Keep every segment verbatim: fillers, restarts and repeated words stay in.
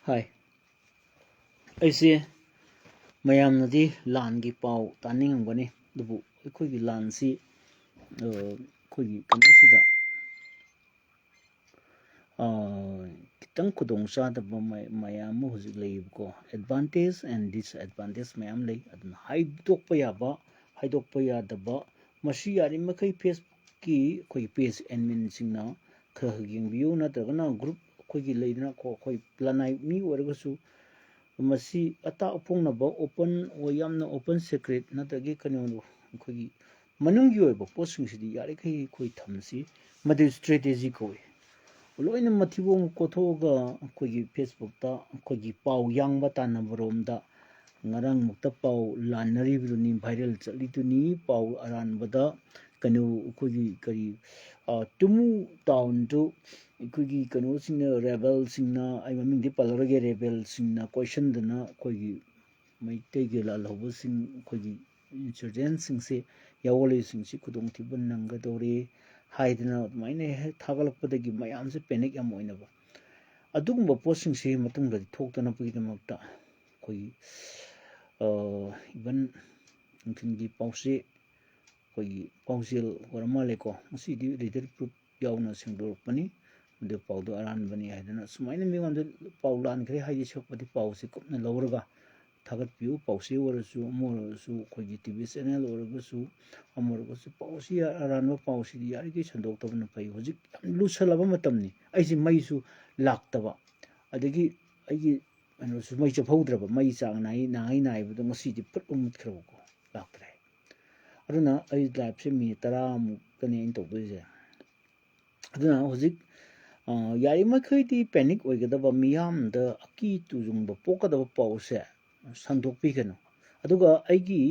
ꯍꯥꯏ꯫ ꯑꯩꯁꯦ ꯃꯌꯥꯝꯅꯗꯤ ꯂꯥꯟꯒꯤ ꯄꯥꯎ ꯇꯥꯅꯤꯡꯉꯝꯒꯅꯤ, ꯑꯗꯨꯕꯨ ꯑꯩꯈꯣꯏꯒꯤ ꯂꯥꯟꯁꯤ, ꯑ, ꯑꯩꯈꯣꯏꯒꯤ ꯀꯩꯅꯣꯁꯤꯗ, ꯑ, ꯈꯤꯇꯪ ꯈꯨꯗꯣꯡ ꯆꯥꯗꯕ ꯃ-, ꯃꯌꯥꯝ ꯑꯃ ꯍꯧꯖꯤꯛ ꯂꯩꯌꯦꯕꯀꯣ꯫ Advantage and disadvantage ꯃꯌꯥꯝ ꯂꯩ꯫ ꯑꯗꯨꯅ ꯍꯥꯏꯗꯣꯛꯄ ꯌꯥꯕ, ꯍꯥꯏꯗꯣꯛꯄ ꯌꯥꯗꯕ, ꯃꯁꯤ ꯌꯥꯔꯤꯃꯈꯩ Facebookꯀꯤ ꯑꯩꯈꯣꯏꯒꯤ page adminꯁꯤꯡꯅ ꯈꯔ ꯈꯔ ꯌꯦꯡꯕꯤꯌꯨ, ꯅꯠꯇ꯭ꯔꯒꯅ group ꯑꯩꯈꯣꯏꯒꯤ ꯂꯩꯗꯅꯀꯣ, ꯑꯩꯈꯣꯏ ꯂꯅꯥꯏ ꯃꯤ ꯑꯣꯏꯔꯒꯁꯨ ꯃꯁꯤ ꯑꯇꯥꯛ ꯑꯐꯣꯡꯅꯕ open ꯑꯣꯏ, ꯌꯥꯝꯅ open secret ꯅꯠꯇ꯭ꯔꯒ ꯀꯩꯅꯣꯗꯣ, ꯑꯩꯈꯣꯏꯒꯤ ꯃꯅꯨꯡꯒꯤ ꯑꯣꯏꯕ ꯄꯣꯠꯁꯤꯡꯁꯤꯗꯤ ꯌꯥꯔꯤꯈꯩ ꯑꯩꯈꯣꯏ ꯊꯝꯁꯤ꯫ ꯃꯗꯨ strategy ꯀꯧꯏ꯫ ꯂꯣꯏꯅ ꯃꯊꯤꯕꯣꯡ ꯀꯣꯠꯊꯣꯛꯑꯒ ꯑꯩꯈꯣꯏꯒꯤ Facebookꯇ ꯑꯩꯈꯣꯏꯒꯤ ꯄꯥꯎ ꯌꯥꯡꯕ ꯇꯥꯟꯅꯕꯔꯣꯝꯗ ꯉꯔꯥꯡꯃꯛꯇ ꯄꯥꯎ ꯂꯥꯟꯅꯔꯤꯕꯗꯨꯅꯤ, viral ꯆꯠꯂꯤꯗꯨꯅꯤ꯫ ꯄꯥꯎ ꯑꯔꯥꯟꯕꯗ ꯀꯩꯅꯣ ꯑꯩꯈꯣꯏꯒꯤ ꯀꯔꯤ, ꯑ, ꯇꯨꯃꯨ townꯗꯨ ꯑꯩꯈꯣꯏꯒꯤ ꯀꯩꯅꯣꯁꯤꯡꯅ, rebelꯁꯤꯡꯅ, ꯑꯩ ꯃꯃꯤꯡꯗꯤ ꯄꯜꯂꯔꯣꯏꯒꯦ, rebelꯁꯤꯡꯅ ꯀꯣꯏꯁꯟꯗꯅ ꯑꯩꯈꯣꯏꯒꯤ ꯃꯩꯇꯩꯒꯤ ꯂꯥꯜꯍꯧꯕꯁꯤꯡ, ꯑꯩꯈꯣꯏꯒꯤ insurgentꯁꯤꯡꯁꯦ, ꯌꯥꯑꯣꯜꯂꯤꯁꯤꯡꯁꯤ ꯈꯨꯗꯣꯡꯊꯤꯕ ꯅꯪꯒꯗꯧꯔꯦ ꯍꯥꯏꯗꯅ ꯑꯗꯨꯃꯥꯏꯅ ꯍꯦꯛ ꯊꯥꯒꯠꯂꯛꯄꯗꯒꯤ ꯃꯌꯥꯝꯁꯦ panic ꯌꯥꯝ ꯑꯣꯏꯅꯕ꯫ ꯑꯗꯨꯒꯨꯝꯕ ꯄꯣꯠꯁꯤꯡꯁꯤ ꯃꯇꯨꯡꯗꯗꯤ ꯊꯣꯛꯇꯅꯕꯒꯤꯗꯃꯛꯇ ꯑꯩꯈꯣꯏꯒꯤ, ꯑ, even ꯅꯨꯡꯊꯤꯜꯒꯤ ꯄꯥꯎꯆꯦ, ꯑꯩꯈꯣꯏꯒꯤ ꯄꯥꯎꯖꯦꯜ ꯑꯣꯏꯔ ꯃꯥꯜꯂꯦꯀꯣ, ꯉꯁꯤꯗꯤ reader proof ꯌꯥꯎꯅ ꯁꯦꯡꯗꯣꯔꯛꯄꯅꯤ, ꯃꯗꯨ ꯄꯥꯎꯗꯨ ꯑꯔꯥꯟꯕꯅꯤ ꯍꯥꯏꯗꯅ ꯁꯨꯃꯥꯏꯅ ꯃꯤꯉꯣꯟꯗ ꯄꯥꯎ ꯂꯥꯟꯈ꯭ꯔꯦ ꯍꯥꯏꯗꯤ ꯁꯣꯛꯄꯗꯤ ꯄꯥꯎꯁꯦ ꯀꯨꯞꯅ ꯂꯧꯔꯒ ꯊꯥꯒꯠꯄꯤꯌꯨ꯫ ꯄꯥꯎꯆꯦ ꯑꯣꯏꯔꯁꯨ, ꯑꯃ ꯑꯣꯏꯔꯁꯨ, ꯑꯩꯈꯣꯏꯒꯤ TV channel ꯑꯣꯏꯔꯒꯁꯨ, ꯑꯃ ꯑꯣꯏꯔꯒꯁꯨ, ꯄꯥꯎꯁꯤ, ꯑꯔꯥꯟꯕ ꯄꯥꯎꯁꯤꯗꯤ ꯌꯥꯔꯤꯈꯩ ꯁꯟꯗꯣꯛꯇꯕꯅ ꯐꯩ꯫ ꯍꯧꯖꯤꯛ ꯌꯥꯝ ꯂꯨꯁꯜꯂꯕ ꯃꯇꯝꯅꯤ꯫ ꯑꯩꯁꯦ ꯃꯩꯁꯨ ꯂꯥꯛꯇꯕ, ꯑꯗꯒꯤ ꯑꯩꯒꯤ ꯀꯩꯅꯣꯁꯨ ꯃꯩ ꯆꯞꯍꯧꯗ꯭ꯔꯕ, ꯃꯩ ꯆꯥꯡ ꯅꯥꯏ-, ꯅꯥꯏ ꯅꯥꯏꯕꯗꯣ ꯉꯁꯤꯗꯤ ꯐꯨꯠ ꯑꯃꯨꯛ ꯃꯨꯠꯈ꯭ꯔꯕꯀꯣ, ꯂꯥꯛꯇ꯭ꯔꯦ꯫ ꯑꯗꯨꯅ ꯑꯩ liveꯁꯦ minute ꯇꯔꯥꯃꯨꯛꯇꯅꯤ ꯑꯩꯅ ꯇꯧꯗꯣꯏꯁꯦ꯫ ꯑꯗꯨꯅ ꯍꯧꯖꯤꯛ, ꯑ, ꯌꯥꯔꯤꯃꯈꯩꯗꯤ panic ꯑꯣꯏꯒꯗꯕ, ꯃꯤꯌꯥꯝꯗ ꯑꯀꯤ ꯇꯨꯖꯨꯡꯕ ꯄꯣꯛꯀꯗꯕ ꯄꯥꯎꯁꯦ ꯁꯟꯗꯣꯛꯄꯤꯒꯅꯨ꯫ ꯑꯗꯨꯒ ꯑꯩꯒꯤ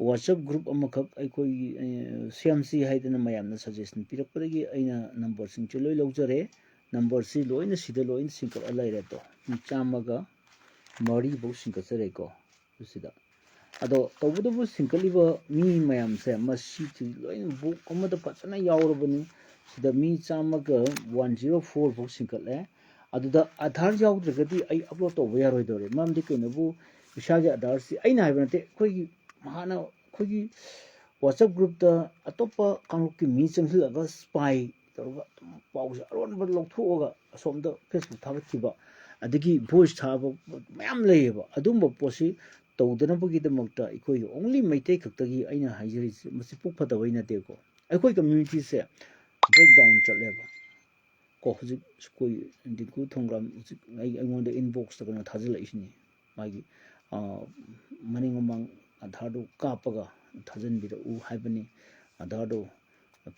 WhatsApp group ꯑꯃꯈꯛ ꯑꯩꯈꯣꯏꯒꯤ, ꯑ, ꯁꯦꯝꯁꯤ ꯍꯥꯏꯗꯅ ꯃꯌꯥꯝꯅ suggestion ꯄꯤꯔꯛꯄꯗꯒꯤ ꯑꯩꯅ numberꯁꯤꯡꯁꯦ ꯂꯣꯏ ꯂꯧꯖꯔꯦ꯫ Numberꯁꯤ ꯂꯣꯏꯅ ꯁꯤꯗ ꯂꯣꯏꯅ ꯁꯤꯡꯀꯠꯂ ꯂꯩꯔꯦ꯫ ꯑꯗꯣ ꯃꯤ ꯆꯥꯝꯃꯒ ꯃꯔꯤꯐꯧ ꯁꯤꯡꯀꯠꯆꯔꯦꯀꯣ꯫ ꯑꯗꯨꯁꯤꯗ꯫ ꯑꯗꯣ ꯇꯧꯕꯇꯕꯨ ꯁꯤꯡꯀꯠꯂꯤꯕ ꯃꯤ ꯃꯌꯥꯝꯁꯦ ꯃꯁꯤꯁꯨ ꯂꯣꯏꯅ book ꯑꯃꯗ ꯐꯖꯅ ꯌꯥꯎꯔꯕꯅꯤ꯫ ꯁꯤꯗ ꯃꯤ ꯆꯥꯝꯃꯒ one zero four ꯐꯥꯎ ꯁꯤꯡꯀꯠꯂꯦ꯫ ꯑꯗꯨꯗ ꯑꯙꯥꯔ ꯌꯥꯎꯗ꯭ꯔꯒꯗꯤ ꯑꯩ ꯑꯞꯂꯣꯗ ꯇꯧꯕ ꯌꯥꯔꯣꯏꯗꯧꯔꯦ꯫ ꯃꯔꯝꯗꯤ ꯀꯩꯅꯣꯕꯨ, ꯏꯁꯥꯒꯤ ꯑꯙꯥꯔꯁꯤ ꯑꯩꯅ ꯍꯥꯏꯕ ꯅꯠꯇꯦ, ꯑꯩꯈꯣꯏꯒꯤ ꯍꯥꯟꯅ ꯑꯩꯈꯣꯏꯒꯤ ꯋꯥꯆꯞ ꯒ꯭ꯔꯨꯞꯇ ꯑꯇꯣꯞꯄ ꯀꯥꯡꯂꯨꯞꯀꯤ ꯃꯤ ꯆꯪꯁꯤꯜꯂꯒ ꯁ꯭ꯄꯥꯏ ꯇꯧꯔꯒ ꯑꯗꯨꯝ ꯄꯥꯎꯁꯦ ꯑꯔꯣꯟꯕ ꯂꯧꯊꯣꯛꯑꯒ ꯑꯁꯣꯝꯗ ꯐꯦꯁꯕꯨꯛ ꯊꯥꯒꯠꯈꯤꯕ, ꯑꯗꯒꯤ ꯚꯣꯏꯁ ꯊꯥꯕ ꯃꯌꯥꯝ ꯂꯩꯌꯦꯕ꯫ ꯑꯗꯨꯝꯕ ꯄꯣꯠꯁꯤ ꯇꯧꯗꯅꯕꯒꯤꯗꯃꯛꯇ ꯑꯩꯈꯣꯏ ꯑꯣꯡꯂꯤ ꯃꯩꯇꯩ ꯈꯛꯇꯒꯤ ꯑꯩꯅ ꯍꯥꯏꯖꯔꯤꯁꯦ, ꯃꯁꯤ ꯄꯨꯛ ꯐꯠꯇꯕꯩ ꯅꯠꯇꯦꯀꯣ꯫ ꯑꯩꯈꯣꯏ ꯀꯝꯃ꯭ꯌꯨꯅꯤꯇꯤꯁꯦ ꯕ꯭ꯔꯦꯛ ꯗꯥꯎꯟ ꯆꯠꯂꯦꯕ꯫ ꯀꯣ, ꯍꯧꯖꯤꯛ ꯑꯩꯈꯣꯏ ꯗꯤꯡꯀꯨ ꯊꯣꯡꯒ꯭ꯔꯥꯝ ꯍꯧꯖꯤꯛ ꯑꯩ, ꯑꯩꯉꯣꯟꯗ ꯏꯟꯕꯣꯛꯁꯇ ꯀꯩꯅꯣ ꯊꯥꯖꯤꯜꯂꯛꯏꯁꯤꯅꯤ꯫ ꯃꯥꯒꯤ, ꯑꯥ, ꯃꯅꯤꯡ ꯃꯃꯥꯡ ꯑꯙꯥꯔꯗꯨ ꯀꯥꯞꯄꯒ ꯊꯥꯖꯤꯟꯕꯤꯔꯛꯎ ꯍꯥꯏꯕꯅꯤ, ꯑꯙꯥꯔꯗꯨ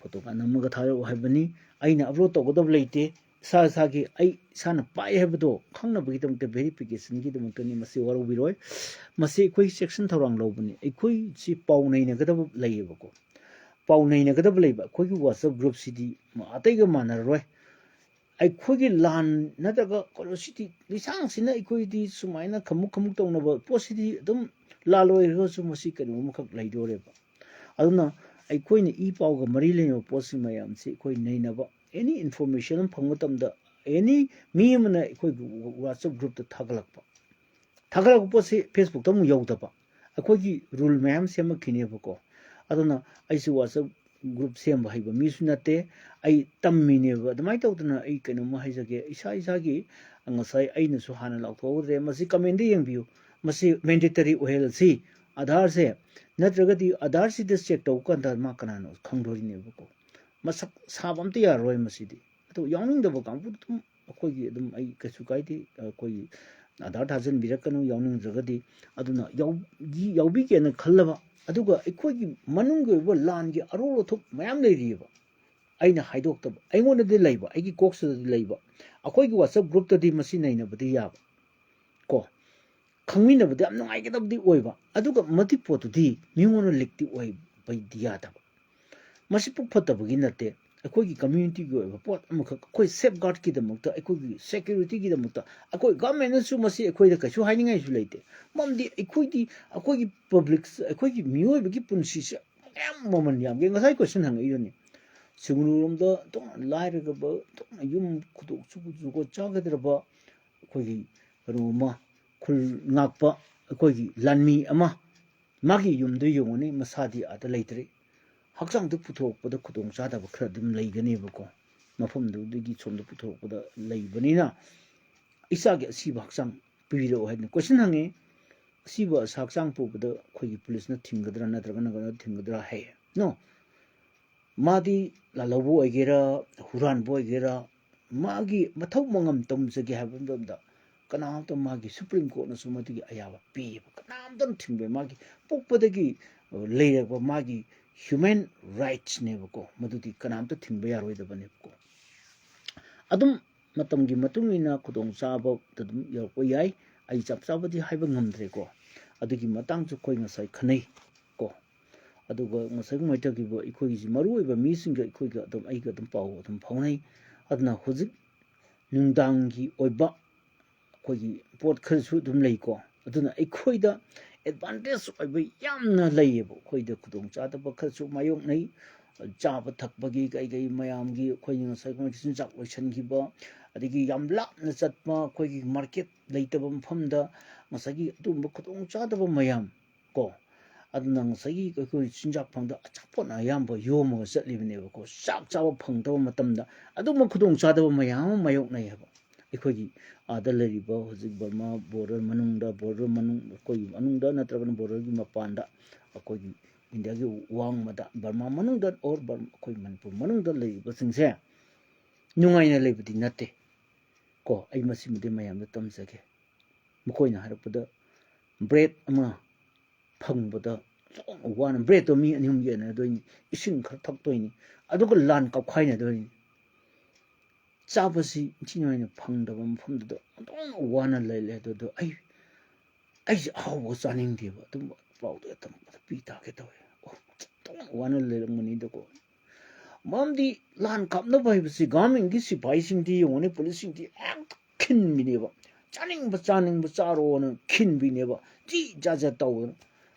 ꯐꯣꯇꯣ ꯅꯝꯃꯒ ꯊꯥꯔꯛꯎ ꯍꯥꯏꯕꯅꯤ꯫ ꯑꯩꯅ ꯑꯞꯂꯣꯗ ꯇꯧꯒꯗꯕ ꯂꯩꯇꯦ꯫ ꯏꯁꯥ ꯏꯁꯥꯒꯤ, ꯑꯩ ꯏꯁꯥꯅ ꯄꯥꯏ ꯍꯥꯏꯕꯗꯣ ꯈꯪꯅꯕꯒꯤꯗꯃꯛꯇ, ꯚꯦꯔꯤꯐꯤꯀꯦꯁꯟꯒꯤꯗꯃꯛꯇꯅꯤ꯫ ꯃꯁꯤ ꯋꯥꯔꯧꯕꯤꯔꯣꯏ꯫ ꯃꯁꯤ ꯑꯩꯈꯣꯏ ꯆꯦꯛꯁꯤꯟ ꯊꯧꯔꯥꯡ ꯂꯧꯕꯅꯤ꯫ ꯑꯩꯈꯣꯏꯁꯤ ꯄꯥꯎ ꯅꯩꯅꯒꯗꯕ ꯂꯩꯌꯦꯕꯀꯣ꯫ ꯄꯥꯎ ꯅꯩꯅꯒꯗꯕ ꯂꯩꯕ ꯑꯩꯈꯣꯏꯒꯤ ꯋꯥꯆꯞ ꯒ꯭ꯔꯨꯞꯁꯤꯗꯤ ꯑꯇꯩꯒ ꯃꯥꯟꯅꯔꯔꯣꯏ꯫ ꯑꯩꯈꯣꯏꯒꯤ ꯂꯥꯟ ꯅꯠꯇ꯭ꯔꯒ ꯀꯩꯅꯣꯁꯤꯗꯤ, ꯂꯤꯁꯥꯡꯁꯤꯅ ꯑꯩꯈꯣꯏꯗꯤ ꯁꯨꯃꯥꯏꯅ ꯈꯃꯨꯛ ꯈꯃꯨꯛ ꯇꯧꯅꯕ ꯄꯣꯠꯁꯤꯗꯤ ꯑꯗꯨꯝ ꯂꯥꯜ ꯑꯣꯏꯔꯒꯁꯨ ꯃꯁꯤ ꯀꯩꯅꯣꯝ ꯑꯃꯈꯛ ꯂꯩꯗꯣꯔꯦꯕ꯫ ꯑꯗꯨꯅ ꯑꯩꯈꯣꯏꯅ ꯏ ꯄꯥꯎꯒ ꯃꯔꯤ ꯂꯩꯅꯕ ꯄꯣꯠꯁꯤꯡ ꯃꯌꯥꯝꯁꯤ ꯑꯩꯈꯣꯏ ꯅꯩꯅꯕ, ꯑꯦꯅꯤ ꯏꯟꯐꯣꯔꯃꯦꯁꯟ ꯑꯃ ꯐꯪꯕ ꯃꯇꯝꯗ, ꯑꯦꯅꯤ ꯃꯤ ꯑꯃꯅ ꯑꯩꯈꯣꯏꯒꯤ ꯋꯥꯆꯞ ꯒ꯭ꯔꯨꯞꯇ ꯊꯥꯒꯠꯂꯛꯄ, ꯊꯥꯒꯠꯂꯛꯄ ꯄꯣꯠꯁꯤ ꯐꯦꯁꯕꯨꯛꯇ ꯑꯃꯨꯛ ꯌꯧꯗꯕ, ꯑꯩꯈꯣꯏꯒꯤ ꯔꯨꯜ ꯃꯌꯥꯝ ꯁꯦꯝꯃꯛꯈꯤꯅꯦꯕꯀꯣ꯫ ꯑꯗꯨꯅ ꯑꯩꯁꯨ ꯋꯥꯆꯞ ꯒ꯭ꯔꯨꯞ ꯁꯦꯝꯕ ꯍꯩꯕ ꯃꯤꯁꯨ ꯅꯠꯇꯦ, ꯑꯩ ꯇꯝꯃꯤꯅꯦꯕ꯫ ꯑꯗꯨꯃꯥꯏꯅ ꯇꯧꯗꯅ ꯑꯩ ꯀꯩꯅꯣꯝꯃ ꯍꯥꯏꯖꯒꯦ, ꯏꯁꯥ ꯏꯁꯥꯒꯤ ꯉꯁꯥꯏ ꯑꯩꯅꯁꯨ ꯍꯥꯟꯅ ꯂꯥꯎꯊꯣꯛꯍꯧꯗ꯭ꯔꯦ, ꯃꯁꯤ ꯀꯃꯦꯟꯗ ꯌꯦꯡꯕꯤꯌꯨ꯫ ꯃꯁꯤ ꯃꯦꯟꯗꯦꯇꯔꯤ ꯑꯣꯏꯍꯜꯂꯁꯤ ꯑꯙꯥꯔꯁꯦ, ꯅꯠꯇ꯭ꯔꯒꯗꯤ ꯑꯙꯥꯔꯁꯤꯗ ꯆꯦꯛ ꯇꯧꯕ ꯀꯥꯟꯗ ꯃꯥ ꯀꯅꯥꯅꯣ ꯈꯪꯗꯣꯔꯤꯅꯦꯕꯀꯣ꯫ ꯃꯁꯛ ꯁꯥꯕ ꯑꯝꯇ ꯌꯥꯔꯔꯣꯏ ꯃꯁꯤꯗꯤ꯫ ꯑꯗꯣ ꯌꯥꯎꯅꯤꯡꯗꯕ ꯀꯥꯡꯕꯨ ꯑꯗꯨꯝ ꯑꯩꯈꯣꯏꯒꯤ ꯑꯗꯨꯝ, ꯑꯩ ꯀꯩꯁꯨ ꯀꯥꯏꯗꯦ, ꯑꯩꯈꯣꯏꯒꯤ ꯑꯙꯥꯔ ꯊꯥꯖꯤꯟꯕꯤꯔꯛꯀꯅꯨ ꯌꯥꯎꯅꯤꯡꯗ꯭ꯔꯒꯗꯤ꯫ ꯑꯗꯨꯅ ꯌꯥꯎ-, ꯌꯥꯎꯕꯤꯒꯦꯅ ꯈꯜꯂꯕ, ꯑꯗꯨꯒ ꯑꯩꯈꯣꯏꯒꯤ ꯃꯅꯨꯡꯒꯤ ꯑꯣꯏꯕ ꯂꯥꯟꯒꯤ ꯑꯔꯣꯜ ꯑꯊꯨꯞ ꯃꯌꯥꯝ ꯂꯩꯔꯤꯑꯕ, ꯑꯩꯅ ꯍꯥꯏꯗꯣꯛꯇꯕ, ꯑꯩꯉꯣꯟꯗꯗꯤ ꯂꯩꯕ, ꯑꯩꯒꯤ ꯀꯣꯛꯁꯤꯗꯗꯤ ꯂꯩꯕ, ꯑꯩꯈꯣꯏꯒꯤ ꯋꯥꯆꯞ ꯒ꯭ꯔꯨꯞꯇꯗꯤ ꯃꯁꯤ ꯅꯩꯅꯕꯗꯤ ꯌꯥꯕ ꯀꯣ, ꯈꯪꯃꯤꯟꯅꯕꯗ ꯌꯥꯝ ꯅꯨꯡꯉꯥꯏꯒꯗꯕꯗꯤ ꯑꯣꯏꯕ, ꯑꯗꯨꯒ ꯃꯇꯤꯛ ꯄꯣꯠꯇꯨꯗꯤ ꯃꯤꯉꯣꯟꯗ ꯂꯤꯛꯇꯤ ꯑꯣꯏꯕꯗꯤ ꯌꯥꯗꯕ꯫ ꯃꯁꯤ ꯄꯨꯛ ꯐꯠꯇꯕꯒꯤ ꯅꯠꯇꯦ, ꯑꯩꯈꯣꯏꯒꯤ ꯀꯝꯃ꯭ꯌꯨꯅꯤꯇꯤꯒꯤ ꯑꯣꯏꯕ ꯄꯣꯠ ꯑꯃꯈꯛ, ꯑꯩꯈꯣꯏ ꯁꯦꯐ ꯒꯥꯔꯗꯀꯤꯗꯃꯛꯇ, ꯑꯩꯈꯣꯏꯒꯤ ꯁꯦꯀ꯭ꯌꯨꯔꯤꯇꯤꯒꯤꯗꯃꯛꯇ ꯑꯩꯈꯣꯏ ꯒꯚꯔꯟꯃꯦꯟꯅꯁꯨ ꯃꯁꯤ ꯑꯩꯈꯣꯏꯗ ꯀꯩꯁꯨ ꯍꯥꯏꯅꯤꯡꯉꯥꯏꯁꯨ ꯂꯩꯇꯦ꯫ ꯃꯔꯝꯗꯤ ꯑꯩꯈꯣꯏꯗꯤ, ꯑꯩꯈꯣꯏꯒꯤ ꯄꯕ꯭ꯂꯤꯛ, ꯑꯩꯈꯣꯏꯒꯤ ꯃꯤꯑꯣꯏꯕꯒꯤ ꯄꯨꯟꯁꯤꯁꯦ ꯌꯥꯝ ꯃꯃꯜ ꯌꯥꯝꯒꯦ꯫ ꯉꯁꯥꯏ ꯀꯣꯏꯁꯟ ꯍꯪꯉꯛꯏꯗꯨꯅꯤ, ꯁꯤꯒꯨꯝꯕꯔꯣꯝꯗ ꯑꯣꯟꯊꯣꯛꯅ ꯂꯥꯏꯔꯒꯕ, ꯑꯣꯟꯊꯣꯛꯅ ꯌꯨꯝ ꯈꯨꯗꯣꯡ ꯖꯨꯒꯣꯠ ꯆꯥꯒꯗ꯭ꯔꯕ ꯑꯩꯈꯣꯏꯒꯤ ꯀꯩꯅꯣ ꯑꯃ, ꯈꯨꯜ ꯉꯥꯛꯄ ꯑꯩꯈꯣꯏꯒꯤ ꯂꯥꯟꯃꯤ ꯑꯃ, ꯃꯥꯒꯤ ꯌꯨꯝꯗꯨ ꯌꯦꯡꯉꯨꯅꯦ, ꯃꯁꯥꯗꯤ ꯑꯥꯗ ꯂꯩꯇ꯭ꯔꯦ꯫ ꯍꯛꯆꯥꯡꯗ ꯄꯨꯊꯣꯔꯛꯄꯗ ꯈꯨꯗꯣꯡ ꯆꯥꯗꯕ ꯈꯔ ꯑꯗꯨꯝ ꯂꯩꯒꯅꯦꯕꯀꯣ, ꯃꯐꯝꯗꯨꯗꯒꯤ ꯁꯣꯝꯗ ꯄꯨꯊꯣꯔꯛꯄꯗ ꯂꯩꯕꯅꯤꯅ꯫ ꯏꯆꯥꯒꯤ ꯑꯁꯤꯕ ꯍꯛꯆꯥꯡ ꯄꯤꯕꯤꯔꯛꯑꯣ ꯍꯥꯏꯗꯅ ꯀꯣꯏꯁꯟ ꯍꯪꯉꯦ꯫ ꯑꯁꯤꯕ ꯑꯁꯥ ꯍꯛꯆꯥꯡ ꯄꯨꯕꯗ ꯑꯩꯈꯣꯏꯒꯤ ꯄꯨꯂꯤꯁꯅ ꯊꯤꯡꯒꯗ꯭ꯔꯥ ꯅꯠꯇ꯭ꯔꯒꯅ ꯀꯩꯅꯣ ꯊꯤꯡꯒꯗ꯭ꯔꯥ ꯍꯥꯏꯌꯦ꯫ ꯅꯣ, ꯃꯥꯗꯤ ꯂꯥꯜꯍꯧꯕ ꯑꯣꯏꯒꯦꯔꯥ, ꯍꯨꯔꯥꯟꯕ ꯑꯣꯏꯒꯦꯔꯥ, ꯃꯥꯒꯤ ꯃꯊꯧ ꯃꯉꯝ ꯇꯧꯖꯒꯦ ꯍꯥꯏꯕ ꯃꯇꯝꯗ ꯀꯅꯥꯝꯇ, ꯃꯥꯒꯤ ꯁꯨꯄ꯭ꯔꯤꯝ ꯀꯣꯔꯠꯅꯁꯨ ꯃꯗꯨꯒꯤ ꯑꯌꯥꯕ ꯄꯤꯌꯦꯕ꯫ ꯀꯅꯥꯝꯇꯅ ꯊꯤꯡꯕ, ꯃꯥꯒꯤ ꯄꯣꯛꯄꯗꯒꯤ ꯂꯩꯔꯛꯄ ꯃꯥꯒꯤ ꯍ꯭ꯌꯨꯃꯦꯟ ꯔꯥꯏꯠꯁꯅꯦꯕꯀꯣ, ꯃꯗꯨꯗꯤ ꯀꯅꯥꯝꯇ ꯊꯤꯡꯕ ꯌꯥꯔꯣꯏꯗꯕꯅꯦꯕꯀꯣ꯫ ꯑꯗꯨꯝ ꯃꯇꯝꯒꯤ ꯃꯇꯨꯡ ꯏꯟꯅ ꯈꯨꯗꯣꯡꯆꯥꯕ ꯑꯗꯨꯝ ꯌꯧꯔꯛꯄ ꯌꯥꯏ꯫ ꯑꯩ ꯆꯞ ꯆꯥꯕꯗꯤ ꯍꯥꯏꯕ ꯉꯝꯗ꯭ꯔꯦꯀꯣ꯫ ꯑꯗꯨꯒꯤ ꯃꯇꯥꯡꯁꯨ ꯑꯩꯈꯣꯏ ꯉꯁꯥꯏ ꯈꯟꯅꯩ ꯀꯣ꯫ ꯑꯗꯨꯒ ꯉꯁꯥꯏ ꯀꯃꯥꯏꯅ ꯇꯧꯈꯤꯕ, ꯑꯩꯈꯣꯏꯒꯤꯁꯤ ꯃꯔꯨꯑꯣꯏꯕ ꯃꯤꯁꯤꯡꯒ ꯑꯩꯈꯣꯏꯒ ꯑꯗꯨꯝ, ꯑꯩꯒ ꯑꯗꯨꯝ ꯄꯥꯎ ꯑꯗꯨꯝ ꯐꯥꯎꯅꯩ꯫ ꯑꯗꯨꯅ ꯍꯧꯖꯤꯛ ꯅꯨꯡꯗꯥꯡꯒꯤ ꯑꯣꯏꯕ ꯑꯩꯈꯣꯏꯒꯤ ꯄꯣꯠ ꯈꯔꯁꯨ ꯑꯗꯨꯝ ꯂꯩꯀꯣ꯫ ꯑꯗꯨꯅ ꯑꯩꯈꯣꯏꯗ ꯑꯦꯗꯚꯥꯟꯇꯦꯖ ꯑꯣꯏꯕ ꯌꯥꯝꯅ ꯂꯩꯌꯦꯕ꯫ ꯑꯩꯈꯣꯏꯗ ꯈꯨꯗꯣꯡꯆꯥꯗꯕ ꯈꯔꯁꯨ ꯃꯥꯌꯣꯛꯅꯩ꯫ ꯆꯥꯕ ꯊꯛꯄꯒꯤ ꯀꯩ ꯀꯩ ꯃꯌꯥꯝꯒꯤ ꯑꯩꯈꯣꯏꯅ ꯉꯁꯥꯏ ꯃꯣꯏꯒꯤ ꯆꯤꯟꯖꯥꯛ ꯂꯣꯏꯁꯤꯟꯈꯤꯕ, ꯑꯗꯒꯤ ꯌꯥꯝ ꯂꯥꯞꯅ ꯆꯠꯄ ꯑꯩꯈꯣꯏꯒꯤ ꯃꯥꯔꯀꯦꯠ ꯂꯩꯇꯕ ꯃꯐꯝꯗ ꯉꯁꯥꯏꯒꯤ ꯑꯗꯨꯒꯨꯝꯕ ꯈꯨꯗꯣꯡꯆꯥꯗꯕ ꯃꯌꯥꯝ ꯀꯣ꯫ ꯑꯗꯨꯅ ꯉꯁꯥꯏꯒꯤ ꯑꯩꯈꯣꯏ ꯆꯤꯟꯖꯥꯛ ꯐꯪꯗ ꯑꯆꯥꯄꯣꯠꯅ ꯑꯌꯥꯝꯕ ꯌꯣꯝꯃꯒ ꯆꯠꯂꯤꯕꯅꯦꯕꯀꯣ꯫ ꯆꯥꯛ ꯆꯥꯕ ꯐꯪꯗꯕ ꯃꯇꯝꯗ ꯑꯗꯨꯒꯨꯝꯕ ꯈꯨꯗꯣꯡꯆꯥꯗꯕ ꯃꯌꯥꯝ ꯑꯃ ꯃꯥꯌꯣꯛꯅꯩ ꯍꯥꯏꯕ꯫ ꯑꯩꯈꯣꯏꯒꯤ ꯑꯥꯗ ꯂꯩꯔꯤꯕ ꯍꯧꯖꯤꯛ ꯕꯔꯃꯥ ꯕꯣꯔꯗꯔ ꯃꯅꯨꯡꯗ, ꯕꯣꯔꯗꯔ ꯃꯅꯨꯡ, ꯑꯩꯈꯣꯏꯒꯤ ꯃꯅꯨꯡꯗ ꯅꯠꯇ꯭ꯔꯒꯅ ꯕꯣꯔꯗꯔꯒꯤ ꯃꯄꯥꯟꯗ, ꯑꯩꯈꯣꯏꯒꯤ ꯏꯟꯗꯤꯌꯥꯒꯤ ꯋꯥꯡꯃꯗ, ꯕꯔꯃꯥ ꯃꯅꯨꯡꯗ ꯑꯣꯔ ꯕꯔ-, ꯑꯩꯈꯣꯏ ꯃꯅꯤꯄꯨꯔ ꯃꯅꯨꯡꯗ ꯂꯩꯔꯤꯕꯁꯤꯡꯁꯦ ꯅꯨꯡꯉꯥꯏꯅ ꯂꯩꯕꯗꯤ ꯅꯠꯇꯦ ꯀꯣ꯫ ꯑꯩ ꯃꯁꯤꯃꯗꯤ ꯃꯌꯥꯝꯗ ꯇꯝꯖꯒꯦ꯫ ꯃꯈꯣꯏꯅ ꯍꯥꯏꯔꯛꯄꯗ, ꯕ꯭ꯔꯦꯗ ꯑꯃ ꯐꯪꯕꯗ ꯋꯥꯅ, ꯕ꯭ꯔꯦꯗꯇꯣ ꯃꯤ ꯑꯅꯤ ꯑꯍꯨꯝ ꯌꯦꯟꯅꯗꯣꯏꯅꯤ, ꯏꯁꯤꯡ ꯈꯔ ꯊꯛꯇꯣꯏꯅꯤ, ꯑꯗꯨꯒ ꯂꯥꯟ ꯀꯥꯞꯈꯥꯏꯅꯗꯣꯏꯅꯤ꯫ ꯆꯥꯕꯁꯤ ꯏꯟꯊꯤ ꯅꯨꯡꯉꯥꯏꯅ ꯐꯪꯗꯕ ꯃꯐꯝꯗꯨꯗ ꯑꯣꯟꯊꯣꯛꯅ ꯋꯥꯅ ꯂꯩꯔꯦ꯫ ꯑꯗꯨꯗꯣ ꯑꯩ, ꯑꯩꯁꯦ ꯑꯍꯥꯎꯕ ꯆꯥꯅꯤꯡꯗꯦꯕ꯫ ꯑꯗꯨꯝꯕ ꯄꯥꯎꯗꯣ ꯇꯝꯕꯗ ꯄꯤ ꯇꯥꯒꯦ ꯇꯧꯋꯦ꯫ ꯑꯣ, ꯑꯣꯟꯊꯣꯛꯅ ꯋꯥꯅ ꯂꯩꯔꯝꯒꯅꯤꯗꯀꯣ꯫ ꯃꯔꯝꯗꯤ ꯂꯥꯟ ꯀꯥꯞꯅꯕ ꯍꯥꯏꯕꯁꯤ ꯒꯚꯔꯟꯃꯦꯟꯒꯤ ꯁꯤꯐꯥꯏꯁꯤꯡꯗꯤ ꯌꯦꯡꯉꯨꯅꯦ, ꯄꯨꯂꯤꯁꯁꯤꯡꯗꯤ ꯍꯦꯛꯇ ꯈꯤꯟꯕꯤꯅꯦꯕ꯫ ꯆꯥꯅꯤꯡꯕ, ꯆꯥꯅꯤꯡꯕ ꯆꯥꯔꯣꯅ ꯈꯤꯟꯕꯤꯅꯦꯕ꯫ ꯖꯤ ꯖꯥ ꯖꯥ ꯇꯧꯗꯅ꯫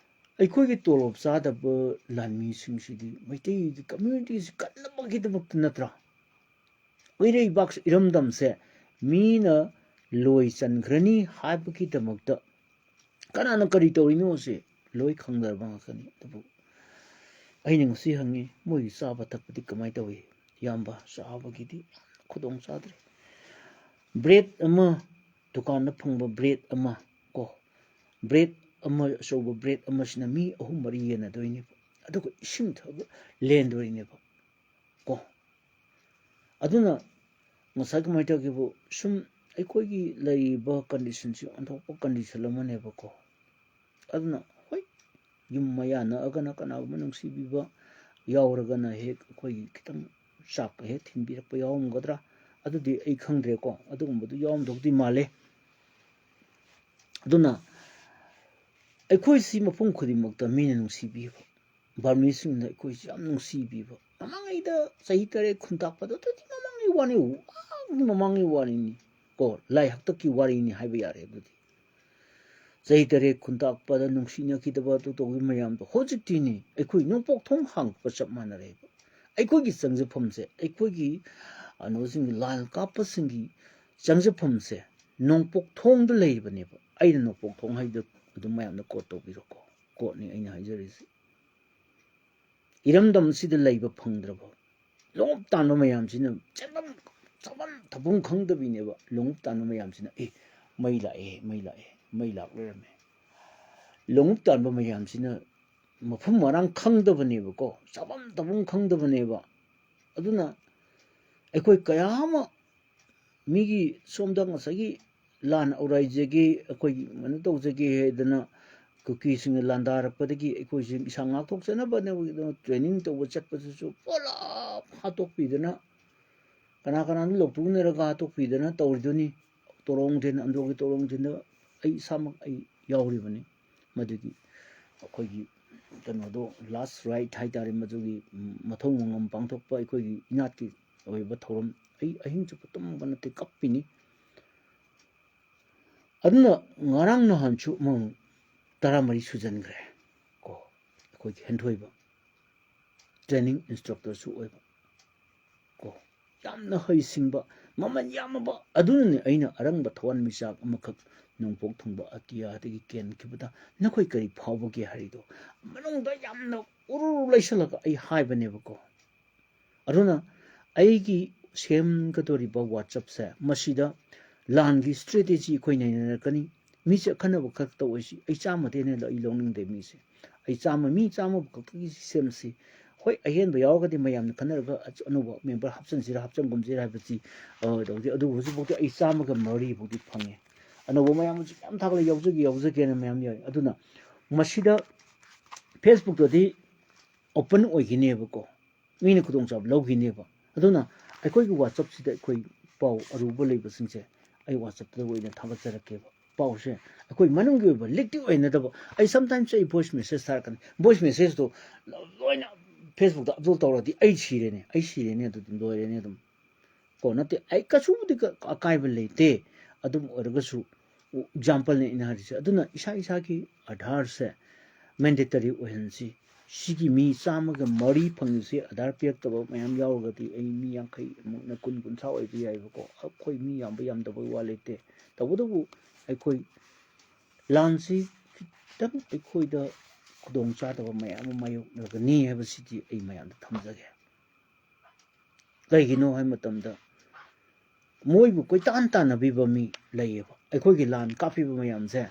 ꯑꯩꯈꯣꯏꯒꯤ ꯇꯣꯂꯣꯞ ꯆꯥꯗꯕ ꯂꯥꯟꯃꯤꯁꯤꯡꯁꯤꯗꯤ ꯃꯩꯇꯩꯒꯤ ꯀꯝꯃ꯭ꯌꯨꯅꯤꯇꯤꯁꯤ ꯀꯟꯅꯕꯒꯤꯗꯃꯛꯇ ꯅꯠꯇ꯭ꯔꯥ? ꯏꯔꯩꯕꯥꯛ ꯏꯔꯝꯗꯝꯁꯦ ꯃꯤꯅ ꯂꯣꯏ ꯆꯟꯈ꯭ꯔꯅꯤ ꯍꯥꯏꯕꯒꯤꯗꯃꯛꯇ ꯀꯅꯥꯅ ꯀꯔꯤ ꯇꯧꯔꯤꯅꯣꯁꯦ ꯂꯣꯏ ꯈꯪꯅꯔꯕ ꯉꯥꯛꯇꯅꯤ꯫ ꯑꯗꯨꯕꯨ ꯑꯩꯅ ꯉꯁꯤ ꯍꯪꯉꯤ, ꯃꯣꯏꯒꯤ ꯆꯥꯕ ꯊꯛꯄꯗꯤ ꯀꯃꯥꯏꯅ ꯇꯧꯏ? ꯏꯌꯥꯝꯕ, ꯆꯥꯕꯒꯤꯗꯤ ꯈꯨꯗꯣꯡ ꯆꯥꯗ꯭ꯔꯦ꯫ ꯕ꯭ꯔꯦꯗ ꯑꯃ, ꯗꯨꯀꯥꯟꯗ ꯐꯪꯕ ꯕ꯭ꯔꯦꯗ ꯑꯃ ꯀꯣ, ꯕ꯭ꯔꯦꯗ ꯑꯃ, ꯑꯆꯧꯕ ꯕ꯭ꯔꯦꯗ ꯑꯃꯁꯤꯅ ꯃꯤ ꯑꯍꯨꯝ ꯃꯔꯤ ꯌꯦꯟꯅꯗꯣꯏꯅꯦꯕ, ꯑꯗꯨꯒ ꯏꯁꯤꯡ ꯊꯛꯑꯒ ꯂꯦꯟꯗꯣꯏꯅꯦꯕ ꯀꯣ꯫ ꯑꯗꯨꯅ ꯉꯁꯥꯏ ꯀꯃꯥꯏꯅ ꯇꯧꯒꯦꯕꯨ, ꯁꯨꯝ ꯑꯩꯈꯣꯏꯒꯤ ꯂꯩꯔꯤꯕ ꯀꯟꯗꯤꯁꯟꯁꯤ ꯑꯣꯟꯊꯣꯛꯄ ꯀꯟꯗꯤꯁꯟ ꯑꯃꯅꯦꯕꯀꯣ꯫ ꯑꯗꯨꯅ ꯍꯣꯏ, ꯌꯨꯝ ꯃꯌꯥ ꯅꯛꯑꯒꯅ ꯀꯅꯥꯒꯨꯝꯕ ꯅꯨꯡꯁꯤꯕꯤꯕ ꯌꯥꯎꯔꯒꯅ ꯍꯦꯛ ꯑꯩꯈꯣꯏꯒꯤ ꯈꯤꯇꯪ ꯆꯥꯛꯀ ꯍꯦꯛ ꯊꯤꯟꯕꯤꯔꯛꯄ ꯌꯥꯎꯔꯝꯒꯗ꯭ꯔꯥ, ꯑꯗꯨꯗꯤ ꯑꯩ ꯈꯪꯗ꯭ꯔꯦꯀꯣ꯫ ꯑꯗꯨꯒꯨꯝꯕꯗꯨ ꯌꯥꯎꯔꯝꯗꯧꯗꯤ ꯃꯥꯜꯂꯦ꯫ ꯑꯗꯨꯅ ꯑꯩꯈꯣꯏꯁꯤ ꯃꯐꯝ ꯈꯨꯗꯤꯡꯃꯛꯇ ꯃꯤꯅ ꯅꯨꯡꯁꯤꯕꯤꯕ, ꯕꯔꯃꯤꯁꯤꯡꯅ ꯑꯩꯈꯣꯏꯁꯤ ꯌꯥꯝ ꯅꯨꯡꯁꯤꯕꯤꯕ, ꯃꯃꯥꯡꯉꯩꯗ ꯆꯍꯤ ꯇꯔꯦꯠ ꯈꯨꯟꯇꯥꯛꯄꯗꯣ, ꯑꯗꯨꯗꯤ ꯃꯃꯥꯡꯉꯩ ꯋꯥꯅꯤ, ꯋꯥꯒꯤ ꯃꯃꯥꯡꯉꯩ ꯋꯥꯔꯤꯅꯤ ꯀꯣ, ꯂꯥꯏ ꯍꯥꯛꯇꯛꯀꯤ ꯋꯥꯔꯤꯅꯤ ꯍꯥꯏꯕ ꯌꯥꯔꯦ꯫ ꯑꯗꯨꯗꯤ ꯆꯍꯤ ꯇꯔꯦꯠ ꯈꯨꯟꯇꯥꯛꯄꯗ ꯅꯨꯡꯁꯤꯅꯈꯤꯗꯕ ꯑꯗꯨ ꯇꯧꯈꯤꯕ ꯃꯌꯥꯝꯗꯣ ꯍꯧꯖꯤꯛꯇꯤꯅꯤ ꯑꯩꯈꯣꯏ ꯅꯣꯡꯄꯣꯛ ꯊꯣꯡ ꯍꯥꯡꯕꯒ ꯆꯞ ꯃꯥꯟꯅꯔꯦꯕ꯫ ꯑꯩꯈꯣꯏꯒꯤ ꯆꯪꯖꯐꯝꯁꯦ, ꯑꯩꯈꯣꯏꯒꯤ ꯀꯩꯅꯣꯁꯤꯡꯒꯤ, ꯂꯥꯟ ꯀꯥꯞꯄꯁꯤꯡꯒꯤ ꯆꯪꯖꯐꯝꯁꯦ ꯅꯣꯡꯄꯣꯛ ꯊꯣꯡꯗ ꯂꯩꯔꯤꯕꯅꯦꯕ꯫ ꯑꯩꯅ ꯅꯣꯡꯄꯣꯛ ꯊꯣꯡ ꯍꯥꯏꯗꯣ ꯑꯗꯨꯝ ꯃꯌꯥꯝꯅ ꯀꯣꯠ ꯇꯧꯕꯤꯔꯣꯀꯣ, ꯀꯣꯠꯅꯤ ꯑꯩꯅ ꯍꯥꯏꯖꯔꯤꯁꯦ꯫ ꯏꯔꯝꯗꯝꯁꯤꯗ ꯂꯩꯕ ꯐꯪꯗ꯭ꯔꯕ ꯂꯣꯡꯎꯞ ꯇꯥꯟꯕ ꯃꯌꯥꯝꯁꯤꯅ ꯆꯥꯐꯝ, ꯆꯥꯐꯝ ꯊꯛꯐꯝ ꯈꯪꯗꯕꯤꯅꯦꯕ꯫ ꯂꯣꯡꯎꯞ ꯇꯥꯟꯕ ꯃꯌꯥꯝꯁꯤꯅ, "ꯑꯦ, ꯃꯩ ꯂꯥꯛꯑꯦ, ꯃꯩ ꯂꯥꯛꯑꯦ, ꯃꯩ ꯂꯥꯛ ꯂꯩꯔꯝꯃꯦ"꯫ ꯂꯣꯡꯎꯞ ꯇꯥꯟꯕ ꯃꯌꯥꯝꯁꯤꯅ ꯃꯐꯝ ꯃꯔꯥꯡ ꯈꯪꯗꯕꯅꯦꯕꯀꯣ, ꯆꯥꯐꯝ ꯊꯛꯐꯝ ꯈꯪꯗꯕꯅꯦꯕ꯫ ꯑꯗꯨꯅ ꯑꯩꯈꯣꯏ ꯀꯌꯥ ꯑꯃ ꯃꯤꯒꯤ ꯁꯣꯝꯗ ꯉꯁꯥꯏꯒꯤ ꯂꯥꯟ ꯑꯧꯔꯥꯏꯖꯒꯦ, ꯑꯩꯈꯣꯏꯒꯤ ꯀꯩꯅꯣ ꯇꯧꯖꯒꯦ ꯍꯥꯏꯗꯅ ꯀꯨꯀꯤꯁꯤꯡꯅ ꯂꯥꯟꯗꯥꯔꯛꯄꯗꯒꯤ ꯑꯩꯈꯣꯏꯁꯤ ꯏꯁꯥ ꯉꯥꯛꯊꯣꯛꯆꯅꯕꯅꯦ ꯇ꯭ꯔꯦꯅꯤꯡ ꯇꯧꯕ ꯆꯠꯄꯗꯨꯁꯨ ꯄꯨꯂꯞ ꯍꯥꯠꯇꯣꯛꯄꯤꯗꯅ, ꯀꯅꯥ ꯀꯅꯥꯅꯣ ꯂꯧꯊꯣꯛꯅꯔꯒ ꯍꯥꯠꯇꯣꯛꯄꯤꯗꯅ ꯇꯧꯔꯤꯗꯨꯅꯤ꯫ ꯇꯣꯔꯣꯡꯊꯤꯟ, ꯑꯟꯗ꯭ꯔꯣꯒꯤ ꯇꯣꯔꯣꯡꯊꯤꯟꯗ ꯑꯩ ꯏꯁꯥꯃꯛ ꯑꯩ ꯌꯥꯎꯔꯤꯕꯅꯤ꯫ ꯃꯗꯨꯒꯤ ꯑꯩꯈꯣꯏꯒꯤ ꯀꯩꯅꯣꯗꯣ, ꯂꯥꯁ ꯔꯥꯏꯠ ꯍꯥꯏꯇꯥꯔꯦ, ꯃꯗꯨꯒꯤ ꯃꯊꯧ ꯃꯉꯝ ꯄꯥꯡꯊꯣꯛꯄ ꯑꯩꯈꯣꯏꯒꯤ ꯏꯅꯥꯠꯀꯤ ꯑꯣꯏꯕ ꯊꯧꯔꯝ꯫ ꯑꯩ ꯑꯍꯤꯡ ꯆꯨꯞꯄ ꯇꯨꯝꯕ ꯅꯠꯇꯦ, ꯀꯞꯄꯤꯅꯤ꯫ ꯑꯗꯨꯅ ꯉꯔꯥꯡ ꯅꯍꯥꯟꯁꯨ ꯑꯃꯃꯨꯛ ꯇꯔꯥꯃꯔꯤ ꯁꯨꯖꯟꯈ꯭ꯔꯦ꯫ ꯑꯩꯈꯣꯏꯒꯤ ꯍꯦꯟꯊꯣꯏꯕ, training instructorꯁꯨ ꯑꯣꯏꯕ ꯀꯣ, ꯌꯥꯝꯅ ꯍꯩꯁꯤꯡꯕ, ꯃꯃꯜ ꯌꯥꯝꯃꯕ, ꯑꯗꯨꯅꯅꯦ ꯑꯩꯅ ꯑꯔꯪꯕ ꯊꯋꯥꯟꯃꯤꯆꯥꯛ ꯑꯃꯈꯛ ꯅꯣꯡꯄꯣꯛ ꯊꯪꯕ ꯑꯇꯤꯌꯥꯗꯒꯤ ꯀꯦꯟꯈꯤꯕꯗ ꯅꯈꯣꯏ ꯀꯔꯤ ꯐꯥꯎꯕꯒꯦ ꯍꯥꯏꯔꯤꯗꯣ ꯃꯅꯨꯡꯗ ꯌꯥꯝꯅ ꯎꯔꯨꯔꯨ ꯂꯩꯁꯜꯂꯒ ꯑꯩ ꯍꯥꯏꯕꯅꯦꯕꯀꯣ꯫ ꯑꯗꯨꯅ ꯑꯩꯒꯤ ꯁꯦꯝꯒꯗꯧꯔꯤꯕ WhatsAppꯁꯦ, ꯃꯁꯤꯗ ꯂꯥꯟꯒꯤ strategy ꯑꯩꯈꯣꯏ ꯅꯩꯅꯔꯛꯀꯅꯤ꯫ ꯃꯤꯁꯦ ꯑꯈꯟꯅꯕ ꯈꯛꯇ ꯑꯣꯏꯁꯤ꯫ ꯑꯩ ꯆꯥꯝꯃꯗꯩ ꯍꯦꯟꯅ ꯑꯩ ꯂꯧꯅꯤꯡꯗꯦ ꯃꯤꯁꯦ꯫ ꯑꯩ ꯆꯥꯝꯃ, ꯃꯤ ꯆꯥꯝꯃ ꯈꯛꯇꯒꯤ ꯁꯦꯝꯁꯤ꯫ ꯍꯣꯏ, ꯑꯍꯦꯟꯕ ꯌꯥꯎꯔꯒꯗꯤ ꯃꯌꯥꯝꯅ ꯈꯟꯅꯔꯒ ꯑꯆ-, ꯑꯅꯧꯕ member ꯍꯥꯞꯆꯤꯟꯁꯤꯔꯥ ꯍꯥꯞꯆꯤꯟꯒꯨꯝꯁꯤꯔꯥ ꯍꯥꯏꯕꯁꯤ, ꯑ, ꯇꯧꯗꯦ꯫ ꯑꯗꯨꯕꯨ ꯍꯧꯖꯤꯛꯐꯥꯎꯗꯤ ꯑꯩ ꯆꯥꯝꯃꯒ ꯃꯔꯤꯐꯥꯎꯗꯤ ꯐꯪꯉꯦ꯫ ꯑꯅꯧꯕ ꯃꯌꯥꯝ ꯑꯃꯁꯨ ꯌꯥꯝ ꯊꯥꯒꯠꯂꯦ, ꯌꯥꯎꯖꯒꯦ, ꯌꯥꯎꯖꯒꯦꯅ ꯃꯌꯥꯝ ꯌꯥꯎꯏ꯫ ꯑꯗꯨꯅ ꯃꯁꯤꯗ Facebookꯇꯗꯤ open ꯑꯣꯏꯈꯤꯅꯦꯕꯀꯣ, ꯃꯤꯅ ꯈꯨꯗꯣꯡꯆꯥꯕ ꯂꯧꯈꯤꯅꯦꯕ꯫ ꯑꯗꯨꯅ ꯑꯩꯈꯣꯏꯒꯤ WhatsAppꯁꯤꯗ ꯑꯩꯈꯣꯏ ꯄꯥꯎ ꯑꯔꯨꯕ ꯂꯩꯕꯁꯤꯡꯁꯦ ꯑꯩ WhatsAppꯇ ꯑꯣꯏꯅ ꯊꯥꯒꯠꯆꯔꯛꯀꯦꯕ꯫ ꯄꯥꯎꯁꯦ ꯑꯩꯈꯣꯏ ꯃꯅꯨꯡꯒꯤ ꯑꯣꯏꯕ leakꯇꯤ ꯑꯣꯏꯅꯗꯕ꯫ ꯑꯩ sometimes ꯑꯩ voice message ꯊꯥꯔꯛꯀꯅꯤ꯫ Voice messageꯇꯣ ꯂꯣꯏꯅ Facebookꯇ upload ꯇꯧꯔꯗꯤ ꯑꯩ ꯁꯤꯔꯦꯅꯦ, ꯑꯩ ꯁꯤꯔꯦꯅꯦ, ꯑꯗꯨꯗꯤ ꯂꯣꯏꯔꯦꯅꯦ ꯑꯗꯨꯝ꯫ ꯀꯣ ꯅꯠꯇꯦ, ꯑꯩ ꯀꯩꯁꯨꯕꯨꯗꯤ ꯀ-, ꯑꯀꯥꯏꯕ ꯂꯩꯇꯦ꯫ ꯑꯗꯨꯝ ꯑꯣꯏꯔꯒꯁꯨ exampleꯅꯦ ꯑꯩꯅ ꯍꯥꯏꯔꯤꯁꯦ꯫ ꯑꯗꯨꯅ ꯏꯁꯥ ꯏꯁꯥꯒꯤ Aadhaarꯁꯦ mandatory ꯑꯣꯏꯍꯟꯁꯤ꯫ ꯁꯤꯒꯤ ꯃꯤ ꯆꯥꯝꯃꯒ ꯃꯔꯤ ꯐꯪꯉꯤꯁꯤ Aadhaar ꯄꯤꯔꯛꯇꯕ ꯃꯌꯥꯝ ꯌꯥꯎꯔꯒꯗꯤ ꯑꯩ ꯃꯤ ꯌꯥꯡꯈꯩ ꯑꯃꯨꯛꯅ ꯀꯨꯟ ꯀꯨꯟꯊ꯭ꯔꯥ ꯑꯣꯏꯕ ꯌꯥꯏꯕꯀꯣ꯫ ꯑꯩꯈꯣꯏ ꯃꯤ ꯌꯥꯝꯕ ꯌꯥꯝꯗꯕꯒꯤ ꯋꯥ ꯂꯩꯇꯦ꯫ ꯇꯧꯕꯇꯕꯨ ꯑꯩꯈꯣꯏ ꯂꯥꯟꯁꯤ ꯈꯤꯇꯪ ꯑꯩꯈꯣꯏꯗ ꯈꯨꯗꯣꯡꯆꯥꯗꯕ ꯃꯌꯥꯝ ꯑꯃ ꯃꯥꯌꯣꯛꯅꯒꯅꯤ ꯍꯥꯏꯕꯁꯤꯗꯤ ꯑꯩ ꯃꯌꯥꯝꯗ ꯊꯝꯖꯒꯦ꯫ ꯀꯩꯒꯤꯅꯣ ꯍꯥꯏꯕ ꯃꯇꯝꯗ ꯃꯣꯏꯕꯨ ꯀꯣꯏꯇꯥꯟ ꯇꯥꯟꯅꯕꯤꯕ ꯃꯤ ꯂꯩꯌꯦꯕ꯫ ꯑꯩꯈꯣꯏꯒꯤ ꯂꯥꯟ ꯀꯥꯞꯄꯤꯕ ꯃꯌꯥꯝꯁꯦ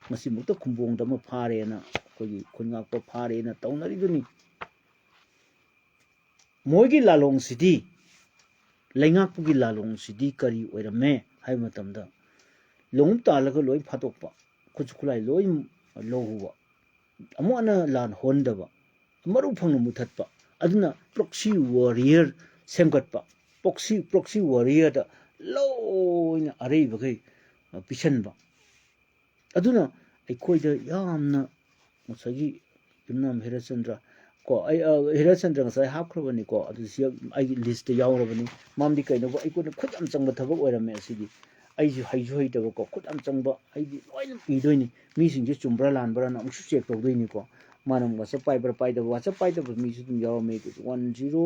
ꯉꯁꯤꯃꯛꯇ ꯈꯨꯝꯕꯣꯡꯗ ꯑꯃ ꯐꯥꯔꯦꯅ, ꯑꯩꯈꯣꯏꯒꯤ ꯈꯨꯟ ꯉꯥꯛꯄ ꯐꯥꯔꯦꯅ ꯇꯧꯅꯔꯤꯗꯨꯅꯤ꯫ ꯃꯣꯏꯒꯤ ꯂꯥꯂꯣꯡꯁꯤꯗꯤ, ꯂꯩꯉꯥꯛꯄꯒꯤ ꯂꯥꯂꯣꯡꯁꯤꯗꯤ ꯀꯔꯤ ꯑꯣꯏꯔꯝꯃꯦ ꯍꯥꯏꯕ ꯃꯇꯝꯗ, ꯂꯣꯡꯎꯞ ꯇꯥꯜꯂꯒ ꯂꯣꯏ ꯐꯥꯗꯣꯛꯄ, ꯈꯨꯠꯁꯨ ꯈꯨꯠꯂꯥꯏ ꯂꯣꯏ ꯂꯧꯍꯧꯕ, ꯑꯃꯨꯛ ꯍꯟꯅ ꯂꯥꯟ ꯍꯧꯍꯟꯗꯕ, ꯃꯔꯨ ꯐꯪꯅ ꯃꯨꯊꯠꯄ, ꯑꯗꯨꯅ proxy warrior ꯁꯦꯝꯒꯠꯄ, proxy, proxy warriorꯗ ꯂꯣꯏꯅ ꯑꯔꯩꯕꯈꯩ, ꯑ, ꯄꯤꯁꯟꯕ꯫ ꯑꯗꯨꯅ ꯑꯩꯈꯣꯏꯗ ꯌꯥꯝꯅ ꯉꯁꯥꯏꯒꯤ ꯌꯨꯝꯅꯥꯝ ꯍꯦꯔꯥꯆꯟꯗ꯭ꯔ ꯀꯣ, ꯑꯩ, ꯑ, ꯍꯦꯔꯥꯆꯟꯗ꯭ꯔ ꯉꯁꯥꯏ ꯍꯥꯞꯈ꯭ꯔꯕꯅꯤꯀꯣ, ꯑꯗꯨ ꯁꯤ ꯑꯩꯒꯤ listꯇ ꯌꯥꯎꯔꯕꯅꯤ꯫ ꯃꯔꯝꯗꯤ ꯀꯩꯅꯣꯕ, ꯑꯩꯈꯣꯏꯅ ꯈꯨꯠ ꯌꯥꯝ ꯆꯪꯕ ꯊꯕꯛ ꯑꯣꯏꯔꯝꯃꯦ ꯑꯁꯤꯗꯤ꯫ ꯑꯩꯁꯨ ꯍꯩꯁꯨ ꯍꯩꯇꯕꯀꯣ, ꯈꯨꯠ ꯌꯥꯝ ꯆꯪꯕ, ꯑꯩꯗꯤ ꯂꯣꯏꯅ ꯏꯗꯣꯏꯅꯤ꯫ ꯃꯤꯁꯤꯡꯁꯦ ꯆꯨꯝꯕ꯭ꯔꯥ ꯂꯥꯟꯕ꯭ꯔꯥꯅ ꯑꯃꯨꯛꯁꯨ check ꯇꯧꯗꯣꯏꯅꯤꯀꯣ꯫ ꯃꯥꯅ WhatsApp ꯄꯥꯏꯕ꯭ꯔꯥ ꯄꯥꯏꯗꯕ, WhatsApp ꯄꯥꯏꯗꯕ ꯃꯤꯁꯨ ꯑꯗꯨꯝ ꯌꯥꯎꯔꯝꯃꯦ꯫ ꯑꯗꯨ ꯋꯥꯟ ꯖꯤꯔꯣ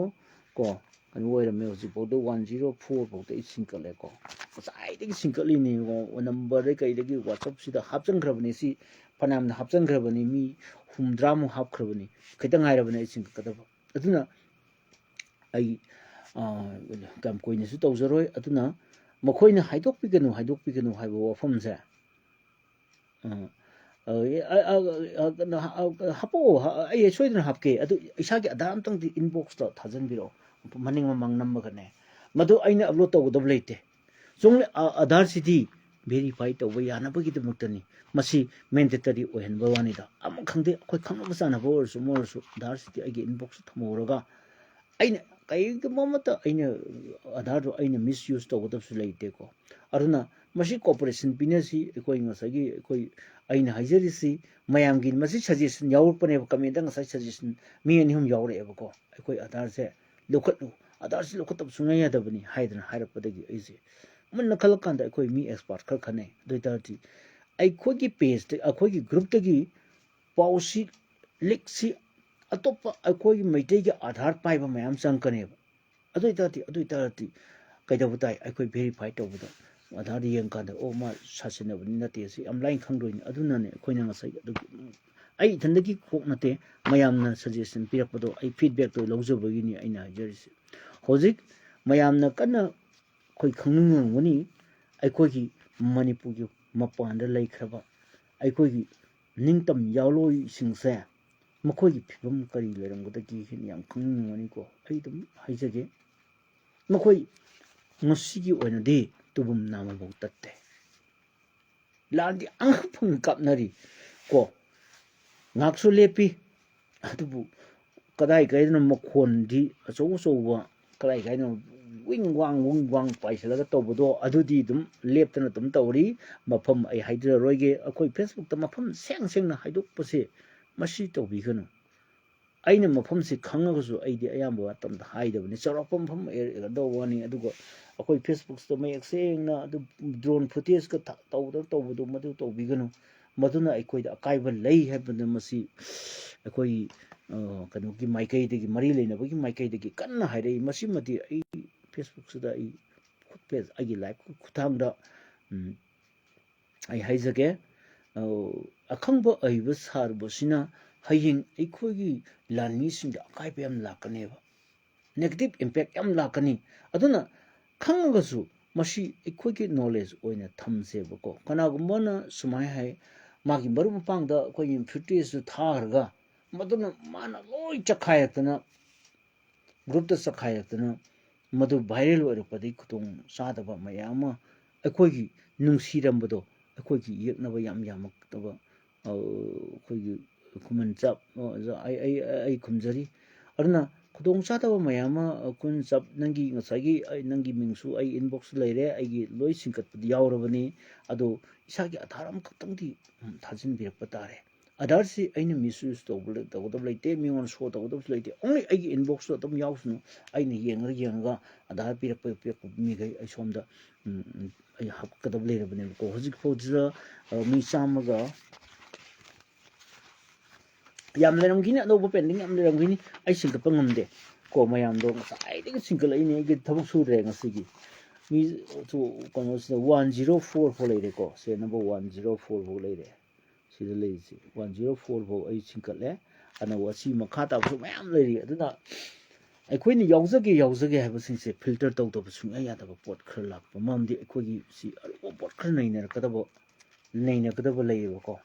ꯀꯣ, ꯀꯩꯅꯣ ꯑꯣꯏꯔꯝꯃꯦ꯫ ꯍꯧꯖꯤꯛꯐꯥꯎꯗ ꯋꯥꯟ ꯖꯤꯔꯣ ꯐꯣꯔ ꯐꯥꯎꯗ ꯑꯩ ꯁꯤꯡꯀꯠꯂꯦꯀꯣ꯫ ꯉꯁꯥꯏꯗꯒꯤ ꯁꯤꯡꯀꯠꯂꯤꯅꯦ꯫ ꯅꯝꯕꯔꯗꯩ ꯀꯩꯗꯒꯤ WhatsApp-ꯁꯤꯗ ꯍꯥꯞꯆꯟꯈ꯭ꯔꯕꯅꯤ꯫ ꯁꯤ ꯐꯅꯌꯥꯝꯅ ꯍꯥꯞꯆꯟꯈ꯭ꯔꯕꯅꯤ꯫ ꯃꯤ ꯍꯨꯝꯗ꯭ꯔꯥꯃꯨꯛ ꯍꯥꯞꯈ꯭ꯔꯕꯅꯤ꯫ ꯈꯤꯇꯪ ꯉꯥꯏꯔꯕꯅꯤ ꯑꯩ ꯁꯤꯡꯀꯠꯀꯗꯕ꯫ ꯑꯗꯨꯅ ꯑꯩ, ꯑ, ꯌꯥꯝ ꯀꯨꯏꯅꯁꯨ ꯇꯧꯖꯔꯣꯏ꯫ ꯑꯗꯨꯅ ꯃꯈꯣꯏꯅ "ꯍꯥꯏꯗꯣꯛꯄꯤꯒꯅꯨ, ꯍꯥꯏꯗꯣꯛꯄꯤꯒꯅꯨ" ꯍꯥꯏꯕ ꯋꯥꯐꯝꯁꯦ, ꯑ, ꯑ, ꯑ, ꯑ, ꯑ, ꯑ, ꯍꯥꯄꯛꯑꯣ, ꯑ, ꯑꯩ ꯁꯣꯏꯗꯅ ꯍꯥꯞꯀꯦ꯫ ꯑꯗꯨ ꯏꯁꯥꯒꯤ ꯑꯙꯥꯔ ꯑꯝꯇꯪꯗꯤ inbox-ꯇ ꯊꯥꯖꯟꯕꯤꯔꯛꯑꯣ꯫ ꯃꯅꯤꯡ ꯃꯃꯥꯡ ꯅꯝꯃꯒꯅꯦ꯫ ꯃꯗꯨ ꯑꯩꯅ upload ꯇꯧꯒꯗꯕ ꯂꯩꯇꯦ꯫ ꯆꯨꯝꯂꯦ, ꯑ, ꯑꯙꯥꯔꯁꯤꯗꯤ verify ꯇꯧꯕ ꯌꯥꯅꯕꯒꯤꯗꯃꯛꯇꯅꯤ꯫ ꯃꯁꯤ mandatory ꯑꯣꯏꯍꯟꯕ ꯋꯥꯅꯤꯗ꯫ ꯑꯃ ꯈꯪꯗꯦ, ꯑꯩꯈꯣꯏ ꯈꯪꯅꯕ ꯆꯥꯟꯅꯕ ꯑꯣꯏꯔꯁꯨ, ꯑꯃ ꯑꯣꯏꯔꯁꯨ, ꯑꯙꯥꯔꯁꯤꯗꯤ ꯑꯩꯒꯤ inbox-ꯇ ꯊꯝꯍꯧꯔꯒ ꯑꯩꯅ ꯀꯔꯤꯒꯨꯝꯕ ꯑꯃꯠꯇ ꯑꯩꯅ ꯑꯙꯥꯔꯗꯣ ꯑꯩꯅ misuse ꯇꯧꯒꯗꯕꯁꯨ ꯂꯩꯇꯦꯀꯣ꯫ ꯑꯗꯨꯅ ꯃꯁꯤ cooperation ꯄꯤꯅꯁꯤ꯫ ꯑꯩꯈꯣꯏ ꯉꯁꯥꯏꯒꯤ ꯑꯩꯈꯣꯏ, ꯑꯩꯅ ꯍꯥꯏꯖꯔꯤꯁꯤ ꯃꯌꯥꯝꯒꯤ ꯃꯁꯤ suggestion ꯌꯥꯎꯔꯛꯄꯅꯦꯕ꯫ Comment-ꯇ ꯉꯁꯥꯏ suggestion ꯃꯤ ꯑꯅꯤ ꯑꯍꯨꯝ ꯌꯥꯎꯔꯛꯑꯦꯕꯀꯣ꯫ "ꯑꯩꯈꯣꯏ ꯑꯙꯥꯔꯁꯦ ꯂꯧꯈꯠꯂꯨ, ꯑꯙꯥꯔꯁꯤ ꯂꯧꯈꯠꯇꯕ ꯁꯨꯡꯌꯥ ꯌꯥꯗꯕꯅꯤ" ꯍꯥꯏꯗꯅ ꯍꯥꯏꯔꯛꯄꯗꯒꯤ ꯑꯩꯁꯦ ꯃꯨꯟꯅ ꯈꯜꯂꯀꯥꯟꯗ ꯑꯩꯈꯣꯏ ꯃꯤ expert ꯈꯔ ꯈꯟꯅꯩ꯫ ꯑꯗꯨ ꯑꯣꯏ ꯇꯥꯔꯗꯤ ꯑꯩꯈꯣꯏꯒꯤ page-ꯇ, ꯑꯩꯈꯣꯏꯒꯤ group-ꯇꯒꯤ ꯄꯥꯎꯁꯤ, leak-ꯁꯤ ꯑꯇꯣꯞꯄ ꯑꯩꯈꯣꯏꯒꯤ ꯃꯩꯇꯩꯒꯤ ꯑꯙꯥꯔ ꯄꯥꯏꯕ ꯃꯌꯥꯝ ꯆꯪꯉꯛꯀꯅꯦꯕ꯫ ꯑꯗꯨ ꯑꯣꯏ ꯇꯥꯔꯗꯤ, ꯑꯗꯨ ꯑꯣꯏ ꯇꯥꯔꯗꯤ ꯀꯩꯗꯧꯕ ꯇꯥꯏ? ꯑꯩꯈꯣꯏ verify ꯇꯧꯕꯗ ꯑꯙꯥꯔꯗ ꯌꯦꯡꯀꯥꯟꯗ, "ꯑꯣ, ꯃꯥ ꯁꯥꯁꯤꯟꯅꯕꯅꯤ ꯅꯠꯇꯦ" ꯁꯤ ꯌꯥꯝ ꯂꯥꯏꯅ ꯈꯪꯗꯣꯏꯅꯤ꯫ ꯑꯗꯨꯅꯅꯦ ꯑꯩꯈꯣꯏꯅ ꯉꯁꯥꯏ ꯑꯗꯨꯒꯤ, ꯑꯩ ꯏꯊꯟꯗꯒꯤ ꯀꯣꯛ ꯅꯠꯇꯦ, ꯃꯌꯥꯝꯅ suggestion ꯄꯤꯔꯛꯄꯗꯣ ꯑꯩ feedback-ꯇꯣ ꯂꯧꯖꯕꯒꯤꯅꯤ ꯑꯩꯅ ꯍꯥꯏꯖꯔꯤꯁꯦ꯫ ꯍꯧꯖꯤꯛ ꯃꯌꯥꯝꯅ ꯀꯟꯅ ꯑꯩꯈꯣꯏ ꯈꯪꯅꯤꯡꯉꯝꯒꯅꯤ, ꯑꯩꯈꯣꯏꯒꯤ ꯃꯅꯤꯄꯨꯔꯒꯤ ꯃꯄꯥꯟꯗ ꯂꯩꯈ꯭ꯔꯕ ꯑꯩꯈꯣꯏꯒꯤ ꯅꯤꯡꯇꯝ ꯌꯥꯎꯂꯣꯏꯁꯤꯡꯁꯦ ꯃꯈꯣꯏꯒꯤ ꯐꯤꯕꯝ ꯀꯔꯤ ꯂꯩꯔꯝꯒꯗꯒꯦ ꯍꯥꯏꯅ ꯌꯥꯝ ꯈꯪꯅꯤꯡꯉꯝꯒꯅꯤꯀꯣ꯫ ꯑꯩ ꯑꯗꯨꯝ ꯍꯥꯏꯖꯒꯦ, ꯃꯈꯣꯏ ꯉꯁꯤꯒꯤ ꯑꯣꯏꯅꯗꯤ ꯇꯨꯕꯨꯝ ꯅꯥꯝꯃꯐꯥꯎ ꯇꯠꯇꯦ꯫ ꯂꯥꯟꯗꯤ ꯑꯉꯛꯄ ꯑꯃ ꯀꯥꯞꯅꯔꯤ ꯀꯣ꯫ ꯉꯥꯏꯍꯥꯛꯁꯨ ꯂꯦꯞꯄꯤ, ꯑꯗꯨꯕꯨ ꯀꯗꯥꯏ ꯀꯗꯥꯏꯗꯅꯣ ꯃꯈꯣꯟꯗꯤ ꯑꯆꯧ ꯑꯆꯧꯕ, ꯀꯗꯥꯏ ꯀꯗꯥꯏꯗꯅꯣ ꯋꯤꯡ ꯋꯥꯡ ꯋꯤꯡ ꯋꯥꯡ ꯄꯥꯏꯁꯤꯜꯂꯒ ꯇꯧꯕꯗꯣ, ꯑꯗꯨꯗꯤ ꯑꯗꯨꯝ ꯂꯦꯞꯇꯅ ꯑꯗꯨꯝ ꯇꯧꯔꯤ꯫ ꯃꯐꯝ ꯑꯩ ꯍꯥꯏꯖꯔꯔꯣꯏꯒꯦ꯫ ꯑꯩꯈꯣꯏ Facebook-ꯇ ꯃꯐꯝ ꯁꯦꯡ ꯁꯦꯡꯅ ꯍꯥꯏꯗꯣꯛꯄꯁꯦ ꯃꯁꯤ ꯇꯧꯕꯤꯒꯅꯨ꯫ ꯑꯩꯅ ꯃꯐꯝꯁꯤ ꯈꯪꯉꯒꯁꯨ ꯑꯩꯗꯤ ꯑꯌꯥꯝꯕ ꯃꯇꯝꯗ ꯍꯥꯏꯗꯕꯅꯤ꯫ ꯆꯥꯎꯔꯥꯛꯄ ꯃꯐꯝ ꯑꯦ-, ꯀꯩꯅꯣ ꯇꯧꯕ ꯋꯥꯅꯤ꯫ ꯑꯗꯨꯒ ꯑꯩꯈꯣꯏ Facebook-ꯇ ꯃꯌꯦꯛ ꯁꯦꯡꯅ ꯑꯗꯨ drone footage-ꯀ ꯊ-, ꯇꯧꯗꯅ ꯇꯧꯕꯗꯣ ꯃꯗꯨ ꯇꯧꯕꯤꯒꯅꯨ꯫ ꯃꯗꯨꯅ ꯑꯩꯈꯣꯏꯗ ꯑꯀꯥꯏꯕ ꯂꯩ ꯍꯥꯏꯕꯗ ꯃꯁꯤ ꯑꯩꯈꯣꯏ, ꯑ, ꯀꯩꯅꯣꯒꯤ ꯃꯥꯏꯀꯩꯗꯒꯤ, ꯃꯔꯤ ꯂꯩꯅꯕꯒꯤ ꯃꯥꯏꯀꯩꯗꯒꯤ ꯀꯟꯅ ꯍꯥꯏꯔꯛꯏ꯫ ꯃꯁꯤꯃꯗꯤ ꯑꯩ Facebookꯁꯤꯗ ꯑꯩ ꯈꯨꯠ ꯄꯦꯖ, ꯑꯩꯒꯤ live ꯈꯨꯠꯊꯥꯡꯗ, ꯎꯝ, ꯑꯩ ꯍꯥꯏꯖꯒꯦ, ꯑ, ꯑꯈꯪꯕ ꯑꯍꯩꯕ ꯁꯥꯔꯨꯕꯁꯤꯅ ꯍꯌꯦꯡ ꯑꯩꯈꯣꯏꯒꯤ ꯂꯥꯟꯃꯤꯁꯤꯡꯗ ꯑꯀꯥꯏꯕ ꯌꯥꯝ ꯂꯥꯛꯀꯅꯦꯕ, negative impact ꯌꯥꯝ ꯂꯥꯛꯀꯅꯤ꯫ ꯑꯗꯨꯅ ꯈꯪꯉꯒꯁꯨ ꯃꯁꯤ ꯑꯩꯈꯣꯏꯒꯤ knowledge ꯑꯣꯏꯅ ꯊꯝꯁꯦꯕꯀꯣ꯫ ꯀꯅꯥꯒꯨꯝꯕꯅ ꯁꯨꯃꯥꯏꯅ ꯍꯥꯏ, ꯃꯥꯒꯤ ꯃꯔꯨꯞ ꯃꯄꯥꯡꯗ ꯑꯩꯈꯣꯏꯒꯤ footageꯇꯨ ꯊꯥꯈ꯭ꯔꯒ ꯃꯗꯨꯅ ꯃꯥꯅ ꯂꯣꯏ ꯆꯈꯥꯏꯔꯛꯇꯅ, groupꯇ ꯆꯈꯥꯏꯔꯛꯇꯅ ꯃꯗꯨ viral ꯑꯣꯏꯔꯛꯄꯗꯒꯤ ꯈꯨꯗꯣꯡ ꯆꯥꯗꯕ ꯃꯌꯥꯝ ꯑꯃ, ꯑꯩꯈꯣꯏꯒꯤ ꯅꯨꯡꯁꯤꯔꯝꯕꯗꯣ ꯑꯩꯈꯣꯏꯒꯤ ꯌꯦꯛꯅꯕ ꯌꯥꯝ ꯌꯥꯝꯃꯛꯇꯕ, ꯑ, ꯑꯩꯈꯣꯏꯒꯤ ꯈꯨꯃꯟ ꯆꯥꯞ, ꯑ, ꯑꯩ, ꯑꯩ, ꯑꯩ ꯈꯨꯝꯖꯔꯤ꯫ ꯑꯗꯨꯅ ꯈꯨꯗꯣꯡ ꯆꯥꯗꯕ ꯃꯌꯥꯝ ꯑꯃ, ꯑ, ꯈꯨꯃꯟ ꯆꯥꯞ, ꯅꯪꯒꯤ ꯉꯁꯥꯏꯒꯤ ꯑꯩ, ꯅꯪꯒꯤ ꯃꯤꯡꯁꯨ ꯑꯩ inboxꯇ ꯂꯩꯔꯦ, ꯑꯩꯒꯤ ꯂꯣꯏ ꯁꯤꯡꯀꯠꯄꯗꯤ ꯌꯥꯎꯔꯕꯅꯤ꯫ ꯑꯗꯣ ꯏꯁꯥꯒꯤ ꯑꯙꯥꯔ ꯑꯃꯈꯛꯇꯪꯗꯤ, ꯎꯝ, ꯊꯥꯖꯤꯟꯕꯤꯔꯛꯄ ꯇꯥꯔꯦ꯫ ꯑꯙꯥꯔꯁꯤ ꯑꯩꯅ misuse ꯇꯧꯕ ꯂꯩ-, ꯇꯧꯒꯗꯕ ꯂꯩꯇꯦ, ꯃꯤꯉꯣꯟꯗ show ꯇꯧꯒꯗꯕꯁꯨ ꯂꯩꯇꯦ꯫ Only ꯑꯩꯒꯤ inboxꯇ ꯑꯗꯨꯝ ꯌꯥꯎꯁꯅꯨ, ꯑꯩꯅ ꯌꯦꯡꯉꯒ ꯌꯦꯡꯉꯒ ꯑꯙꯥꯔ ꯄꯤꯔꯛꯄ, ꯄꯤꯔꯛꯄ ꯃꯤꯈꯩ ꯑꯩ ꯁꯣꯝꯗ, ꯎꯝ, ꯎꯝ, ꯑꯩ ꯍꯥꯞꯀꯗꯕ ꯂꯩꯔꯕꯅꯦꯕꯀꯣ꯫ ꯍꯧꯖꯤꯛ ꯐꯥꯎꯁꯤꯗ, ꯑ, ꯃꯤ ꯆꯥꯝꯃꯒ ꯌꯥꯝ ꯂꯩꯔꯝꯈꯤꯅꯤ, ꯑꯅꯧꯕ pending ꯌꯥꯝ ꯂꯩꯔꯝꯈꯤꯅꯤ, ꯑꯩ ꯁꯤꯡꯀꯠꯄ ꯉꯝꯗꯦ ꯀꯣ꯫ ꯃꯌꯥꯝꯗꯣ ꯉꯁꯥꯏꯗꯒꯤ ꯁꯤꯡꯀꯠꯂꯛꯏꯅꯦ, ꯑꯩꯒꯤ ꯊꯕꯛ ꯁꯨꯗ꯭ꯔꯦ ꯉꯁꯤꯒꯤ꯫ ꯃꯤ ꯇꯨ-, ꯀꯩꯅꯣꯁꯤꯗ one zero four ꯐꯥꯎ ꯂꯩꯔꯦꯀꯣ, serial number one zero four ꯐꯥꯎ ꯂꯩꯔꯦ꯫ ꯁꯤꯗ ꯂꯩꯔꯤꯁꯦ one zero four ꯐꯥꯎ ꯑꯩ ꯁꯤꯡꯀꯠꯂꯦ꯫ ꯑꯅꯧꯕ ꯑꯁꯤ ꯃꯈꯥ ꯇꯥꯕꯁꯨ ꯃꯌꯥꯝ ꯂꯩꯔꯤ꯫ ꯑꯗꯨꯅ ꯑꯩꯈꯣꯏꯅ ꯌꯥꯎꯖꯒꯦ, ꯌꯥꯎꯖꯒꯦ ꯍꯥꯏꯕꯁꯤꯡꯁꯦ filter ꯇꯧꯗꯕ ꯁꯨꯡꯌꯥ ꯌꯥꯗꯕ ꯄꯣꯠ ꯈꯔ ꯂꯥꯛꯄ꯫ ꯃꯔꯝꯗꯤ ꯑꯩꯈꯣꯏꯒꯤ ꯁꯤ ꯑꯔꯨꯕ ꯄꯣꯠ ꯈꯔ ꯅꯩꯅꯔꯛꯀꯗꯕ, ꯅꯩꯅꯒꯗꯕ ꯂꯩꯌꯦꯕꯀꯣ꯫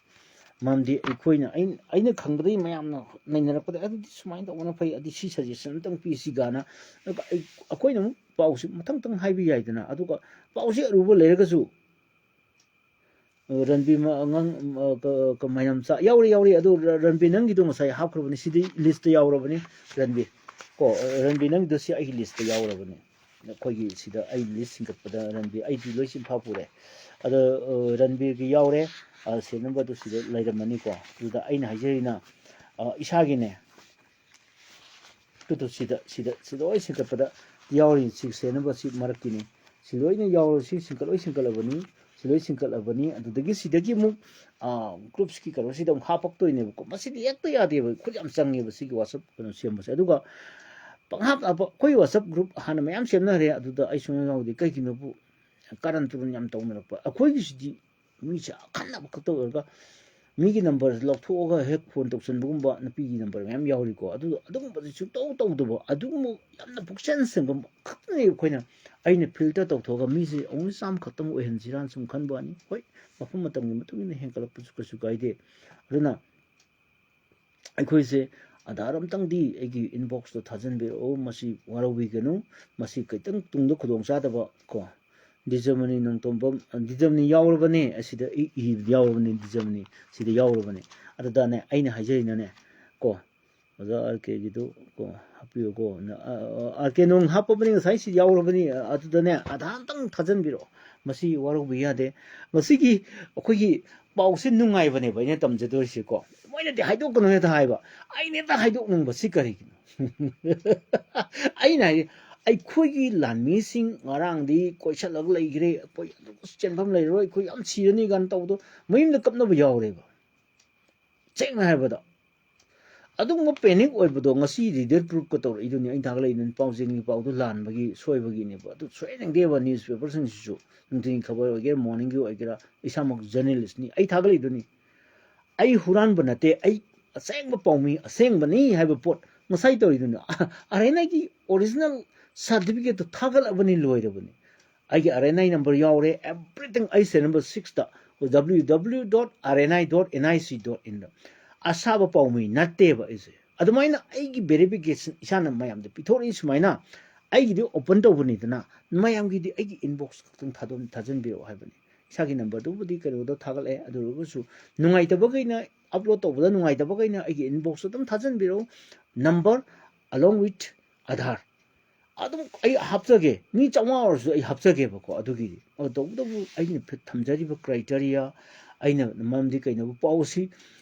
ꯃꯔꯝꯗꯤ ꯑꯩꯈꯣꯏꯅ, ꯑꯩ-, ꯑꯩꯅ ꯈꯪꯕꯗꯒꯤ ꯃꯌꯥꯝꯅ ꯅꯩꯅꯔꯛꯄꯗ ꯑꯗꯨꯗꯤ ꯁꯨꯃꯥꯏꯅ ꯇꯧꯕꯅ ꯐꯩ, ꯑꯗꯨꯗꯤ ꯁꯤ suggestion ꯑꯝꯇꯪ ꯄꯤ ꯁꯤ ꯀꯥꯏꯅ꯫ ꯑꯗꯨꯒ ꯑꯩ, ꯑꯩꯈꯣꯏꯅ ꯑꯃꯨꯛ ꯄꯥꯎꯁꯤ ꯃꯊꯪ ꯃꯊꯪ ꯍꯥꯏꯕ ꯌꯥꯏꯗꯅ꯫ ꯑꯗꯨꯒ ꯄꯥꯎꯁꯤ ꯑꯔꯨꯕ ꯂꯩꯔꯒꯁꯨ, ꯑ, ꯔꯟꯕꯤꯔ ꯃ-, ꯑꯉꯥꯡ, ꯑ, ꯀ-, ꯀ-, ꯃꯌꯥꯝ ꯆꯥ-, ꯌꯥꯎꯔꯤ, ꯌꯥꯎꯔꯤ꯫ ꯑꯗꯨ ꯔ-, ꯔꯟꯕꯤꯔ ꯅꯪꯒꯤꯗꯣ ꯉꯁꯥꯏ ꯍꯥꯞꯈ꯭ꯔꯕꯅꯤ, ꯁꯤꯗꯤ listꯇ ꯌꯥꯎꯔꯕꯅꯤ, ꯔꯟꯕꯤꯔ꯫ ꯀꯣ, ꯑ, ꯔꯟꯕꯤꯔ ꯅꯪꯒꯤꯗꯣ ꯁꯤ ꯑꯩꯒꯤ listꯇ ꯌꯥꯎꯔꯕꯅꯤ꯫ ꯑꯩꯈꯣꯏꯒꯤ ꯁꯤꯗ ꯑꯩ list ꯁꯤꯡꯀꯠꯄꯗ ꯔꯟꯕꯤꯔ, ꯑꯩꯗꯤ ꯂꯣꯏ ꯆꯤꯟꯐꯥ ꯄꯨꯔꯦ꯫ ꯑꯗꯣ, ꯑ, ꯔꯟꯕꯤꯔꯒꯤ ꯌꯥꯎꯔꯦ, ꯑ, serial numberꯗꯨ ꯁꯤꯗ ꯂꯩꯔꯝꯃꯅꯤꯀꯣ꯫ ꯑꯗꯨꯗ ꯑꯩꯅ ꯍꯥꯏꯖꯔꯤꯅ, ꯑ, ꯏꯁꯥꯒꯤꯅꯦ, ꯇꯨ, ꯇꯨ, ꯁꯤꯗ, ꯁꯤꯗ, ꯁꯤꯗ ꯂꯣꯏ ꯁꯤꯡꯀꯠꯄꯗ ꯌꯥꯎꯔꯤ꯫ ꯁꯤ serial number ꯁꯤ ꯃꯔꯛꯀꯤꯅꯤ꯫ ꯁꯤ ꯂꯣꯏꯅ ꯌꯥꯎꯔ-, ꯁꯤ ꯁꯤꯡꯀꯠ-, ꯂꯣꯏ ꯁꯤꯡꯀꯠꯂꯕꯅꯤ꯫ ꯁꯤ ꯂꯣꯏ ꯁꯤꯡꯀꯠꯂꯕꯅꯤ꯫ ꯑꯗꯨꯗꯒꯤ ꯁꯤꯗꯒꯤ ꯑꯃꯨꯛ ꯒ꯭ꯔꯨꯞꯁꯀꯤ ꯀꯩꯅꯣꯁꯤꯗ ꯑꯃꯨꯛ ꯍꯥꯄꯛꯇꯣꯏꯅꯦꯕꯀꯣ꯫ ꯃꯁꯤꯗꯤ ꯍꯦꯛꯇ ꯌꯥꯗꯦꯕ, ꯈꯨꯠ ꯌꯥꯝ ꯆꯪꯉꯦꯕ ꯁꯤꯒꯤ ꯋꯥꯆꯞ ꯀꯩꯅꯣ ꯁꯦꯝꯕꯁꯦ꯫ ꯑꯗꯨꯒ ꯄꯪꯍꯥꯞ ꯍꯥꯞꯄ ꯑꯩꯈꯣꯏ ꯋꯥꯆꯞ ꯒ꯭ꯔꯨꯞ ꯍꯥꯟꯅ ꯃꯌꯥꯝ ꯁꯦꯝꯅꯔꯦ, ꯑꯗꯨꯗ ꯑꯩ ꯁꯨꯡꯌꯥꯎ ꯌꯥꯎꯗꯦ꯫ ꯀꯩꯒꯤꯅꯣꯕꯨ ꯀꯥꯔꯟ ꯇꯨꯔꯟ ꯌꯥꯝ ꯇꯧꯅꯔꯛꯄ꯫ ꯑꯩꯈꯣꯏꯒꯤꯁꯤꯗꯤ ꯃꯤꯁꯦ ꯑꯈꯟꯅꯕ ꯈꯛꯇ ꯑꯣꯏꯔꯒ ꯃꯤꯒꯤ ꯅꯝꯕꯔꯁꯦ ꯂꯧꯊꯣꯛꯑꯒ ꯍꯦꯛ ꯐꯣꯟ ꯇꯧꯁꯟꯕꯒꯨꯝꯕ, ꯅꯨꯄꯤꯒꯤ ꯅꯝꯕꯔ ꯃꯌꯥꯝ ꯌꯥꯎꯔꯤꯀꯣ꯫ ꯑꯗꯨ ꯑꯗꯨꯒꯨꯝꯕꯁꯦ ꯁꯨꯡꯇꯧ ꯇꯧꯗꯕ, ꯑꯗꯨꯒꯨꯝꯕ ꯌꯥꯝꯅ ꯄꯨꯛꯆꯦꯜ ꯁꯦꯡꯕ ꯈꯛꯇꯅꯦ ꯑꯩꯈꯣꯏꯅ, ꯑꯩꯅ ꯐꯤꯜꯇꯔ ꯇꯧꯊꯣꯛꯑꯒ ꯃꯤꯁꯦ ꯑꯣꯡꯂꯤ ꯆꯥꯝꯃ ꯈꯛꯇꯪ ꯑꯣꯏꯍꯟꯁꯤꯔꯥꯅ ꯁꯨꯝ ꯈꯟꯕ ꯋꯥꯅꯤ꯫ ꯍꯣꯏ, ꯃꯐꯝ ꯃꯇꯝꯒꯤ ꯃꯇꯨꯡ ꯏꯟꯅ ꯍꯦꯟꯒꯠꯂꯛꯄꯁꯨ ꯀꯩꯁꯨ ꯀꯥꯏꯗꯦ꯫ ꯑꯗꯨꯅ ꯑꯩꯈꯣꯏꯁꯦ ꯑꯙꯥꯔ ꯑꯝꯇꯪꯗꯤ ꯑꯩꯒꯤ ꯏꯟꯕꯣꯛꯁꯇ ꯊꯥꯖꯤꯟꯕꯤꯔꯛꯑꯣ, ꯃꯁꯤ ꯋꯥꯔꯧꯕꯤꯒꯅꯨ꯫ ꯃꯁꯤ ꯈꯤꯇꯪ ꯇꯨꯡꯗ ꯈꯨꯗꯣꯡꯆꯥꯗꯕ ꯀꯣ, ꯗꯤꯖꯃꯅꯤ ꯅꯣꯡꯇꯣꯝꯕꯝ, ꯗꯤꯖꯃꯅꯤ ꯌꯥꯎꯔꯕꯅꯦ ꯑꯁꯤꯗ, ꯑꯩ ꯏꯕꯗ ꯌꯥꯎꯔꯕꯅꯦ, ꯗꯤꯖꯃꯅꯤ ꯁꯤꯗ ꯌꯥꯎꯔꯕꯅꯦ꯫ ꯑꯗꯨꯗꯅꯦ ꯑꯩꯅ ꯍꯥꯏꯖꯔꯤꯅꯅꯦ ꯀꯣ, ꯑꯣꯖꯥ ꯑꯥꯔ ꯀꯦꯒꯤꯗꯨ ꯀꯣ ꯍꯥꯞꯄꯤꯌꯨꯀꯣ꯫ ꯑꯥꯔ ꯀꯦ ꯅꯣꯡ ꯍꯥꯞꯄꯕꯅꯤ, ꯉꯁꯥꯏ ꯁꯤ ꯌꯥꯎꯔꯕꯅꯤ꯫ ꯑꯗꯨꯗꯅꯦ ꯑꯙꯥꯔ ꯑꯝꯇꯪ ꯊꯥꯖꯤꯟꯕꯤꯔꯛꯑꯣ, ꯃꯁꯤ ꯋꯥꯔꯧꯕ ꯌꯥꯗꯦ꯫ ꯃꯁꯤꯒꯤ ꯑꯩꯈꯣꯏꯒꯤ ꯄꯥꯎꯁꯦ ꯅꯨꯡꯉꯥꯏꯕꯅꯦꯕ ꯑꯩꯅ ꯇꯝꯖꯗꯣꯏꯁꯤꯀꯣ꯫ ꯃꯣꯏꯅꯗꯤ ꯍꯥꯏꯗꯣꯛꯀꯅꯨ ꯍꯦꯛꯇ ꯍꯥꯏꯕ, ꯑꯩꯅ ꯍꯦꯛꯇ ꯍꯥꯏꯗꯣꯛꯅꯤꯡꯕ꯫ ꯁꯤ ꯀꯔꯤꯒꯤꯅꯣ? ꯑꯩꯅ ꯍꯥꯏꯗꯤ, ꯑꯩꯈꯣꯏꯒꯤ ꯂꯥꯟꯃꯤꯁꯤꯡ ꯉꯔꯥꯡꯗꯤ ꯀꯣꯏꯁꯜꯂꯒ ꯂꯩꯈ꯭ꯔꯦ, ꯑꯩꯈꯣꯏ ꯑꯗꯨ ꯆꯦꯟꯐꯝ ꯂꯩꯔꯔꯣꯏ, ꯑꯩꯈꯣꯏ ꯌꯥꯝ ꯁꯤꯔꯅꯤ ꯀꯥꯏꯅ ꯇꯧꯕꯗꯣ ꯃꯌꯨꯝꯗ ꯀꯞꯅꯕ ꯌꯥꯎꯔꯦꯕ꯫ ꯁꯦꯡꯅ ꯍꯥꯏꯔꯕꯗ, ꯑꯗꯨꯒꯨꯝꯕ ꯄꯦꯅꯤꯛ ꯑꯣꯏꯕꯗꯣ ꯉꯁꯤ ꯔꯤꯗꯔ ꯄ꯭ꯔꯨꯐꯀ ꯇꯧꯔꯛꯏꯗꯨꯅꯤ꯫ ꯑꯩꯅ ꯊꯥꯒꯠꯂꯛꯏꯗꯨꯅꯤ, ꯄꯥꯎ ꯆꯦꯒꯤ ꯄꯥꯎꯗꯣ ꯂꯥꯟꯕꯒꯤ ꯁꯣꯏꯕꯒꯤꯅꯦꯕ꯫ ꯑꯗꯨ ꯁꯣꯏꯍꯟꯅꯤꯡꯗꯦꯕ꯫ ꯅ꯭ꯌꯨꯁꯄꯦꯄꯔꯁꯤꯡꯁꯤꯁꯨ, ꯅꯨꯡꯊꯤꯜꯒꯤ ꯈꯕꯔ ꯑꯣꯏꯒꯦꯔꯥ, ꯃꯣꯔꯅꯤꯡꯒꯤ ꯑꯣꯏꯒꯦꯔꯥ, ꯏꯁꯥꯃꯛ ꯖꯔꯅꯦꯂꯤꯁꯅꯤ꯫ ꯑꯩ ꯊꯥꯒꯠꯂꯛꯏꯗꯨꯅꯤ꯫ ꯑꯩ ꯍꯨꯔꯥꯟꯕ ꯅꯠꯇꯦ, ꯑꯩ ꯑꯁꯦꯡꯕ ꯄꯥꯎꯃꯤ, ꯑꯁꯦꯡꯕꯅꯤ ꯍꯥꯏꯕ ꯄꯣꯠ ꯉꯁꯥꯏ ꯇꯧꯔꯤꯗꯨꯅꯤ꯫ ꯑꯥꯔ ꯑꯦꯟ ꯑꯥꯏꯒꯤ ꯑꯣꯔꯤꯖꯤꯅꯦꯜ ꯁꯥꯔꯇꯤꯐꯤꯀꯦꯠꯇꯣ ꯊꯥꯒꯠꯂꯕꯅꯤ, ꯂꯣꯏꯔꯕꯅꯤ꯫ ꯑꯩꯒꯤ ꯑꯥꯔ ꯑꯦꯟ ꯑꯥꯏ ꯅꯝꯕꯔ ꯌꯥꯎꯔꯦ, everything꯫ ꯑꯩ serial number sixty, W W W dot R N I dot N I C dot in ꯗ ꯑꯁꯥꯕ ꯄꯥꯎꯃꯤ ꯅꯠꯇꯦꯕ ꯑꯩꯁꯦ꯫ ꯑꯗꯨꯃꯥꯏꯅ ꯑꯩꯒꯤ ꯚꯦꯔꯤꯐꯤꯀꯦꯁꯟ ꯏꯁꯥꯅ ꯃꯌꯥꯝꯗ ꯄꯤꯊꯣꯔꯛꯏ ꯁꯨꯃꯥꯏꯅ꯫ ꯑꯩꯒꯤꯗꯤ ꯑꯣꯄꯟ ꯇꯧꯕꯅꯤꯗꯅ, ꯃꯌꯥꯝꯒꯤꯗꯤ ꯑꯩꯒꯤ ꯏꯟꯕꯣꯛꯁ ꯈꯛꯇꯪ ꯊꯥꯗꯣꯛ-, ꯊꯥꯖꯤꯟꯕꯤꯔꯛꯑꯣ ꯍꯥꯏꯕꯅꯤ꯫ ꯏꯁꯥꯒꯤ ꯅꯝꯕꯔꯗꯨꯕꯨꯗꯤ ꯀꯩꯅꯣꯗ ꯊꯥꯒꯠꯂꯛꯑꯦ, ꯑꯗꯨ ꯑꯣꯏꯔꯒꯁꯨ ꯅꯨꯡꯉꯥꯏꯇꯕꯈꯩꯅ, ꯑꯞꯂꯣꯗ ꯇꯧꯕꯗ ꯅꯨꯡꯉꯥꯏꯇꯕꯈꯩꯅ ꯑꯩꯒꯤ ꯏꯟꯕꯣꯛꯁꯇ ꯑꯗꯨꯝ ꯊꯥꯖꯤꯟꯕꯤꯔꯛꯎ, number along with Aadhaar꯫ ꯑꯗꯨꯝ ꯑꯩ ꯍꯥꯞꯆꯒꯦ, ꯃꯤ ꯆꯥꯝꯃꯉꯥ ꯑꯣꯏꯔꯁꯨ ꯑꯩ ꯍꯥꯞꯆꯒꯦꯕꯀꯣ꯫ ꯑꯗꯨꯒꯤꯗꯤ, ꯑꯗꯣ ꯇꯧꯕꯇꯕꯨ ꯑꯩꯅ ꯐꯤ-, ꯊꯝꯖꯔꯤꯕ ꯀ꯭ꯔꯥꯏꯇꯦꯔꯤꯌꯥ, ꯑꯩꯅ ꯃꯔꯝꯗꯤ ꯀꯩꯅꯣꯕꯨ ꯄꯥꯎ ꯑꯁꯤ,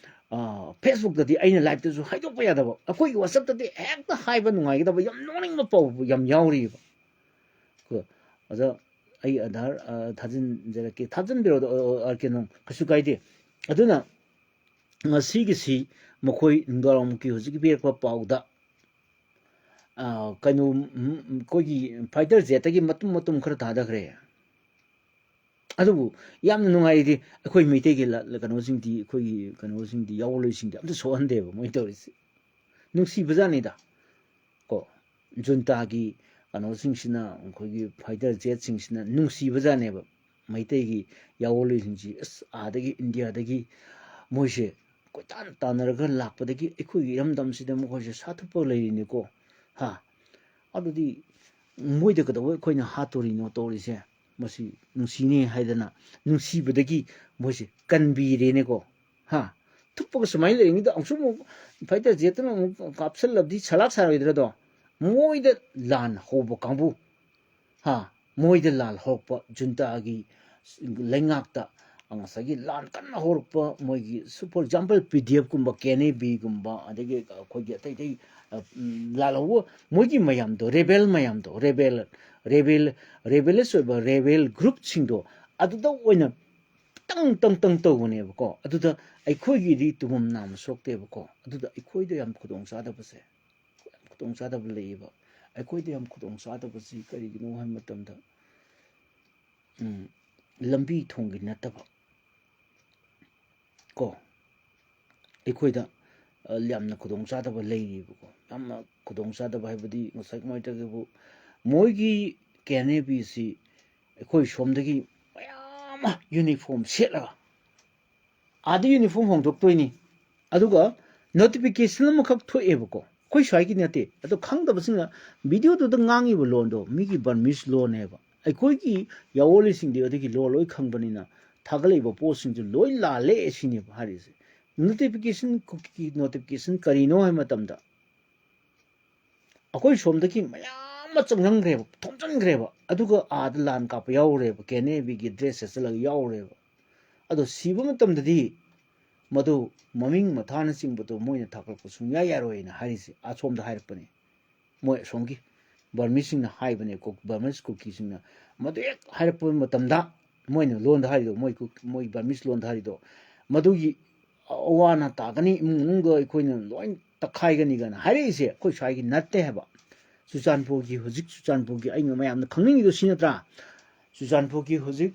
ꯑꯥ, ꯐꯦꯁꯕꯨꯛꯇꯗꯤ ꯑꯩꯅ ꯂꯥꯏꯞꯇꯁꯨ ꯍꯥꯏꯗꯣꯛꯄ ꯌꯥꯗꯕ, ꯑꯩꯈꯣꯏꯒꯤ ꯋꯥꯆꯞꯇꯗꯤ ꯍꯦꯛꯇ ꯍꯥꯏꯕ ꯅꯨꯡꯉꯥꯏꯒꯗꯕ ꯌꯥꯝ ꯅꯣꯛꯅꯤꯡꯕ ꯄꯥꯎ ꯌꯥꯝ ꯌꯥꯎꯔꯤꯑꯕ꯫ ꯀꯣ, ꯑꯗ ꯑꯩ ꯑꯙꯥꯔ, ꯑ, ꯊꯥꯖꯤꯟꯖꯔꯛꯀꯦ, ꯊꯥꯖꯤꯟꯕꯤꯔꯛꯑꯣ, ꯑ, ꯑ, ꯀꯩꯅꯣ, ꯀꯩꯁꯨ ꯀꯥꯏꯗꯦ꯫ ꯑꯗꯨꯅ ꯉꯁꯤꯒꯤꯁꯤ ꯃꯈꯣꯏ ꯅꯨꯡꯗꯥꯡꯋꯥꯏꯔꯝꯒꯤ ꯍꯧꯖꯤꯛꯀꯤ ꯄꯤꯔꯛꯄ ꯄꯥꯎꯗ, ꯑ, ꯀꯩꯅꯣ, ꯎꯝ, ꯎꯝ, ꯑꯩꯈꯣꯏꯒꯤ ꯐꯥꯏꯇꯔ ꯖꯦꯠꯇꯒꯤ ꯃꯇꯨꯝ ꯃꯇꯨꯝ ꯈꯔ ꯊꯥꯗꯈ꯭ꯔꯦ꯫ ꯑꯗꯨꯕꯨ ꯌꯥꯝꯅ ꯅꯨꯡꯉꯥꯏꯔꯤꯗꯤ ꯑꯩꯈꯣꯏ ꯃꯩꯇꯩꯒꯤ ꯂ-, ꯂ-, ꯀꯩꯅꯣꯁꯤꯡꯗꯤ, ꯑꯩꯈꯣꯏꯒꯤ ꯀꯩꯅꯣꯁꯤꯡꯗꯤ, ꯌꯥꯑꯣꯡꯂꯣꯏꯁꯤꯡꯗꯤ ꯑꯝꯇ ꯁꯣꯛꯍꯟꯗꯦꯕ ꯃꯣꯏꯅ ꯇꯧꯔꯤꯁꯦ꯫ ꯅꯨꯡꯁꯤꯕꯖꯥꯠꯅꯤꯗ꯫ ꯀꯣ, ꯖꯨꯟꯇꯥꯒꯤ ꯀꯩꯅꯣꯁꯤꯡꯁꯤꯅ, ꯑꯩꯈꯣꯏꯒꯤ ꯐꯥꯏꯇꯔ ꯖꯦꯠꯁꯤꯡꯁꯤꯅ ꯅꯨꯡꯁꯤꯕꯖꯥꯠꯅꯦꯕ꯫ ꯃꯩꯇꯩꯒꯤ ꯌꯥꯑꯣꯡꯂꯣꯏꯁꯤꯡꯁꯤ, ꯑꯁ, ꯑꯥꯗꯒꯤ, ꯏꯟꯗꯤꯌꯥꯗꯒꯤ ꯃꯣꯏꯁꯦ ꯀꯣꯏꯇꯥꯟ ꯇꯥꯟꯅꯔꯒ ꯂꯥꯛꯄꯗꯒꯤ ꯑꯩꯈꯣꯏꯒꯤ ꯏꯔꯝꯗꯝꯁꯤꯗ ꯃꯈꯣꯏꯁꯦ ꯁꯥꯊꯨꯞꯄ ꯂꯩꯔꯤꯅꯤꯀꯣ꯫ ꯍꯥ? ꯑꯗꯨꯗꯤ ꯃꯣꯏꯗ ꯀꯩꯗꯧꯕꯩ ꯑꯩꯈꯣꯏꯅ ꯍꯥꯠꯇꯣꯔꯤꯅꯣ ꯇꯧꯔꯤꯁꯦ? ꯃꯁꯤ ꯅꯨꯡꯁꯤꯅꯦ ꯍꯥꯏꯗꯅ, ꯅꯨꯡꯁꯤꯕꯗꯒꯤ ꯃꯣꯏꯁꯦ ꯀꯟꯕꯤꯔꯦꯅꯦꯀꯣ꯫ ꯍꯥ? ꯊꯨꯞꯄꯒ ꯁꯨꯃꯥꯏꯅ ꯂꯩꯔꯤꯉꯩꯗ ꯑꯃꯨꯛꯁꯨ ꯑꯃꯨꯛ ꯐꯥꯏꯇꯔ ꯖꯦꯠꯇꯨꯅ ꯑꯃꯨꯛ ꯀꯥꯞꯁꯜꯂꯕꯗꯤ ꯁꯂꯥꯛ ꯁꯥꯔꯣꯏꯗ꯭ꯔꯗꯣ? ꯃꯣꯏꯗ ꯂꯥꯟ ꯍꯧꯕ ꯀꯥꯡꯕꯨ, ꯍꯥ? ꯃꯣꯏꯗ ꯂꯥꯜ ꯍꯧꯔꯛꯄ ꯖꯨꯟꯇꯥꯒꯤ ꯂꯩꯉꯥꯛꯇ ꯉꯁꯥꯏꯒꯤ ꯂꯥꯟ ꯀꯟꯅ ꯍꯧꯔꯛꯄ ꯃꯣꯏꯒꯤ, for example, P D F ꯀꯨꯝꯕ, ꯀꯦ ꯑꯦꯟ ꯑꯦ ꯕꯤꯒꯨꯝꯕ, ꯑꯗꯒꯤ ꯑꯩꯈꯣꯏꯒꯤ ꯑꯇꯩ ꯑꯇꯩ, ꯑ, ꯎꯝ, ꯂꯥꯜꯍꯧꯕ ꯃꯣꯏꯒꯤ ꯃꯌꯥꯝꯗꯣ, ꯔꯦꯕꯦꯜ ꯃꯌꯥꯝꯗꯣ, ꯔꯦꯕꯦꯜ, ꯔꯦꯕꯦꯜ, ꯔꯦꯕꯦꯂꯤꯁ ꯑꯣꯏꯕ ꯔꯦꯕꯦꯜ ꯒ꯭ꯔꯨꯞꯁꯤꯡꯗꯣ ꯑꯗꯨꯗ ꯑꯣꯏꯅ ꯇꯪ ꯇꯪ ꯇꯪ ꯇꯧꯕꯅꯦꯕꯀꯣ꯫ ꯑꯗꯨꯗ ꯑꯩꯈꯣꯏꯒꯤꯗꯤ ꯇꯨꯝꯐꯝ ꯅꯥꯝꯃ ꯁꯣꯛꯇꯦꯕꯀꯣ꯫ ꯑꯗꯨꯗ ꯑꯩꯈꯣꯏꯗ ꯌꯥꯝ ꯈꯨꯗꯣꯡ ꯆꯥꯗꯕꯁꯦ, ꯌꯥꯝ ꯈꯨꯗꯣꯡ ꯆꯥꯗꯕ ꯂꯩꯌꯦꯕ꯫ ꯑꯩꯈꯣꯏꯗ ꯌꯥꯝ ꯈꯨꯗꯣꯡ ꯆꯥꯗꯕꯁꯤ ꯀꯔꯤꯒꯤꯅꯣ ꯍꯥꯏꯕ ꯃꯇꯝꯗ, ꯎꯝ, ꯂꯝꯕꯤ ꯊꯣꯡꯒꯤ ꯅꯠꯇꯕ ꯀꯣ, ꯑꯩꯈꯣꯏꯗ, ꯑ, ꯌꯥꯝꯅ ꯈꯨꯗꯣꯡ ꯆꯥꯗꯕ ꯂꯩꯔꯤꯕꯀꯣ꯫ ꯌꯥꯝꯅ ꯈꯨꯗꯣꯡ ꯆꯥꯗꯕ ꯍꯥꯏꯕꯗꯤ ꯉꯁꯥꯏ ꯀꯃꯥꯏꯅ ꯇꯧꯒꯦꯕꯨ, ꯃꯣꯏꯒꯤ ꯀꯦ ꯑꯦꯟ ꯑꯦ ꯕꯤꯁꯤ ꯑꯩꯈꯣꯏ ꯁꯣꯝꯗꯒꯤ ꯃꯌꯥꯝ ꯑꯃ ꯌꯨꯅꯤꯐꯣꯔꯝ ꯁꯦꯠꯂꯒ, ꯑꯥꯗ ꯌꯨꯅꯤꯐꯣꯔꯝ ꯍꯣꯡꯗꯣꯛꯇꯣꯏꯅꯤ꯫ ꯑꯗꯨꯒ ꯅꯣꯇꯤꯐꯤꯀꯦꯁꯟ ꯑꯃꯈꯛ ꯊꯣꯛꯑꯦꯕꯀꯣ, ꯑꯩꯈꯣꯏ ꯁ꯭ꯋꯥꯏꯒꯤ ꯅꯠꯇꯦ꯫ ꯑꯗꯣ ꯈꯪꯗꯕꯁꯤꯡꯅ ꯚꯤꯗꯤꯑꯣꯗꯨꯗ ꯉꯥꯡꯉꯤꯕ ꯂꯣꯟꯗꯣ ꯃꯤꯒꯤ ꯕꯔꯃꯤꯁ ꯂꯣꯟꯅꯦꯕ꯫ ꯑꯩꯈꯣꯏꯒꯤ ꯌꯥꯑꯣꯂꯤꯁꯤꯡꯗꯤ ꯑꯗꯨꯒꯤ ꯂꯣꯟ ꯂꯣꯏ ꯈꯪꯕꯅꯤꯅ ꯊꯥꯒꯠꯂꯛꯏꯕ ꯄꯣꯠꯁꯤꯡꯁꯨ ꯂꯣꯏ ꯂꯥꯜꯂꯦ ꯁꯤꯅꯦꯕ ꯍꯥꯏꯔꯤꯁꯦ꯫ ꯅꯣꯇꯤꯐꯤꯀꯦꯁꯟ, ꯀꯨꯀꯤ ꯅꯣꯇꯤꯐꯤꯀꯦꯁꯟ ꯀꯔꯤꯅꯣ ꯍꯥꯏꯕ ꯃꯇꯝꯗ, ꯑꯩꯈꯣꯏ ꯁꯣꯝꯗꯒꯤ ꯃꯌꯥꯝ ꯑꯃ ꯆꯪꯁꯤꯟꯈ꯭ꯔꯦꯕ, ꯊꯣꯝꯖꯤꯟꯈ꯭ꯔꯦꯕ, ꯑꯗꯨꯒ ꯑꯥꯗ ꯂꯥꯟ ꯀꯥꯞꯄ ꯌꯥꯎꯔꯦꯕ, ꯀꯦ ꯑꯦꯟ ꯑꯦ ꯕꯤꯒꯤ ꯗ꯭ꯔꯦꯁ ꯁꯦꯠꯆꯜꯂꯒ ꯌꯥꯎꯔꯦꯕ꯫ ꯑꯗꯣ ꯁꯤꯕ ꯃꯇꯝꯗꯗꯤ ꯃꯗꯨ ꯃꯃꯤꯡ ꯃꯊꯥꯅꯆꯤꯡꯕꯗꯣ ꯃꯣꯏꯅ ꯊꯥꯒꯠꯂꯛꯄ ꯁꯨꯡꯌꯥ ꯌꯥꯔꯣꯏꯅ ꯍꯥꯏꯔꯤꯁꯦ ꯑꯁꯣꯝꯗ ꯍꯥꯏꯔꯛꯄꯅꯦ꯫ ꯃꯣꯏ ꯑꯁꯣꯝꯒꯤ ꯕꯔꯃꯤꯁꯤꯡꯅ ꯍꯥꯏꯕꯅꯦ, ꯀꯨꯛ-, ꯕꯔꯃꯤꯁ ꯀꯨꯀꯤꯁꯤꯡꯅ, ꯃꯗꯨ ꯍꯦꯛ ꯍꯥꯏꯔꯛꯄ ꯃꯇꯝꯗ, ꯃꯣꯏꯅ ꯂꯣꯟꯗ ꯍꯥꯏꯔꯤꯗꯣ, ꯃꯣꯏ ꯀꯨ-, ꯃꯣꯏ Burmese ꯂꯣꯟꯗ ꯍꯥꯏꯔꯤꯗꯣ, ꯃꯗꯨꯒꯤ ꯑꯋꯥ ꯑꯅꯥ ꯇꯥꯒꯅꯤ, ꯏꯃꯨꯡ ꯃꯅꯨꯡꯗ ꯑꯩꯈꯣꯏꯅ ꯂꯣꯏ ꯇꯛꯈꯥꯏꯒꯅꯤ ꯀꯥꯏꯅ ꯍꯥꯏꯔꯛꯏꯁꯦ ꯑꯩꯈꯣꯏ ꯁ꯭ꯋꯥꯏꯒꯤ ꯅꯠꯇꯦ ꯍꯥꯏꯕ꯫ ꯆꯨꯔꯆꯥꯟꯄꯨꯔꯒꯤ, ꯍꯧꯖꯤꯛ ꯆꯨꯔꯆꯥꯟꯄꯨꯔꯒꯤ ꯑꯩꯅ ꯃꯌꯥꯝꯅ ꯈꯪꯅꯤꯡꯉꯤꯗꯣ ꯁꯤ ꯅꯠꯇ꯭ꯔꯥ? ꯆꯨꯔꯆꯥꯟꯄꯨꯔꯒꯤ ꯍꯧꯖꯤꯛ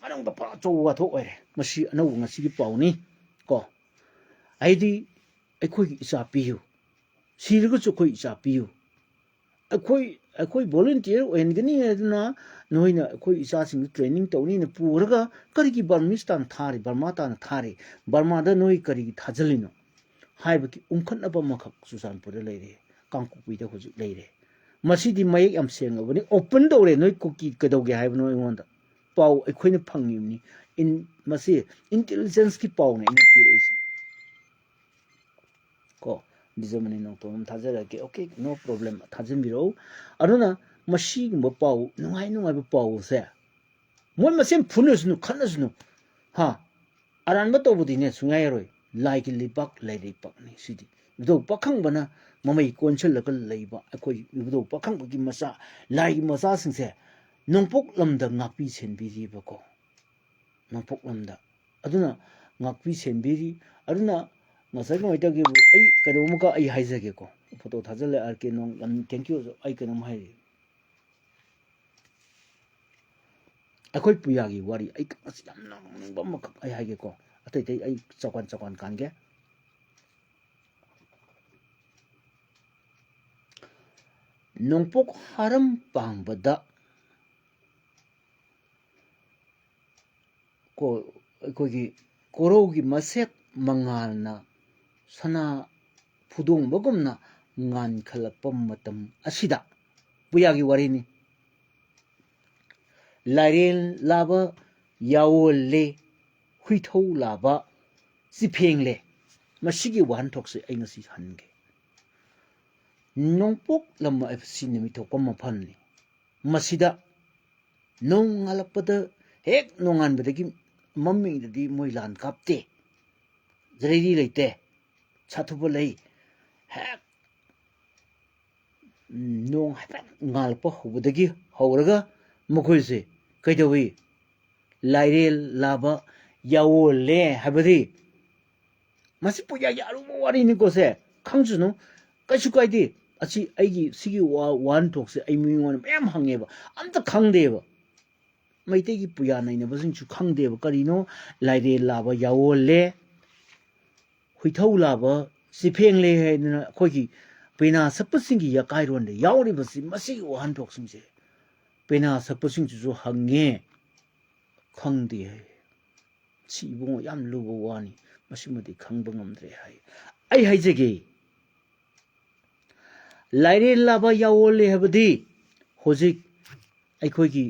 ꯃꯅꯨꯡꯗ ꯄꯨꯔꯥ ꯑꯆꯧꯕ ꯋꯥꯊꯣꯛ ꯑꯣꯏꯔꯦ꯫ ꯃꯁꯤ ꯑꯅꯧꯕ ꯉꯁꯤꯒꯤ ꯄꯥꯎꯅꯤ ꯀꯣ꯫ ꯍꯥꯏꯗꯤ ꯑꯩꯈꯣꯏꯒꯤ ꯏꯆꯥ ꯄꯤꯌꯨ, ꯁꯤꯔꯒꯁꯨ ꯑꯩꯈꯣꯏ ꯏꯆꯥ ꯄꯤꯌꯨ꯫ ꯑꯩꯈꯣꯏ, ꯑꯩꯈꯣꯏ volunteer ꯑꯣꯏꯍꯟꯒꯅꯤ ꯍꯥꯏꯗꯨꯅ ꯅꯣꯏꯅ ꯑꯩꯈꯣꯏ ꯏꯆꯥꯁꯤꯡꯗꯨ training ꯇꯧꯅꯤꯅ ꯄꯨꯔꯒ ꯀꯔꯤꯒꯤ Burmese ꯇꯥꯅ ꯊꯥꯔꯤ, ꯕꯔꯃꯥ ꯇꯥꯅ ꯊꯥꯔꯤ? ꯕꯔꯃꯥꯗ ꯅꯣꯏ ꯀꯔꯤꯒꯤ ꯊꯥꯖꯤꯜꯂꯤꯅꯣ ꯍꯥꯏꯕꯒꯤ ꯎꯪꯈꯠꯅꯕ ꯑꯃꯈꯛ ꯆꯨꯔꯆꯥꯟꯄꯨꯔꯗ ꯂꯩꯔꯦ, ꯀꯥꯡꯄꯣꯛꯄꯤꯗ ꯍꯧꯖꯤꯛ ꯂꯩꯔꯦ꯫ ꯃꯁꯤꯗꯤ ꯃꯌꯦꯛ ꯌꯥꯝ ꯁꯦꯡꯉꯕꯅꯤ, open ꯇꯧꯔꯦ꯫ ꯅꯣꯏ ꯀꯨꯀꯤ ꯀꯩꯗꯧꯒꯦ ꯍꯥꯏꯕꯅꯣ ꯑꯩꯉꯣꯟꯗ? ꯄꯥꯎ ꯑꯩꯈꯣꯏꯅ ꯐꯪꯉꯤꯕꯅꯤ꯫ ꯏꯟ-, ꯃꯁꯤ intelligence ꯀꯤ ꯄꯥꯎꯅꯦ ꯑꯩꯅ ꯄꯤꯔꯛꯏꯁꯦ꯫ ꯀꯣ, ꯕꯤꯖꯃꯅꯤ ꯅꯣꯡꯊꯣꯝ ꯑꯃ ꯊꯥꯖꯔꯛꯀꯦ꯫ Okay, no problem, ꯊꯥꯖꯤꯟꯕꯤꯔꯛꯎ꯫ ꯑꯗꯨꯅ ꯃꯁꯤꯒꯨꯝꯕ ꯄꯥꯎ, ꯅꯨꯡꯉꯥꯏ ꯅꯨꯡꯉꯥꯏꯕ ꯄꯥꯎꯁꯦ, ꯃꯣꯏ ꯃꯁꯦꯟ ꯐꯨꯅꯁꯅꯨ, ꯈꯠꯅꯁꯅꯨ, ꯍꯥ, ꯑꯔꯥꯟꯕ ꯇꯧꯕꯗꯤꯅꯦ ꯁꯨꯡꯌꯥ ꯌꯥꯔꯣꯏ꯫ ꯂꯥꯏꯒꯤ ꯂꯩꯕꯥꯛ, ꯂꯥꯏꯔꯩꯕꯥꯛꯅꯤ ꯁꯤꯗꯤ꯫ ꯏꯕꯨꯙꯧ ꯄꯥꯈꯪꯕꯅ ꯃꯃꯩ ꯀꯣꯟꯁꯤꯜꯂꯒ ꯂꯩꯕ ꯑꯩꯈꯣꯏ ꯏꯕꯨꯙꯧ ꯄꯥꯈꯪꯕꯒꯤ ꯃꯆꯥ, ꯂꯥꯏꯒꯤ ꯃꯆꯥꯁꯤꯡꯁꯦ ꯅꯣꯡꯄꯣꯛ ꯂꯝꯗ ꯉꯥꯛꯄꯤ ꯁꯦꯟꯕꯤꯔꯤꯕꯀꯣ, ꯅꯣꯡꯄꯣꯛ ꯂꯝꯗ꯫ ꯑꯗꯨꯅ ꯉꯥꯛꯄꯤ ꯁꯦꯟꯕꯤꯔꯤ꯫ ꯑꯗꯨꯅ ꯉꯁꯥꯏ ꯀꯃꯥꯏꯅ ꯇꯧꯒꯦꯕꯨ, ꯑꯩ ꯀꯩꯅꯣꯝꯃꯒ ꯑꯩ ꯍꯥꯏꯖꯒꯦꯀꯣ, photo ꯊꯥꯖꯤꯜꯂꯦ, ꯑꯥꯔ ꯀꯦ ꯅꯣꯡ, thank you꯫ ꯑꯩ ꯀꯩꯅꯣꯝ ꯍꯥꯏꯔꯤ, ꯑꯩꯈꯣꯏ ꯄꯨꯌꯥꯒꯤ ꯋꯥꯔꯤ ꯑꯩ ꯉꯁꯤ ꯌꯥꯝ ꯅꯣꯛꯅꯤꯡꯕ ꯑꯃꯈꯛ ꯑꯩ ꯍꯥꯏꯒꯦꯀꯣ, ꯑꯇꯩ ꯑꯇꯩ ꯑꯩ ꯆꯧꯀꯥꯟ ꯆꯧꯀꯥꯟ ꯀꯥꯟꯒꯦ꯫ ꯅꯣꯡꯄꯣꯛ ꯍꯥꯔꯝ ꯄꯥꯡꯕꯗ ꯀꯣ-, ꯑꯩꯈꯣꯏꯒꯤ ꯀꯣꯔꯧꯒꯤ ꯃꯁꯦꯛ ꯃꯉꯥꯜꯅ ꯁꯅꯥ ꯐꯨꯗꯣꯡꯕꯒꯨꯝꯅ ꯉꯥꯟꯈꯠꯂꯛꯄ ꯃꯇꯝ ꯑꯁꯤꯗ, ꯄꯨꯌꯥꯒꯤ ꯋꯥꯔꯤꯅꯤ, ꯂꯥꯏꯔꯦꯟ ꯂꯥꯕ ꯌꯥꯑꯣꯜꯂꯦ, ꯍꯨꯏꯊꯧ ꯂꯥꯕ ꯆꯤꯐꯦꯡꯂꯦ꯫ ꯃꯁꯤꯒꯤ ꯋꯥꯍꯟꯊꯣꯛꯁꯦ ꯑꯩ ꯉꯁꯤ ꯍꯟꯒꯦ꯫ ꯅꯣꯡꯄꯣꯛ ꯂꯝ ꯑꯁꯤ ꯅꯨꯃꯤꯠ ꯊꯣꯛꯄ ꯃꯐꯝꯅꯤ꯫ ꯃꯁꯤꯗ ꯅꯣꯡ ꯉꯥꯜꯂꯛꯄꯗ, ꯍꯦꯛ ꯅꯣꯡꯉꯥꯟꯕꯗꯒꯤ ꯃꯝꯃꯤꯉꯩꯗꯗꯤ ꯃꯣꯏ ꯂꯥꯟ ꯀꯥꯞꯇꯦ, ready ꯂꯩꯇꯦ, ꯁꯥꯊꯨꯕ ꯂꯩ꯫ ꯍꯦꯛ ꯅꯣꯡ ꯍꯥꯏꯐꯦꯠ ꯉꯥꯜꯂꯛꯄ ꯍꯧꯕꯗꯒꯤ ꯍꯧꯔꯒ ꯃꯈꯣꯏꯁꯦ ꯀꯩꯗꯧꯏ? ꯂꯥꯏꯔꯦꯜ ꯂꯥꯕ ꯌꯥꯑꯣꯜꯂꯦ ꯍꯥꯏꯕꯗꯤ ꯃꯁꯤ ꯄꯨꯌꯥ ꯌꯥꯔꯨꯕ ꯋꯥꯔꯤꯅꯤꯀꯣ꯫ ꯁꯦ ꯈꯪꯁꯅꯨ, ꯀꯩꯁꯨ ꯀꯥꯏꯗꯦ꯫ ꯑꯁꯤ ꯑꯩꯒꯤ ꯁꯤꯒꯤ ꯋꯥ ꯋꯥꯍꯟꯊꯣꯛꯁꯦ ꯑꯩ ꯃꯤꯉꯣꯟꯗ ꯃꯌꯥꯝ ꯍꯪꯉꯦꯕ, ꯑꯝꯇ ꯈꯪꯗꯦꯕ꯫ ꯃꯩꯇꯩꯒꯤ ꯄꯨꯌꯥ ꯅꯩꯅꯕꯁꯤꯡꯁꯨ ꯈꯪꯗꯦꯕ ꯀꯔꯤꯅꯣ ꯂꯥꯏꯔꯦꯜ ꯂꯥꯕ ꯌꯥꯑꯣꯜꯂꯦ, ꯍꯨꯏꯊꯧ ꯂꯥꯕ ꯆꯤꯐꯦꯡꯂꯦ ꯍꯥꯏꯗꯅ ꯑꯩꯈꯣꯏꯒꯤ ꯄꯦꯅꯥ ꯁꯛꯄꯁꯤꯡꯒꯤ ꯌꯥꯀꯥꯏꯔꯣꯟꯗ ꯌꯥꯎꯔꯤꯕꯁꯤ꯫ ꯃꯁꯤꯒꯤ ꯋꯥꯍꯟꯊꯣꯛꯁꯤꯡꯁꯦ ꯄꯦꯅꯥ ꯁꯛꯄꯁꯤꯡꯁꯤꯁꯨ ꯍꯪꯉꯦ, ꯈꯪꯗꯦ ꯍꯥꯏ꯫ ꯁꯤ ꯏꯕꯨꯡꯉꯣ ꯌꯥꯝ ꯂꯨꯕ ꯋꯥꯅꯤ, ꯃꯁꯤꯃꯗꯤ ꯈꯪꯕ ꯉꯝꯗ꯭ꯔꯦ ꯍꯥꯏ꯫ ꯑꯩ ꯍꯥꯏꯖꯒꯦ, ꯂꯥꯏꯔꯦꯜ ꯂꯥꯕ ꯌꯥꯑꯣꯜꯂꯦ ꯍꯥꯏꯕꯗꯤ ꯍꯧꯖꯤꯛ ꯑꯩꯈꯣꯏꯒꯤ,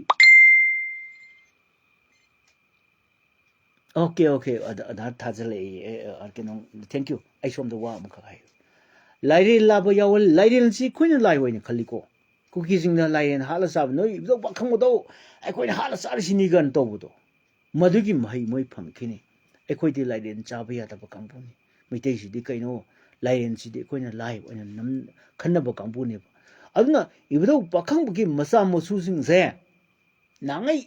ꯑꯣꯀꯦ, ꯑꯣꯀꯦ, ꯑꯙꯥꯔ ꯊꯥꯖꯤꯜꯂꯛꯏ꯫ ꯑꯦ, ꯑꯦ, ꯀꯩꯅꯣ, ꯊꯦꯡꯀ꯭ꯌꯨ꯫ ꯑꯩ ꯁꯣꯝꯗ ꯋꯥ ꯑꯃꯈꯛ ꯍꯥꯏ꯫ ꯂꯥꯏꯔꯦꯜ ꯂꯥꯕ ꯌꯥꯑꯣꯜ, ꯂꯥꯏꯔꯦꯜꯁꯤ ꯑꯩꯈꯣꯏꯅ ꯂꯥꯏ ꯑꯣꯏꯅ ꯈꯜꯂꯤꯀꯣ꯫ ꯀꯨꯀꯤꯁꯤꯡꯅ ꯂꯥꯏꯔꯦꯟ ꯍꯥꯠꯂ ꯆꯥꯕ, ꯅꯣꯏ ꯏꯕꯨꯙꯧ ꯄꯥꯈꯪꯕꯗꯣ ꯑꯩꯈꯣꯏꯅ ꯍꯥꯠꯂ ꯆꯥꯔꯤꯁꯤꯅꯤ ꯀꯥꯏꯅ ꯇꯧꯕꯗꯣ, ꯃꯗꯨꯒꯤ ꯃꯍꯩ ꯃꯣꯏ ꯐꯪꯈꯤꯅꯤ꯫ ꯑꯩꯈꯣꯏꯗꯤ ꯂꯥꯏꯔꯦꯟ ꯆꯥꯕ ꯌꯥꯗꯕ ꯀꯥꯡꯕꯨꯅꯤ꯫ ꯃꯩꯇꯩꯁꯤꯗꯤ ꯀꯩꯅꯣ, ꯂꯥꯏꯔꯦꯟꯁꯤꯗꯤ ꯑꯩꯈꯣꯏꯅ ꯂꯥꯏ ꯑꯣꯏꯅ ꯅꯝ-, ꯈꯟꯅꯕ ꯀꯥꯡꯕꯨꯅꯦꯕ꯫ ꯑꯗꯨꯅ ꯏꯕꯨꯙꯧ ꯄꯥꯈꯪꯕꯒꯤ ꯃꯆꯥ ꯃꯁꯨꯁꯤꯡꯁꯦ ꯅꯍꯥꯟꯉꯩ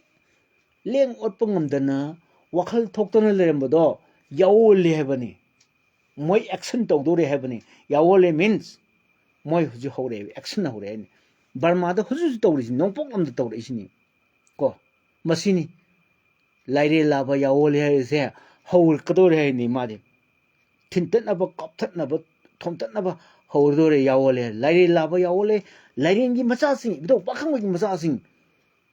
ꯂꯦꯡ ꯑꯣꯠꯄ ꯉꯝꯗꯅ ꯋꯥꯈꯜ ꯊꯣꯛꯇꯅ ꯂꯩꯔꯝꯕꯗꯣ ꯌꯥꯑꯣꯜꯂꯦ ꯍꯥꯏꯕꯅꯤ꯫ ꯃꯣꯏ ꯑꯦꯛꯁꯟ ꯇꯧꯗꯣꯔꯦ ꯍꯥꯏꯕꯅꯤ꯫ ꯌꯥꯑꯣꯜꯂꯦ ꯃꯤꯟꯁ ꯃꯣꯏ ꯍꯧꯖꯤꯛ ꯍꯧꯔꯛꯑꯦꯕ, ꯑꯦꯛꯁꯟ ꯍꯧꯔꯛꯑꯦ ꯍꯥꯏꯅꯤ꯫ ꯕꯔꯃꯥꯗ ꯍꯧꯖꯤꯛ ꯍꯧꯖꯤꯛ ꯇꯧꯔꯤꯁꯤ, ꯅꯣꯡꯄꯣꯛ ꯂꯝꯗ ꯇꯧꯔꯛꯏꯁꯤꯅꯤ ꯀꯣ꯫ ꯃꯁꯤꯅꯤ ꯂꯥꯏꯔꯦꯜ ꯂꯥꯕ ꯌꯥꯑꯣꯜꯂꯦ ꯍꯥꯏꯔꯤꯁꯦ꯫ ꯍꯧꯔꯛꯀꯗꯧꯔꯦ ꯍꯥꯏꯅꯤ ꯃꯥꯗꯤ꯫ ꯊꯤꯟꯇꯠꯅꯕ, ꯀꯥꯞꯊꯠꯅꯕ, ꯊꯣꯝꯇꯠꯅꯕ ꯍꯧꯔꯗꯣꯔꯦ ꯌꯥꯑꯣꯜꯂꯦ꯫ ꯂꯥꯏꯔꯦꯜ ꯂꯥꯕ ꯌꯥꯑꯣꯜꯂꯦ꯫ ꯂꯥꯏꯔꯦꯟꯒꯤ ꯃꯆꯥꯁꯤꯡ, ꯏꯕꯨꯙꯧ ꯄꯥꯈꯪꯕꯒꯤ ꯃꯆꯥꯁꯤꯡ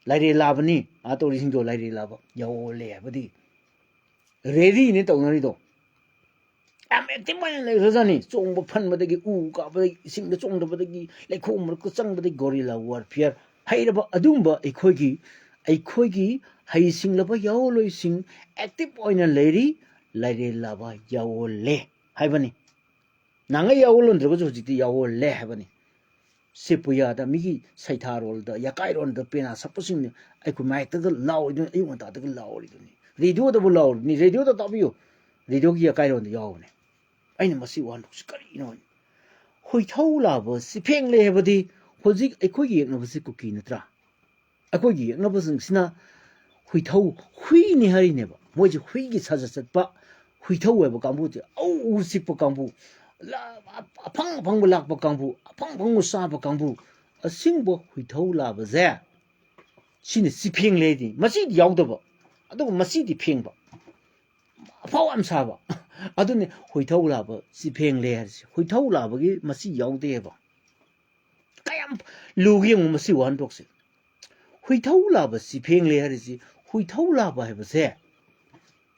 ꯂꯥꯏꯔꯦꯜ ꯂꯥꯕꯅꯤ꯫ ꯑꯥ ꯇꯧꯔꯤꯁꯤꯡꯗꯣ ꯂꯥꯏꯔꯦꯜ ꯂꯥꯕ ꯌꯥꯑꯣꯜꯂꯦ ꯍꯥꯏꯕꯗꯤ ꯔꯦꯗꯤꯅꯦ ꯇꯧꯅꯔꯤꯗꯣ꯫ ꯌꯥꯝ ꯑꯦꯛꯇꯤꯚ ꯑꯣꯏꯅ ꯂꯩꯈ꯭ꯔꯖꯥꯠꯅꯤ꯫ ꯆꯣꯡꯕ ꯐꯟꯕꯗꯒꯤ, ꯎ ꯀꯥꯕꯗꯒꯤ, ꯏꯁꯤꯡꯗ ꯆꯣꯡꯗꯕꯗꯒꯤ, ꯂꯩꯈꯣꯝ ꯃꯔꯛꯇ ꯆꯪꯕꯗꯒꯤ, ꯒꯣꯔꯤꯂꯥ ꯋꯥꯔꯐꯤꯌꯔ ꯍꯩꯔꯕ ꯑꯗꯨꯒꯨꯝꯕ ꯑꯩꯈꯣꯏꯒꯤ, ꯑꯩꯈꯣꯏꯒꯤ ꯍꯩꯁꯤꯡꯂꯕ ꯌꯥꯑꯣꯜꯂꯣꯏꯁꯤꯡ ꯑꯦꯛꯇꯤꯚ ꯑꯣꯏꯅ ꯂꯩꯔꯤ꯫ ꯂꯥꯏꯔꯦꯜ ꯂꯥꯕ ꯌꯥꯑꯣꯜꯂꯦ ꯍꯥꯏꯕꯅꯤ꯫ ꯅꯍꯥꯟꯉꯩ ꯌꯥꯑꯣꯜꯂꯝꯗ꯭ꯔꯒꯁꯨ ꯍꯧꯖꯤꯛꯇꯤ ꯌꯥꯑꯣꯜꯂꯦ ꯍꯥꯏꯕꯅꯤ꯫ ꯁꯤ ꯄꯨꯌꯥꯗ ꯃꯤꯒꯤ ꯁꯩꯊꯥꯔꯣꯜꯗ, ꯌꯥꯀꯥꯏꯔꯣꯜꯗ ꯄꯦꯅꯥ ꯁꯛꯄꯁꯤꯡꯅ ꯑꯩꯈꯣꯏ ꯃꯥꯏꯛꯇꯒ ꯂꯥꯎꯔꯤꯗꯨꯅꯤ, ꯑꯌꯨꯛ ꯉꯟꯇꯥꯗꯒ ꯂꯥꯎꯔꯤꯗꯨꯅꯤ, ꯔꯦꯗꯤꯑꯣꯗꯕꯨ ꯂꯥꯎꯔꯤꯗꯨꯅꯤ꯫ ꯔꯦꯗꯤꯑꯣꯗ ꯇꯥꯕꯤꯌꯨ, ꯔꯦꯗꯤꯑꯣꯒꯤ ꯌꯥꯀꯥꯏꯔꯣꯜꯗ ꯌꯥꯎꯕꯅꯦ꯫ ꯑꯩꯅ ꯃꯁꯤ ꯋꯥꯍꯟꯊꯣꯛꯁꯤ ꯀꯔꯤꯅꯣ ꯍꯥꯏꯅ, ꯍꯨꯏꯊꯧ ꯂꯥꯕ ꯆꯤꯐꯦꯡꯂꯦ ꯍꯥꯏꯕꯗꯤ ꯍꯧꯖꯤꯛ ꯑꯩꯈꯣꯏꯒꯤ ꯌꯦꯛꯅꯕꯁꯤ ꯀꯨꯀꯤ ꯅꯠꯇ꯭ꯔꯥ? ꯑꯩꯈꯣꯏꯒꯤ ꯌꯦꯛꯅꯕꯁꯤꯡꯁꯤꯅ ꯍꯨꯏꯊꯧ, ꯍꯨꯏꯅꯤ ꯍꯥꯏꯔꯤꯅꯦꯕ꯫ ꯃꯣꯏꯁꯦ ꯍꯨꯏꯒꯤ ꯁꯥꯖꯠ ꯆꯠꯄ, ꯍꯨꯏꯊꯧ ꯍꯥꯏꯕ ꯀꯥꯡꯕꯨꯁꯦ, ꯑꯧ, ꯎ ꯆꯤꯛꯄ ꯀꯥꯡꯕꯨ, ꯂ-, ꯑꯐꯪ ꯑꯐꯪꯕ ꯂꯥꯛꯄ ꯀꯥꯡꯕꯨ, ꯑꯐꯪ ꯑꯐꯪꯕ ꯆꯥꯕ ꯀꯥꯡꯕꯨ, ꯑꯁꯤꯒꯨꯝꯕ ꯍꯨꯏꯊꯧ ꯂꯥꯕꯁꯦ ꯁꯤꯅ ꯆꯤꯐꯦꯡꯂꯦ ꯍꯥꯏꯗꯤ꯫ ꯃꯆꯤꯗꯤ ꯌꯥꯎꯗꯕ, ꯑꯗꯨꯒ ꯃꯆꯤꯗꯤ ꯐꯦꯡꯕ, ꯑꯐꯥꯎ ꯌꯥꯝ ꯁꯥꯕ꯫ ꯑꯗꯨꯅꯤ ꯍꯨꯏꯊꯧ ꯂꯥꯕ ꯆꯤꯐꯦꯡꯂꯦ ꯍꯥꯏꯔꯤꯁꯦ꯫ ꯍꯨꯏꯊꯧ ꯂꯥꯕꯒꯤ ꯃꯆꯤ ꯌꯥꯎꯗꯦꯕ꯫ ꯀꯌꯥꯝ ꯂꯨꯒꯦ ꯌꯦꯡꯉꯨ ꯃꯁꯤ ꯋꯥꯍꯟꯊꯣꯛꯁꯦ꯫ ꯍꯨꯏꯊꯧ ꯂꯥꯕ ꯆꯤꯐꯦꯡꯂꯦ ꯍꯥꯏꯔꯤꯁꯤ, ꯍꯨꯏꯊꯧ ꯂꯥꯕ ꯍꯥꯏꯕꯁꯦ,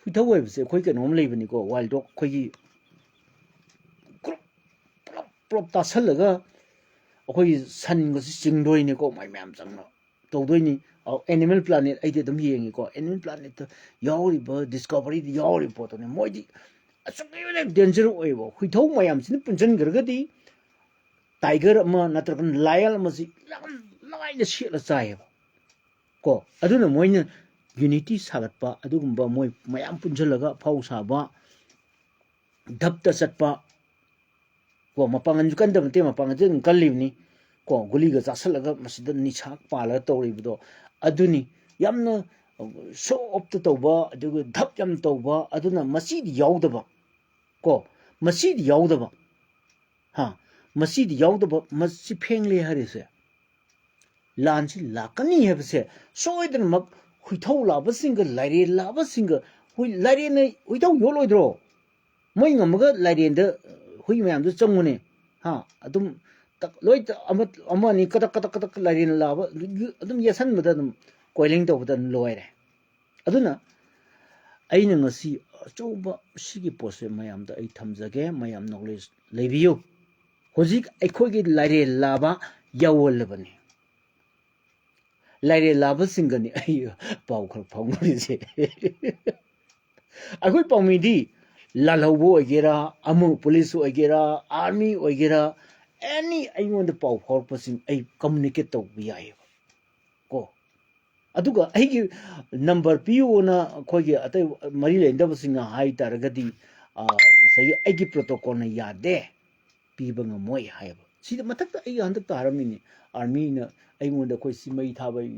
ꯍꯨꯏꯊꯧ ꯍꯥꯏꯕꯁꯦ ꯑꯩꯈꯣꯏ ꯀꯩꯅꯣꯝ ꯂꯩꯕꯅꯤꯀꯣ, wild dog, ꯑꯩꯈꯣꯏꯒꯤ ꯀ꯭ꯔꯨꯞ, ꯄꯨꯂꯞ ꯄꯨꯂꯞ ꯇꯥꯁꯜꯂꯒ ꯑꯩꯈꯣꯏꯒꯤ ꯁꯟꯒꯁꯤ ꯆꯤꯡꯗꯣꯏꯅꯤꯀꯣ, ꯃꯥꯏ ꯃꯌꯥꯝ ꯆꯪꯅ ꯇꯧꯗꯣꯏꯅꯤ꯫ ꯑ, Animal Planet ꯑꯩꯗꯤ ꯑꯗꯨꯝ ꯌꯦꯡꯉꯤꯀꯣ, Animal Planetꯇ ꯌꯥꯎꯔꯤꯕ, Discoveryꯗ ꯌꯥꯎꯔꯤꯕ ꯄꯣꯠꯇꯨꯅꯤ꯫ ꯃꯣꯏꯗꯤ ꯑꯁꯨꯛꯀꯤ ꯃꯇꯤꯛ danger ꯑꯣꯏꯌꯦꯕ꯫ ꯍꯨꯏꯊꯧ ꯃꯌꯥꯝꯁꯤꯅ ꯄꯨꯟꯁꯤꯟꯈ꯭ꯔꯒꯗꯤ tiger ꯑꯃ ꯅꯠꯇ꯭ꯔꯒꯅ lion ꯑꯃꯁꯤ ꯌꯥꯝ ꯂꯥꯏꯅ ꯁꯦꯠꯂ ꯆꯥꯏꯌꯦꯕ꯫ ꯀꯣ, ꯑꯗꯨꯅ ꯃꯣꯏꯅ unity ꯁꯥꯒꯠꯄ, ꯑꯗꯨꯒꯨꯝꯕ ꯃꯣꯏ ꯃꯌꯥꯝ ꯄꯨꯟꯁꯤꯜꯂꯒ ꯑꯐꯥꯎ ꯁꯥꯕ, ꯙꯞꯇ ꯆꯠꯄ, ꯀꯣ, ꯃꯄꯥꯡꯒꯜꯁꯨ ꯀꯟꯗꯕ ꯅꯠꯇꯦ, ꯃꯄꯥꯡꯒꯜꯁꯨ ꯑꯗꯨꯝ ꯀꯜꯂꯤꯕꯅꯤ꯫ ꯀꯣ, ꯒꯨꯂꯤꯒ ꯆꯥꯁꯜꯂꯒ ꯃꯁꯤꯗ ꯅꯤꯁꯥ ꯄꯥꯜꯂꯒ ꯇꯧꯔꯤꯕꯗꯣ ꯑꯗꯨꯅꯤ꯫ ꯌꯥꯝꯅ show offꯇ ꯇꯧꯕ, ꯑꯗꯨꯒ ꯙꯞ ꯌꯥꯝ ꯇꯧꯕ, ꯑꯗꯨꯅ ꯃꯆꯤꯗꯤ ꯌꯥꯎꯗꯕ, ꯀꯣ, ꯃꯆꯤꯗꯤ ꯌꯥꯎꯗꯕ, ꯍꯥ, ꯃꯆꯤꯗꯤ ꯌꯥꯎꯗꯕ, ꯃꯆꯤꯐꯦꯡꯂꯦ ꯍꯥꯏꯔꯤꯁꯦ꯫ ꯂꯥꯟꯁꯤ ꯂꯥꯛꯀꯅꯤ ꯍꯥꯏꯕꯁꯦ ꯁꯣꯏꯗꯅꯃꯛ ꯍꯨꯏꯊꯧ ꯂꯥꯕꯁꯤꯡꯒ ꯂꯥꯏꯔꯦꯟ ꯂꯥꯕꯁꯤꯡꯒ, ꯍꯨꯏ-, ꯂꯥꯏꯔꯦꯟꯅ ꯍꯨꯏꯊꯧ ꯌꯣꯜꯂꯣꯏꯗ꯭ꯔꯣ? ꯃꯣꯏ ꯉꯝꯃꯒ ꯂꯥꯏꯔꯦꯟꯗ ꯍꯨꯏ ꯃꯌꯥꯝꯗꯨ ꯆꯪꯉꯨꯅꯦ꯫ ꯍꯥ? ꯑꯗꯨꯝ ꯇꯛ-, ꯂꯣꯏ ꯇ-, ꯑꯃ, ꯑꯃ ꯑꯅꯤ ꯀꯇꯛ, ꯀꯇꯛ, ꯀꯇꯛ ꯂꯥꯏꯔꯦꯟ ꯂꯥꯕ ꯑꯗꯨꯝ ꯌꯦꯠꯁꯟꯕꯗ ꯑꯗꯨꯝ ꯀꯣꯏꯂꯤꯡ ꯇꯧꯕꯗ ꯑꯗꯨꯝ ꯂꯣꯏꯔꯦ꯫ ꯑꯗꯨꯅ ꯑꯩꯅ ꯉꯁꯤ ꯑꯆꯧꯕ ꯁꯤꯒꯤ ꯄꯣꯠꯁꯦ ꯃꯌꯥꯝꯗ ꯑꯩ ꯊꯝꯖꯒꯦ, ꯃꯌꯥꯝ knowledge ꯂꯩꯕꯤꯌꯨ꯫ ꯍꯧꯖꯤꯛ ꯑꯩꯈꯣꯏꯒꯤ ꯂꯥꯏꯔꯦꯟ ꯂꯥꯕ ꯌꯥꯑꯣꯜꯂꯕꯅꯤ꯫ ꯂꯥꯏꯔꯦꯟ ꯂꯥꯕꯁꯤꯡꯒꯅꯤ ꯑꯩ ꯄꯥꯎ ꯈꯔ ꯐꯥꯎꯅꯔꯤꯁꯦ꯫ ꯑꯩꯈꯣꯏ ꯄꯥꯎꯃꯤꯗꯤ ꯂꯥꯜꯍꯧꯕ ꯑꯣꯏꯒꯦꯔꯥ, ꯑꯃꯨ police ꯑꯣꯏꯒꯦꯔꯥ, army ꯑꯣꯏꯒꯦꯔꯥ, any ꯑꯩꯉꯣꯟꯗ ꯄꯥꯎ ꯐꯥꯎꯔꯛꯄꯁꯤꯡ ꯑꯩ communicate ꯇꯧꯕ ꯌꯥꯏꯌꯦꯕ꯫ ꯀꯣ, ꯑꯗꯨꯒ ꯑꯩꯒꯤ number ꯄꯤꯌꯨꯅ ꯑꯩꯈꯣꯏꯒꯤ ꯑꯇꯩ ꯃꯔꯤ ꯂꯩꯅꯗꯕꯁꯤꯡꯅ ꯍꯥꯏ ꯇꯥꯔꯒꯗꯤ, ꯑ, ꯉꯁꯥꯏꯒꯤ ꯑꯩꯒꯤ protocolꯅ ꯌꯥꯗꯦ, ꯄꯤꯕ ꯉꯝꯃꯣꯏ ꯍꯥꯏꯌꯦꯕ꯫ ꯁꯤꯗ ꯃꯊꯛꯇ ꯑꯩ ꯍꯟꯗꯛꯇ ꯍꯥꯏꯔꯝꯃꯤꯅꯤ, armyꯅ ꯑꯩꯉꯣꯟꯗ ꯑꯩꯈꯣꯏ ꯁꯤ ꯃꯩ ꯊꯥꯕꯩ,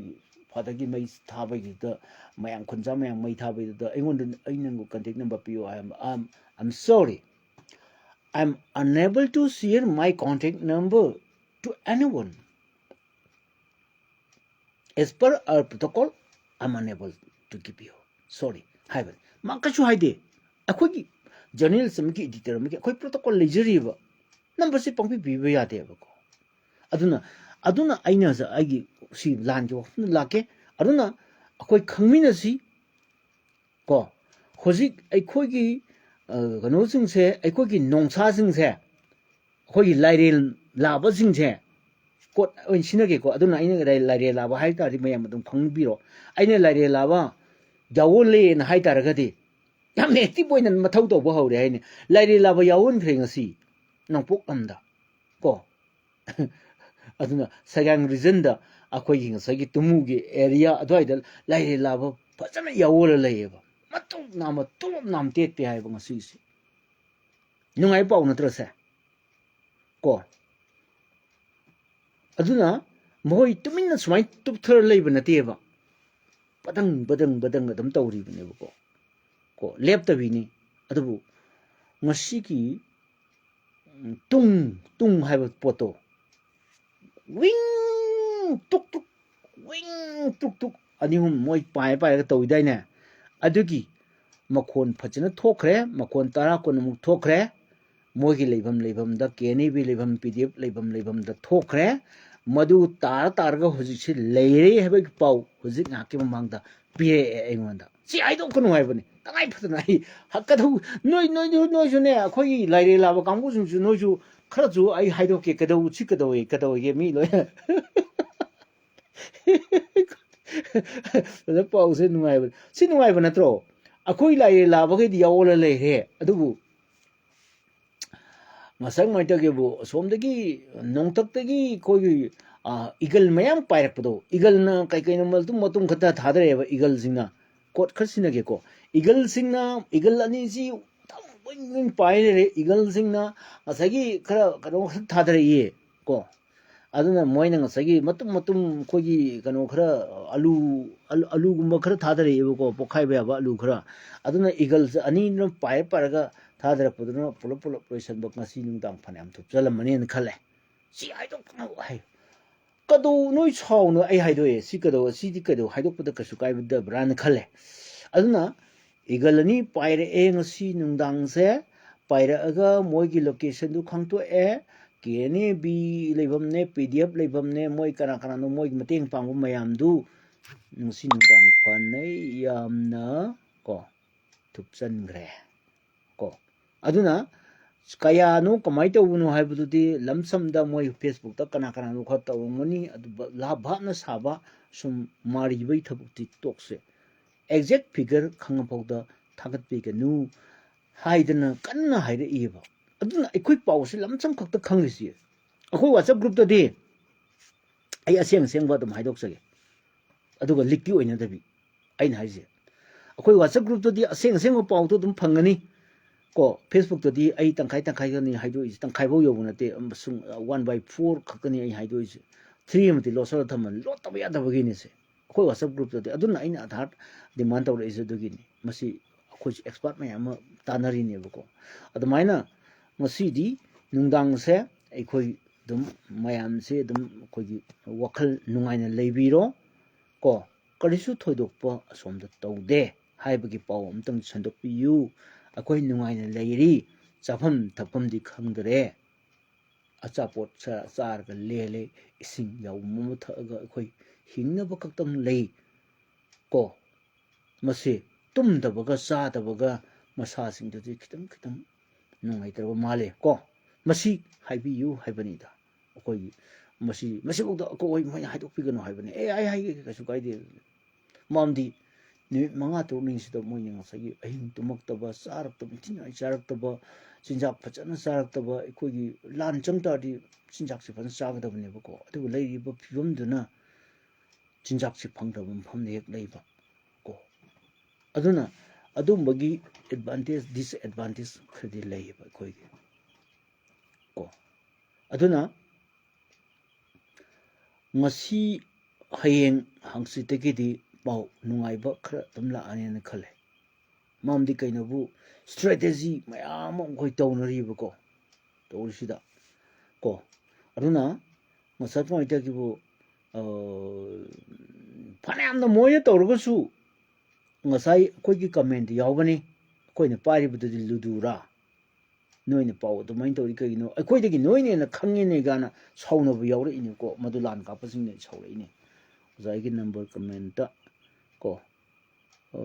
ꯐꯥꯗꯔꯒꯤ ꯃꯩ ꯊꯥꯕꯩꯗꯨꯗ, ꯃꯌꯥꯝ ꯈꯨꯟꯖꯥ ꯃꯌꯥꯝ ꯃꯩ ꯊꯥꯕꯩꯗꯨꯗ ꯑꯩꯉꯣꯟꯗ, "ꯑꯩ ꯅꯪꯕꯨ contact number ꯄꯤꯌꯣ, I am, I am, I'm sorry, I am unable to share my contact number to anyone. As per our protocol, I am unable to give you. Sorry" ꯍꯥꯏꯕꯅꯤ꯫ ꯃꯥ ꯀꯩꯁꯨ ꯍꯥꯏꯗꯦ꯫ ꯑꯩꯈꯣꯏꯒꯤ journalist ꯑꯃꯒꯤ, editor ꯑꯃꯒꯤ ꯑꯩꯈꯣꯏ protocol ꯂꯩꯖꯔꯤꯕ꯫ Numberꯁꯦ ꯄꯪꯄꯤ ꯄꯤꯕ ꯌꯥꯗꯦꯕꯀꯣ꯫ ꯑꯗꯨꯅ, ꯑꯗꯨꯅ ꯑꯩꯅ ꯉꯁꯥꯏ ꯑꯩꯒꯤ ꯁꯤ ꯂꯥꯟꯒꯤ ꯋꯥꯐꯝꯗ ꯂꯥꯛꯀꯦ꯫ ꯑꯗꯨꯅ ꯑꯩꯈꯣꯏ ꯈꯪꯃꯤꯟꯅꯁꯤ ꯀꯣ꯫ ꯍꯧꯖꯤꯛ ꯑꯩꯈꯣꯏꯒꯤ, ꯑ, ꯀꯩꯅꯣꯁꯤꯡꯁꯦ, ꯑꯩꯈꯣꯏꯒꯤ ꯅꯣꯡꯁꯥꯁꯤꯡꯁꯦ, ꯑꯩꯈꯣꯏꯒꯤ ꯂꯥꯏꯔꯦꯜ ꯂꯥꯕꯁꯤꯡꯁꯦ, quote ꯑꯣꯏꯅ ꯁꯤꯖꯤꯟꯅꯒꯦꯀꯣ꯫ ꯑꯗꯨꯅ ꯑꯩꯅ ꯂꯥꯏ-, ꯂꯥꯏꯔꯦꯜ ꯂꯥꯕ ꯍꯥꯏ ꯇꯥꯔꯗꯤ ꯃꯌꯥꯝ ꯑꯗꯨꯝ ꯈꯪꯕꯤꯔꯣ꯫ ꯑꯩꯅ ꯂꯥꯏꯔꯦꯜ ꯂꯥꯕ ꯌꯥꯎꯍꯜꯂꯦꯅ ꯍꯥꯏ ꯇꯥꯔꯒꯗꯤ ꯌꯥꯝꯅ active ꯑꯣꯏꯅ ꯃꯊꯧ ꯇꯧꯕ ꯍꯧꯔꯦ ꯍꯥꯏꯅꯤ꯫ ꯂꯥꯏꯔꯦꯜ ꯂꯥꯕ ꯌꯥꯎꯍꯟꯈ꯭ꯔꯦ ꯉꯁꯤ ꯅꯣꯡꯄꯣꯛ ꯂꯝꯗ ꯀꯣ꯫ ꯑꯗꯨꯅ ꯁꯒꯥꯡ regionꯗ ꯑꯩꯈꯣꯏꯒꯤ ꯉꯁꯥꯏꯒꯤ ꯇꯨꯃꯨꯒꯤ area ꯑꯗꯨꯋꯥꯏꯗ ꯂꯥꯏꯔꯦꯜ ꯂꯥꯕ ꯐꯖꯅ ꯌꯥꯎꯍꯜꯂ ꯂꯩꯌꯦꯕ꯫ ꯃꯇꯨꯞ ꯅꯥꯝꯃ, ꯇꯨꯂꯨꯞ ꯅꯥꯝ ꯇꯦꯠꯇꯦ ꯍꯥꯏꯕ ꯉꯁꯤꯁꯦ꯫ ꯅꯨꯡꯉꯥꯏꯕ ꯄꯥꯎ ꯅꯠꯇ꯭ꯔꯁꯦ? ꯀꯣ꯫ ꯑꯗꯨꯅ ꯃꯈꯣꯏ ꯇꯨꯃꯤꯟꯅ ꯁꯨꯃꯥꯏꯅ ꯇꯨꯞꯊꯔ ꯂꯩꯕ ꯅꯠꯇꯦꯕ꯫ ꯕꯗꯪ, ꯕꯗꯪ, ꯕꯗꯪ ꯑꯗꯨꯝ ꯇꯧꯔꯤꯕꯅꯦꯕꯀꯣ꯫ ꯀꯣ, ꯂꯦꯞꯇꯕꯤꯅꯤ꯫ ꯑꯗꯨꯕꯨ ꯉꯁꯤꯒꯤ, ꯎꯝ, ꯇꯨꯡ, ꯇꯨꯡ ꯍꯥꯏꯕ ꯄꯣꯠꯇꯣ, ꯋꯤꯡ ꯇꯨꯛ ꯇꯨꯛ, ꯋꯤꯡ ꯇꯨꯛ ꯇꯨꯛ ꯑꯅꯤ ꯑꯍꯨꯝ ꯃꯣꯏ ꯄꯥꯏ ꯄꯥꯏꯔꯒ ꯇꯧꯏꯗꯥꯏꯅꯦ? ꯑꯗꯨꯒꯤ ꯃꯈꯣꯟ ꯐꯖꯅ ꯊꯣꯛꯈ꯭ꯔꯦ, ꯃꯈꯣꯟ ꯇꯔꯥ ꯀꯨꯟꯃꯨꯛ ꯊꯣꯛꯈ꯭ꯔꯦ꯫ ꯃꯣꯏꯒꯤ ꯂꯩꯐꯝ ꯂꯩꯐꯝꯗ, ꯀꯦ ꯑꯦꯟ ꯑꯦ ꯕꯤ ꯂꯩꯐꯝ, ꯄꯤ ꯗꯤ ꯑꯦꯐ ꯂꯩꯐꯝ ꯂꯩꯐꯝꯗ ꯊꯣꯛꯈ꯭ꯔꯦ꯫ ꯃꯗꯨ ꯇꯥꯔ ꯇꯥꯔꯒ ꯍꯧꯖꯤꯛꯁꯤ ꯂꯩꯔꯦ ꯍꯥꯏꯕꯒꯤ ꯄꯥꯎ ꯍꯧꯖꯤꯛ ꯉꯥꯏꯍꯥꯛꯀꯤ ꯃꯃꯥꯡꯗ ꯄꯤꯔꯛꯑꯦ ꯑꯩꯉꯣꯟꯗ꯫ ꯁꯤ ꯍꯥꯏꯗꯣꯛꯀꯅꯨ ꯍꯥꯏꯕꯅꯤ꯫ ꯇꯉꯥꯏ ꯐꯗꯅ ꯑꯩ ꯍ-, ꯀꯩꯗꯧ-, ꯅꯣꯏ, ꯅꯣꯏ, ꯅꯣꯏ, ꯅꯣꯏꯁꯨꯅꯦ, ꯑꯩꯈꯣꯏꯒꯤ ꯂꯥꯏꯔꯦꯜ ꯂꯥꯕ ꯀꯥꯡꯕꯨꯁꯤꯡꯁꯨ ꯅꯣꯏꯁꯨ ꯈꯔꯁꯨ ꯑꯩ ꯍꯥꯏꯗꯣꯛꯀꯦ, ꯀꯩꯗꯧ-, ꯁꯤ ꯀꯩꯗꯧꯋꯦ, ꯀꯩꯗꯧꯋꯦꯒꯦ ꯃꯤ ꯂꯣꯏꯅ꯫ ꯑꯗ ꯄꯥꯎꯁꯦ ꯅꯨꯡꯉꯥꯏꯕ, ꯁꯤ ꯅꯨꯡꯉꯥꯏꯕ ꯅꯠꯇ꯭ꯔꯣ? ꯑꯩꯈꯣꯏ ꯂꯥꯏꯔꯦꯜ ꯂꯥꯕꯈꯩꯗꯤ ꯌꯥꯎꯋꯣꯂ ꯂꯩꯔꯦ, ꯑꯗꯨꯕꯨ ꯉꯁꯥꯏ ꯀꯃꯥꯏꯅ ꯇꯧꯒꯦꯕꯨ, ꯑꯁꯣꯝꯗꯒꯤ ꯅꯣꯡꯊꯛꯇꯒꯤ ꯑꯩꯈꯣꯏꯒꯤ, ꯑ, eagle ꯃꯌꯥꯝ ꯄꯥꯏꯔꯛꯄꯗꯣ, eagleꯅ ꯀꯩ ꯀꯩꯅꯣ ꯃꯇꯨꯝ ꯃꯇꯨꯝ ꯈꯛꯇ ꯊꯥꯗꯔꯛꯑꯦꯕ, eagleꯁꯤꯡꯅ꯫ Quote ꯈꯔ ꯁꯤꯖꯤꯟꯅꯒꯦꯀꯣ꯫ Eagleꯁꯤꯡꯅ, eagle ꯑꯅꯤꯁꯤ ꯋꯤꯡ ꯋꯤꯡ ꯄꯥꯏ ꯂꯩꯔꯦ꯫ Eagleꯁꯤꯡꯅ ꯉꯁꯥꯏꯒꯤ ꯈꯔ ꯀꯩꯅꯣ ꯈꯛ ꯊꯥꯗꯔꯛꯏ ꯀꯣ꯫ ꯑꯗꯨꯅ ꯃꯣꯏꯅ ꯉꯁꯥꯏꯒꯤ ꯃꯇꯨꯝ ꯃꯇꯨꯝ ꯑꯩꯈꯣꯏꯒꯤ ꯀꯩꯅꯣ ꯈꯔ, ꯑꯂꯨ, ꯑꯂꯨ, ꯑꯂꯨꯒꯨꯝꯕ ꯈꯔ ꯊꯥꯗꯔꯛꯑꯦꯕꯀꯣ, ꯄꯣꯛꯈꯥꯏꯕ ꯌꯥꯕ ꯑꯂꯨ ꯈꯔ꯫ ꯑꯗꯨꯅ eagle ꯁꯦ ꯑꯅꯤꯗꯨꯅ ꯄꯥꯏꯔ ꯄꯥꯏꯔꯒ ꯊꯥꯗꯔꯛꯄꯗꯨꯅ ꯄꯨꯂꯞ ꯄꯨꯂꯞ ꯂꯣꯏꯁꯟꯕ, ꯉꯁꯤ ꯅꯨꯡꯗꯥꯡ ꯐꯅꯌꯥꯝ ꯊꯨꯞꯆꯜꯂꯝꯃꯅꯤꯅ ꯈꯜꯂꯦ꯫ ꯁꯤ ꯍꯥꯏꯗꯣꯛꯀꯅꯨ ꯍꯥꯏ꯫ ꯀꯗꯧ ꯅꯣꯏ ꯁꯥꯎꯅ ꯑꯩ ꯍꯥꯏꯗꯣꯛꯑꯦ꯫ ꯁꯤ ꯀꯗꯧ, ꯁꯤꯗꯤ ꯀꯩꯗꯧ ꯍꯥꯏꯗꯣꯛꯄꯗ ꯀꯩꯁꯨ ꯀꯥꯏꯕꯗꯕ꯭ꯔꯥꯅ ꯈꯜꯂꯦ꯫ ꯑꯗꯨꯅ eagle ꯑꯅꯤ ꯄꯥꯏꯔꯛꯑꯦ ꯉꯁꯤ ꯅꯨꯡꯗꯥꯡꯁꯦ꯫ ꯄꯥꯏꯔꯛꯑꯒ ꯃꯣꯏꯒꯤ location ꯗꯨ ꯈꯪꯇꯣꯛꯑꯦ꯫ ꯀꯦ ꯑꯦꯟ ꯑꯦ ꯕꯤ ꯂꯩꯐꯝꯅꯦ, ꯄꯤ ꯗꯤ ꯑꯦꯐ ꯂꯩꯐꯝꯅꯦ, ꯃꯣꯏ ꯀꯅꯥ ꯀꯅꯥꯅꯣ ꯃꯣꯏꯒꯤ ꯃꯇꯦꯡ ꯄꯥꯡꯕ ꯃꯌꯥꯝꯗꯨ ꯉꯁꯤ ꯅꯨꯡꯗꯥꯡ ꯐꯅ ꯌꯥꯝꯅ ꯀꯣ ꯊꯨꯞꯆꯟꯈ꯭ꯔꯦ꯫ ꯀꯣ꯫ ꯑꯗꯨꯅ ꯀꯌꯥꯅꯣ, ꯀꯃꯥꯏꯅ ꯇꯧꯕꯅꯣ ꯍꯥꯏꯕꯗꯨꯗꯤ ꯂꯝꯁꯝꯗ ꯃꯣꯏ Facebook ꯇ ꯀꯅꯥ ꯀꯅꯥꯅꯣ ꯈꯔ ꯇꯧꯔꯝꯒꯅꯤ꯫ ꯑꯗꯨ ꯚꯥꯞ ꯚꯥꯞꯅ ꯁꯥꯕ ꯁꯨꯝ ꯃꯥꯔꯤꯕꯩ ꯊꯕꯛꯇꯤ ꯇꯣꯛꯁꯦ꯫ Exact figure ꯈꯪꯉꯐꯥꯎꯗ ꯊꯥꯒꯠꯄꯤꯒꯅꯨ ꯍꯥꯏꯗꯅ ꯀꯟꯅ ꯍꯥꯏꯔꯛꯏꯕ꯫ ꯑꯗꯨꯅ ꯑꯩꯈꯣꯏ ꯄꯥꯎꯁꯦ ꯂꯝꯁꯝ ꯈꯛꯇ ꯈꯪꯂꯤꯁꯤ꯫ ꯑꯩꯈꯣꯏ WhatsApp group ꯇꯗꯤ ꯑꯩ ꯑꯁꯦꯡ ꯑꯁꯦꯡꯕ ꯑꯗꯨꯝ ꯍꯥꯏꯗꯣꯛꯆꯒꯦ, ꯑꯗꯨꯒ leak ꯇꯤ ꯑꯣꯏꯅꯗꯕꯤ꯫ ꯑꯩꯅ ꯍꯥꯏꯁꯦ, ꯑꯩꯈꯣꯏ WhatsApp group ꯇꯗꯤ ꯑꯁꯦꯡ ꯑꯁꯦꯡꯕ ꯄꯥꯎꯗꯣ ꯑꯗꯨꯝ ꯐꯪꯒꯅꯤ꯫ ꯀꯣ, Facebook ꯇꯗꯤ ꯑꯩ ꯇꯪꯈꯥꯏ ꯇꯪꯈꯥꯏ ꯈꯛꯇꯅꯤ ꯍꯥꯏꯗꯣꯛꯏꯁꯦ, ꯇꯪꯈꯥꯏꯐꯧ ꯌꯧꯕ ꯅꯠꯇꯦ, ꯑꯃꯁꯨꯡ one by four ꯈꯛꯇꯅꯤ ꯑꯩ ꯍꯥꯏꯗꯣꯛꯏꯁꯦ꯫ Three ꯑꯃꯗꯤ ꯂꯣꯠꯁꯤꯜꯂ ꯊꯝꯕꯅꯤ, ꯂꯣꯠꯇꯕ ꯌꯥꯗꯕꯒꯤꯅꯤꯁꯦ꯫ ꯑꯩꯈꯣꯏ WhatsApp group ꯇꯗꯤ ꯑꯗꯨꯅ ꯑꯩꯅ ꯑꯙꯥꯔ demand ꯇꯧꯔꯛꯏꯁꯦ ꯑꯗꯨꯒꯤꯅꯤ꯫ ꯃꯁꯤ ꯑꯩꯈꯣꯏꯁꯨ expert ꯃꯌꯥꯝ ꯑꯃ ꯇꯥꯟꯅꯔꯤꯅꯦꯕꯀꯣ꯫ ꯑꯗꯨꯃꯥꯏꯅ ꯉꯁꯤꯗꯤ ꯅꯨꯡꯗꯥꯡꯁꯦ ꯑꯩꯈꯣꯏ ꯑꯗꯨꯝ ꯃꯌꯥꯝꯁꯦ ꯑꯗꯨꯝ ꯑꯩꯈꯣꯏꯒꯤ ꯋꯥꯈꯜ ꯅꯨꯡꯉꯥꯏꯅ ꯂꯩꯕꯤꯔꯣ ꯀꯣ꯫ ꯀꯔꯤꯁꯨ ꯊꯣꯏꯗꯣꯛꯄ ꯑꯁꯣꯝꯗ ꯇꯧꯗꯦ ꯍꯥꯏꯕꯒꯤ ꯄꯥꯎ ꯑꯃꯇꯪ ꯁꯟꯗꯣꯛꯄꯤꯌꯨ꯫ ꯑꯩꯈꯣꯏ ꯅꯨꯡꯉꯥꯏꯅ ꯂꯩꯔꯤ, ꯆꯥꯐꯝ ꯊꯛꯐꯝꯗꯤ ꯈꯪꯗꯔꯦ꯫ ꯑꯆꯥꯄꯣꯠ ꯆꯥ-, ꯆꯥꯔꯒ ꯂꯦꯜꯂꯦ, ꯏꯁꯤꯡ ꯌꯥꯎꯕ ꯑꯃ ꯊꯛꯑꯒ ꯑꯩꯈꯣꯏ ꯍꯤꯡꯅꯕ ꯈꯛꯇꯪ ꯂꯩ ꯀꯣ꯫ ꯃꯁꯤ ꯇꯨꯝꯗꯕꯒ ꯆꯥꯗꯕꯒ ꯃꯁꯥꯁꯤꯡꯗꯨꯗꯤ ꯈꯤꯇꯪ ꯈꯤꯇꯪ ꯅꯨꯡꯉꯥꯏꯇ꯭ꯔꯕ ꯃꯥꯜꯂꯦ ꯀꯣ꯫ ꯃꯁꯤ ꯍꯥꯏꯕꯤꯌꯨ ꯍꯥꯏꯕꯅꯤꯗ꯫ ꯑꯩꯈꯣꯏꯒꯤ ꯃꯁꯤ, ꯃꯁꯤꯐꯥꯎꯗ ꯑꯩꯈꯣꯏ ꯃꯣꯏꯅ ꯍꯥꯏꯗꯣꯛꯄꯤꯒꯅꯨ ꯍꯥꯏꯕꯅꯤ꯫ ꯑꯦ, ꯑꯩ ꯍꯥꯏꯒꯦ, ꯀꯩꯁꯨ ꯀꯥꯏꯗꯦ꯫ ꯃꯔꯝꯗꯤ ꯅꯨꯃꯤꯠ ꯃꯉꯥ ꯇꯔꯨꯛꯅꯤꯁꯤꯗ ꯃꯣꯏꯅ ꯉꯁꯥꯏꯒꯤ ꯑꯍꯤꯡ ꯇꯨꯝꯃꯛꯇꯕ, ꯆꯥꯔꯛꯇꯕ, ꯏꯟꯊꯤ ꯅꯨꯡꯉꯥꯏ ꯆꯥꯔꯛꯇꯕ, ꯆꯤꯟꯖꯥꯛ ꯐꯖꯅ ꯆꯥꯔꯛꯇꯕ, ꯑꯩꯈꯣꯏꯒꯤ ꯂꯥꯟ ꯆꯪ ꯇꯥꯔꯗꯤ ꯆꯤꯟꯖꯥꯛꯁꯦ ꯐꯖꯅ ꯆꯥꯒꯗꯕꯅꯦꯕꯀꯣ꯫ ꯑꯗꯨꯕꯨ ꯂꯩꯔꯤꯕ ꯐꯤꯕꯝꯗꯨꯅ ꯆꯤꯟꯖꯥꯛꯁꯦ ꯐꯪꯗꯕ ꯃꯐꯝꯗ ꯍꯦꯛ ꯂꯩꯕ ꯀꯣ꯫ ꯑꯗꯨꯅ ꯑꯗꯨꯝꯕꯒꯤ advantage, disadvantage ꯈꯔꯗꯤ ꯂꯩꯌꯦꯕ ꯑꯩꯈꯣꯏꯒꯤ ꯀꯣ꯫ ꯑꯗꯨꯅ ꯉꯁꯤ, ꯍꯌꯦꯡ, ꯍꯪꯆꯤꯠꯇꯒꯤꯗꯤ ꯄꯥꯎ ꯅꯨꯡꯉꯥꯏꯕ ꯈꯔ ꯑꯗꯨꯝ ꯂꯥꯛꯑꯅꯦꯅ ꯈꯜꯂꯦ꯫ ꯃꯔꯝꯗꯤ ꯀꯩꯅꯣꯕꯨ, ꯁ꯭ꯇ꯭ꯔꯦꯇꯦꯖꯤ ꯃꯌꯥꯝ ꯑꯃ ꯑꯩꯈꯣꯏ ꯇꯧꯅꯔꯤꯕꯀꯣ, ꯇꯧꯔꯤꯁꯤꯗ ꯀꯣ꯫ ꯑꯗꯨꯅ ꯉꯁꯥꯏ ꯄꯣꯏꯟꯇꯒꯤꯕꯨ, ꯑ, ꯐꯅꯌꯥꯝꯅ ꯃꯣꯏꯅ ꯇꯧꯔꯒꯁꯨ, ꯉꯁꯥꯏ ꯑꯩꯈꯣꯏꯒꯤ ꯀꯃꯦꯟꯗ ꯌꯥꯎꯕꯅꯤ, ꯑꯩꯈꯣꯏꯅ ꯄꯥꯏꯔꯤꯕꯗꯨꯗꯤ ꯂꯨꯗꯨꯔꯥ, ꯅꯣꯏꯅ ꯄꯥꯎ ꯑꯗꯨꯃꯥꯏꯅ ꯇꯧꯔꯤ ꯀꯩꯒꯤꯅꯣ, ꯑꯩꯈꯣꯏꯗꯒꯤ ꯅꯣꯏꯅ ꯍꯦꯟꯅ ꯈꯪꯉꯦꯅꯦ ꯀꯥꯏꯅ ꯁꯥꯎꯅꯕ ꯌꯥꯎꯔꯛꯏꯅꯤꯀꯣ, ꯃꯗꯨ ꯂꯥꯟ ꯀꯥꯞꯄꯁꯤꯡꯅ ꯁꯥꯎꯔꯛꯏꯅꯦ꯫ ꯑꯣꯖꯥ ꯑꯩꯒꯤ ꯅꯝꯕꯔ ꯀꯃꯦꯟꯇ ꯀꯣ, ꯑ,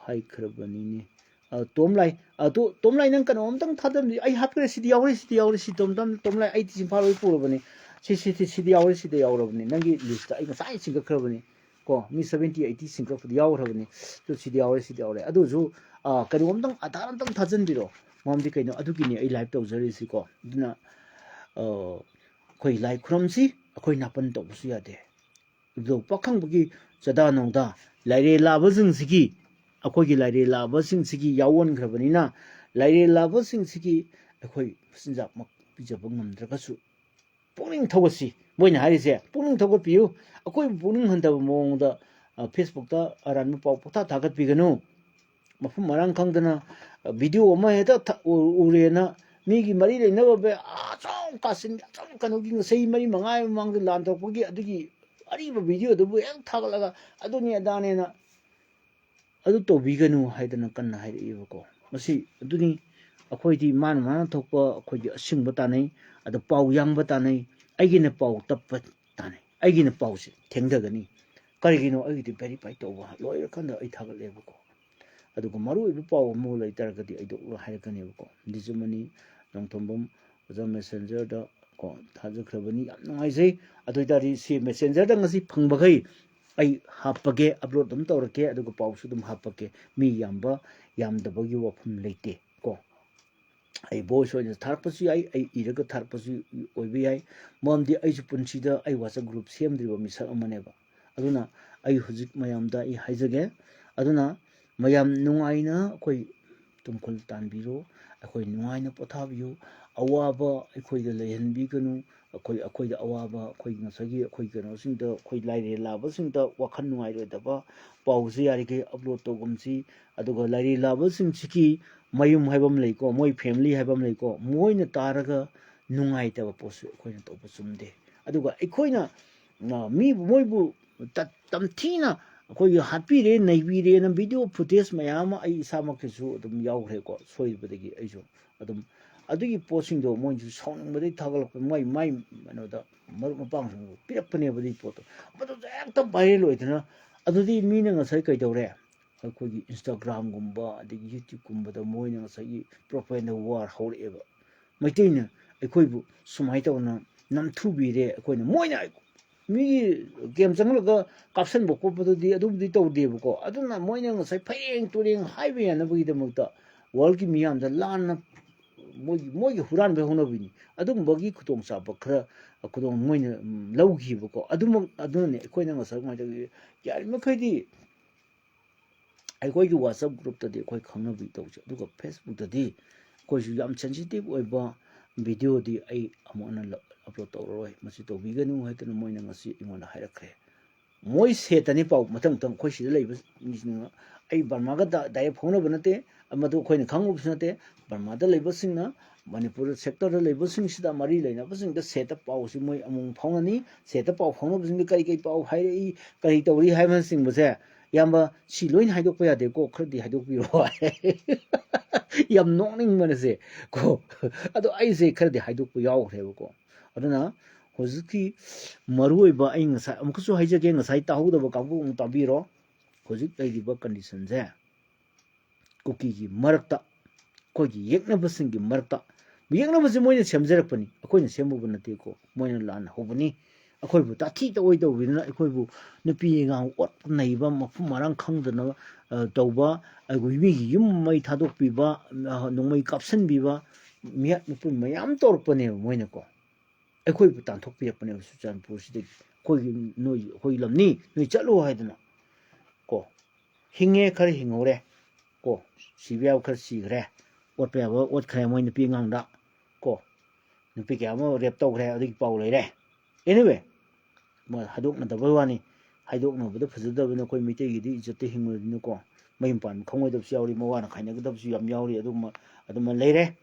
ꯍꯥꯏꯈ꯭ꯔꯕꯅꯤꯅꯦ꯫ ꯑ, ꯇꯣꯝꯂꯥꯏ, ꯑ, ꯇꯣ-, ꯇꯣꯝꯂꯥꯏ, ꯅꯪ ꯀꯩꯅꯣ ꯑꯝꯇꯪ ꯊꯥꯗꯝꯗꯤ, ꯑꯩ ꯍꯥꯞꯈ꯭ꯔꯦ, ꯁꯤꯗꯤ ꯌꯥꯎꯔꯦ, ꯁꯤꯗꯤ ꯌꯥꯎꯔꯦ, ꯁꯤ ꯇꯣꯝ-, ꯇꯣꯝ-, ꯇꯣꯝꯂꯥꯏ, ꯑꯩꯗꯤ ꯆꯤꯝꯐꯥ ꯂꯣꯏ ꯄꯨꯔꯕꯅꯤ, ꯁꯤ, ꯁꯤ, ꯁꯤ, ꯁꯤꯗꯤ ꯌꯥꯎꯔꯦ, ꯁꯤꯗ ꯌꯥꯎꯔꯕꯅꯤ, ꯅꯪꯒꯤ ꯂꯤꯁꯇ ꯑꯩ ꯉꯁꯥꯏ ꯁꯤꯡꯒꯠꯈ꯭ꯔꯕꯅꯤ ꯀꯣ, ꯃꯤ ꯁꯚꯦꯟꯇꯤ ꯑꯩꯠꯇꯤ ꯁꯤꯡꯒꯠꯄꯗꯤ ꯌꯥꯎꯈ꯭ꯔꯕꯅꯤ, ꯑꯗꯨ ꯁꯤꯗꯤ ꯌꯥꯎꯔꯦ, ꯁꯤꯗꯤ ꯌꯥꯎꯔꯦ꯫ ꯑꯗꯨꯁꯨ, ꯑ, ꯀꯩꯅꯣ ꯑꯝꯇꯪ, ꯑꯙꯥꯔ ꯑꯝꯇꯪ ꯊꯥꯖꯤꯟꯕꯤꯔꯣ, ꯃꯔꯝꯗꯤ ꯀꯩꯅꯣ, ꯑꯗꯨꯒꯤꯅꯤ ꯑꯩ ꯂꯥꯏꯚ ꯇꯧꯖꯔꯤꯁꯤꯀꯣ꯫ ꯑꯗꯨꯅ, ꯑ, ꯑꯩꯈꯣꯏ ꯂꯥꯏ ꯈꯨꯔꯝꯁꯤ, ꯑꯩꯈꯣꯏ ꯅꯥꯄꯟ ꯇꯧꯕꯁꯨ ꯌꯥꯗꯦ꯫ ꯑꯗꯣ ꯄꯥꯈꯪꯕꯒꯤ ꯆꯥꯗꯥ ꯅꯧꯗꯥ, ꯂꯥꯏꯔꯦꯜ ꯂꯥꯕꯁꯤꯡꯁꯤꯒꯤ, ꯑꯩꯈꯣꯏꯒꯤ ꯂꯥꯏꯔꯦꯜ ꯂꯥꯕꯁꯤꯡꯁꯤꯒꯤ ꯌꯥꯎꯍꯟꯈ꯭ꯔꯕꯅꯤꯅ, ꯂꯥꯏꯔꯦꯜ ꯂꯥꯕꯁꯤꯡꯁꯤꯒꯤ ꯑꯩꯈꯣꯏ ꯃꯆꯤꯟꯖꯥꯛꯃꯛ ꯄꯤꯖꯕ ꯉꯝꯗ꯭ꯔꯒꯁꯨ, ꯄꯨꯛꯅꯤꯡ ꯊꯧꯒꯠꯁꯤ꯫ ꯃꯣꯏꯅ ꯍꯥꯏꯔꯤꯁꯦ, ꯄꯨꯛꯅꯤꯡ ꯊꯧꯒꯠꯄꯤꯌꯨ, ꯑꯩꯈꯣꯏꯕꯨ ꯄꯨꯛꯅꯤꯡ ꯍꯟꯊꯕ ꯃꯑꯣꯡꯗ, ꯑ, ꯐꯦꯁꯕꯨꯛꯇ ꯑꯔꯥꯟꯕ ꯄꯥꯎ ꯄꯪꯊꯥ ꯊꯥꯒꯠꯄꯤꯒꯅꯨ꯫ ꯃꯐꯝ ꯃꯔꯥꯡ ꯈꯪꯗꯅ, ꯑ, ꯚꯤꯗꯤꯑꯣ ꯑꯃ ꯍꯦꯛꯇ ꯊ-, ꯎ-, ꯎꯔꯦꯅ ꯃꯤꯒꯤ ꯃꯔꯤ ꯂꯩꯅꯕ ꯕꯦ-, ꯑꯆꯧ ꯀꯥꯆꯤꯟ, ꯑꯆꯧ ꯀꯩꯅꯣꯒꯤ ꯆꯍꯤ ꯃꯔꯤ ꯃꯉꯥꯒꯤ ꯃꯃꯥꯡꯗ ꯂꯥꯟ ꯇꯧꯔꯛꯄꯒꯤ ꯑꯗꯨꯒꯤ ꯑꯔꯤꯕ ꯚꯤꯗꯤꯑꯣꯗꯨꯕꯨ ꯍꯦꯛ ꯊꯥꯒꯠꯂꯒ ꯑꯗꯨꯅꯤ ꯑꯗꯥꯅꯦꯅ ꯑꯗꯨ ꯇꯧꯕꯤꯒꯅꯨ ꯍꯥꯏꯗꯅ ꯀꯟꯅ ꯍꯥꯏꯔꯛꯏꯕꯀꯣ꯫ ꯃꯁꯤ ꯑꯗꯨꯅꯤ, ꯑꯩꯈꯣꯏꯗꯤ ꯃꯥꯅ ꯃꯥꯅ ꯊꯣꯛꯄ ꯑꯩꯈꯣꯏꯗꯤ ꯑꯁꯦꯡꯕ ꯇꯥꯟꯅꯩ, ꯑꯗ ꯄꯥꯎ ꯌꯥꯡꯕ ꯇꯥꯟꯅꯩ, ꯑꯩꯒꯤꯅ ꯄꯥꯎ ꯇꯞꯄ ꯇꯥꯟꯅꯩ, ꯑꯩꯒꯤꯅ ꯄꯥꯎꯁꯦ ꯊꯦꯡꯊꯒꯅꯤ꯫ ꯀꯔꯤꯒꯤꯅꯣ? ꯑꯩꯒꯤꯗꯤ ꯚꯦꯔꯤꯐꯥꯏ ꯇꯧꯕ ꯂꯣꯏꯔꯀꯥꯟꯗ ꯑꯩ ꯊꯥꯒꯠꯂꯦꯕꯀꯣ꯫ ꯑꯗꯨꯒ ꯃꯔꯨꯑꯣꯏꯕ ꯄꯥꯎ ꯑꯃ ꯂꯩꯇꯥꯔꯒꯗꯤ ꯑꯩꯗꯣ ꯍꯥꯏꯔꯛꯀꯅꯦꯕꯀꯣ꯫ ꯗꯤꯖꯃꯅꯤ ꯅꯣꯡꯊꯣꯝꯕꯝ ꯑꯣꯖꯥ ꯃꯦꯁꯦꯟꯖꯔꯗ ꯀꯣ ꯊꯥꯖꯈ꯭ꯔꯕꯅꯤ꯫ ꯌꯥꯝ ꯅꯨꯡꯉꯥꯏꯖꯩ꯫ ꯑꯗꯨ ꯑꯣꯏꯇꯥꯔꯗꯤ ꯁꯤ ꯃꯦꯁꯦꯟꯖꯔꯗ ꯉꯁꯤ ꯐꯪꯕꯈꯩ ꯑꯩ ꯍꯥꯞꯄꯒꯦ, ꯑꯞꯂꯣꯗ ꯑꯗꯨꯝ ꯇꯧꯔꯛꯀꯦ, ꯑꯗꯨꯒ ꯄꯥꯎꯁꯨ ꯑꯗꯨꯝ ꯍꯥꯞꯄꯛꯀꯦ꯫ ꯃꯤ ꯌꯥꯝꯕ ꯌꯥꯝꯗꯕꯒꯤ ꯋꯥꯐꯝ ꯂꯩꯇꯦ ꯀꯣ꯫ ꯑꯩ ꯚꯣꯏꯁ ꯑꯣꯏꯅ ꯊꯥꯔꯛꯄꯁꯨ ꯌꯥꯏ, ꯑꯩ ꯏꯔꯒ ꯊꯥꯔꯛꯄꯁꯨ ꯑꯣꯏꯕ ꯌꯥꯏ꯫ ꯃꯔꯝꯗꯤ ꯑꯩꯁꯨ ꯄꯨꯟꯁꯤꯗ ꯑꯩ ꯋꯥꯆꯞ ꯒ꯭ꯔꯨꯞ ꯁꯦꯝꯗ꯭ꯔꯤꯕ ꯃꯤꯁꯛ ꯑꯃꯅꯦꯕ꯫ ꯑꯗꯨꯅ ꯑꯩ ꯍꯧꯖꯤꯛ ꯃꯌꯥꯝꯗ ꯑꯩ ꯍꯥꯏꯖꯒꯦ꯫ ꯑꯗꯨꯅ ꯃꯌꯥꯝ ꯅꯨꯡꯉꯥꯏꯅ ꯑꯩꯈꯣꯏ ꯇꯨꯝꯈꯨꯜ ꯇꯥꯟꯕꯤꯔꯣ, ꯑꯩꯈꯣꯏ ꯅꯨꯡꯉꯥꯏꯅ ꯄꯣꯊꯥꯕꯤꯌꯨ, ꯑꯋꯥꯕ ꯑꯩꯈꯣꯏꯗ ꯂꯩꯍꯟꯕꯤꯒꯅꯨ꯫ ꯑꯩꯈꯣꯏ ꯑꯩꯈꯣꯏꯗ ꯑꯋꯥꯕ, ꯑꯩꯈꯣꯏ ꯉꯁꯥꯏꯒꯤ ꯑꯩꯈꯣꯏ ꯀꯩꯅꯣꯁꯤꯡꯗ, ꯑꯩꯈꯣꯏ ꯂꯥꯏꯔꯦꯜ ꯂꯥꯕꯁꯤꯡꯗ ꯋꯥꯈꯜ ꯅꯨꯡꯉꯥꯏꯔꯣꯏꯗꯕ ꯄꯥꯎꯁꯦ ꯌꯥꯔꯤꯈꯩ ꯑꯞꯂꯣꯗ ꯇꯧꯒꯨꯝꯁꯤ꯫ ꯑꯗꯨꯒ ꯂꯥꯏꯔꯦꯜ ꯂꯥꯕꯁꯤꯡꯁꯤꯒꯤ ꯃꯌꯨꯝ ꯍꯥꯏꯕ ꯑꯃ ꯂꯩꯀꯣ, ꯃꯣꯏ ꯐꯦꯃꯤꯂꯤ ꯍꯥꯏꯕ ꯑꯃ ꯂꯩꯀꯣ, ꯃꯣꯏꯅ ꯇꯥꯔꯒ ꯅꯨꯡꯉꯥꯏꯇꯕ ꯄꯣꯠꯁꯨ ꯑꯩꯈꯣꯏꯅ ꯇꯧꯕ ꯆꯨꯝꯗꯦ꯫ ꯑꯗꯨꯒ ꯑꯩꯈꯣꯏꯅ, ꯑ, ꯃꯤ ꯃꯣꯏꯕꯨ ꯇ- ꯇꯝꯊꯤꯅ ꯑꯩꯈꯣꯏꯒꯤ ꯍꯥꯠꯄꯤꯔꯦ, ꯅꯩꯕꯤꯔꯦꯅ ꯚꯤꯗꯤꯑꯣ ꯐꯨꯇꯦꯖ ꯃꯌꯥꯝ ꯑꯃ ꯑꯩ ꯏꯁꯥꯃꯛꯀꯤꯁꯨ ꯑꯗꯨꯝ ꯌꯥꯎꯈ꯭ꯔꯦꯀꯣ, ꯁꯣꯏꯕꯗꯒꯤ ꯑꯩꯁꯨ ꯑꯗꯨꯝ꯫ ꯑꯗꯨꯒꯤ ꯄꯣꯠꯁꯤꯡꯗꯣ ꯃꯣꯏꯁꯨ ꯁꯥꯎꯅꯤꯡꯕꯗꯒꯤ ꯊꯥꯒꯠꯂꯛꯄ, ꯃꯥꯏ ꯃꯥꯏ ꯀꯩꯅꯣꯗ ꯃꯔꯨꯞ ꯃꯄꯥꯡꯁꯤꯡꯗꯣ ꯄꯤꯔꯛꯄꯅꯦꯕ ꯑꯗꯨꯒꯤ ꯄꯣꯠꯇꯣ꯫ ꯃꯗꯨꯁꯨ ꯍꯦꯛꯇ ꯚꯥꯏꯔꯦꯜ ꯑꯣꯏꯗꯅ, ꯑꯗꯨꯗꯤ ꯃꯤꯅ ꯉꯁꯥꯏ ꯀꯩꯗꯧꯔꯦ, ꯑꯩꯈꯣꯏꯒꯤ ꯏꯟꯁꯇꯥꯒ꯭ꯔꯥꯝꯒꯨꯝꯕ ꯑꯗꯒꯤ ꯌꯨꯇ꯭ꯌꯨꯕꯀꯨꯝꯕꯗ ꯃꯣꯏꯅ ꯉꯁꯥꯏꯒꯤ ꯄ꯭ꯔꯣꯄꯦꯒꯦꯟꯗꯥ ꯋꯥꯔ ꯍꯧꯔꯛꯑꯦꯕ꯫ ꯃꯩꯇꯩꯅ ꯑꯩꯈꯣꯏꯕꯨ ꯁꯨꯃꯥꯏꯅ ꯇꯧꯅ ꯅꯝꯊꯨꯕꯤꯔꯦ, ꯑꯩꯈꯣꯏꯅ, ꯃꯣꯏꯅ ꯃꯤꯒꯤ ꯀꯦꯝ ꯆꯪꯍꯜꯂꯒ ꯀꯥꯞꯁꯟꯕ ꯈꯣꯠꯄꯗꯨꯗꯤ ꯑꯗꯨꯕꯨꯗꯤ ꯇꯧꯗꯦꯕꯀꯣ꯫ ꯑꯗꯨꯅ ꯃꯣꯏꯅ ꯉꯁꯥꯏ ꯐꯩꯔꯦꯡ ꯇꯨꯔꯦꯡ ꯍꯥꯏꯕ ꯌꯥꯅꯕꯒꯤꯗꯃꯛꯇ ꯋꯥꯔꯜꯒꯤ ꯃꯤꯌꯥꯝꯗ ꯂꯥꯟꯅ ꯃꯣꯏꯒꯤ, ꯃꯣꯏꯒꯤ ꯍꯨꯔꯥꯟꯕ ꯍꯧꯅꯕꯤꯅꯤ꯫ ꯑꯗꯨꯒꯨꯝꯕꯒꯤ ꯈꯨꯗꯣꯡꯆꯥꯕ ꯈꯔ ꯈꯨꯗꯣꯡ ꯃꯣꯏꯅ, ꯎꯝ, ꯂꯧꯈꯤꯕꯀꯣ꯫ ꯑꯗꯨꯃꯛ, ꯑꯗꯨꯅꯅꯦ ꯑꯩꯈꯣꯏꯅ ꯉꯁꯥꯏ ꯀꯃꯥꯏꯅ ꯇꯧꯒꯦ, ꯌꯥꯔꯤꯃꯈꯩꯗꯤ ꯑꯩꯈꯣꯏꯒꯤ WhatsApp ꯒ꯭ꯔꯨꯞꯇꯗꯤ ꯑꯩꯈꯣꯏ ꯈꯪꯅꯕꯤ ꯇꯧꯁꯦ, ꯑꯗꯨꯒ ꯐꯦꯁꯕꯨꯛꯇꯗꯤ ꯑꯩꯈꯣꯏꯁꯨ ꯌꯥꯝ ꯁꯦꯟꯁꯤꯇꯤꯞ ꯑꯣꯏꯕ ꯚꯤꯗꯤꯑꯣꯗꯤ ꯑꯩ ꯑꯃꯨꯛ ꯍꯟꯅ ꯑꯞꯂꯣꯗ ꯇꯧꯔꯔꯣꯏ, ꯃꯁꯤ ꯇꯧꯕꯤꯒꯅꯨ ꯍꯥꯏꯗꯅ ꯃꯣꯏꯅ ꯉꯁꯤ ꯑꯩꯉꯣꯟꯗ ꯍꯥꯏꯔꯛꯈ꯭ꯔꯦ꯫ ꯃꯣꯏ ꯁꯦꯠꯇꯅꯤ ꯄꯥꯎ ꯃꯊꯪ ꯃꯊꯪ ꯑꯩꯈꯣꯏ ꯁꯤꯗ ꯂꯩꯕ ꯃꯤꯁꯤꯡꯅ꯫ ꯑꯩ ꯕꯔꯃꯥꯒ ꯗꯥ-, ꯗꯥꯏꯔꯦꯛ ꯐꯥꯎꯅꯕ ꯅꯠꯇꯦ, ꯃꯗꯨ ꯑꯩꯈꯣꯏꯅ ꯈꯪꯉꯨꯕꯁꯨ ꯅꯠꯇꯦ꯫ ꯕꯔꯃꯥꯗ ꯂꯩꯕꯁꯤꯡꯅ, ꯃꯅꯤꯄꯨꯔ ꯁꯦꯛꯇꯔꯗ ꯂꯩꯕꯁꯤꯡꯁꯤꯗ ꯃꯔꯤ ꯂꯩꯅꯕꯁꯤꯡꯗ ꯁꯦꯠꯇ ꯄꯥꯎꯁꯤ ꯃꯣꯏ ꯑꯃꯨꯛ ꯐꯥꯎꯅꯅꯤ꯫ ꯁꯦꯠꯇ ꯄꯥꯎ ꯐꯥꯎꯅꯕꯁꯤꯡꯗ ꯀꯔꯤ ꯀꯔꯤ ꯄꯥꯎ ꯍꯥꯏꯔꯛꯏ, ꯀꯔꯤ ꯇꯧꯔꯤ ꯍꯥꯏꯕꯅꯆꯤꯡꯕꯁꯦ, "ꯏꯌꯥꯝꯕ, ꯁꯤ ꯂꯣꯏꯅ ꯍꯥꯏꯗꯣꯛꯄ ꯌꯥꯗꯦꯀꯣ, ꯈꯔꯗꯤ ꯍꯥꯏꯗꯣꯛꯄꯤꯔꯣ" ꯍꯥꯏ꯫ ꯌꯥꯝ ꯅꯣꯛꯅꯤꯡꯕꯅꯁꯦ ꯀꯣ꯫ ꯑꯗꯣ ꯑꯩꯁꯦ ꯈꯔꯗꯤ ꯍꯥꯏꯗꯣꯛꯄ ꯌꯥꯎꯈ꯭ꯔꯦꯕꯀꯣ꯫ ꯑꯗꯨꯅ ꯍꯧꯖꯤꯛꯀꯤ ꯃꯔꯨꯑꯣꯏꯕ ꯑꯩ ꯉꯁꯥꯏ ꯑꯃꯨꯛꯀꯁꯨ ꯍꯥꯏꯖꯒꯦ, ꯉꯁꯥꯏ ꯇꯥꯍꯧꯗꯕ ꯀꯥꯡꯕꯨ ꯑꯃꯨꯛ ꯇꯥꯕꯤꯔꯣ꯫ ꯍꯧꯖꯤꯛ ꯂꯩꯔꯤꯕ ꯀꯟꯗꯤꯁꯟꯁꯦ ꯀꯨꯀꯤꯒꯤ ꯃꯔꯛꯇ, ꯑꯩꯈꯣꯏꯒꯤ ꯌꯦꯛꯅꯕꯁꯤꯡꯒꯤ ꯃꯔꯛꯇ, ꯌꯦꯛꯅꯕꯁꯦ ꯃꯣꯏꯅ ꯁꯦꯝꯖꯔꯛꯄꯅꯤ, ꯑꯩꯈꯣꯏꯅ ꯁꯦꯝꯃꯨꯕ ꯅꯠꯇꯦꯀꯣ, ꯃꯣꯏꯅ ꯂꯥꯟꯅ ꯍꯧꯕꯅꯤ꯫ ꯑꯩꯈꯣꯏꯕꯨ ꯇꯥꯊꯤ ꯇꯧꯑꯣꯏ ꯇꯧꯕꯤꯗꯨꯅ, ꯑꯩꯈꯣꯏꯕꯨ ꯅꯨꯄꯤ ꯑꯉꯥꯡ ꯑꯣꯠ ꯅꯩꯕ, ꯃꯐꯝ ꯃꯔꯥꯡ ꯈꯪꯗꯅ, ꯑ, ꯇꯧꯕ, ꯑꯩꯈꯣꯏ ꯃꯤꯒꯤ ꯌꯨꯝ ꯃꯩ ꯊꯥꯗꯣꯛꯄꯤꯕ, ꯑ, ꯅꯣꯡꯃꯩ ꯀꯥꯞꯁꯤꯟꯕꯤꯕ, ꯃꯤꯍꯥꯠ ꯃꯤꯄꯨꯟ ꯃꯌꯥꯝ ꯇꯧꯔꯛꯄꯅꯦꯕ ꯃꯣꯏꯅꯀꯣ꯫ ꯑꯩꯈꯣꯏꯕꯨ ꯇꯥꯟꯊꯣꯛꯄꯤꯔꯛꯄꯅꯦꯕ ꯆꯨꯔꯆꯥꯟꯄꯨꯔꯁꯤꯗꯒꯤ꯫ "ꯑꯩꯈꯣꯏꯒꯤ, ꯅꯣꯏ, ꯑꯩꯈꯣꯏꯒꯤ ꯂꯝꯅꯤ, ꯅꯣꯏ ꯆꯠꯂꯣ" ꯍꯥꯏꯗꯅ ꯀꯣ꯫ ꯍꯤꯡꯉꯦ ꯈꯔ ꯍꯤꯡꯍꯧꯔꯦ ꯀꯣ, ꯁꯤꯕ ꯌꯥꯕ ꯈꯔ ꯁꯤꯈ꯭ꯔꯦ, ꯑꯣꯠꯄ ꯌꯥꯕ ꯑꯣꯠꯈ꯭ꯔꯦ ꯃꯣꯏ ꯅꯨꯄꯤ ꯑꯉꯥꯡꯗ ꯀꯣ꯫ ꯅꯨꯄꯤ ꯀꯌꯥ ꯑꯃ ꯔꯦꯞ ꯇꯧꯈ꯭ꯔꯦ, ꯑꯗꯨꯒꯤ ꯄꯥꯎ ꯂꯩꯔꯦ꯫ ꯑꯦꯅꯤꯋꯦ, ꯃꯣꯏ ꯍꯥꯏꯗꯣꯛꯅꯗꯕꯩ ꯋꯥꯅꯤ꯫ ꯍꯥꯏꯗꯣꯛꯅꯕꯗ ꯐꯖꯗꯕꯅꯤꯅ ꯑꯩꯈꯣꯏ ꯃꯩꯇꯩꯒꯤꯗꯤ ꯏꯖꯠꯇ ꯍꯤꯡꯕꯅꯤꯅꯀꯣ, ꯃꯌꯨꯝ ꯄꯥꯟꯕ ꯈꯪꯉꯣꯏꯗꯕꯁꯨ ꯌꯥꯎꯔꯤ, ꯃꯋꯥꯅ ꯈꯥꯏꯅꯒꯗꯕꯁꯨ ꯌꯥꯝ ꯌꯥꯎꯔꯤ꯫ ꯑꯗꯨꯝꯕ ꯑꯗꯨꯃ ꯂꯩꯔꯦ꯫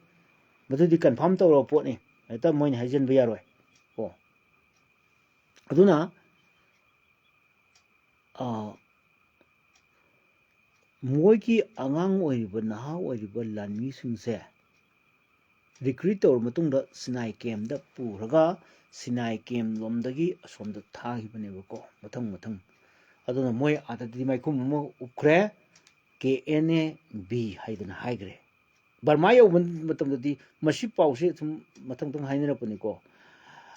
ꯃꯗꯨꯗꯤ ꯀꯟꯐꯥꯔꯝ ꯇꯧꯔꯕ ꯄꯣꯠꯅꯤ, ꯍꯦꯛꯇ ꯃꯣꯏꯅ ꯍꯥꯏꯖꯤꯟꯕ ꯌꯥꯔꯣꯏ꯫ ꯀꯣ ꯑꯗꯨꯅ ꯃꯣꯏꯒꯤ ꯑꯉꯥꯡ ꯑꯣꯏꯔꯤꯕ, ꯅꯍꯥ ꯑꯣꯏꯔꯤꯕ ꯂꯥꯟꯃꯤꯁꯤꯡꯁꯦ ꯔꯤꯀ꯭ꯔꯨꯏꯠ ꯇꯧꯔ ꯃꯇꯨꯡꯗ ꯁꯤꯅꯥꯏ ꯀꯦꯝꯗ ꯄꯨꯔꯒ ꯁꯤꯅꯥꯏ ꯀꯦꯝ ꯂꯣꯝꯗꯒꯤ ꯑꯁꯣꯝꯗ ꯊꯥꯈꯤꯕꯅꯦꯕꯀꯣ, ꯃꯊꯪ ꯃꯊꯪ꯫ ꯑꯗꯨꯅ ꯃꯣꯏ ꯑꯥꯗꯗꯤ ꯃꯥꯏꯈꯨꯝ ꯑꯃ ꯎꯞꯈ꯭ꯔꯦ, ꯀꯦ ꯑꯦꯟ ꯑꯦ ꯕꯤ ꯍꯥꯏꯗꯅ ꯍꯥꯏꯈ꯭ꯔꯦ꯫ ꯕꯔꯃꯥ ꯌꯧꯕ ꯃꯇꯝꯗꯗꯤ ꯃꯁꯤ ꯄꯥꯎꯁꯦ ꯁꯨꯝ ꯃꯊꯪ ꯃꯊꯪ ꯍꯥꯏꯅꯔꯛꯄꯅꯤꯀꯣ꯫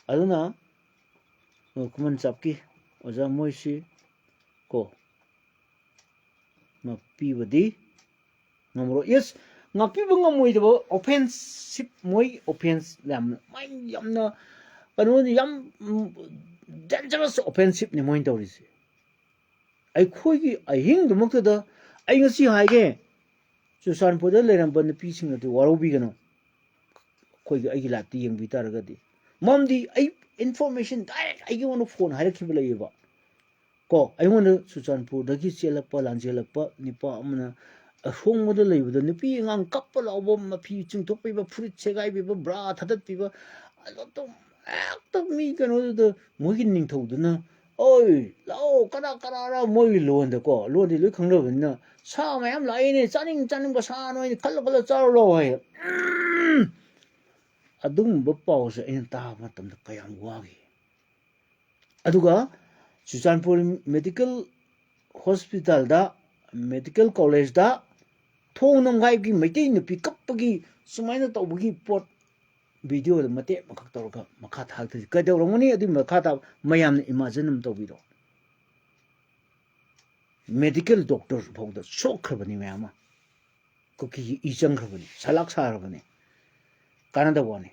ꯑꯗꯨꯅ ꯈꯨꯃꯟ ꯆꯥꯞꯀꯤ ꯑꯣꯖꯥ ꯃꯣꯏꯁꯤ ꯀꯣ ꯉꯥꯛꯄꯤꯕꯗꯤ ꯉꯝꯃꯔꯣꯏ꯫ ꯌꯦꯁ, ꯉꯥꯛꯄꯤꯕ ꯉꯝꯃꯣꯏꯗꯕ ꯑꯣꯐꯦꯟꯁꯤꯞ, ꯃꯣꯏ ꯑꯣꯐꯦꯟꯁ ꯌꯥꯝꯅ, ꯃꯥꯏ ꯌꯥꯝꯅ ꯀꯩꯅꯣꯅꯤ, ꯌꯥꯝ ꯗꯦꯟꯖꯔꯁ ꯑꯣꯐꯦꯟꯁꯤꯞꯅꯤ ꯃꯣꯏꯅ ꯇꯧꯔꯤꯁꯦ꯫ ꯑꯩꯈꯣꯏꯒꯤ ꯑꯍꯤꯡꯗꯨꯃꯛꯇꯗ ꯑꯩ ꯉꯁꯤ ꯍꯥꯏꯒꯦ, ꯆꯨꯔꯆꯥꯟꯄꯨꯔꯗ ꯂꯩꯔꯝꯕ ꯅꯨꯄꯤꯁꯤꯡ ꯑꯗꯨ ꯋꯥꯔꯧꯕꯤꯒꯅꯨ꯫ ꯑꯩꯈꯣꯏꯒꯤ, ꯑꯩꯒꯤ ꯂꯥꯏꯐꯇ ꯌꯦꯡꯕꯤ ꯇꯥꯔꯒꯗꯤ, ꯃꯔꯝꯗꯤ ꯑꯩ ꯏꯟꯐꯣꯔꯃꯦꯁꯟ ꯗꯥꯏꯔꯦꯛ ꯑꯩꯉꯣꯟꯗ ꯐꯣꯟ ꯍꯥꯏꯔꯛꯈꯤꯕ ꯂꯩꯌꯦꯕ꯫ ꯀꯣ ꯑꯩꯉꯣꯟꯗ ꯆꯨꯔꯆꯥꯟꯄꯨꯔꯗꯒꯤ ꯆꯦꯜꯂꯛꯄ, ꯂꯥꯟꯖꯦꯜꯂꯛꯄ ꯅꯨꯄꯥ ꯑꯃꯅ ꯑꯁꯣꯡꯕꯗ ꯂꯩꯕꯗ ꯅꯨꯄꯤ ꯑꯉꯥꯡ ꯀꯞꯄ ꯂꯥꯎꯕ, ꯃꯐꯤ ꯆꯤꯡꯊꯣꯛꯄꯤꯕ, ꯐꯨꯔꯤꯠ ꯁꯦꯒꯥꯏꯕꯤꯕ, ꯕ꯭ꯔꯥ ꯊꯥꯗꯠꯄꯤꯕ, ꯑꯗꯨꯝ ꯍꯦꯛꯇ ꯃꯤ ꯀꯩꯅꯣꯗꯨꯗ ꯃꯣꯏꯒꯤ ꯅꯤꯡꯊꯧꯗꯨꯅ, "ꯑꯣꯏ, ꯂꯥꯛꯑꯣ, ꯀꯅꯥ ꯀꯅꯥꯔ?" ꯃꯣꯏꯒꯤ ꯂꯣꯟꯗꯀꯣ, ꯂꯣꯟꯗꯤ ꯂꯣꯏ ꯈꯪꯅꯕꯅꯤꯅ, "ꯁꯥ ꯃꯌꯥꯝ ꯂꯥꯛꯏꯅꯦ, ꯆꯥꯅꯤꯡ ꯆꯥꯅꯤꯡꯕ ꯁꯥ ꯅꯣꯏꯅ ꯈꯜꯂ ꯈꯜꯂ ꯆꯥꯔꯨ ꯂꯥꯛꯑꯣ" ꯍꯥꯏ꯫ ꯎꯝ꯫ ꯑꯗꯨꯒꯨꯝꯕ ꯄꯥꯎꯁꯦ ꯑꯩꯅ ꯇꯥꯕ ꯃꯇꯝꯗ ꯀꯌꯥꯝ ꯋꯥꯈꯤ꯫ ꯑꯗꯨꯒ ꯆꯨꯔꯆꯥꯟꯄꯨꯔ ꯃꯦꯗꯤꯀꯦꯜ ꯍꯣꯁꯄꯤꯇꯥꯜꯗ, ꯃꯦꯗꯤꯀꯦꯜ ꯀꯣꯂꯦꯖꯇ ꯊꯣꯡ ꯅꯝꯒꯥꯏꯕꯒꯤ, ꯃꯩꯇꯩ ꯅꯨꯄꯤ ꯀꯞꯄꯒꯤ, ꯁꯨꯃꯥꯏꯅ ꯇꯧꯕꯒꯤ ꯄꯣꯠ ꯚꯤꯗꯤꯑꯣꯗ ꯃꯇꯦꯛ ꯑꯃꯈꯛ ꯇꯧꯔꯒ ꯃꯈꯥ ꯊꯥꯔꯛꯇꯣꯏꯁꯦ ꯀꯩꯗꯧꯔꯝꯒꯅꯤ? ꯑꯗꯨꯒꯤ ꯃꯈꯥ ꯇꯥꯕ ꯃꯌꯥꯝꯅ ꯏꯃꯥꯖꯤꯟ ꯑꯃ ꯇꯧꯕꯤꯔꯣ꯫ ꯃꯦꯗꯤꯀꯦꯜ ꯗꯣꯛꯇꯔ ꯐꯥꯎꯗ ꯁꯣꯛꯈ꯭ꯔꯕꯅꯤ ꯃꯌꯥꯝ ꯑꯃ꯫ ꯀꯨꯀꯤꯒꯤ ꯏ ꯆꯪꯈ꯭ꯔꯕꯅꯤ, ꯁꯂꯥꯛ ꯁꯥꯈ꯭ꯔꯕꯅꯤ꯫ ꯀꯥꯟꯅꯗꯕ ꯋꯥꯅꯤ꯫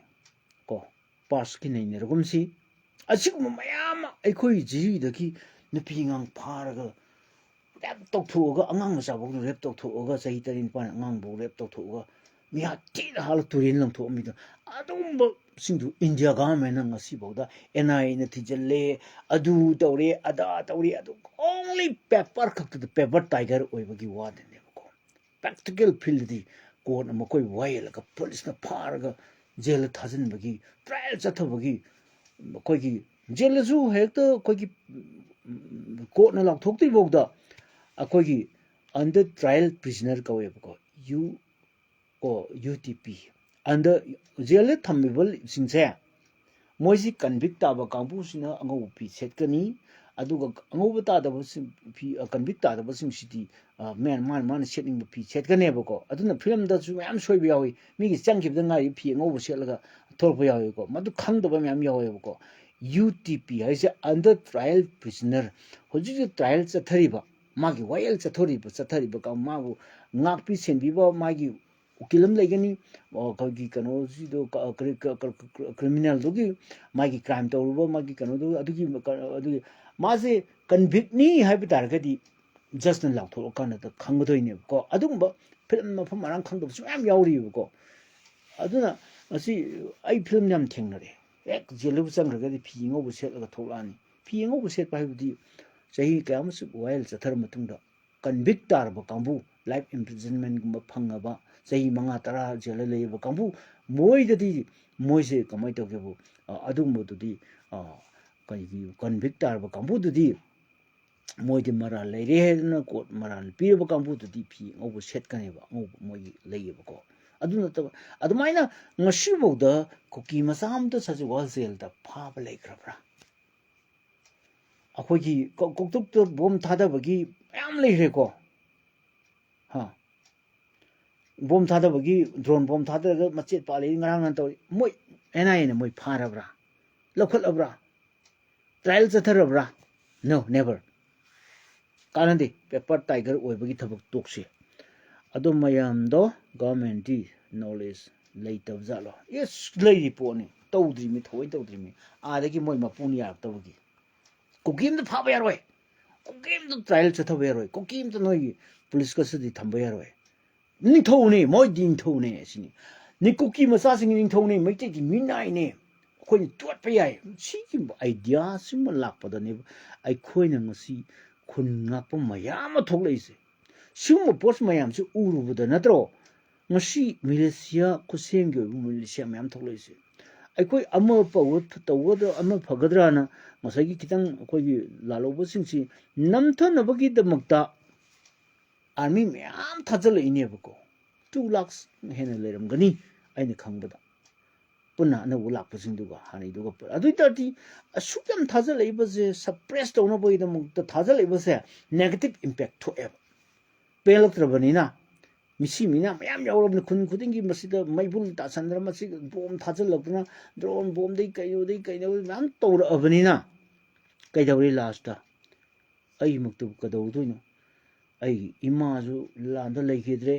ꯀꯣ, ꯄꯥꯁꯀꯤ ꯅꯩꯅꯔꯒꯨꯝꯁꯤ꯫ ꯑꯁꯤꯒꯨꯝꯕ ꯃꯌꯥꯝ ꯑꯃ ꯑꯩꯈꯣꯏ ꯖꯤꯔꯤꯗꯒꯤ ꯅꯨꯄꯤ ꯑꯉꯥꯡ ꯐꯥꯔꯒ ꯔꯦꯞ ꯇꯧꯊꯣꯛꯑꯒ, ꯑꯉꯥꯡ ꯃꯆꯥꯐꯥꯎꯗ ꯔꯦꯞ ꯇꯧꯊꯣꯛꯑꯒ, ꯆꯍꯤ ꯇꯔꯦꯠ ꯅꯤꯄꯥꯟ ꯑꯉꯥꯡꯐꯥꯎ ꯔꯦꯞ ꯇꯧꯊꯣꯛꯑꯒ ꯃꯤꯍꯥꯠ ꯊꯤꯅ ꯍꯥꯠꯂ ꯇꯨꯔꯦꯟ ꯂꯪꯊꯣꯛꯑꯝꯃꯤꯗꯣ꯫ ꯑꯗꯨꯒꯨꯝꯕꯁꯤꯡꯗꯨ ꯏꯟꯗꯤꯌꯥ ꯒꯚꯔꯟꯃꯦꯟꯅ ꯉꯁꯤꯐꯥꯎꯗ ꯑꯦꯟ ꯑꯥꯏ ꯑꯦꯅ ꯊꯤꯖꯤꯜꯂꯦ, ꯑꯗꯨ ꯇꯧꯔꯦ, ꯑꯗꯥ ꯇꯧꯔꯦ, ꯑꯗꯨ only paper ꯈꯛꯇꯗ paper tiger ꯑꯣꯏꯕꯒꯤ ꯋꯥꯗꯅꯦꯕꯀꯣ꯫ Practical fieldꯗꯤ ꯀꯣꯔꯠꯅ ꯃꯈꯣꯏ ꯋꯥꯌꯦꯜꯂꯒ ꯄꯨꯂꯤꯁꯅ ꯐꯥꯔꯒ ꯖꯦꯜꯗ ꯊꯥꯖꯤꯟꯕꯒꯤ, ꯇ꯭ꯔꯥꯏꯌꯦꯜ ꯆꯠꯊꯕꯒꯤ, ꯑꯩꯈꯣꯏꯒꯤ ꯖꯦꯜꯗꯁꯨ ꯍꯦꯛꯇ ꯑꯩꯈꯣꯏꯒꯤ ꯀꯣꯔꯠꯅ ꯂꯥꯎꯊꯣꯛꯇ꯭ꯔꯤꯐꯥꯎꯗ ꯑꯩꯈꯣꯏꯒꯤ under trial prisoner ꯀꯧꯋꯦꯕꯀꯣ, ꯌꯨ ꯀꯣ, ꯌꯨ ꯇꯤ ꯄꯤ꯫ ꯑꯟꯗ ꯖꯦꯜꯗ ꯊꯝꯃꯤꯕꯁꯤꯡꯁꯦ, ꯃꯣꯏꯁꯤ ꯀꯟꯚꯤꯛ ꯇꯥꯕ ꯀꯥꯡꯕꯨꯁꯤꯅ ꯑꯉꯧꯕ ꯐꯤ ꯁꯦꯠꯀꯅꯤ, ꯑꯗꯨꯒ ꯑꯉꯧꯕ ꯇꯥꯗꯕꯁꯤꯡ, ꯐꯤ, ꯀꯟꯚꯤꯛ ꯇꯥꯗꯕꯁꯤꯡꯁꯤꯗꯤ ꯃꯥꯅ ꯃꯥꯅ ꯃꯥꯅ ꯁꯦꯠꯅꯤꯡꯕ ꯐꯤ ꯁꯦꯠꯀꯅꯦꯕꯀꯣ꯫ ꯑꯗꯨꯅ ꯐꯤꯂꯝꯗꯁꯨ ꯃꯌꯥꯝ ꯁꯣꯏꯕ ꯌꯥꯎꯏ, ꯃꯤꯒꯤ ꯆꯪꯈꯤꯕꯗ ꯉꯥꯏꯔꯤ ꯐꯤ ꯑꯉꯧꯕ ꯁꯦꯠꯂꯒ ꯊꯣꯛꯂꯛꯄ ꯌꯥꯎꯏꯀꯣ꯫ ꯃꯗꯨ ꯈꯪꯗꯕ ꯃꯌꯥꯝ ꯌꯥꯎꯋꯦꯕꯀꯣ꯫ ꯌꯨ ꯇꯤ ꯄꯤ ꯍꯥꯏꯁꯦ under trial prisoner, ꯍꯧꯖꯤꯛ ꯍꯧꯖꯤꯛ ꯇ꯭ꯔꯥꯏꯌꯦꯜ ꯆꯠꯊꯔꯤꯕ, ꯃꯥꯒꯤ ꯋꯥꯌꯦꯜ ꯆꯠꯊꯔꯤꯕ ꯆꯠꯊꯔꯤꯕ ꯀꯥꯡ-, ꯃꯥꯕꯨ ꯉꯥꯛꯄꯤ ꯁꯦꯟꯕꯤꯕ ꯃꯥꯒꯤ ꯎꯀꯤꯜ ꯑꯃ ꯂꯩꯒꯅꯤ, ꯑꯩꯈꯣꯏꯒꯤ ꯀꯩꯅꯣꯁꯤꯗꯣ, ꯀ꯭ꯔꯤꯃꯤꯅꯦꯜꯗꯨꯒꯤ ꯃꯥꯒꯤ ꯀ꯭ꯔꯥꯏꯝ ꯇꯧꯔꯨꯕ ꯃꯥꯒꯤ ꯀꯩꯅꯣꯗꯨ, ꯑꯗꯨꯒꯤ ꯑꯗꯨꯒꯤ ꯃꯥꯁꯦ ꯀꯟꯚꯤꯛꯅꯤ ꯍꯥꯏꯕ ꯇꯥꯔꯒꯗꯤ ꯖꯁꯅ ꯂꯥꯎꯊꯣꯛꯑꯀꯥꯟꯗ ꯈꯪꯒꯗꯣꯏꯅꯦꯕꯀꯣ꯫ ꯑꯗꯨꯒꯨꯝꯕ ꯐꯤꯂꯝ ꯃꯐꯝ ꯃꯔꯥꯡ ꯈꯪꯗꯕꯁꯨ ꯃꯌꯥꯝ ꯌꯥꯎꯔꯤꯕꯀꯣ꯫ ꯑꯗꯨꯅ ꯃꯁꯤ ꯑꯩ ꯐꯤꯂꯝ ꯌꯥꯝ ꯊꯦꯡꯅꯔꯦ꯫ ꯍꯦꯛ ꯖꯦꯜꯗꯕꯨ ꯆꯪꯈ꯭ꯔꯒꯗꯤ ꯐꯤ ꯑꯉꯧꯕ ꯁꯦꯠꯂꯒ ꯊꯣꯛꯂꯛꯑꯅꯤ꯫ ꯐꯤ ꯑꯉꯧꯕ ꯁꯦꯠꯄ ꯍꯥꯏꯕꯗꯤ ꯆꯍꯤ ꯀꯌꯥꯃꯨꯛ ꯋꯥꯌꯦꯜ ꯆꯠꯊꯔ ꯃꯇꯨꯡꯗ ꯀꯟꯚꯤꯛ ꯇꯥꯔꯕ ꯀꯥꯡꯕꯨ, life imprisonmentꯒꯨꯝꯕ ꯐꯪꯉꯕ, ꯆꯍꯤ ꯃꯉꯥ ꯇꯔꯥ ꯖꯦꯜꯗ ꯂꯩꯔꯕ ꯀꯥꯡꯕꯨ, ꯃꯣꯏꯗꯗꯤ ꯃꯣꯏꯁꯦ ꯀꯃꯥꯏꯅ ꯇꯧꯒꯦꯕꯨ, ꯑ, ꯑꯗꯨꯒꯨꯝꯕꯗꯨꯗꯤ, ꯑ, ꯀꯔꯤꯒꯤ ꯀꯟꯚꯤꯛ ꯇꯥꯔꯕ ꯀꯥꯡꯕꯨꯗꯨꯗꯤ ꯃꯣꯏꯗꯤ ꯃꯔꯥꯜ ꯂꯩꯔꯦ ꯍꯥꯏꯗꯅ ꯀꯣꯔꯠ ꯃꯔꯥꯜ ꯄꯤꯔꯕ ꯀꯥꯡꯕꯨꯗꯨꯗꯤ ꯐꯤ ꯑꯉꯧꯕ ꯁꯦꯠꯀꯅꯦꯕ, ꯑꯉꯧꯕ ꯃꯣꯏꯒꯤ ꯂꯩꯌꯦꯕꯀꯣ꯫ ꯑꯗꯨ ꯅꯠꯇꯕ, ꯑꯗꯨꯃꯥꯏꯅ ꯉꯁꯤꯐꯥꯎꯗ ꯀꯨꯀꯤ ꯃꯆꯥ ꯑꯃꯇ ꯁꯖꯤꯋꯥ ꯖꯦꯜꯗ ꯐꯥꯕ ꯂꯩꯈ꯭ꯔꯕ꯭ꯔꯥ? ꯑꯩꯈꯣꯏꯒꯤ ꯀꯧ-, ꯀꯧꯇꯨꯛꯇ ꯕꯣꯝ ꯊꯥꯗꯕꯒꯤ ꯃꯌꯥꯝ ꯂꯩꯈ꯭ꯔꯦꯀꯣ꯫ ꯍꯥ? ꯕꯣꯝ ꯊꯥꯗꯕꯒꯤ, ꯗ꯭ꯔꯣꯟ ꯕꯣꯝ ꯊꯥꯗꯔꯒ ꯃꯆꯦꯠ ꯄꯥꯜꯂꯤ, ꯉꯔꯥꯡ ꯅꯍꯥꯟ ꯇꯧꯔꯤ꯫ ꯃꯣꯏ ꯑꯦꯟ ꯑꯥꯏ ꯑꯦꯅ ꯃꯣꯏ ꯐꯥꯔꯕ꯭ꯔꯥ? ꯂꯧꯈꯠꯂꯕ꯭ꯔꯥ? ꯇ꯭ꯔꯥꯏꯌꯦꯜ ꯆꯠꯊꯔꯕ꯭ꯔꯥ? No, never. ꯀꯥꯟꯅꯗꯦ꯫ ꯄꯦꯄꯔ ꯇꯥꯏꯒꯔ ꯑꯣꯏꯕꯒꯤ ꯊꯕꯛ ꯇꯣꯛꯁꯤ꯫ ꯑꯗꯣ ꯃꯌꯥꯝꯗꯣ ꯒꯚꯔꯟꯃꯦꯟꯠꯇꯤ ꯅꯣꯂꯦꯖ ꯂꯩꯇꯕ ꯖꯥꯠꯂꯣ? ꯌꯦꯁ, ꯂꯩꯔꯤ ꯄꯣꯠꯅꯤ꯫ ꯇꯧꯗ꯭ꯔꯤꯃꯤ, ꯊꯑꯣꯏ ꯇꯧꯗ꯭ꯔꯤꯃꯤ꯫ ꯑꯥꯗꯒꯤ ꯃꯣꯏ ꯃꯄꯨꯅ ꯌꯥꯔꯛꯇꯕꯒꯤ꯫ ꯀꯨꯀꯤ ꯑꯝꯇ ꯐꯥꯕ ꯌꯥꯔꯣꯏ, ꯀꯨꯀꯤ ꯑꯝꯇ ꯇ꯭ꯔꯥꯏꯌꯦꯜ ꯆꯠꯊꯕ ꯌꯥꯔꯣꯏ, ꯀꯨꯀꯤ ꯑꯝꯇ ꯅꯣꯏꯒꯤ ꯄꯨꯂꯤꯁ ꯀꯁꯇꯗꯤ ꯊꯝꯕ ꯌꯥꯔꯣꯏ꯫ ꯅꯤꯡꯊꯧꯅꯦ, ꯃꯣꯏꯗꯤ ꯅꯤꯡꯊꯧꯅꯦ ꯁꯤꯅꯤ꯫ ꯅꯤ ꯀꯨꯀꯤ ꯃꯆꯥꯁꯤꯡꯒꯤ ꯅꯤꯡꯊꯧꯅꯦ, ꯃꯩꯇꯩꯒꯤ ꯃꯤꯅꯥꯏꯅꯦ, ꯑꯩꯈꯣꯏꯅ ꯇꯣꯠꯄ ꯌꯥꯏ꯫ ꯁꯤꯒꯨꯝꯕ idea ꯁꯤꯒꯨꯝꯕ ꯂꯥꯛꯄꯗꯅꯦꯕ ꯑꯩꯈꯣꯏꯅ ꯉꯁꯤ ꯈꯨꯟ ꯉꯥꯛꯄ ꯃꯌꯥꯝ ꯑꯃ ꯊꯣꯛꯂꯛꯏꯁꯦ꯫ ꯁꯤꯒꯨꯝꯕ ꯄꯣꯠ ꯃꯌꯥꯝꯁꯤ ꯎꯔꯨꯕꯗ ꯅꯠꯇ꯭ꯔꯣ ꯉꯁꯤ militia, ꯈꯨꯠꯁꯦꯝꯒꯤ ꯑꯣꯏꯕ militia ꯃꯌꯥꯝ ꯊꯣꯛꯂꯛꯏꯁꯦ? ꯑꯩꯈꯣꯏ ꯑꯃ ꯄꯧ-, ꯇꯧꯒꯗ꯭ꯔꯥ, ꯑꯃ ꯐꯒꯗ꯭ꯔꯥꯅ ꯉꯁꯥꯏꯒꯤ ꯈꯤꯇꯪ ꯑꯩꯈꯣꯏꯒꯤ ꯂꯥꯜꯍꯧꯕꯁꯤꯡꯁꯤ ꯅꯝꯊꯅꯕꯒꯤꯗꯃꯛꯇ army ꯃꯌꯥꯝ ꯊꯥꯖꯤꯜꯂꯛꯏꯅꯦꯕꯀꯣ꯫ Two lakhs ꯍꯦꯟꯅ ꯂꯩꯔꯝꯒꯅꯤ ꯑꯩꯅ ꯈꯪꯕꯗ, ꯄꯨꯟꯅ ꯑꯅꯧꯕ ꯂꯥꯛꯄꯁꯤꯡꯗꯨꯒ ꯍꯥꯟꯅꯩꯗꯨꯒ ꯄꯨ-, ꯑꯗꯨ ꯑꯣꯏ ꯇꯥꯔꯗꯤ ꯑꯁꯨꯛ ꯌꯥꯝ ꯊꯥꯖꯤꯜꯂꯛꯏꯕꯁꯦ suppress ꯇꯧꯅꯕꯒꯤꯗꯃꯛꯇ ꯊꯥꯖꯤꯜꯂꯛꯏꯕꯁꯦ negative impact ꯊꯣꯛꯑꯦꯕ꯫ ꯄꯦꯜꯂꯛꯇ꯭ꯔꯕꯅꯤꯅ, ꯃꯤꯁꯤ ꯃꯤꯅꯥ ꯃꯌꯥꯝ ꯌꯥꯎꯔꯕꯅꯤ꯫ ꯈꯨꯟ ꯈꯨꯗꯤꯡꯒꯤ ꯃꯁꯤꯗ ꯃꯩꯕꯨꯜ ꯇꯥꯁꯟꯗꯅ, ꯃꯁꯤ bomb ꯊꯥꯖꯤꯜꯂꯛꯇꯅ, drone bombꯗꯩ ꯀꯩꯅꯣꯗꯩ ꯀꯩꯅꯣ ꯃꯌꯥꯝ ꯇꯧꯔꯛꯑꯕꯅꯤꯅ, ꯀꯩꯗꯧꯔꯤ lastꯇ? ꯑꯩꯃꯛꯇꯕꯨ ꯀꯩꯗꯧꯗꯣꯏꯅꯣ? ꯑꯩꯒꯤ ꯏꯃꯥꯁꯨ ꯂꯥꯟꯗ ꯂꯩꯈꯤꯗ꯭ꯔꯦ,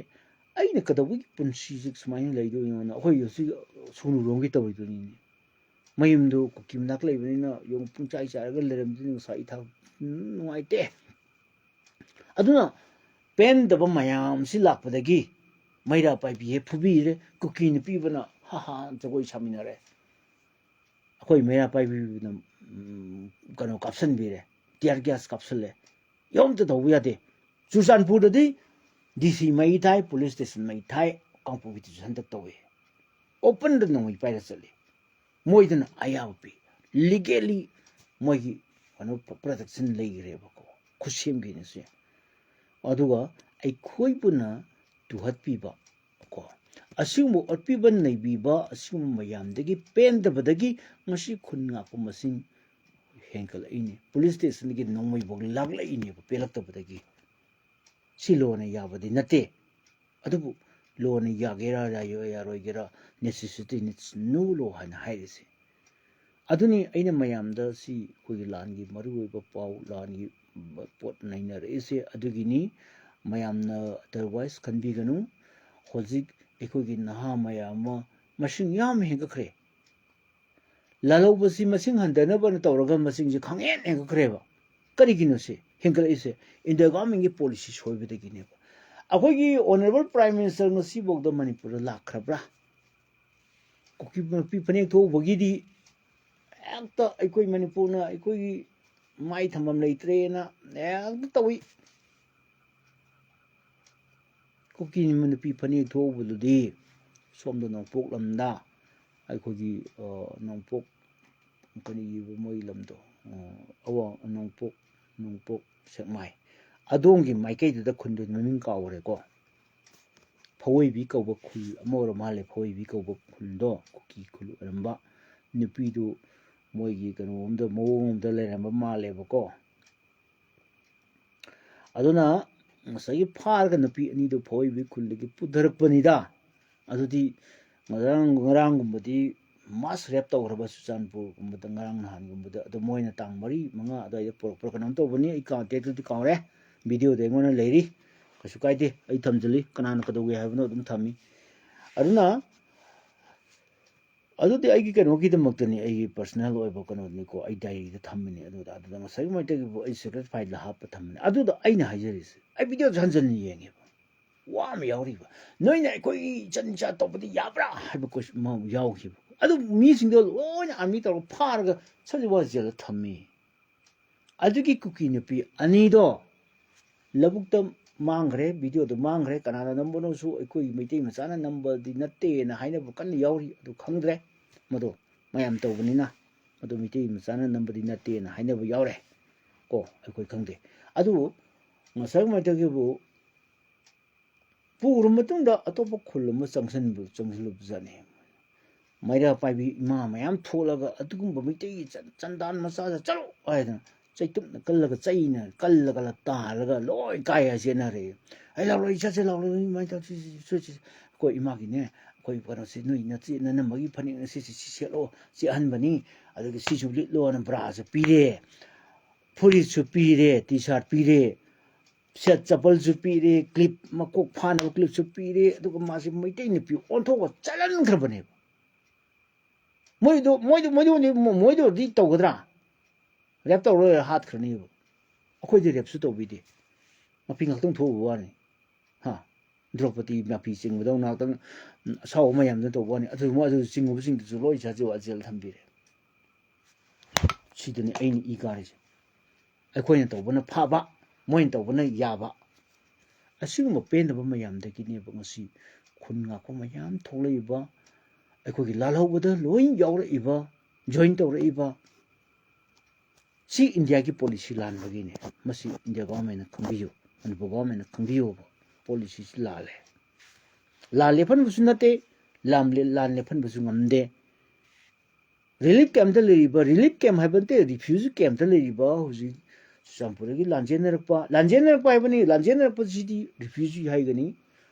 ꯑꯩꯅ ꯀꯩꯗꯧꯕꯒꯤ ꯄꯨꯟꯁꯤꯁꯦ ꯁꯨꯃꯥꯏꯅ ꯂꯩꯗꯣꯏꯅꯣꯅ ꯑꯩꯈꯣꯏ ꯍꯧꯖꯤꯛ ꯁꯨꯅꯨꯔꯣꯝꯒꯤ ꯇꯧꯔꯤꯗꯨꯅꯤꯅꯦ꯫ ꯃꯌꯨꯝꯗꯨ ꯀꯨꯀꯤ ꯃꯅꯥꯛ ꯂꯩꯕꯅꯤꯅ ꯌꯦꯡꯉꯨ, ꯄꯨꯡꯆꯥꯏ ꯆꯥꯏꯔꯒ ꯂꯩꯔꯝꯗꯣꯏꯅꯤ꯫ ꯉꯁꯥꯏ ꯏꯊꯥ ꯅꯨꯡꯉꯥꯏꯇꯦ꯫ ꯑꯗꯨꯅ ꯄꯦꯟꯗꯕ ꯃꯌꯥꯝꯁꯤ ꯂꯥꯛꯄꯗꯒꯤ ꯃꯩꯔꯥ ꯄꯥꯏꯕꯤ ꯍꯦꯛ ꯐꯨꯕꯤꯔꯦ, ꯀꯨꯀꯤ ꯅꯨꯄꯤꯕꯅ ꯍꯥ ꯍꯥ ꯖꯒꯣꯏ ꯁꯥꯃꯤꯟꯅꯔꯦ꯫ ꯑꯩꯈꯣꯏ ꯃꯩꯔꯥ ꯄꯥꯏꯕꯤꯕꯅ, ꯎꯝ, ꯀꯩꯅꯣ ꯀꯥꯞꯁꯤꯟꯕꯤꯔꯦ, tear gas ꯀꯥꯞꯁꯤꯜꯂꯦ꯫ ꯌꯥꯝꯇ ꯇꯧꯕ ꯌꯥꯗꯦ꯫ ꯆꯨꯔꯆꯥꯟꯄꯨꯔꯗꯗꯤ DC ꯃꯩ ꯊꯥꯏ, police station ꯃꯩ ꯊꯥꯏ, ꯀꯥꯡꯄꯣꯛꯄꯤꯗꯁꯨ ꯍꯟꯗꯛ ꯇꯧꯋꯦ꯫ Openꯗ ꯅꯣꯡꯃꯩ ꯄꯥꯏꯔ ꯆꯠꯂꯤ꯫ ꯃꯣꯏꯗꯅ ꯑꯌꯥꯕ ꯄꯤ, legally ꯃꯣꯏꯒꯤ ꯀꯩꯅꯣ protection ꯂꯩꯈ꯭ꯔꯦꯕꯀꯣ, ꯈꯨꯠꯁꯦꯝꯒꯤꯅꯁꯦ꯫ ꯑꯗꯨꯒ ꯑꯩꯈꯣꯏꯕꯨꯅ ꯇꯨꯍꯠꯄꯤꯕ ꯀꯣ, ꯑꯁꯤꯒꯨꯝꯕ ꯑꯣꯠꯄꯤꯕ ꯅꯩꯕꯤꯕ, ꯑꯁꯤꯒꯨꯝꯕ ꯃꯌꯥꯝꯗꯒꯤ ꯄꯦꯟꯗꯕꯗꯒꯤ ꯉꯁꯤ ꯈꯨꯟ ꯉꯥꯛꯄ ꯃꯁꯤꯡ ꯍꯦꯟꯒꯠꯂꯛꯏꯅꯤ꯫ Police stationꯗꯒꯤ ꯅꯣꯡꯃꯩꯐꯥꯎ ꯂꯥꯛꯂꯛꯏꯅꯦꯕ ꯄꯦꯜꯂꯛꯇꯕꯗꯒꯤ꯫ ꯁꯤ lawꯅ ꯌꯥꯕꯗꯤ ꯅꯠꯇꯦ꯫ ꯑꯗꯨꯕꯨ lawꯅ ꯌꯥꯒꯦꯔꯥ ꯌꯥꯔꯣꯏ-, ꯌꯥꯔꯣꯏꯒꯦꯔꯥ, necessity needs no law ꯍꯥꯏꯅ ꯍꯥꯏꯔꯤꯁꯦ꯫ ꯑꯗꯨꯅꯤ ꯑꯩꯅ ꯃꯌꯥꯝꯗ ꯁꯤ ꯑꯩꯈꯣꯏꯒꯤ ꯂꯥꯟꯒꯤ ꯃꯔꯨꯑꯣꯏꯕ ꯄꯥꯎ, ꯂꯥꯟꯒꯤ ꯄꯣꯠ ꯅꯩꯅꯔꯛꯏꯁꯦ ꯑꯗꯨꯒꯤꯅꯤ꯫ ꯃꯌꯥꯝꯅ otherwise ꯈꯟꯕꯤꯒꯅꯨ꯫ ꯍꯧꯖꯤꯛ ꯑꯩꯈꯣꯏꯒꯤ ꯅꯍꯥ ꯃꯌꯥꯝ ꯑꯃ ꯃꯁꯤꯡ ꯌꯥꯝ ꯍꯦꯟꯒꯠꯈ꯭ꯔꯦ꯫ ꯂꯥꯜꯍꯧꯕꯁꯤ ꯃꯁꯤꯡ ꯍꯟꯊꯅꯕꯅ ꯇꯧꯔꯒ ꯃꯁꯤꯡꯁꯤ ꯈꯪꯍꯦꯟ ꯍꯦꯟꯒꯠꯈ꯭ꯔꯦꯕ꯫ ꯀꯔꯤꯒꯤꯅꯣ ꯁꯤ ꯍꯦꯟꯒꯠꯂꯛꯏꯁꯦ? India governmentꯀꯤ policy ꯁꯣꯏꯕꯗꯒꯤꯅꯦꯕ꯫ ꯑꯩꯈꯣꯏꯒꯤ ꯑꯣꯅꯔꯦꯕꯜ ꯄ꯭ꯔꯥꯏꯝ ꯃꯤꯅꯤꯁꯇꯔ ꯉꯁꯤꯐꯥꯎꯗ ꯃꯅꯤꯄꯨꯔꯗ ꯂꯥꯛꯈ꯭ꯔꯕ꯭ꯔꯥ? ꯀꯨꯀꯤ ꯅꯨꯄꯤ ꯐꯅꯦꯛ ꯊꯣꯛꯎꯕꯒꯤꯗꯤ ꯍꯦꯛꯇ ꯑꯩꯈꯣꯏ ꯃꯅꯤꯄꯨꯔꯅ ꯑꯩꯈꯣꯏꯒꯤ ꯃꯥꯏ ꯊꯝꯐꯝ ꯂꯩꯇ꯭ꯔꯦꯅ ꯍꯦꯛꯇ ꯇꯧꯏ꯫ ꯀꯨꯀꯤ ꯅꯨꯄꯤ ꯐꯅꯦꯛ ꯊꯣꯛꯎꯕꯗꯨꯗꯤ ꯁꯣꯝꯗ ꯅꯣꯡꯄꯣꯛ ꯂꯝꯗ ꯑꯩꯈꯣꯏꯒꯤ, ꯑ, ꯅꯣꯡꯄꯣꯛ ꯀꯔꯤꯕ ꯃꯣꯏ ꯂꯝꯗꯣ, ꯑ, ꯑꯋꯥꯡ ꯅꯣꯡꯄꯣꯛ, ꯅꯣꯡꯄꯣꯛ ꯁꯦꯛꯃꯥꯏ ꯑꯗꯣꯝꯒꯤ ꯃꯥꯏꯀꯩꯗꯨꯗ ꯈꯨꯟꯗꯨ ꯃꯃꯤꯡ ꯀꯥꯎꯈ꯭ꯔꯦꯀꯣ꯫ ꯐꯧꯑꯣꯏꯕꯤ ꯀꯧꯕ ꯈꯨꯜ ꯑꯃ ꯑꯣꯏꯔ ꯃꯥꯜꯂꯦ꯫ ꯐꯧꯑꯣꯏꯕꯤ ꯀꯧꯕ ꯈꯨꯜꯗꯣ ꯀꯨꯀꯤ ꯈꯨꯜ ꯑꯣꯏꯔꯝꯕ꯫ ꯅꯨꯄꯤꯗꯨ ꯃꯣꯏꯒꯤ ꯀꯩꯅꯣ ꯑꯝꯗ, ꯃꯑꯣꯡ ꯑꯝꯗ ꯂꯩꯔꯝꯕ ꯃꯥꯜꯂꯦꯕꯀꯣ꯫ ꯑꯗꯨꯅ ꯉꯁꯥꯏꯒꯤ ꯐꯥꯔꯒ ꯅꯨꯄꯤ ꯑꯅꯤꯗꯨ ꯐꯧꯑꯣꯏꯕꯤ ꯈꯨꯜꯗꯒꯤ ꯄꯨꯊꯔꯛꯄꯅꯤꯗ꯫ ꯑꯗꯨꯗꯤ ꯉꯔꯥꯡ, ꯉꯔꯥꯡꯒꯨꯝꯕꯗꯤ ꯃꯥꯁ ꯔꯦꯞ ꯇꯧꯈ꯭ꯔꯕ ꯆꯨꯔꯆꯥꯟꯄꯨꯔꯒꯨꯝꯕꯗ, ꯉꯔꯥꯡ ꯅꯍꯥꯟꯒꯨꯝꯕꯗ꯫ ꯑꯗꯣ ꯃꯣꯏꯅ ꯇꯥꯡ ꯃꯔꯤ, ꯃꯉꯥ ꯑꯗꯨꯋꯥꯏꯗ ꯄꯨꯔꯛꯄ꯭ꯔꯥ ꯀꯩꯅꯣꯝ ꯇꯧꯕꯅꯤ꯫ ꯑꯩ ꯀꯟꯇꯦꯛꯇꯨꯗꯤ ꯀꯥꯎꯔꯦ, ꯚꯤꯗꯤꯑꯣꯗ ꯑꯩꯉꯣꯟꯗ ꯂꯩꯔꯤ꯫ ꯀꯩꯁꯨ ꯀꯥꯏꯗꯦ, ꯑꯩ ꯊꯝꯖꯤꯜꯂꯤ, ꯀꯅꯥꯅ ꯀꯩꯗꯧꯒꯦ ꯍꯥꯏꯕꯅꯣ ꯑꯗꯨꯝ ꯊꯝꯃꯤ꯫ ꯑꯗꯨꯅ ꯑꯗꯨꯗꯤ ꯑꯩꯒꯤ ꯀꯩꯅꯣꯒꯤꯗꯃꯛꯇꯅꯤ, ꯑꯩꯒꯤ ꯄꯔꯁꯅꯦꯜ ꯑꯣꯏꯕ ꯀꯩꯅꯣꯅꯤꯀꯣ, ꯑꯩ ꯗꯥꯏꯔꯤꯗ ꯊꯝꯃꯤꯅꯤ꯫ ꯑꯗꯨꯗ, ꯑꯗꯨꯗ ꯉꯁꯥꯏꯒꯤ ꯃꯩꯇꯩꯒꯤꯕꯨ ꯑꯩ ꯁꯦꯀ꯭ꯔꯤꯐꯥꯏꯁꯇ ꯍꯥꯞꯄ ꯊꯝꯃꯤꯅꯤ꯫ ꯑꯗꯨꯗ ꯑꯩꯅ ꯍꯥꯏꯖꯔꯤꯁꯦ, ꯑꯩ ꯚꯤꯗꯤꯑꯣꯁꯦ ꯍꯟꯖꯟꯅ ꯌꯦꯡꯉꯦꯕ, ꯋꯥ ꯑꯃ ꯌꯥꯎꯔꯤꯕ, "ꯅꯣꯏꯅ ꯑꯩꯈꯣꯏꯒꯤ ꯏꯆꯟ ꯏꯆꯥ ꯇꯧꯕꯗꯤ ꯌꯥꯕ꯭ꯔꯥ?" ꯍꯥꯏꯕ ꯀꯣꯏꯁꯟ ꯑꯃ ꯌꯥꯎꯈꯤꯕ꯫ ꯑꯗꯨ ꯃꯤꯁꯤꯡꯗꯣ ꯂꯣꯏꯅ ꯑꯥꯔꯃꯤ ꯇꯧꯔꯒ ꯐꯥꯔꯒ ꯁꯖꯤꯋꯥ ꯖꯦꯜꯗ ꯊꯝꯃꯤ꯫ ꯑꯗꯨꯒꯤ ꯀꯨꯀꯤ ꯅꯨꯄꯤ ꯑꯅꯤꯗꯣ ꯂꯧꯕꯨꯛꯇ ꯃꯥꯡꯈ꯭ꯔꯦ, ꯚꯤꯗꯤꯑꯣꯗꯣ ꯃꯥꯡꯈ꯭ꯔꯦ꯫ ꯀꯅꯥꯅ ꯅꯝꯕꯅꯣꯁꯨ ꯑꯩꯈꯣꯏꯒꯤ ꯃꯩꯇꯩ ꯃꯆꯥꯅ ꯅꯝꯕꯗꯤ ꯅꯠꯇꯦꯅ ꯍꯥꯏꯅꯕ ꯀꯟꯅ ꯌꯥꯎꯔꯤ, ꯑꯗꯨ ꯈꯪꯗ꯭ꯔꯦ꯫ ꯃꯗꯣ ꯃꯌꯥꯝ ꯇꯧꯕꯅꯤꯅ, ꯑꯗꯨ ꯃꯩꯇꯩ ꯃꯆꯥꯅ ꯅꯝꯕꯗꯤ ꯅꯠꯇꯦꯅ ꯍꯥꯏꯅꯕ ꯌꯥꯎꯔꯦ꯫ ꯀꯣ, ꯑꯩꯈꯣꯏ ꯈꯪꯗꯦ꯫ ꯑꯗꯨꯕꯨ ꯉꯁꯥꯏ ꯃꯩꯇꯩꯒꯤꯕꯨ ꯄꯨꯔ ꯃꯇꯨꯡꯗ ꯑꯇꯣꯞꯄ ꯈꯨꯜ ꯑꯃ ꯆꯪꯁꯤꯟꯕ, ꯆꯪꯁꯤꯜꯂꯨꯕꯖꯥꯠꯅꯤ꯫ ꯃꯩꯔꯥ ꯄꯥꯏꯕꯤ ꯏꯃꯥ ꯃꯌꯥꯝ ꯊꯣꯛꯂꯒ ꯑꯗꯨꯒꯨꯝꯕ ꯃꯩꯇꯩꯒꯤ ꯆꯟ-, ꯆꯟꯗꯥꯟ ꯃꯆꯥꯗ ꯆꯠꯂꯣ ꯍꯥꯏꯗꯅ ꯆꯩꯇꯨꯞꯅ ꯀꯜꯂꯒ, ꯆꯩꯅ ꯀꯜꯂꯒ ꯇꯥꯜꯂꯒ ꯂꯣꯏ ꯀꯥꯏ ꯍꯥꯏ ꯆꯦꯟꯅꯔꯦ꯫ "ꯑꯩ ꯂꯥꯎꯔꯣꯏ, ꯆꯠꯁꯦ ꯂꯥꯎꯔꯣꯏ, ꯏꯃꯥ ꯇꯧꯁꯤ, ꯁꯤ, ꯁꯤ, ꯁꯤ, ꯁꯤ꯫ ꯑꯩꯈꯣꯏ ꯏꯃꯥꯒꯤꯅꯦ, ꯑꯩꯈꯣꯏ ꯀꯩꯅꯣꯁꯤ, ꯅꯣꯏ ꯅꯆꯦ ꯅꯅꯝꯃꯒꯤ ꯐꯅꯦꯛꯅ ꯁꯤ, ꯁꯤ, ꯁꯤ ꯁꯦꯠꯂꯣ, ꯁꯤ ꯑꯍꯟꯕꯅꯤ, ꯑꯗꯨꯒ ꯁꯤꯁꯨ ꯂꯤꯠꯂꯣꯅ ꯕ꯭ꯔꯥꯁꯨ ꯄꯤꯔꯦ, ꯐꯨꯔꯤꯠꯁꯨ ꯄꯤꯔꯦ, ꯇꯤ ꯁꯥꯔꯠ ꯄꯤꯔꯦ, ꯁꯦꯠ ꯆꯄꯜꯁꯨ ꯄꯤꯔꯦ, ꯀ꯭ꯂꯤꯞ, ꯃꯀꯣꯛ ꯐꯥꯅꯕ ꯀ꯭ꯂꯤꯞꯁꯨ ꯄꯤꯔꯦ, ꯑꯗꯨꯒ ꯃꯥꯁꯦ ꯃꯩꯇꯩ ꯅꯨꯄꯤ ꯑꯣꯟꯊꯣꯛꯑ ꯆꯠꯍꯟꯈ꯭ꯔꯕꯅꯦꯕ꯫ ꯃꯣꯏꯗꯣ, ꯃꯣꯏꯗꯣ, ꯃꯣꯏꯗꯣ, ꯃꯣꯏꯗꯣꯗꯤ ꯇꯧꯒꯗ꯭ꯔꯥ? ꯔꯦꯞ ꯇꯧꯔ ꯂꯣꯏꯔ ꯍꯥꯠꯈ꯭ꯔꯅꯦꯕ꯫ ꯑꯩꯈꯣꯏꯗꯤ ꯔꯦꯞꯁꯨ ꯇꯧꯕꯤꯗꯦ꯫ ꯃꯄꯤ ꯉꯥꯛꯇꯪ ꯊꯣꯛꯎꯕ ꯋꯥꯅꯤ꯫ ꯍꯥ? ꯗ꯭ꯔꯧꯄꯗꯤ ꯃꯄꯤ ꯆꯤꯡꯕꯗꯧ ꯉꯥꯏꯍꯥꯛꯇꯪ, ꯎꯝ, ꯑꯁꯥꯎꯕ ꯃꯌꯥꯝꯗꯨꯅ ꯇꯧꯕ ꯋꯥꯅꯤ꯫ ꯑꯗꯨ ꯃꯣꯏ ꯑꯗꯨ ꯆꯤꯡꯉꯨꯕꯁꯤꯡꯗꯨꯁꯨ ꯂꯣꯏ ꯖꯥꯖꯨ ꯖꯦꯜ ꯊꯝꯕꯤꯔꯦ꯫ ꯁꯤꯗꯅꯤ ꯑꯩꯅ ꯏ ꯀꯥꯔꯤꯁꯦ꯫ ꯑꯩꯈꯣꯏꯅ ꯇꯧꯕꯅ ꯐꯕ, ꯃꯣꯏꯅ ꯇꯧꯕꯅ ꯌꯥꯕ꯫ ꯑꯁꯤꯒꯨꯝꯕ ꯄꯦꯟꯗꯕ ꯃꯌꯥꯝꯗꯒꯤꯅꯦꯕ ꯉꯁꯤ ꯈꯨꯟ ꯉꯥꯛꯄ ꯃꯌꯥꯝ ꯊꯣꯛꯂꯛꯏꯕ, ꯑꯩꯈꯣꯏꯒꯤ ꯂꯥꯜꯍꯧꯕꯗ ꯂꯣꯏ ꯌꯥꯎꯔꯛꯏꯕ, ꯖꯣꯏꯟ ꯇꯧꯔꯛꯏꯕ꯫ ꯁꯤ ꯏꯟꯗꯤꯌꯥꯒꯤ ꯄꯣꯂꯤꯁꯤ ꯂꯥꯟꯕꯒꯤꯅꯦ꯫ ꯃꯁꯤ ꯏꯟꯗꯤꯌꯥ ꯒꯣꯚꯔꯟꯃꯦꯟꯅ ꯈꯪꯕꯤꯌꯨ, ꯃꯅꯤꯄꯨꯔ ꯒꯣꯚꯔꯟꯃꯦꯟꯅ ꯈꯪꯕꯤꯌꯣꯕ꯫ ꯄꯣꯂꯤꯁꯤꯁꯤ ꯂꯥꯜꯂꯦ꯫ ꯂꯥꯟ ꯂꯦꯞꯍꯟꯕꯁꯨ ꯅꯠꯇꯦ, ꯂꯥꯟ ꯂꯦ-, ꯂꯥꯟ ꯂꯦꯞꯍꯟꯕꯁꯨ ꯉꯝꯗꯦ꯫ ꯔꯤꯂꯤꯐ ꯀꯦꯝꯞꯇ ꯂꯩꯔꯤꯕ, ꯔꯤꯂꯤꯐ ꯀꯦꯝꯞ ꯍꯥꯏꯕ ꯅꯠꯇꯦ, ꯔꯤꯐ꯭ꯌꯨꯖꯤ ꯀꯦꯝꯞꯇ ꯂꯩꯔꯤꯕ ꯍꯧꯖꯤꯛ ꯆꯨꯔꯆꯥꯟꯄꯨꯔꯗꯒꯤ ꯂꯥꯟꯖꯦꯟꯅꯔꯛꯄ, ꯂꯥꯟꯖꯦꯟꯅꯔꯛꯄ ꯍꯥꯏꯕꯅꯤ, ꯂꯥꯟꯖꯦꯟꯅꯔꯛꯄꯁꯤꯗꯤ ꯔꯤꯐ꯭ꯌꯨꯖꯤ ꯍꯥꯏꯒꯅꯤ꯫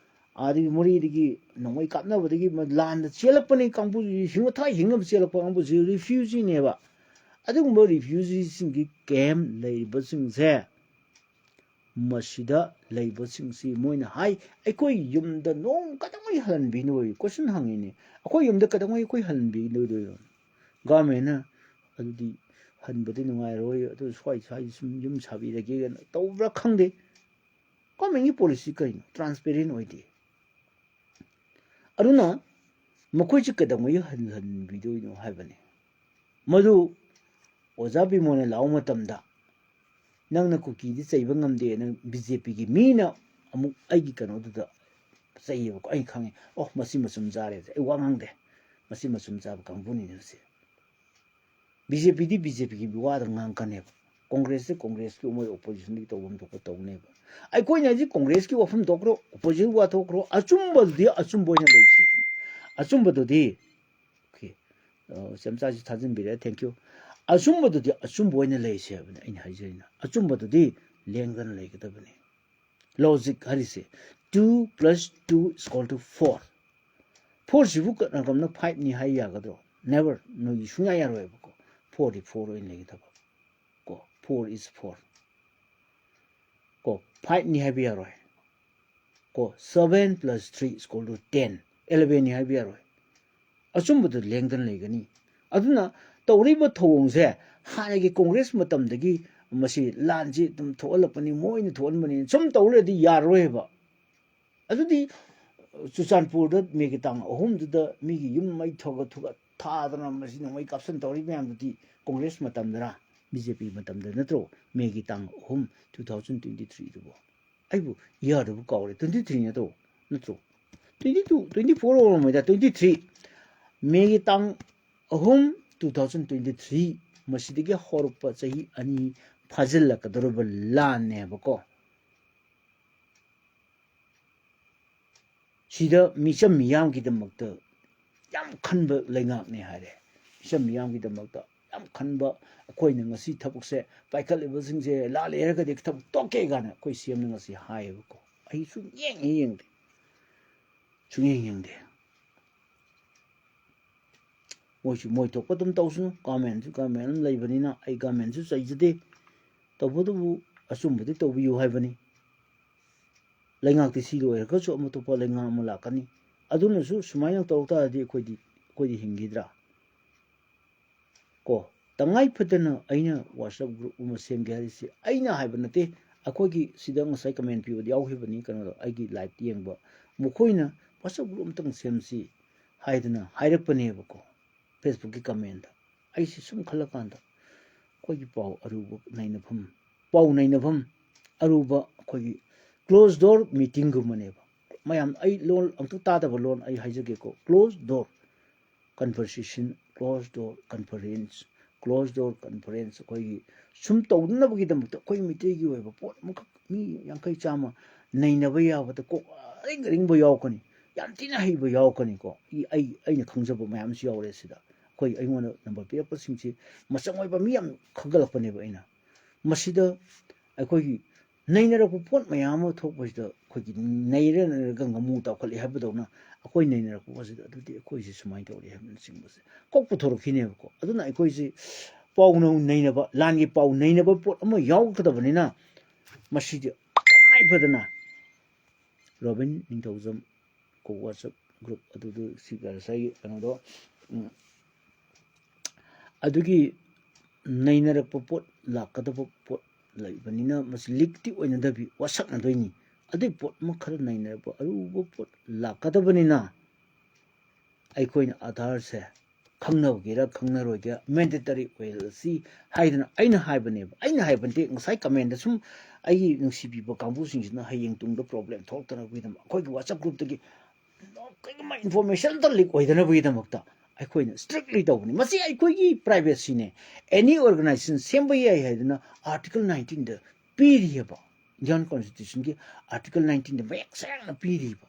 ꯑꯗꯒꯤ ꯃꯣꯔꯦꯗꯒꯤ ꯅꯣꯡꯃꯩ ꯀꯥꯞꯅꯕꯗꯒꯤ ꯃ-, ꯂꯥꯟꯗ ꯆꯦꯜꯂꯛꯄꯅꯤ ꯀꯥꯡꯕꯨꯁꯤ, ꯍꯤꯡ-, ꯃꯊꯥꯏ ꯍꯤꯡꯅꯕ ꯆꯦꯜꯂꯛꯄ ꯀꯥꯡꯕꯨꯁꯤ ꯔꯤꯐ꯭ꯌꯨꯖꯤꯅꯦꯕ꯫ ꯑꯗꯨꯒꯨꯝꯕ ꯔꯤꯐ꯭ꯌꯨꯖꯤꯁꯤꯡꯒꯤ ꯀꯦꯝꯞ ꯂꯩꯔꯤꯕꯁꯤꯡꯁꯦ ꯃꯁꯤꯗ ꯂꯩꯕꯁꯤꯡꯁꯤ ꯃꯣꯏꯅ ꯍꯥꯏ, "ꯑꯩꯈꯣꯏ ꯌꯨꯝꯗ ꯅꯣꯡ ꯀꯩꯗꯧꯉꯩ ꯍꯜꯍꯟꯕꯤꯅꯣꯏ?" ꯀꯣꯏꯁꯟ ꯍꯪꯉꯤꯅꯦ꯫ "ꯑꯩꯈꯣꯏ ꯌꯨꯝꯗ ꯀꯩꯗꯧꯉꯩ ꯑꯩꯈꯣꯏ ꯍꯜꯍꯟꯕꯤꯅꯣꯏꯗꯣꯏꯅꯣ?" ꯒꯚꯔꯟꯃꯦꯟꯅ ꯑꯗꯨꯗꯤ ꯍꯟꯕꯗꯤ ꯅꯨꯡꯉꯥꯏꯔꯣꯏ, ꯑꯗꯨ ꯁ꯭ꯋꯥꯏ ꯁ꯭ꯋꯥꯏꯗ ꯁꯨꯝ ꯌꯨꯝ ꯁꯥꯕꯤꯔꯒꯦꯅ ꯇꯧꯕ꯭ꯔꯥ ꯈꯪꯗꯦ꯫ ꯒꯚꯔꯟꯃꯦꯟꯒꯤ ꯄꯣꯂꯤꯁꯤ ꯀꯩꯅꯣ? ꯇ꯭ꯔꯥꯟꯁꯄꯦꯔꯦꯟ ꯑꯣꯏꯗꯦ꯫ ꯑꯗꯨꯅ ꯃꯈꯣꯏꯁꯤ ꯀꯩꯗꯧꯉꯩ ꯍꯜꯍꯟꯕꯤꯗꯣꯏꯅꯣ ꯍꯥꯏꯕꯅꯤ꯫ ꯃꯗꯨ ꯑꯣꯖꯥ ꯕꯤꯃꯣꯜꯅ ꯂꯥꯛꯄ ꯃꯇꯝꯗ ꯅꯪꯅ ꯀꯨꯀꯤꯗꯤ ꯆꯩꯕ ꯉꯝꯗꯦ, ꯅꯪ ꯕꯤ ꯖꯦ ꯄꯤꯒꯤ ꯃꯤꯅ ꯑꯃꯨꯛ ꯑꯩꯒꯤ ꯀꯩꯅꯣꯗꯨꯗ ꯆꯩꯌꯦꯕꯀꯣ꯫ ꯑꯩ ꯈꯪꯉꯦ, "ꯑꯣ, ꯃꯁꯤ ꯃꯆꯨꯝ ꯆꯥꯔꯦ", ꯑꯩ ꯋꯥ ꯉꯥꯡꯗꯦ꯫ ꯃꯁꯤ ꯃꯆꯨꯝ ꯆꯥꯕ ꯀꯥꯡꯕꯨꯅꯤꯅꯦ ꯃꯁꯤ꯫ ꯕꯤ ꯖꯦ ꯄꯤꯗꯤ ꯕꯤ ꯖꯦ ꯄꯤꯒꯤ ꯋꯥꯗ ꯉꯥꯡꯉꯛꯀꯅꯦꯕ꯫ ꯀꯣꯡꯒ꯭ꯔꯦꯁꯁꯦ ꯀꯣꯡꯒ꯭ꯔꯦꯁꯀꯤ, ꯃꯣꯏ ꯑꯣꯄꯣꯖꯤꯁꯟꯒꯤ ꯇꯧꯐꯝ ꯊꯣꯛꯄ ꯇꯧꯅꯦꯕ꯫ ꯑꯩꯈꯣꯏꯅ ꯍꯧꯖꯤꯛ ꯀꯣꯡꯒ꯭ꯔꯦꯁꯀꯤ ꯋꯥꯐꯝ ꯊꯣꯛꯈ꯭ꯔꯣ, ꯑꯣꯄꯣꯖꯤꯁꯟ ꯋꯥ ꯊꯣꯛꯈ꯭ꯔꯣ, ꯑꯆꯨꯝꯕꯗꯨꯗꯤ ꯑꯆꯨꯝꯕ ꯑꯣꯏꯅ ꯂꯩꯁꯤ꯫ ꯑꯆꯨꯝꯕꯗꯨꯗꯤ, ꯑꯣꯀꯦ, ꯑ, ꯏꯆꯝꯆꯥꯁꯤ ꯊꯥꯖꯤꯟꯕꯤꯔꯦ, thank you꯫ ꯑꯆꯨꯝꯕꯗꯨꯗꯤ ꯑꯆꯨꯝꯕ ꯑꯣꯏꯅ ꯂꯩꯁꯦ ꯍꯥꯏꯕꯅꯤ ꯑꯩꯅ ꯍꯥꯏꯖꯔꯤꯅ꯫ ꯑꯆꯨꯝꯕꯗꯨꯗꯤ ꯂꯦꯡꯗꯅ ꯂꯩꯒꯗꯕꯅꯤ꯫ ꯂꯣꯖꯤꯛ ꯍꯥꯏꯔꯤꯁꯦ, two plus two is equal to four꯫ Fourꯁꯤꯕꯨ ꯀ-, ꯀꯔꯝꯅ fiveꯅꯤ ꯍꯥꯏ ꯌꯥꯒꯗ꯭ꯔꯣ? Never, ꯅꯣꯏꯒꯤ ꯁꯨꯡꯌꯥ ꯌꯥꯔꯣꯏꯕꯀꯣ꯫ Fourꯗꯤ four ꯑꯣꯏꯅ ꯂꯩꯒꯗꯕ꯫ ꯀꯣ, four is four꯫ ꯀꯣ, fiveꯅꯤ ꯍꯥꯏꯕ ꯌꯥꯔꯣꯏ꯫ ꯀꯣ, seven plus three is equal to ten, elevenꯅꯤ ꯍꯥꯏꯕ ꯌꯥꯔꯣꯏ꯫ ꯑꯆꯨꯝꯕꯗꯨ ꯂꯦꯡꯗꯅ ꯂꯩꯒꯅꯤ꯫ ꯑꯗꯨꯅ ꯇꯧꯔꯤꯕ ꯊꯧꯑꯣꯡꯁꯦ ꯍꯥꯟꯅꯒꯤ ꯀꯣꯡꯒ꯭ꯔꯦꯁ ꯃꯇꯝꯗꯒꯤ ꯃꯁꯤ ꯂꯥꯟꯁꯤ ꯑꯗꯨꯝ ꯊꯣꯛꯍꯜꯂꯛꯄꯅꯤ, ꯃꯣꯏꯅ ꯊꯣꯛꯍꯟꯕꯅꯤ, ꯁꯨꯝ ꯇꯧ ꯂꯩꯔꯗꯤ ꯌꯥꯔꯔꯣꯏꯕ꯫ ꯑꯗꯨꯗꯤ ꯆꯨꯔꯆꯥꯟꯄꯨꯔꯗ ꯃꯦꯒꯤ ꯇꯥꯡ ꯑꯍꯨꯝꯗꯨꯗ ꯃꯤꯒꯤ ꯌꯨꯝ ꯃꯩ ꯊꯣꯛꯑ ꯊꯨꯒ ꯊꯥꯗꯅ ꯃꯁꯤ ꯅꯣꯡꯃꯩ ꯀꯥꯞꯁꯟ ꯇꯧꯔꯤ ꯃꯌꯥꯝꯗꯨꯗꯤ ꯀꯣꯡꯒ꯭ꯔꯦꯁ ꯃꯇꯝꯗꯔ ꯕꯤ ꯖꯦ ꯄꯤ ꯃꯇꯝꯗ ꯅꯠꯇ꯭ꯔꯣ? ꯃꯦꯒꯤ ꯇꯥꯡ ꯑꯍꯨꯝ, two thousand twenty three ꯗꯨꯕꯨ ꯑꯩꯕꯨ ꯏꯌꯥꯔꯗꯨꯕꯨ ꯀꯥꯎꯔꯦ꯫ Twenty three ꯅꯠꯇ꯭ꯔꯣ? ꯅꯠꯇ꯭ꯔꯣ? Twenty two, twenty four ꯑꯣꯏꯔꯝꯃꯣꯏꯗ, twenty three꯫ ꯃꯦꯒꯤ ꯇꯥꯡ ꯑꯍꯨꯝ, two thousand twenty three꯫ ꯃꯁꯤꯗꯒꯤ ꯍꯧꯔꯛꯄ ꯆꯍꯤ ꯑꯅꯤ ꯐꯥꯖꯤꯜꯂꯛꯀꯗꯧꯔꯕ ꯂꯥꯟꯅꯦꯕꯀꯣ꯫ ꯁꯤꯗ ꯃꯤꯆꯝ ꯃꯤꯌꯥꯝꯒꯤꯗꯃꯛꯇ ꯌꯥꯝ ꯈꯟꯕ ꯂꯩꯉꯥꯛꯅꯦ ꯍꯥꯏꯔꯦ꯫ ꯃꯤꯆꯝ ꯃꯤꯌꯥꯝꯒꯤꯗꯃꯛꯇ ꯌꯥꯝ ꯈꯟꯕ, ꯑꯩꯈꯣꯏꯅ ꯉꯁꯤ ꯊꯕꯛꯁꯦ ꯄꯥꯏꯈꯠꯂꯤꯕꯁꯤꯡꯁꯦ ꯂꯥꯜꯂꯦ ꯍꯥꯏꯔꯒꯗꯤ ꯊꯕꯛ ꯇꯣꯛꯀꯦ ꯀꯥꯏꯅ ꯑꯩꯈꯣꯏ ꯁꯤ ꯑꯦꯝꯅ ꯉꯁꯤ ꯍꯥꯏꯌꯦꯕꯀꯣ꯫ ꯑꯩ ꯁꯨꯡꯌꯦꯡ ꯍꯦꯛ ꯌꯦꯡꯗꯦ, ꯁꯨꯡꯌꯦꯡ ꯌꯦꯡꯗꯦ꯫ ꯃꯣꯏꯁꯨ ꯃꯣꯏ ꯊꯣꯛꯄ ꯑꯗꯨꯝ ꯇꯧꯁꯅꯨ, ꯒꯃꯦꯟꯁꯨ ꯒꯃꯦꯟ ꯑꯃ ꯂꯩꯕꯅꯤꯅ ꯑꯩ ꯒꯃꯦꯟꯁꯨ ꯆꯩꯖꯗꯦ꯫ ꯇꯧꯕꯇꯕꯨ ꯑꯆꯨꯝꯕꯗꯤ ꯇꯧꯕꯤꯌꯨ ꯍꯥꯏꯕꯅꯤ꯫ ꯂꯩꯉꯥꯛꯇꯤ ꯁꯤ ꯂꯣꯏꯔꯒꯁꯨ ꯑꯃ ꯑꯇꯣꯞꯄ ꯂꯩꯉꯥꯛ ꯑꯃ ꯂꯥꯛꯀꯅꯤ꯫ ꯑꯗꯨꯅꯁꯨ ꯁꯨꯃꯥꯏꯅ ꯇꯧꯔꯛ ꯇꯥꯔꯗꯤ ꯑꯩꯈꯣꯏꯗꯤ, ꯑꯩꯈꯣꯏꯗꯤ ꯍꯤꯡꯈꯤꯗ꯭ꯔꯥ? ꯀꯣ, ꯇꯉꯥꯏ ꯐꯗꯅ ꯑꯩꯅ WhatsApp group ꯑꯃ ꯁꯦꯝꯒꯦ ꯍꯥꯏꯔꯤꯁꯤ ꯑꯩꯅ ꯍꯥꯏꯕ ꯅꯠꯇꯦ꯫ ꯑꯩꯈꯣꯏꯒꯤ ꯁꯤꯗ ꯉꯁꯥꯏ comment ꯄꯤꯕꯗ ꯌꯥꯎꯈꯤꯕꯅꯤ, ꯀꯩꯅꯣꯗꯣ, ꯑꯩꯒꯤ live ꯌꯦꯡꯕ ꯃꯈꯣꯏꯅ WhatsApp group ꯑꯃꯇꯪ ꯁꯦꯝꯁꯤ ꯍꯥꯏꯗꯅ ꯍꯥꯏꯔꯛꯄꯅꯦꯕꯀꯣ, Facebook ꯀꯤ comment꯫ ꯑꯩꯁꯤ ꯁꯨꯝ ꯈꯜꯂꯀꯥꯟꯗ ꯑꯩꯈꯣꯏꯒꯤ ꯄꯥꯎ ꯑꯔꯨꯕ ꯅꯩꯅꯐꯝ, ꯄꯥꯎ ꯅꯩꯅꯐꯝ ꯑꯔꯨꯕ ꯑꯩꯈꯣꯏꯒꯤ closed door meeting ꯒꯨꯝꯕꯅꯦꯕ꯫ ꯃꯌꯥꯝ, ꯑꯩ ꯂꯣꯟ ꯑꯝꯇ ꯇꯥꯗꯕ ꯂꯣꯟ ꯑꯩ ꯍꯥꯏꯖꯒꯦꯀꯣ, closed door conversation, closed door conference, closed door conference꯫ ꯑꯩꯈꯣꯏꯒꯤ ꯁꯨꯝ ꯇꯧꯅꯅꯕꯒꯤꯗꯃꯛꯇ ꯑꯩꯈꯣꯏ ꯃꯤꯇꯩꯒꯤ ꯑꯣꯏꯕ ꯄꯣꯠ ꯑꯃꯈꯛ ꯃꯤ ꯌꯥꯡꯈꯩ ꯆꯥꯝꯃ ꯅꯩꯅꯕ ꯌꯥꯕꯗ ꯀꯣꯛ ꯑꯔꯤꯡ ꯑꯔꯤꯡꯕ ꯌꯥꯎꯔꯛꯀꯅꯤ, ꯌꯥꯝ ꯊꯤꯅ ꯍꯩꯕ ꯌꯥꯎꯔꯛꯀꯅꯤꯀꯣ꯫ ꯏ-, ꯑꯩ, ꯑꯩꯅ ꯈꯪꯖꯕ ꯃꯌꯥꯝꯁꯨ ꯌꯥꯎꯔꯦ ꯁꯤꯗ꯫ ꯑꯩꯈꯣꯏ, ꯑꯩꯉꯣꯟꯗ number ꯄꯤꯔꯛꯄꯁꯤꯡꯁꯤ ꯃꯆꯪ ꯑꯣꯏꯕ ꯃꯤ ꯌꯥꯝ ꯈꯪꯒꯠꯂꯛꯄꯅꯦꯕ꯫ ꯑꯩꯅ ꯃꯁꯤꯗ ꯑꯩꯈꯣꯏꯒꯤ ꯅꯩꯅꯔꯛꯄ ꯄꯣꯠ ꯃꯌꯥꯝ ꯑꯃ ꯊꯣꯛꯄꯁꯤꯗ ꯑꯩꯈꯣꯏꯒꯤ ꯅꯩꯔ ꯅꯩꯔꯒ ꯉꯥꯃꯨ ꯇꯥꯎꯈꯠꯂꯛꯏ ꯍꯥꯏꯕꯗꯧꯅ ꯑꯩꯈꯣꯏ ꯅꯩꯅꯔꯛꯄ ꯄꯣꯠꯁꯤꯗ ꯑꯗꯨꯗꯤ ꯑꯩꯈꯣꯏꯁꯤ ꯁꯨꯃꯥꯏꯅ ꯇꯧꯔꯛꯏ ꯍꯥꯏꯕꯅꯆꯤꯡꯕꯁꯦ ꯀꯣꯛ ꯄꯨꯊꯣꯔꯛꯈꯤꯅꯦꯕꯀꯣ꯫ ꯑꯗꯨꯅ ꯑꯩꯈꯣꯏꯁꯤ ꯄꯥꯎ ꯅꯧ-, ꯅꯩꯅꯕ, ꯂꯥꯟꯒꯤ ꯄꯥꯎ ꯅꯩꯅꯕ ꯄꯣꯠ ꯑꯃ ꯌꯥꯎꯔꯛꯀꯗꯕꯅꯤꯅ ꯃꯁꯤꯗꯤ ꯇꯉꯥꯏ ꯐꯗꯅ ꯔꯣꯕꯤꯟ ꯅꯤꯡꯊꯧꯖꯝ ꯀꯣ WhatsApp group ꯑꯗꯨꯗꯨ ꯁꯤ ꯉꯁꯥꯏꯒꯤ ꯀꯩꯅꯣꯗꯣ, ꯎꯝ, ꯑꯗꯨꯒꯤ ꯅꯩꯅꯔꯛꯄ ꯄꯣꯠ, ꯂꯥꯛꯀꯗꯕ ꯄꯣꯠ ꯂꯩꯕꯅꯤꯅ ꯃꯁꯤ leak ꯇꯤ ꯑꯣꯏꯅꯗꯕꯤ ꯋꯥꯁꯛꯅꯗꯣꯏꯅꯤ꯫ ꯑꯗꯨꯒꯤ ꯄꯣꯠ ꯑꯃ ꯈꯔ ꯅꯩꯅꯔꯛꯄ ꯑꯔꯨꯕ ꯄꯣꯠ ꯂꯥꯛꯀꯗꯕꯅꯤꯅ, ꯑꯩꯈꯣꯏꯅ ꯑꯥꯙꯥꯔꯁꯦ ꯈꯪꯅꯕꯒꯤꯔ ꯈꯪꯅꯔꯣꯏꯒꯦꯔꯥ ꯃꯦꯟꯗꯦꯇꯔꯤ ꯑꯣꯏꯍꯜꯂꯁꯤ ꯍꯥꯏꯗꯅ ꯑꯩꯅ ꯍꯥꯏꯕꯅꯦꯕ꯫ ꯑꯩꯅ ꯍꯥꯏꯕ ꯅꯠꯇꯦ, ꯉꯁꯥꯏ ꯀꯃꯦꯟꯗ ꯁꯨꯝ ꯑꯩꯒꯤ ꯅꯨꯡꯁꯤꯕꯤꯕ ꯀꯥꯡꯕꯨꯁꯤꯡꯁꯤꯅ ꯍꯌꯦꯡ ꯇꯨꯡꯗ ꯄ꯭ꯔꯣꯕ꯭ꯂꯦꯝ ꯊꯣꯛꯂꯛꯇꯅꯕꯒꯤꯗꯃꯛ ꯑꯩꯈꯣꯏꯒꯤ ꯋꯥꯆꯞ ꯒ꯭ꯔꯨꯞꯇꯒꯤ ꯀꯩꯒꯨꯝꯕ ꯏꯟꯐꯣꯔꯃꯦꯁꯟ ꯑꯝꯇ ꯂꯤꯛ ꯑꯣꯏꯗꯅꯕꯒꯤꯗꯃꯛꯇ ꯑꯩꯈꯣꯏꯅ ꯏꯁꯇ꯭ꯔꯤꯛꯂꯤ ꯇꯧꯕꯅꯤ꯫ ꯃꯁꯤ ꯑꯩꯈꯣꯏꯒꯤ ꯄ꯭ꯔꯥꯏꯚꯦꯁꯤꯅꯦ꯫ ꯑꯦꯅꯤ ꯑꯣꯔꯒꯅꯥꯏꯖꯦꯁꯟ ꯁꯦꯝꯕ ꯌꯥꯏ ꯍꯥꯏꯗꯅ ꯑꯥꯔꯇꯤꯀꯜ ꯅꯥꯏꯟꯇꯤꯟꯗ ꯄꯤꯔꯤꯑꯕ, ꯏꯟꯗꯤꯌꯥꯟ ꯀꯣꯟꯁꯇꯤꯇ꯭ꯌꯨꯁꯟꯒꯤ ꯑꯥꯔꯇꯤꯀꯜ ꯅꯥꯏꯟꯇꯤꯟꯗ ꯃꯌꯦꯛ ꯁꯦꯡꯅ ꯄꯤꯔꯤꯕ꯫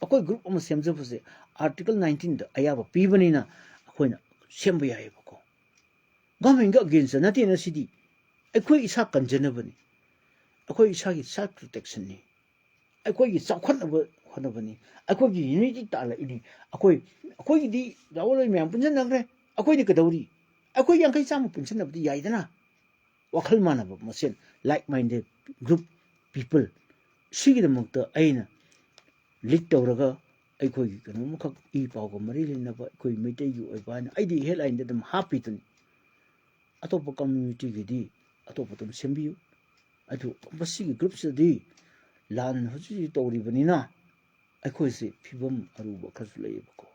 ꯑꯩꯈꯣꯏ ꯒ꯭ꯔꯨꯞ ꯑꯃ ꯁꯦꯝꯖꯕꯁꯦ ꯑꯥꯔꯇꯤꯀꯜ ꯅꯥꯏꯟꯇꯤꯟꯗ ꯑꯌꯥꯕ ꯄꯤꯕꯅꯤꯅ ꯑꯩꯈꯣꯏꯅ ꯁꯦꯝꯕ ꯌꯥꯏꯑꯕꯀꯣ꯫ ꯒꯚꯔꯟꯃꯦꯟꯒ ꯑꯒꯦꯟꯁꯇ ꯅꯠꯇꯦꯅ ꯁꯤꯗꯤ꯫ ꯑꯩꯈꯣꯏ ꯏꯁꯥ ꯀꯟꯖꯅꯕꯅꯤ, ꯑꯩꯈꯣꯏ ꯏꯁꯥꯒꯤ ꯁꯦꯜꯐ ꯄ꯭ꯔꯣꯇꯦꯛꯁꯟꯅꯤ, ꯑꯩꯈꯣꯏꯒꯤ ꯆꯥꯎꯈꯠꯅꯕ ꯍꯣꯠꯅꯕꯅꯤ, ꯑꯩꯈꯣꯏꯒꯤ ꯌꯨꯅꯤꯇꯤ ꯇꯥꯜꯂꯛꯏꯅꯤ꯫ ꯑꯩꯈꯣꯏ, ꯑꯩꯈꯣꯏꯒꯤꯗꯤ ꯌꯥꯎꯔꯣꯏ, ꯃꯌꯥꯝ ꯄꯨꯟꯁꯤꯟꯅꯈ꯭ꯔꯦ꯫ ꯑꯩꯈꯣꯏꯗꯤ ꯀꯩꯗꯧꯔꯤ? ꯑꯩꯈꯣꯏ ꯌꯥꯡꯈꯩ ꯆꯥꯝꯃ ꯄꯨꯟꯁꯤꯟꯅꯕꯗꯤ ꯌꯥꯏꯗꯅ, ꯋꯥꯈꯜ ꯃꯥꯟꯅꯕ ꯃꯁꯦꯟ, like minded group, people꯫ ꯁꯤꯒꯤꯗꯃꯛꯇ ꯑꯩꯅ ꯂꯤꯛ ꯇꯧꯔꯒ ꯑꯩꯈꯣꯏꯒꯤ ꯀꯩꯅꯣꯝꯃꯈꯛ ꯏ ꯄꯥꯎꯒ ꯃꯔꯤ ꯂꯩꯅꯕ ꯑꯩꯈꯣꯏ ꯃꯩꯇꯩꯒꯤ ꯑꯣꯏꯕ ꯍꯥꯏꯅ ꯑꯩꯗꯤ ꯍꯦꯗꯂꯥꯏꯟꯗ ꯑꯗꯨꯝ ꯍꯥꯞꯄꯤꯗꯨꯅꯤ꯫ ꯑꯇꯣꯞꯄ ꯀꯝꯃ꯭ꯌꯨꯅꯤꯇꯤꯒꯤꯗꯤ ꯑꯇꯣꯞꯄ ꯑꯗꯨꯝ ꯁꯦꯝꯕꯤꯌꯨ꯫ ꯑꯗꯨ ꯃꯁꯤꯒꯤ ꯒ꯭ꯔꯨꯞꯁꯤꯗꯗꯤ ꯂꯥꯟ ꯍꯧꯖꯤꯛ ꯍꯧꯖꯤꯛ ꯇꯧꯔꯤꯕꯅꯤꯅ ꯑꯩꯈꯣꯏꯁꯦ ꯐꯤꯕꯝ ꯑꯔꯨꯕ ꯈꯔꯁꯨ ꯂꯩꯌꯦꯕꯀꯣ꯫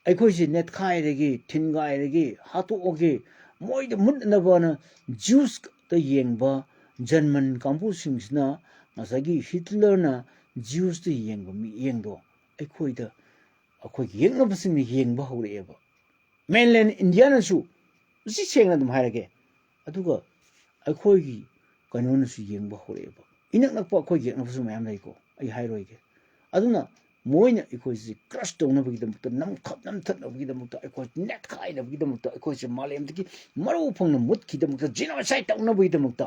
ꯑꯩꯈꯣꯏꯁꯦ ꯅꯦꯠꯈꯥꯏꯔꯒꯦ, ꯊꯤꯟꯒꯥꯏꯔꯒꯦ, ꯍꯥꯠꯇꯣꯛꯑꯒꯦ, ꯃꯣꯏꯗ ꯃꯨꯠꯅꯕꯅ ꯖ꯭ꯌꯨꯁꯇ ꯌꯦꯡꯕ ꯖꯔꯃꯟ ꯀꯥꯡꯕꯨꯁꯤꯡꯁꯤꯅ, ꯉꯁꯥꯏꯒꯤ ꯍꯤꯠꯂꯔꯅ ꯖ꯭ꯌꯨꯁꯇ ꯌꯦꯡꯕ ꯃꯤꯠꯌꯦꯡꯗꯣ ꯑꯩꯈꯣꯏꯗ, ꯑꯩꯈꯣꯏꯒꯤ ꯌꯦꯛꯅꯕꯁꯤꯡꯅ ꯌꯦꯡꯕ ꯍꯧꯔꯛꯑꯦꯕ꯫ ꯃꯦꯟꯂꯦꯟ ꯏꯟꯗꯤꯌꯥꯅꯁꯨ, ꯁꯤ ꯁꯦꯡꯅ ꯑꯗꯨꯝ ꯍꯥꯏꯔꯒꯦ, ꯑꯗꯨꯒ ꯑꯩꯈꯣꯏꯒꯤ ꯀꯩꯅꯣꯅꯁꯨ ꯌꯦꯡꯕ ꯍꯧꯔꯛꯑꯦꯕ꯫ ꯏꯅꯛ ꯅꯛꯄ ꯑꯩꯈꯣꯏ ꯌꯦꯛꯅꯕꯁꯨ ꯃꯌꯥꯝ ꯂꯩꯀꯣ, ꯑꯩ ꯍꯥꯏꯔꯣꯏꯒꯦ꯫ ꯑꯗꯨꯅ ꯃꯣꯏꯅ ꯑꯩꯈꯣꯏꯁꯤ ꯀ꯭ꯔꯁ ꯇꯧꯅꯕꯒꯤꯗꯃꯛꯇ, ꯅꯝꯈꯠ ꯅꯝꯊꯠꯅꯕꯒꯤꯗꯃꯛꯇ, ꯑꯩꯈꯣꯏ ꯅꯦꯠꯈꯥꯏꯅꯕꯒꯤꯗꯃꯛꯇ, ꯑꯩꯈꯣꯏꯁꯦ ꯃꯥꯂꯦꯝꯗꯒꯤ ꯃꯔꯧ ꯐꯪꯅ ꯃꯨꯠꯈꯤꯗꯃꯛꯇ, ꯖꯤꯅꯣꯁꯥꯏꯠ ꯇꯧꯅꯕꯒꯤꯗꯃꯛꯇ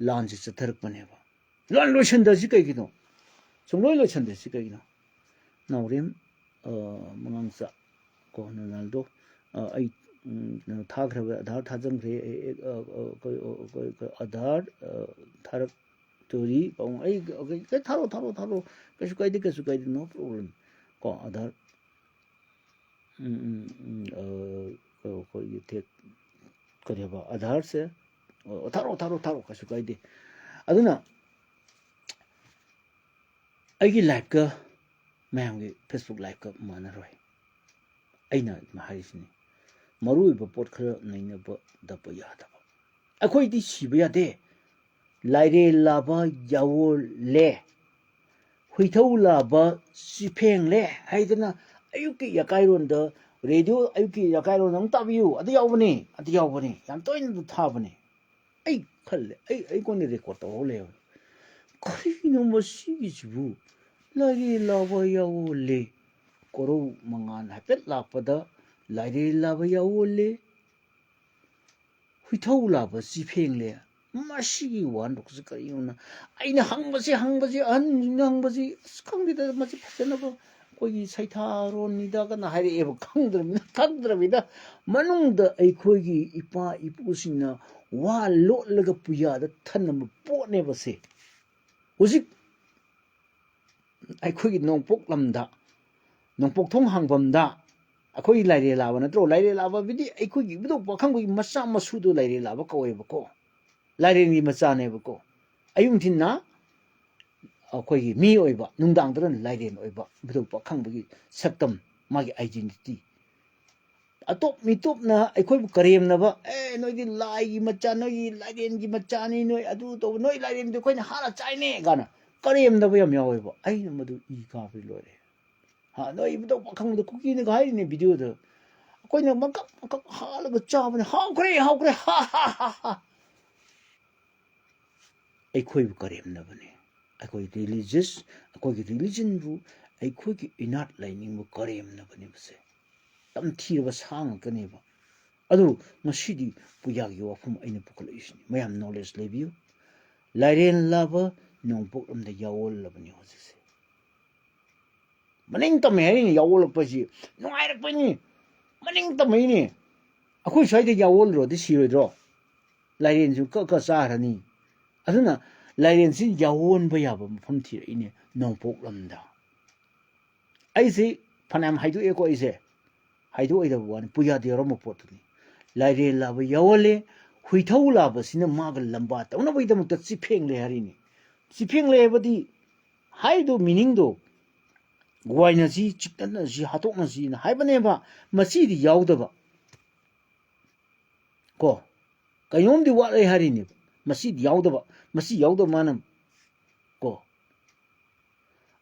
ꯂꯥꯟꯁꯦ ꯆꯠꯊꯔꯛꯄꯅꯦꯕ꯫ ꯂꯥꯟ ꯂꯣꯏꯁꯟꯗ꯭ꯔꯁꯤ ꯀꯩꯒꯤꯅꯣ? ꯁꯨꯡꯂꯣꯏ ꯂꯣꯏꯁꯟꯗ꯭ꯔꯁꯤ ꯀꯩꯒꯤꯅꯣ? ꯅꯥꯎꯔꯦꯝ, ꯑ, ꯃꯉꯥꯡꯆꯥ ꯀꯣ, ꯔꯣꯅꯥꯜꯗꯣ, ꯑ, ꯑꯩ, ꯎꯝ, ꯀꯩꯅꯣ ꯊꯥꯈ꯭ꯔꯕ, ꯑꯙꯥꯔ ꯊꯥꯖꯤꯟꯈ꯭ꯔꯦ, ꯑꯦ, ꯑꯦ, ꯑ, ꯑ, ꯀ-, ꯑ, ꯀ-, ꯀ-, ꯑꯙꯥꯔ, ꯑ, ꯊꯥꯔꯛꯇꯣꯔꯤ, ꯄꯥꯎ-, ꯑꯩ, ꯑ, ꯀ-, ꯊꯥꯔꯛꯑꯣ, ꯊꯥꯔꯛꯑꯣ, ꯊꯥꯔꯛꯑꯣ, ꯀꯩꯁꯨ ꯀꯥꯏꯗꯦ, ꯀꯩꯁꯨ ꯀꯥꯏꯗꯦ, no problem꯫ ꯀꯣ, ꯑꯙꯥꯔ, ꯎꯝ, ꯎꯝ, ꯎꯝ, ꯑ, ꯀ-, ꯑꯩꯈꯣꯏꯒꯤ ꯊꯦꯛ-, ꯀꯔꯤ ꯍꯥꯏꯕ, ꯑꯙꯥꯔꯁꯦ, ꯑꯣ, ꯊꯥꯔꯛꯑꯣ, ꯊꯥꯔꯛꯑꯣ, ꯊꯥꯔꯛꯑꯣ, ꯀꯩꯁꯨ ꯀꯥꯏꯗꯦ꯫ ꯑꯗꯨꯅ ꯑꯩꯒꯤ ꯂꯥꯏꯐꯀ ꯃꯌꯥꯝꯒꯤ ꯐꯦꯁꯕꯨꯛ ꯂꯥꯏꯐꯀ ꯃꯥꯟꯅꯔꯣꯏ꯫ ꯑꯩꯅ ꯑꯗꯨꯝ ꯍꯥꯏꯔꯤꯁꯤꯅꯤ, ꯃꯔꯨ ꯑꯣꯏꯕ ꯄꯣꯠ ꯈꯔ ꯅꯩꯅꯕꯗꯕ ꯌꯥꯗꯕ꯫ ꯑꯩꯈꯣꯏꯗꯤ ꯁꯤꯕ ꯌꯥꯗꯦ꯫ ꯂꯥꯏꯔꯦꯜ ꯂꯥꯕ ꯌꯥꯋꯣꯜꯂꯦ, ꯍꯨꯏꯊꯧ ꯂꯥꯕ ꯆꯤꯐꯦꯡꯂꯦ ꯍꯥꯏꯗꯅ ꯑꯌꯨꯛꯀꯤ ꯌꯥꯀꯥꯏꯔꯣꯟꯗ, ꯔꯦꯗꯤꯑꯣ ꯑꯌꯨꯛꯀꯤ ꯌꯥꯀꯥꯏꯔꯣꯟꯗ ꯑꯃꯨꯛ ꯇꯥꯕꯤꯌꯨ, ꯑꯗꯨ ꯌꯥꯎꯕꯅꯤ, ꯑꯗꯨ ꯌꯥꯎꯕꯅꯤ, ꯌꯥꯝ ꯇꯣꯏꯅ ꯑꯗꯨ ꯊꯥꯕꯅꯤ꯫ ꯑꯩ ꯈꯜꯂꯦ, ꯑꯩ ꯑꯩꯉꯣꯟꯗ ꯔꯦꯀꯣꯔꯠ ꯇꯧꯍꯧ ꯂꯩꯕ꯫ ꯀꯔꯤꯅꯣ ꯃꯁꯤꯒꯤꯁꯤꯕꯨ? ꯂꯥꯏꯔꯦꯜ ꯂꯥꯕ ꯌꯥꯋꯣꯜꯂꯦ, ꯀꯣꯔꯧ ꯃꯉꯥꯜ ꯍꯥꯏꯐꯦꯠ ꯂꯥꯛꯄꯗ ꯂꯥꯏꯔꯦꯜ ꯂꯥꯕ ꯌꯥꯋꯣꯜꯂꯦ, ꯍꯨꯏꯊꯧ ꯂꯥꯕ ꯆꯤꯐꯦꯡꯂꯦ꯫ ꯃꯁꯤꯒꯤ ꯋꯥꯍꯟꯊꯣꯛꯁꯤ ꯀꯔꯤꯅꯣꯅ ꯑꯩꯅ ꯍꯪꯕꯁꯤ, ꯍꯪꯕꯁꯤ, ꯑꯍꯟꯁꯤꯡꯅ ꯍꯪꯕꯁꯤ, ꯑꯁ, ꯈꯪꯗꯦꯗ, ꯃꯁꯤ ꯐꯖꯅꯕ ꯑꯩꯈꯣꯏꯒꯤ ꯁꯩꯊꯥꯔꯣꯟꯅꯤꯗꯒꯅ ꯍꯥꯏꯔꯛꯑꯦꯕ꯫ ꯈꯪꯗ꯭ꯔꯕꯅꯤꯅ, ꯈꯪꯗ꯭ꯔꯕꯅꯤꯅ ꯃꯅꯨꯡꯗ ꯑꯩꯈꯣꯏꯒꯤ ꯏꯄꯥ ꯏꯄꯨꯁꯤꯡꯅ ꯋꯥ ꯂꯣꯠꯂꯒ ꯄꯨꯌꯥꯗ ꯊꯅꯝꯕ ꯄꯣꯠꯅꯦꯕ ꯁꯦ꯫ ꯍꯧꯖꯤꯛ ꯑꯩꯈꯣꯏꯒꯤ ꯅꯣꯡꯄꯣꯛ ꯂꯝꯗ, ꯅꯣꯡꯄꯣꯛ ꯊꯣꯡ ꯍꯥꯡꯐꯝꯗ ꯑꯩꯈꯣꯏꯒꯤ ꯂꯥꯏꯔꯦꯜ ꯂꯥꯕ ꯅꯠꯇ꯭ꯔꯣ? ꯂꯥꯏꯔꯦꯜ ꯂꯥꯕ ꯍꯥꯏꯕꯗꯤ ꯑꯩꯈꯣꯏꯒꯤ ꯏꯕꯨꯙꯧ ꯄꯥꯈꯪꯕꯒꯤ ꯃꯆꯥ ꯃꯁꯨꯗꯣ ꯂꯥꯏꯔꯦꯜ ꯂꯥꯕ ꯀꯧꯋꯦꯕꯀꯣ꯫ ꯂꯥꯏꯔꯦꯟꯒꯤ ꯃꯆꯥꯅꯦꯕꯀꯣ꯫ ꯑꯌꯨꯛ ꯅꯨꯡꯊꯤꯟꯅ ꯑꯩꯈꯣꯏꯒꯤ ꯃꯤ ꯑꯣꯏꯕ, ꯅꯨꯡꯗꯥꯡꯗꯅ ꯂꯥꯏꯔꯦꯟ ꯑꯣꯏꯕ, ꯏꯕꯨꯙꯧ ꯄꯥꯈꯪꯕꯒꯤ ꯁꯛꯇꯝ, ꯃꯥꯒꯤ identity꯫ ꯑꯇꯣꯞ ꯃꯤꯇꯣꯞꯅ ꯑꯩꯈꯣꯏꯕꯨ ꯀꯔꯦꯝꯅꯕ, "ꯑꯦ, ꯅꯣꯏꯗꯤ ꯂꯥꯏꯒꯤ ꯃꯆꯥ, ꯅꯣꯏꯒꯤ ꯂꯥꯏꯔꯦꯟꯒꯤ ꯃꯆꯥꯅꯤ, ꯅꯣꯏ ꯑꯗꯨ ꯇꯧꯕ, ꯅꯣꯏ ꯂꯥꯏꯔꯦꯟꯗꯤ ꯑꯩꯈꯣꯏꯅ ꯍꯥꯠꯂ ꯆꯥꯏꯅꯦ" ꯀꯥꯏꯅ ꯀꯔꯦꯝꯅꯕ ꯌꯥꯝ ꯌꯥꯎꯋꯦꯕ꯫ ꯑꯩꯅ ꯃꯗꯨ ꯏ ꯀꯥꯕꯗꯤ ꯂꯣꯏꯔꯦ꯫ ꯍꯥ, ꯅꯣꯏ ꯏꯕꯨꯙꯧ ꯄꯥꯈꯪꯕꯗ ꯀꯨꯀꯤꯅꯒ ꯍꯥꯏꯔꯤꯅꯦ ꯚꯤꯗꯤꯑꯣꯗ, "ꯑꯩꯈꯣꯏꯅ ꯃꯀꯛ ꯃꯀꯛ ꯍꯥꯜꯂꯒ ꯆꯥꯕꯅꯦ, ꯍꯥꯎꯈ꯭ꯔꯦ, ꯍꯥꯎꯈ꯭ꯔꯦ, ꯍꯥ, ꯍꯥ, ꯍꯥ, ꯍꯥ"꯫ ꯑꯩꯈꯣꯏꯕꯨ ꯀꯔꯦꯝꯅꯕꯅꯤ꯫ ꯑꯩꯈꯣꯏ religious, ꯑꯩꯈꯣꯏꯒꯤ ꯔꯤꯂꯤꯖꯟꯕꯨ, ꯑꯩꯈꯣꯏꯒꯤ ꯏꯅꯥꯠ ꯂꯥꯏꯅꯤꯡꯕꯨ ꯀꯔꯦꯝꯅꯕꯅꯦꯕꯁꯦ꯫ ꯇꯝꯊꯤꯔꯕ ꯁꯥ ꯉꯥꯛꯇꯅꯦꯕ꯫ ꯑꯗꯨ ꯉꯁꯤꯗꯤ ꯄꯨꯌꯥꯒꯤ ꯋꯥꯐꯝ ꯑꯩꯅ ꯄꯨꯈꯠꯂꯛꯏꯁꯤꯅꯤ꯫ ꯃꯌꯥꯝ knowledge ꯂꯩꯕꯤꯌꯨ꯫ ꯂꯥꯏꯔꯦꯟ ꯂꯥꯕ ꯅꯣꯡꯄꯣꯛ ꯂꯝꯗ ꯌꯥꯑꯣꯜꯂꯕꯅꯤ ꯍꯧꯖꯤꯛꯁꯦ꯫ ꯃꯅꯤꯡ ꯇꯝꯃꯦ ꯍꯥꯏꯔꯤꯅꯤ ꯌꯥꯑꯣꯜꯂꯛꯄꯁꯤ꯫ ꯅꯨꯡꯉꯥꯏꯔꯛꯄꯩꯅꯤ꯫ ꯃꯅꯤꯡ ꯇꯝꯃꯛꯏꯅꯤ꯫ ꯑꯩꯈꯣꯏ ꯁ꯭ꯋꯥꯏꯗ ꯌꯥꯑꯣꯜꯂꯨꯔꯗꯤ ꯁꯤꯔꯣꯏꯗ꯭ꯔꯣ? ꯂꯥꯏꯔꯦꯟꯁꯨ ꯀꯛ ꯀꯛ ꯆꯥꯈ꯭ꯔꯅꯤ꯫ ꯑꯗꯨꯅ ꯂꯥꯏꯔꯦꯟꯁꯤ ꯌꯥꯑꯣꯟꯕ ꯌꯥꯕ ꯃꯐꯝ ꯊꯤꯔꯛꯏꯅꯦ ꯅꯣꯡꯄꯣꯛ ꯂꯝꯗ꯫ ꯑꯩꯁꯤ ꯐꯅꯌꯥꯝ ꯍꯥꯏꯗꯣꯛꯑꯦꯀꯣ, ꯑꯩꯁꯦ ꯍꯥꯏꯗꯣꯛꯑꯣꯏꯗꯕ ꯋꯥꯅꯤ, ꯄꯨꯌꯥꯗ ꯌꯥꯎꯔꯝꯕ ꯄꯣꯠꯇꯨꯅꯤ꯫ ꯂꯥꯏꯔꯦꯟ ꯂꯥꯕ ꯌꯥꯑꯣꯜꯂꯦ, ꯍꯨꯏꯊꯧ ꯂꯥꯕꯁꯤꯅ ꯃꯥꯒ ꯂꯝꯕꯥ ꯇꯧꯅꯕꯒꯤꯗꯃꯛꯇ ꯆꯤꯐꯦꯡꯂꯦ ꯍꯥꯏꯔꯤꯅꯤ꯫ ꯆꯤꯐꯦꯡꯂꯦ ꯍꯥꯏꯕꯗꯤ ꯍꯥꯏꯗꯣ ꯃꯤꯅꯤꯡꯗꯣ ꯋꯥꯏꯅꯁꯤ, ꯆꯤꯛꯇꯠꯅꯁꯤ, ꯍꯥꯠꯇꯣꯛꯅꯁꯤꯅ ꯍꯥꯏꯕꯅꯦꯕ꯫ ꯃꯁꯤꯗꯤ ꯌꯥꯎꯗꯕ ꯀꯣ, ꯀꯩꯅꯣꯝꯗꯤ ꯋꯥꯠꯂꯦ ꯍꯥꯏꯔꯤꯅꯦꯕ꯫ ꯃꯁꯤꯗꯤ ꯌꯥꯎꯗꯕ, ꯃꯁꯤ ꯌꯥꯎꯗꯕ ꯃꯥꯅ ꯀꯣ꯫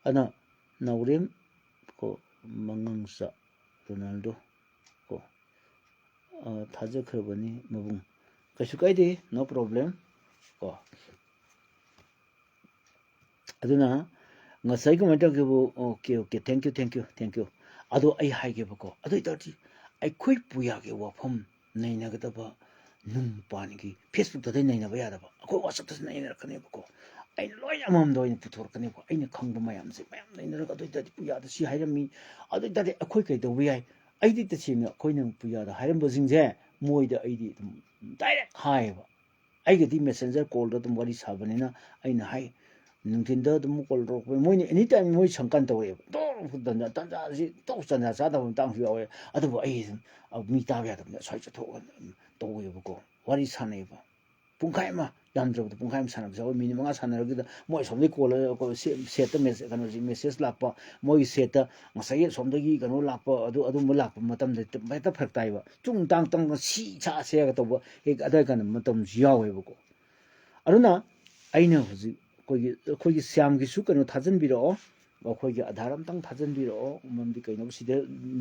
ꯑꯗꯨꯅ ꯅꯥꯎꯔꯦꯝ ꯀꯣ, ꯃꯉꯥꯡꯆꯥ ꯔꯣꯅꯥꯜꯗꯣ ꯀꯣ, ꯑ, ꯊꯥꯖꯈ꯭ꯔꯕꯅꯤ ꯃꯕꯨꯡ꯫ ꯀꯩꯁꯨ ꯀꯥꯏꯗꯦ, no problem ꯀꯣ꯫ ꯑꯗꯨꯅ ꯉꯁꯥꯏ ꯀꯃꯥꯏꯅ ꯇꯧꯒꯦꯕꯨ, okay okay, thank you thank you thank you꯫ ꯑꯗꯣ ꯑꯩ ꯍꯥꯏꯒꯦꯕꯀꯣ, ꯑꯗꯨ ꯑꯣꯏꯇꯥꯔꯗꯤ ꯑꯩꯈꯣꯏ ꯄꯨꯌꯥꯒꯤ ꯋꯥꯐꯝ ꯅꯩꯅꯒꯗꯕ ꯅꯨꯡ ꯄꯥꯟꯒꯤ Facebookꯇꯗꯤ ꯅꯩꯅꯕ ꯌꯥꯗꯕ, ꯑꯩꯈꯣꯏ WhatsAppꯇꯁꯨ ꯅꯩꯅꯔꯛꯀꯅꯦꯕꯀꯣ꯫ ꯑꯩꯅ ꯂꯣꯏꯅ ꯑꯃꯃꯝꯗ ꯑꯣꯏꯅ ꯄꯨꯊꯣꯔꯛꯀꯅꯦꯕꯀꯣ꯫ ꯑꯩꯅ ꯈꯪꯕ ꯃꯌꯥꯝꯁꯦ ꯃꯌꯥꯝ ꯅꯩꯅꯔꯒ, ꯑꯗꯨ ꯑꯣꯏꯇꯥꯔꯗꯤ ꯄꯨꯌꯥꯗ ꯁꯤ ꯍꯥꯏꯔꯝꯃꯤ, ꯑꯗꯨ ꯑꯣꯏꯇꯥꯔꯗꯤ ꯑꯩꯈꯣꯏ ꯀꯩꯗꯧꯕ ꯌꯥꯏ? ꯑꯩꯗꯤ ꯇꯁꯦꯡꯅ ꯑꯩꯈꯣꯏꯅ ꯄꯨꯌꯥꯗ ꯍꯥꯏꯔꯝꯕꯁꯤꯡꯁꯦ ꯃꯣꯏꯗ ꯑꯩꯗꯤ ꯑꯗꯨꯝ direct ꯍꯥꯏꯌꯦꯕ꯫ ꯑꯩꯒꯗꯤ messenger callꯗ ꯑꯗꯨꯝ ꯋꯥꯔꯤ ꯁꯥꯕꯅꯤꯅ ꯑꯩꯅ ꯍꯥꯏ, ꯅꯨꯡꯊꯤꯟꯗ ꯑꯗꯨꯝ call ꯇꯧꯔꯛꯄ, ꯃꯣꯏꯅ anytime ꯃꯣꯏ ꯁꯪꯀꯥꯟ ꯇꯧꯔꯛꯑꯦꯕ꯫ ꯇꯣꯛ ꯇꯟꯖꯥ, ꯇꯟꯖꯥꯁꯤ ꯇꯣꯛ ꯇꯟꯖꯥ ꯆꯥꯗꯕ ꯃꯇꯥꯡꯁꯨ ꯌꯥꯎꯋꯦ꯫ ꯑꯗꯨꯕꯨ ꯑꯩ ꯑꯗꯨꯝ, ꯑ, ꯃꯤ ꯇꯥꯕ ꯌꯥꯗꯕꯅꯤꯅ ꯑꯁ꯭ꯋꯥꯏ ꯆꯠꯊꯣꯛꯑꯒ ꯑꯗꯨꯝ ꯇꯧꯋꯦꯕꯀꯣ, ꯋꯥꯔꯤ ꯁꯥꯟꯅꯩꯕ꯫ ꯄꯨꯡꯈꯥꯏ ꯑꯃ, ꯌꯥꯝꯗ꯭ꯔꯕꯗ ꯄꯨꯡꯈꯥꯏ ꯑꯃ ꯁꯥꯟꯅꯕꯁꯨ ꯌꯥꯎꯋꯤ, minute ꯃꯉꯥ ꯁꯥꯟꯅꯔꯒꯗ ꯃꯣꯏ ꯑꯁꯣꯝꯗꯒꯤ call, ꯑꯩꯈꯣꯏ ꯁꯦ-, setꯇ message, ꯀꯩꯅꯣꯁꯤ, message ꯂꯥꯛꯄ, ꯃꯣꯏꯒꯤ setꯇ ꯉꯁꯥꯏꯒꯤ ꯑꯁꯣꯝꯗꯒꯤ ꯀꯩꯅꯣ ꯂꯥꯛꯄ, ꯑꯗꯨ, ꯑꯗꯨꯝꯕ ꯂꯥꯛꯄ ꯃꯇꯝꯗ ꯍꯦꯛꯇ ꯐꯔꯛ ꯇꯥꯏꯕ꯫ ꯆꯨꯝ ꯇꯥꯡ ꯇꯥꯡ ꯁꯤ ꯁꯥꯁꯦꯒ ꯇꯧꯕ ꯍꯦꯛ ꯑꯗꯥꯏ ꯀꯥꯟꯗ ꯃꯇꯝꯁꯨ ꯌꯥꯎꯋꯦꯕꯀꯣ꯫ ꯑꯗꯨꯅ ꯑꯩꯅ ꯍꯧꯖꯤꯛ ꯑꯩꯈꯣꯏꯒꯤ, ꯑꯩꯈꯣꯏꯒꯤ ꯁ꯭ꯌꯥꯝꯒꯤꯁꯨ ꯀꯩꯅꯣ ꯊꯥꯖꯤꯟꯕꯤꯔꯛꯑꯣ, ꯑꯩꯈꯣꯏꯒꯤ ꯑꯙꯥꯔ ꯑꯝꯇꯪ ꯊꯥꯖꯤꯟꯕꯤꯔꯛꯑꯣ꯫ ꯃꯔꯝꯗꯤ ꯀꯩꯅꯣ, ꯁꯤꯗ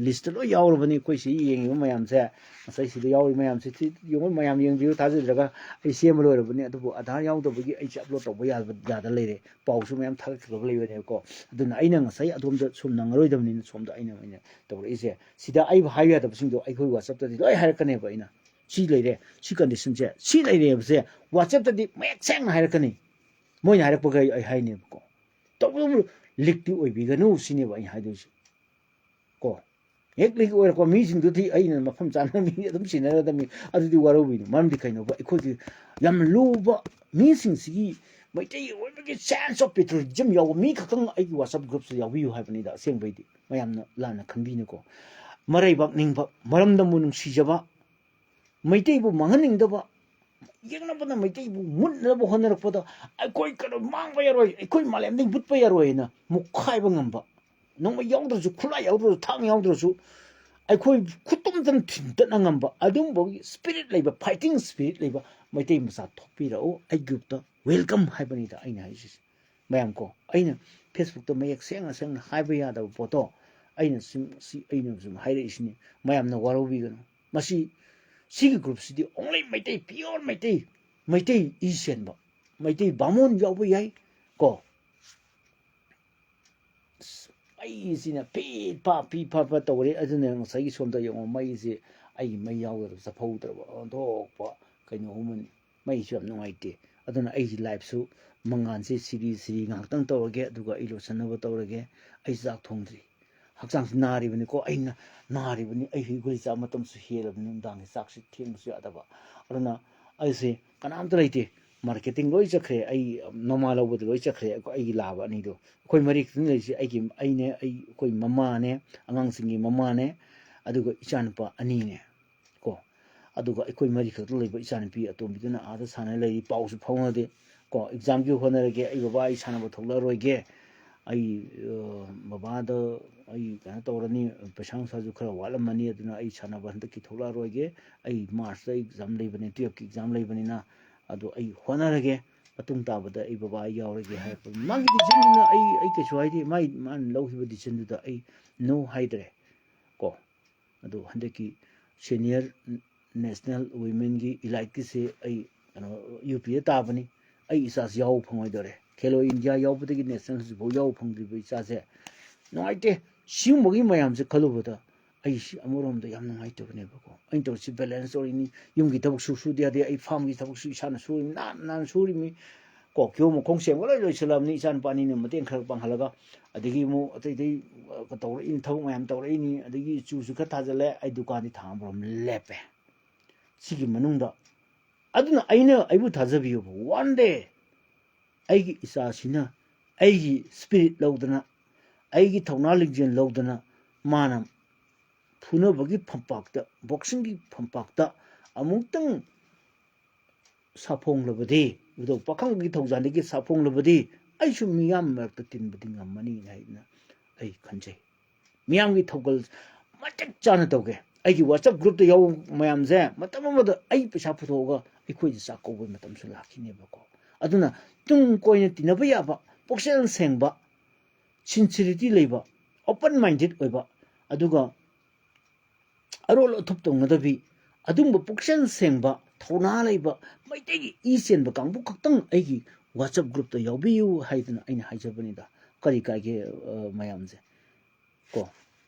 listꯇ ꯂꯣꯏ ꯌꯥꯎꯔꯕꯅꯤ, ꯑꯩꯈꯣꯏ ꯁꯤ ꯌꯦꯡꯉꯤꯕ ꯃꯌꯥꯝꯁꯦ, ꯉꯁꯥꯏ ꯁꯤꯗ ꯌꯥꯎꯔꯤ ꯃꯌꯥꯝꯁꯦ, ꯁꯤ ꯌꯦꯡꯉꯣ, ꯃꯌꯥꯝ ꯌꯦꯡꯕꯤꯌꯨ꯫ ꯊꯥꯖꯗ꯭ꯔꯒ ꯑꯩ ꯁꯦꯝꯕ ꯂꯣꯏꯔꯕꯅꯤ, ꯑꯗꯨꯕꯨ ꯑꯙꯥꯔ ꯌꯥꯎꯗꯕꯒꯤ ꯑꯩꯁꯦ upload ꯇꯧꯕ ꯌꯥꯕ, ꯌꯥꯗ ꯂꯩꯔꯦ꯫ ꯄꯥꯎꯁꯨ ꯃꯌꯥꯝ ꯊꯥꯒꯠꯈꯤꯕ ꯂꯩꯕꯅꯦꯕꯀꯣ꯫ ꯑꯗꯨꯅ ꯑꯩꯅ ꯉꯁꯥꯏ ꯑꯗꯣꯝꯗ ꯁꯨꯝ ꯅꯪꯉꯔꯣꯏꯗꯕꯅꯤꯅ ꯁꯣꯝꯗ ꯑꯩꯅ ꯑꯣꯏꯅ ꯇꯧꯔꯛꯏꯁꯦ꯫ ꯁꯤꯗ ꯑꯩꯕꯨ ꯍꯥꯏꯕ ꯌꯥꯗꯕꯁꯤꯡꯗꯣ ꯑꯩꯈꯣꯏ WhatsAppꯇꯗꯤ ꯂꯣꯏ ꯍꯥꯏꯔꯛꯀꯅꯦꯕ꯫ ꯑꯩꯅ ꯁꯤ ꯂꯩꯔꯦ, ꯁꯤ conditionꯁꯦ ꯁꯤ ꯂꯩꯔꯦ ꯍꯥꯏꯕꯁꯦ WhatsAppꯇꯗꯤ ꯃꯌꯦꯛ ꯁꯦꯡꯅ ꯍꯥꯏꯔꯛꯀꯅꯤ꯫ ꯃꯣꯏꯅ ꯍꯥꯏꯔꯛꯄꯈꯩ ꯑꯩ ꯍꯥꯏꯅꯦꯕꯀꯣ꯫ ꯇꯧꯕꯇꯕꯨ leakꯇꯤ ꯑꯣꯏꯕꯤꯒꯅꯨ ꯁꯤꯅꯦꯕ ꯑꯩꯅ ꯍꯥꯏꯗꯣꯏꯁꯦ ꯀꯣ꯫ ꯍꯦꯛ leak ꯑꯣꯏꯔꯛꯄ ꯃꯤꯁꯤꯡꯗꯨꯗꯤ ꯑꯩꯅ ꯃꯐꯝ ꯆꯥꯅ ꯃꯤ ꯑꯗꯨꯝ ꯁꯤꯟꯅꯔꯗꯕꯅꯤ꯫ ꯑꯗꯨꯗꯤ ꯋꯥꯔꯧꯕꯤꯅꯨ꯫ ꯃꯔꯝꯗꯤ ꯀꯩꯅꯣꯕ, ꯑꯩꯈꯣꯏꯒꯤ ꯌꯥꯝ ꯂꯨꯕ ꯃꯤꯁꯤꯡꯁꯤꯒꯤ ꯃꯩꯇꯩ ꯑꯣꯏꯕꯒꯤ sense of patriotism ꯌꯥꯎꯕ ꯃꯤ ꯈꯛꯇꯪ ꯑꯩꯒꯤ WhatsApp groupꯁꯤꯗ ꯌꯥꯎꯕꯤꯌꯨ ꯍꯥꯏꯕꯅꯤꯗ꯫ ꯑꯁꯦꯡꯕꯩꯗꯤ ꯃꯌꯥꯝꯅ ꯂꯥꯟꯅ ꯈꯟꯕꯤꯅꯨꯀꯣ꯫ ꯃꯔꯩꯕꯥꯛ ꯅꯤꯡꯕ, ꯃꯔꯝꯗꯝꯕꯨ ꯅꯨꯡꯁꯤꯖꯕ, ꯃꯩꯇꯩꯕꯨ ꯃꯥꯡꯍꯟꯅꯤꯡꯗꯕ, ꯌꯦꯛꯅꯕꯅ ꯃꯩꯇꯩꯕꯨ ꯃꯨꯠꯅꯕ ꯍꯣꯠꯅꯔꯛꯄꯗ ꯑꯩꯈꯣꯏ ꯀꯩꯅꯣ ꯃꯥꯡꯕ ꯌꯥꯔꯣꯏ, ꯑꯩꯈꯣꯏ ꯃꯥꯂꯦꯝꯗꯒꯤ ꯃꯨꯠꯄ ꯌꯥꯔꯣꯏ ꯍꯥꯏꯅ ꯃꯨꯛꯈꯥꯏꯕ ꯉꯝꯕ, ꯅꯣꯡꯃꯩ ꯌꯥꯎꯗ꯭ꯔꯁꯨ, ꯈꯨꯠꯂꯥꯏ ꯌꯥꯎꯗ꯭ꯔꯁꯨ, ꯊꯥꯡ ꯌꯥꯎꯗ꯭ꯔꯁꯨ, ꯑꯩꯈꯣꯏ ꯈꯨꯠꯇꯨꯝꯇꯅ ꯊꯤꯟꯇꯠꯅ ꯉꯝꯕ ꯑꯗꯨꯝꯕꯒꯤ ꯁ꯭ꯄꯤꯔꯤꯠ ꯂꯩꯕ, ꯐꯥꯏꯇꯤꯡ ꯁ꯭ꯄꯤꯔꯤꯠ ꯂꯩꯕ ꯃꯩꯇꯩ ꯃꯆꯥ ꯊꯣꯛꯄꯤꯔꯛꯎ꯫ ꯑꯩ ꯒ꯭ꯔꯨꯞꯇ ꯋꯦꯜꯀꯝ ꯍꯥꯏꯕꯅꯤꯗ ꯑꯩꯅ ꯍꯥꯏꯁꯤꯁꯦ꯫ ꯃꯌꯥꯝ ꯀꯣ, ꯑꯩꯅ ꯐꯦꯁꯕꯨꯛꯇ ꯃꯌꯦꯛ ꯁꯦꯡꯅ ꯁꯦꯡꯅ ꯍꯥꯏꯕ ꯌꯥꯗꯕ ꯄꯣꯠꯇꯣ ꯑꯩꯅ ꯁꯨꯝ, ꯁꯤ ꯑꯩꯅ ꯁꯨꯝ ꯍꯥꯏꯔꯛꯏꯁꯤꯅꯤ꯫ ꯃꯌꯥꯝꯅ ꯋꯥꯔꯧꯕꯤꯒꯅꯨ꯫ ꯃꯁꯤ, ꯁꯤꯒꯤ ꯒ꯭ꯔꯨꯞꯁꯤꯗꯤ only Meitei, pure Meitei, Meitei E ꯁꯦꯟꯕ, Meitei ꯕꯥꯃꯣꯟ ꯌꯥꯎꯕ ꯌꯥꯏ ꯀꯣ꯫ ꯑꯁ, ꯃꯩꯁꯤꯅ ꯐꯤꯠ ꯐꯥ ꯐꯤꯠ ꯐꯥ ꯐꯥ ꯇꯧꯔꯦ꯫ ꯑꯗꯨꯅ ꯉꯁꯥꯏꯒꯤ ꯁꯣꯝꯗ ꯌꯦꯡꯉꯣ, ꯃꯩꯁꯦ ꯑꯩꯒꯤ ꯃꯩ ꯌꯥꯎꯗ꯭ꯔꯕ, ꯆꯐꯧꯗ꯭ꯔꯕ ꯑꯣꯟꯊꯣꯛꯄ ꯀꯩꯅꯣ ꯑꯃꯅꯤ꯫ ꯃꯩꯁꯨ ꯌꯥꯝ ꯅꯨꯡꯉꯥꯏꯇꯦ꯫ ꯑꯗꯨꯅ ꯑꯩꯒꯤ ꯂꯥꯏꯐꯁꯨ ꯃꯉꯥꯜꯁꯦ ꯁꯤꯔꯤ ꯁꯤꯔꯤ ꯉꯥꯏꯍꯥꯛꯇꯪ ꯇꯧꯔꯒꯦ, ꯑꯗꯨꯒ ꯑꯩ ꯂꯣꯏꯁꯤꯟꯅꯕ ꯇꯧꯔꯒꯦ꯫ ꯑꯩ ꯆꯥꯛ ꯊꯣꯡꯗ꯭ꯔꯤ꯫ ꯍꯛꯆꯥꯡꯁꯤ ꯅꯥꯔꯤꯕꯅꯤꯀꯣ, ꯑꯩꯅ ꯅꯥꯔꯤꯕꯅꯤ꯫ ꯑꯩ ꯒꯨꯂꯤ ꯆꯥꯕ ꯃꯇꯝꯁꯨ ꯍꯦꯜꯂꯕꯅꯤ, ꯅꯨꯡꯗꯥꯡꯒꯤ ꯆꯥꯛꯁꯤ ꯊꯦꯡꯕꯁꯨ ꯌꯥꯗꯕ꯫ ꯑꯗꯨꯅ ꯑꯩꯁꯦ ꯀꯅꯥꯝꯇ ꯂꯩꯇꯦ꯫ ꯃꯥꯔꯀꯦꯇꯤꯡ ꯂꯣꯏ ꯆꯠꯈ꯭ꯔꯦ, ꯑꯩ ꯅꯣꯃꯥ ꯂꯧꯕꯗ ꯂꯣꯏ ꯆꯠꯈ꯭ꯔꯦ꯫ ꯑꯩꯈꯣꯏ, ꯑꯩꯒꯤ ꯂꯥꯕ ꯑꯅꯤꯗꯣ, ꯑꯩꯈꯣꯏ ꯃꯔꯤ ꯈꯛꯇꯪ ꯂꯩꯔꯤꯁꯦ꯫ ꯑꯩꯒꯤ, ꯑꯩꯅꯦ, ꯑꯩ, ꯑꯩꯈꯣꯏ ꯃꯃꯥꯅꯦ, ꯑꯉꯥꯡꯁꯤꯡꯒꯤ ꯃꯃꯥꯅꯦ, ꯑꯗꯨꯒ ꯏꯆꯥꯅꯨꯄꯥ ꯑꯅꯤꯅꯦ ꯀꯣ꯫ ꯑꯗꯨꯒ ꯑꯩꯈꯣꯏ ꯃꯔꯤ ꯈꯛꯇ ꯂꯩꯕ ꯏꯆꯥꯅꯨꯄꯤ ꯑꯇꯣꯝꯕꯤꯗꯨꯅ ꯑꯥꯗ ꯁꯥꯟꯅ ꯂꯩꯔꯤ, ꯄꯥꯎꯁꯨ ꯐꯥꯎꯅꯗꯦ ꯀꯣ꯫ ꯑꯦꯛꯖꯥꯝꯒꯤ ꯍꯣꯠꯅꯔꯒꯦ, ꯑꯩ ꯕꯕꯥ ꯑꯩ ꯁꯥꯟꯅꯕ ꯊꯣꯛꯂꯛꯑꯔꯣꯏꯒꯦ꯫ ꯑꯩ, ꯑ, ꯕꯕꯥꯗ ꯑꯩ ꯀꯩꯅꯣ ꯇꯧꯔꯅꯤ, ꯄꯩꯁꯥ ꯅꯨꯡꯁꯥꯁꯨ ꯈꯔ ꯋꯥꯠꯂꯝꯃꯅꯤ, ꯑꯗꯨꯅ ꯑꯩ ꯁꯥꯟꯅꯕ ꯍꯟꯗꯛꯀꯤ ꯊꯣꯛꯂꯛꯑꯔꯣꯏꯒꯦ꯫ ꯑꯩ ꯃꯥꯔꯆꯇ ꯑꯦꯛꯖꯥꯝ ꯂꯩꯕꯅꯦ, ꯇꯨꯌꯦꯜꯞꯀꯤ ꯑꯦꯛꯖꯥꯝ ꯂꯩꯕꯅꯤꯅ, ꯑꯗꯣ ꯑꯩ ꯍꯣꯠꯅꯔꯒꯦ, ꯃꯇꯨꯡ ꯇꯥꯕꯗ ꯑꯩ ꯕꯕꯥ ꯑꯩ ꯌꯥꯎꯔꯒꯦ ꯍꯥꯏꯔꯛꯄ꯫ ꯃꯥꯒꯤ ꯗꯤꯁꯤꯖꯟꯗꯨꯅ ꯑꯩ, ꯑꯩ ꯀꯩꯁꯨ ꯍꯥꯏꯗꯦ꯫ ꯃꯥꯏ, ꯃꯥꯅ ꯂꯧꯈꯤꯕ ꯗꯤꯁꯤꯖꯟꯗꯨꯗ ꯑꯩ no ꯍꯥꯏꯗ꯭ꯔꯦ ꯀꯣ꯫ ꯑꯗꯣ ꯍꯟꯗꯛꯀꯤ ꯁꯦꯅꯤꯌꯔ ꯅꯦꯁꯅꯦꯜ ꯋꯤꯃꯦꯟꯒꯤ ꯏꯂꯥꯏꯠꯀꯤꯁꯦ ꯑꯩ ꯀꯩꯅꯣ, ꯌꯨ ꯄꯤꯗ ꯇꯥꯕꯅꯤ꯫ ꯑꯩ ꯏꯆꯥꯁꯤ ꯌꯥꯎꯕ ꯐꯪꯉꯣꯏꯗꯧꯔꯦ꯫ ꯈꯦꯂꯣ ꯏꯟꯗꯤꯌꯥ ꯌꯥꯎꯕꯗꯒꯤ ꯅꯦꯁꯅꯦꯜ ꯍꯧꯖꯤꯛꯐꯥꯎ ꯌꯥꯎꯕ ꯐꯪꯗ꯭ꯔꯤꯕ ꯏꯆꯥꯁꯦ ꯅꯨꯡꯉꯥꯏꯇꯦ꯫ ꯁꯤꯒꯨꯝꯕꯒꯤ ꯃꯌꯥꯝꯁꯦ ꯈꯜꯂꯨꯕꯗ ꯑꯩꯁꯤ ꯑꯃꯔꯣꯝꯗ ꯌꯥꯝ ꯅꯨꯡꯉꯥꯏꯇꯕꯅꯦꯕꯀꯣ꯫ ꯑꯩꯅ ꯇꯧꯔꯤꯁꯤ ꯕꯦꯂꯦꯟꯁ ꯇꯧꯔꯤꯅꯤ, ꯌꯨꯝꯒꯤ ꯊꯕꯛꯁꯨ ꯁꯨꯗ ꯌꯥꯗꯦ, ꯑꯩ ꯐꯥꯝꯒꯤ ꯊꯕꯛꯁꯨ ꯏꯁꯥꯅ ꯁꯨꯔꯤꯃꯤ, ꯅꯥꯟꯅ ꯅꯥꯟꯅ ꯁꯨꯔꯤꯃꯤ ꯀꯣ꯫ ꯀꯤꯍꯣꯝ ꯃꯈꯣꯡ ꯁꯦꯝꯕ ꯂꯣꯏ ꯂꯣꯏꯁꯤꯜꯂꯝꯅꯤ, ꯏꯆꯥꯅꯨꯄꯥ ꯑꯅꯤꯅ ꯃꯇꯦꯡ ꯈꯔ ꯄꯥꯡꯍꯜꯂꯒ꯫ ꯑꯗꯒꯤ ꯑꯃꯨꯛ ꯑꯇꯩ ꯑꯇꯩ, ꯑ, ꯇꯧꯔꯛꯏꯅꯤ, ꯊꯕꯛ ꯃꯌꯥꯝ ꯇꯧꯔꯛꯏꯅꯤ, ꯑꯗꯒꯤ ꯆꯨꯁꯨ ꯈꯔ ꯊꯥꯖꯤꯜꯂꯦ꯫ ꯑꯩ ꯗꯨꯀꯥꯟꯗꯤ ꯊꯥ ꯑꯃꯔꯣꯝ ꯂꯦꯞꯄꯦ꯫ ꯁꯤꯒꯤ ꯃꯅꯨꯡꯗ, ꯑꯗꯨꯅ ꯑꯩꯅ, ꯑꯩꯕꯨ ꯊꯥꯖꯕꯤꯌꯨꯕ, one day ꯑꯩꯒꯤ ꯏꯆꯥꯁꯤꯅ ꯑꯩꯒꯤ ꯁ꯭ꯄꯤꯔꯤꯠ ꯂꯧꯗꯅ, ꯑꯩꯒꯤ ꯊꯧꯅꯥ ꯂꯤꯡꯖꯦꯜ ꯂꯧꯗꯅ, ꯃꯥꯅ ꯐꯨꯅꯕꯒꯤ ꯐꯝꯄꯥꯛꯇ, ꯕꯣꯛꯁꯤꯡꯒꯤ ꯐꯝꯄꯥꯛꯇ ꯑꯃꯨꯛꯇꯪ ꯁꯥꯐꯣꯡꯂꯕꯗꯤ, ꯏꯕꯨꯙꯧ ꯄꯥꯈꯪꯕꯒꯤ ꯊꯧꯖꯥꯜꯗꯒꯤ ꯁꯥꯐꯣꯡꯂꯕꯗꯤ ꯑꯩꯁꯨ ꯃꯤꯌꯥꯝ ꯃꯔꯛꯇ ꯇꯤꯟꯕꯗꯤ ꯉꯝꯃꯅꯤ ꯍꯥꯏꯗꯅ ꯑꯩ ꯈꯟꯖꯩ꯫ ꯃꯤꯌꯥꯝꯒꯤ ꯊꯧꯒꯜ ꯃꯇꯤꯛ ꯆꯥꯅ ꯇꯧꯒꯦ꯫ ꯑꯩꯒꯤ WhatsApp groupꯇ ꯌꯥꯎꯕ ꯃꯌꯥꯝꯁꯦ ꯃꯇꯝ ꯑꯃꯗ ꯑꯩ ꯄꯩꯁꯥ ꯄꯨꯊꯣꯛꯑꯒ ꯑꯩꯈꯣꯏꯗ ꯆꯥꯛ ꯀꯧꯕꯒꯤ ꯃꯇꯝꯁꯨ ꯂꯥꯛꯈꯤꯅꯦꯕꯀꯣ꯫ ꯑꯗꯨꯅ ꯇꯨꯡ ꯀꯣꯏꯅ ꯇꯤꯟꯅꯕ ꯌꯥꯕ, ꯄꯨꯛꯆꯦꯜ ꯁꯦꯡꯕ, sincerity ꯂꯩꯕ, open minded ꯑꯣꯏꯕ, ꯑꯗꯨꯒ ꯑꯔꯣꯜ ꯑꯊꯨꯞ ꯇꯧꯅꯗꯕꯤ, ꯑꯗꯨꯒꯨꯝꯕ ꯄꯨꯛꯆꯦꯜ ꯁꯦꯡꯕ, ꯊꯧꯅꯥ ꯂꯩꯕ ꯃꯩꯇꯩꯒꯤ ꯏ ꯆꯦꯟꯕ ꯀꯥꯡꯕꯨ ꯈꯛꯇꯪ ꯑꯩꯒꯤ WhatsApp groupꯇ ꯌꯥꯎꯕꯤꯌꯨ ꯍꯥꯏꯗꯅ ꯑꯩꯅ ꯍꯥꯏꯖꯕꯅꯤꯗ꯫ ꯀꯔꯤ ꯀꯥꯏꯒꯦ, ꯑ, ꯃꯌꯥꯝꯁꯦ? ꯀꯣ,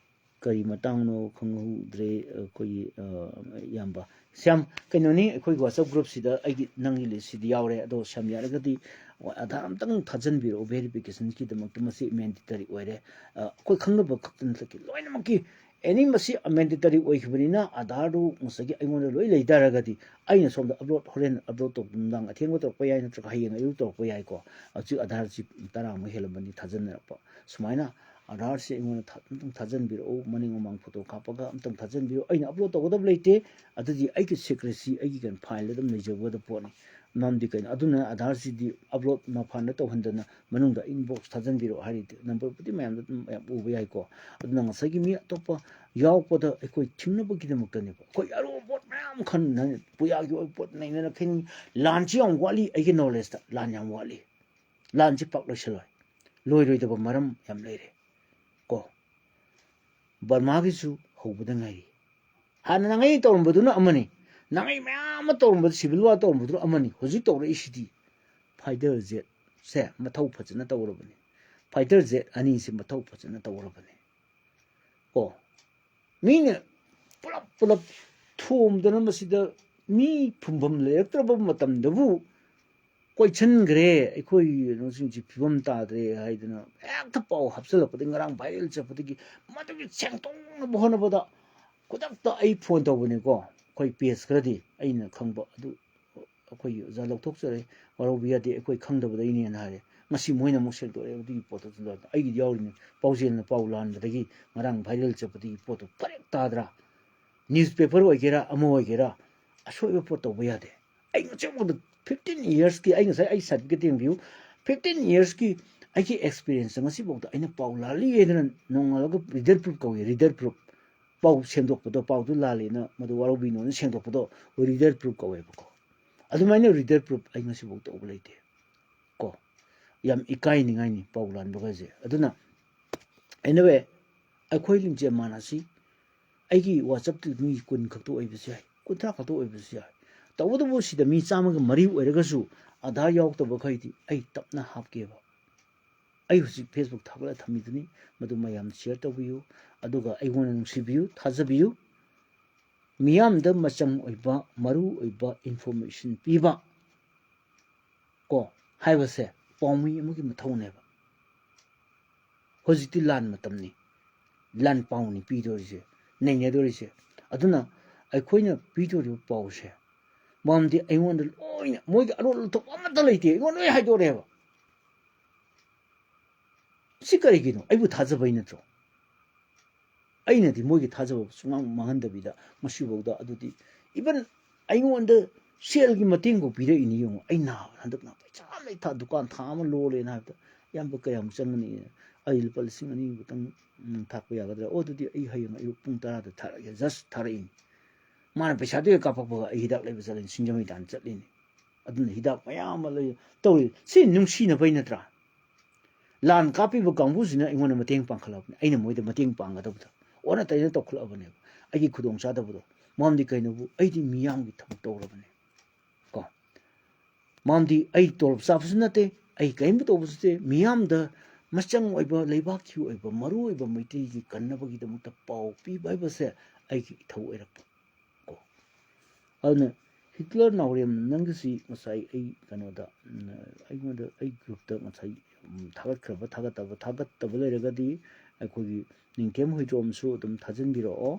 ꯀꯔꯤ ꯃꯇꯥꯡꯅꯣ ꯈꯪꯍꯧꯗ꯭ꯔꯦ, ꯑꯩꯈꯣꯏꯒꯤ, ꯑ, ꯏꯌꯥꯝꯕ ꯁ꯭ꯌꯥꯝ꯫ ꯀꯩꯅꯣꯅꯤ, ꯑꯩꯈꯣꯏꯒꯤ WhatsApp groupꯁꯤꯗ ꯑꯩꯒꯤ, ꯅꯪꯒꯤ listꯁꯤꯗ ꯌꯥꯎꯔꯦ꯫ ꯑꯗꯣ ꯁ꯭ꯌꯥꯝ, ꯌꯥꯔꯒꯗꯤ ꯑꯥꯙꯥꯔ ꯑꯃꯇꯪ ꯊꯥꯖꯤꯟꯕꯤꯔꯛꯑꯣ, verificationꯒꯤꯗꯃꯛꯇ꯫ ꯃꯁꯤ mandatory ꯑꯣꯏꯔꯦ꯫ ꯑ, ꯑꯩꯈꯣꯏ ꯈꯪꯅꯕ ꯈꯛꯇ ꯅꯠꯇ꯭ꯔꯒ ꯂꯣꯏꯅꯃꯛꯀꯤ, any, ꯃꯁꯤ mandatory ꯑꯣꯏꯈꯤꯕꯅꯤꯅ ꯑꯥꯙꯥꯔꯗꯨ ꯉꯁꯥꯏꯒꯤ ꯑꯩꯉꯣꯟꯗ ꯂꯣꯏ ꯂꯩ ꯇꯥꯔꯒꯗꯤ ꯑꯩꯅ ꯁꯣꯝꯗ upload, ꯍꯣꯔꯦꯟ upload ꯇꯧꯕ, ꯅꯨꯡꯗꯥꯡ ꯑꯊꯦꯡꯕ ꯇꯧꯔꯛꯄ ꯌꯥꯏ, ꯅꯠꯇ꯭ꯔꯒ ꯍꯌꯦꯡ ꯑꯌꯨꯛ ꯇꯧꯔꯛꯄ ꯌꯥꯏꯀꯣ꯫ ꯍꯧꯖꯤꯛ ꯑꯥꯙꯥꯔꯁꯤ ꯇꯔꯥꯃꯨꯛ ꯍꯦꯜꯂꯝꯕꯅꯤ ꯊꯥꯖꯤꯟꯅꯔꯛꯄ꯫ ꯁꯨꯃꯥꯏꯅ ꯑꯥꯙꯥꯔꯁꯤ ꯑꯩꯉꯣꯟꯗ ꯊꯥ-, ꯑꯝꯇꯪ ꯊꯥꯖꯤꯟꯕꯤꯔꯛꯎ, ꯃꯅꯤꯡ ꯃꯃꯥꯡ photo ꯀꯥꯞꯄꯒ ꯑꯝꯇꯪ ꯊꯥꯖꯤꯟꯕꯤꯔꯛꯎ꯫ ꯑꯩꯅ upload ꯇꯧꯒꯗꯕ ꯂꯩꯇꯦ, ꯑꯗꯨꯗꯤ ꯑꯩꯒꯤ secrecy, ꯑꯩꯒꯤ ꯀꯩꯅꯣ, file ꯑꯗꯨꯝ ꯂꯩꯖꯒꯗꯕ ꯄꯣꯠꯅꯤ꯫ ꯃꯔꯝꯗꯤ ꯀꯩꯅꯣ, ꯑꯗꯨꯅ ꯑꯥꯙꯥꯔꯁꯤꯗꯤ upload ꯃꯄꯥꯟꯗ ꯇꯧꯍꯟꯗꯅ ꯃꯅꯨꯡꯗ inbox ꯊꯥꯖꯤꯟꯕꯤꯔꯛꯑꯣ ꯍꯥꯏꯔꯤꯗꯤ numberꯕꯨꯗꯤ ꯃꯌꯥꯝꯗ ꯑꯗꯨꯝ ꯃꯌꯥꯝ ꯎꯕ ꯌꯥꯏꯀꯣ꯫ ꯑꯗꯨꯅ ꯉꯁꯥꯏꯒꯤ ꯃꯤ ꯑꯇꯣꯞꯄ ꯌꯥꯎꯔꯛꯄꯗ ꯑꯩꯈꯣꯏ ꯊꯤꯡꯅꯕꯒꯤꯗꯃꯛꯇꯅꯦꯕ꯫ ꯑꯩꯈꯣꯏ ꯑꯔꯨꯕ ꯄꯣꯠ ꯃꯌꯥꯝ ꯈꯟꯅ, ꯄꯨꯌꯥꯒꯤ ꯑꯣꯏꯕ ꯄꯣꯠ ꯅꯩꯅꯅ ꯈꯟ-, ꯂꯥꯟꯁꯤ ꯌꯥꯝ ꯋꯥꯠꯂꯤ, ꯑꯩꯒꯤ knowledgeꯇ ꯂꯥꯟ ꯌꯥꯝ ꯋꯥꯠꯂꯤ꯫ ꯂꯥꯟꯁꯤ ꯄꯥꯛ ꯂꯣꯏꯁꯤꯜꯂꯣꯏ꯫ ꯂꯣꯏꯔꯣꯏꯗꯕ ꯃꯔꯝ ꯌꯥꯝ ꯂꯩꯔꯦ ꯀꯣ꯫ ꯕꯔꯃꯥꯒꯤꯁꯨ ꯍꯧꯕꯗ ꯉꯥꯏꯔꯤ꯫ ꯍꯥꯟꯅ ꯅꯪꯉꯩ ꯇꯧꯔꯝꯕꯗꯨꯅ ꯑꯃꯅꯤ, ꯅꯪꯉꯩ ꯃꯌꯥꯝ ꯑꯃ ꯇꯧꯔꯝꯕꯗ, civil war ꯇꯧꯔꯝꯕꯗꯨꯅ ꯑꯃꯅꯤ꯫ ꯍꯧꯖꯤꯛ ꯇꯧꯔꯛꯏꯁꯤꯗꯤ fighter jetꯁꯦ ꯃꯊꯧ ꯐꯖꯅ ꯇꯧꯔꯕꯅꯤ꯫ Fighter jet ꯑꯅꯤꯁꯤ ꯃꯊꯧ ꯐꯖꯅ ꯇꯧꯔꯕꯅꯤ ꯀꯣ꯫ ꯃꯤꯅ ꯄꯨꯂꯞ ꯄꯨꯂꯞ ꯊꯣꯝꯗꯅ ꯃꯁꯤꯗ ꯃꯤ ꯐꯨꯝꯐꯝ ꯂꯩꯔꯛꯇ꯭ꯔꯕ ꯃꯇꯝꯗꯕꯨ ꯀꯣꯏꯁꯟꯈ꯭ꯔꯦ, ꯑꯩꯈꯣꯏ ꯀꯩꯅꯣꯁꯤꯡꯁꯤ ꯐꯤꯕꯝ ꯇꯥꯗ꯭ꯔꯦ ꯍꯥꯏꯗꯅ ꯍꯦꯛꯇ ꯄꯥꯎ ꯍꯥꯞꯆꯤꯜꯂꯛꯄꯗꯒꯤ, ꯉꯔꯥꯡ viral ꯆꯠꯄꯗꯒꯤ, ꯃꯗꯨꯒꯤ ꯁꯦꯡꯗꯣꯛꯅꯕ ꯍꯣꯠꯅꯕꯗ ꯈꯨꯗꯛꯇ ꯑꯩ phone ꯇꯧꯕꯅꯤꯀꯣ꯫ ꯑꯩꯈꯣꯏ page ꯈꯔꯗꯤ ꯑꯩꯅ ꯈꯪꯕ ꯑꯗꯨ ꯑꯩꯈꯣꯏꯒꯤ ꯑꯣꯖꯥ ꯂꯧꯊꯣꯛꯆꯔꯦ, ꯋꯥꯔꯧꯕ ꯌꯥꯗꯦ, ꯑꯩꯈꯣꯏ ꯈꯪꯗꯕꯗꯩꯅꯦꯅ ꯍꯥꯏꯔꯦ꯫ ꯉꯁꯤ ꯃꯣꯏꯅ ꯑꯃꯨꯛ ꯁꯦꯡꯗꯣꯛꯑꯦ ꯑꯗꯨꯒꯤ ꯄꯣꯠꯇꯨ꯫ ꯑꯩꯒꯤꯗꯤ ꯌꯥꯎꯔꯤꯅꯤ, ꯄꯥꯎꯖꯦꯜꯅ ꯄꯥꯎ ꯂꯥꯟꯕꯗꯒꯤ ꯉꯔꯥꯡ viral ꯆꯠꯄꯗꯒꯤ ꯄꯣꯠꯇꯨ ꯐꯔꯦꯛ ꯇꯥꯗ꯭ꯔꯥ? Newspaper ꯑꯣꯏꯒꯦꯔꯥ ꯑꯃ ꯑꯣꯏꯒꯦꯔꯥ, ꯑꯁꯣꯏꯕ ꯄꯣꯠ ꯇꯧꯕ ꯌꯥꯗꯦ꯫ ꯑꯩ ꯉꯁꯤꯐꯥꯎꯗ fifteen yearsꯀꯤ, ꯑꯩ ꯉꯁꯥꯏ ꯑꯩ certificate ꯌꯦꯡꯕꯤꯌꯨ, fifteen yearsꯀꯤ ꯑꯩꯒꯤ experienceꯇ ꯉꯁꯤꯐꯥꯎꯗ ꯑꯩꯅ ꯄꯥꯎ ꯂꯥꯜꯂꯤ ꯍꯥꯏꯗꯅ ꯅꯣꯡꯉꯥꯜꯂꯒ reader proof ꯀꯧꯏ, reader proof꯫ ꯄꯥꯎ ꯁꯦꯡꯗꯣꯛꯄꯗꯣ, ꯄꯥꯎꯗꯨ ꯂꯥꯜꯂꯦꯅ ꯃꯗꯨ ꯋꯥꯔꯧꯕꯤꯅꯣꯅ ꯁꯦꯡꯗꯣꯛꯄꯗꯣ reader proof ꯀꯧꯋꯦꯕꯀꯣ꯫ ꯑꯗꯨꯃꯥꯏꯅ reader proof ꯑꯩ ꯉꯁꯤꯐꯥꯎ ꯇꯧꯕ ꯂꯩꯇꯦ ꯀꯣ꯫ ꯌꯥꯝ ꯏꯀꯥꯏꯅꯤꯡꯉꯥꯏꯅꯤ ꯄꯥꯎ ꯂꯥꯟꯕꯒꯁꯦ꯫ ꯑꯗꯨꯅ anyway, ꯑꯩꯈꯣꯏ ꯂꯤꯡꯖꯦꯜ ꯃꯥꯟꯅꯁꯤ꯫ ꯑꯩꯒꯤ WhatsAppꯇ ꯃꯤ ꯀꯨꯟ ꯈꯛꯇ ꯑꯣꯏꯕꯁꯨ ꯌꯥꯏ, ꯀꯨꯟꯊ꯭ꯔꯥ ꯈꯛꯇ ꯑꯣꯏꯕꯁꯨ ꯌꯥꯏ꯫ ꯇꯧꯕꯇꯕꯨ ꯁꯤꯗ ꯃꯤ ꯆꯥꯝꯃꯒ ꯃꯔꯤ ꯑꯣꯏꯔꯒꯁꯨ ꯑꯙꯥꯔ ꯌꯥꯎꯗꯕꯈꯩꯗꯤ ꯑꯩ ꯇꯞꯅ ꯍꯥꯞꯀꯦꯕ꯫ ꯑꯩ ꯍꯧꯖꯤꯛ Facebook ꯊꯥꯒꯠꯂ ꯊꯝꯃꯤꯗꯨꯅꯤ, ꯃꯗꯨ ꯃꯌꯥꯝ share ꯇꯧꯕꯤꯌꯨ, ꯑꯗꯨꯒ ꯑꯩꯉꯣꯟꯗ ꯅꯨꯡꯁꯤꯕꯤꯌꯨ, ꯊꯥꯖꯕꯤꯌꯨ꯫ ꯃꯤꯌꯥꯝꯗ ꯃꯆꯪ ꯑꯣꯏꯕ, ꯃꯔꯨ ꯑꯣꯏꯕ information ꯄꯤꯕ ꯀꯣ ꯍꯥꯏꯕꯁꯦ ꯄꯥꯎꯃꯤ ꯑꯃꯒꯤ ꯃꯊꯧꯅꯦꯕ꯫ ꯍꯧꯖꯤꯛꯇꯤ ꯂꯥꯟ ꯃꯇꯝꯅꯤ, ꯂꯥꯟ ꯄꯥꯎꯅꯤ ꯄꯤꯗꯣꯔꯤꯁꯦ, ꯅꯩꯅꯗꯣꯔꯤꯁꯦ꯫ ꯑꯗꯨꯅ ꯑꯩꯈꯣꯏꯅ ꯄꯤꯗꯣꯔꯤꯕ ꯄꯥꯎꯁꯦ ꯃꯔꯝꯗꯤ ꯑꯩꯉꯣꯟꯗ ꯂꯣꯏꯅ, ꯃꯣꯏꯒꯤ ꯑꯔꯣꯜ ꯑꯊꯨꯞ ꯑꯃꯠꯇ ꯂꯩꯇꯦ, ꯑꯩꯉꯣꯟꯗ ꯂꯣꯏ ꯍꯥꯏꯗꯣꯔꯛꯑꯦꯕ꯫ ꯁꯤ ꯀꯔꯤꯒꯤꯅꯣ? ꯑꯩꯕꯨ ꯊꯥꯖꯕꯩ ꯅꯠꯇ꯭ꯔꯣ? ꯑꯩꯅꯗꯤ ꯃꯣꯏꯒꯤ ꯊꯥꯖꯕ ꯁꯨꯡꯃꯥꯡ ꯃꯥꯡꯍꯟꯗꯕꯤꯗ ꯉꯁꯤꯐꯥꯎꯗ, ꯑꯗꯨꯗꯤ even ꯑꯩꯉꯣꯟꯗ ꯁꯦꯜꯒꯤ ꯃꯇꯦꯡꯐꯥꯎ ꯄꯤꯔꯛꯏꯅꯤ ꯌꯦꯡꯉꯣ꯫ ꯑꯩ ꯅꯥꯕ ꯍꯟꯗꯛ ꯅꯥ ꯄꯩꯁꯥ ꯑꯃ ꯂꯩ, ꯊꯥ ꯗꯨꯀꯥꯟ ꯊꯥ ꯑꯃ ꯂꯣꯜꯂꯦꯅ ꯍꯥꯏꯕꯗ, "ꯏꯌꯥꯝꯕ, ꯀꯌꯥꯃꯨꯛ ꯆꯪꯒꯅꯤ?" "ꯑꯩ ꯂꯨꯄꯥ ꯂꯤꯁꯤꯡ ꯑꯅꯤꯃꯨꯛꯇꯪ, ꯎꯝ, ꯊꯥꯛꯄ ꯌꯥꯒꯗ꯭ꯔꯥ?" "ꯑꯣ, ꯑꯗꯨꯗꯤ ꯑꯩ ꯍꯌꯦꯡ ꯑꯌꯨꯛ ꯄꯨꯡ ꯇꯔꯥꯗ ꯊꯥꯔꯛꯑꯒꯦ", just ꯊꯥꯔꯛꯏꯅꯤ꯫ ꯃꯥꯅ ꯄꯩꯁꯥꯗꯨ ꯍꯦꯛ ꯀꯥꯞꯄꯛꯄꯒ ꯑꯩ ꯍꯤꯗꯥꯛ ꯂꯩꯕ ꯆꯠꯂꯤꯅꯤ, ꯁꯤꯡꯖꯃꯩ ꯇꯥꯟꯅ ꯆꯠꯂꯤꯅꯤ꯫ ꯑꯗꯨꯅ ꯍꯤꯗꯥꯛ ꯃꯌꯥꯝ ꯑꯃ ꯂꯩ ꯇꯧꯔꯤ꯫ ꯁꯤ ꯅꯨꯡꯁꯤꯅꯕꯩ ꯅꯠꯇ꯭ꯔꯥ? ꯂꯥꯟ ꯀꯥꯞꯄꯤꯕ ꯀꯥꯡꯕꯨꯁꯤꯅ ꯑꯩꯉꯣꯟꯗ ꯃꯇꯦꯡ ꯄꯥꯡꯈꯠꯂꯛꯄꯅꯤ, ꯑꯩꯅ ꯃꯣꯏꯗ ꯃꯇꯦꯡ ꯄꯥꯡꯒꯗꯕꯗꯣ ꯑꯣꯟꯅ ꯇꯩꯅ ꯇꯧꯈꯠꯂꯛꯑꯕꯅꯦꯕ꯫ ꯑꯩꯒꯤ ꯈꯨꯗꯣꯡꯆꯥꯗꯕꯗꯣ, ꯃꯔꯝꯗꯤ ꯀꯩꯅꯣꯕꯨ, ꯑꯩꯗꯤ ꯃꯤꯌꯥꯝꯒꯤ ꯊꯕꯛ ꯇꯧꯔꯕꯅꯦ ꯀꯣ꯫ ꯃꯔꯝꯗꯤ ꯑꯩ ꯇꯣꯂꯣꯞ ꯆꯥꯕꯁꯨ ꯅꯠꯇꯦ, ꯑꯩ ꯀꯔꯤꯝꯇ ꯇꯧꯕꯁꯨ ꯅꯠꯇꯦ, ꯃꯤꯌꯥꯝꯗ ꯃꯆꯪ ꯑꯣꯏꯕ, ꯂꯩꯕꯥꯛꯀꯤ ꯑꯣꯏꯕ, ꯃꯔꯨ ꯑꯣꯏꯕ ꯃꯩꯇꯩꯒꯤ ꯀꯟꯅꯕꯒꯤꯗꯃꯛꯇ ꯄꯥꯎ ꯄꯤꯕ ꯍꯥꯏꯕꯁꯦ ꯑꯩꯒꯤ ꯏꯊꯧ ꯑꯣꯏꯔꯛꯄ ꯀꯣ꯫ ꯑꯗꯨꯅ ꯍꯤꯠꯂꯔ ꯅꯥꯎꯔꯦꯝ, ꯅꯪꯒꯤꯁꯤ ꯉꯁꯥꯏ ꯑꯩ ꯀꯩꯅꯣꯗ, ꯎꯝ, ꯑꯩꯉꯣꯟꯗ, ꯑꯩ groupꯇ ꯉꯁꯥꯏ, ꯎꯝ, ꯊꯥꯒꯠꯈ꯭ꯔꯕ, ꯊꯥꯒꯠꯇꯕ, ꯊꯥꯒꯠꯇꯕ ꯂꯩꯔꯒꯗꯤ ꯑꯩꯈꯣꯏꯒꯤ ꯅꯤꯡꯊꯦꯝ ꯍꯨꯏꯗ꯭ꯔꯣꯝꯁꯨ ꯑꯗꯨꯝ ꯊꯥꯖꯤꯟꯕꯤꯔꯛꯑꯣ꯫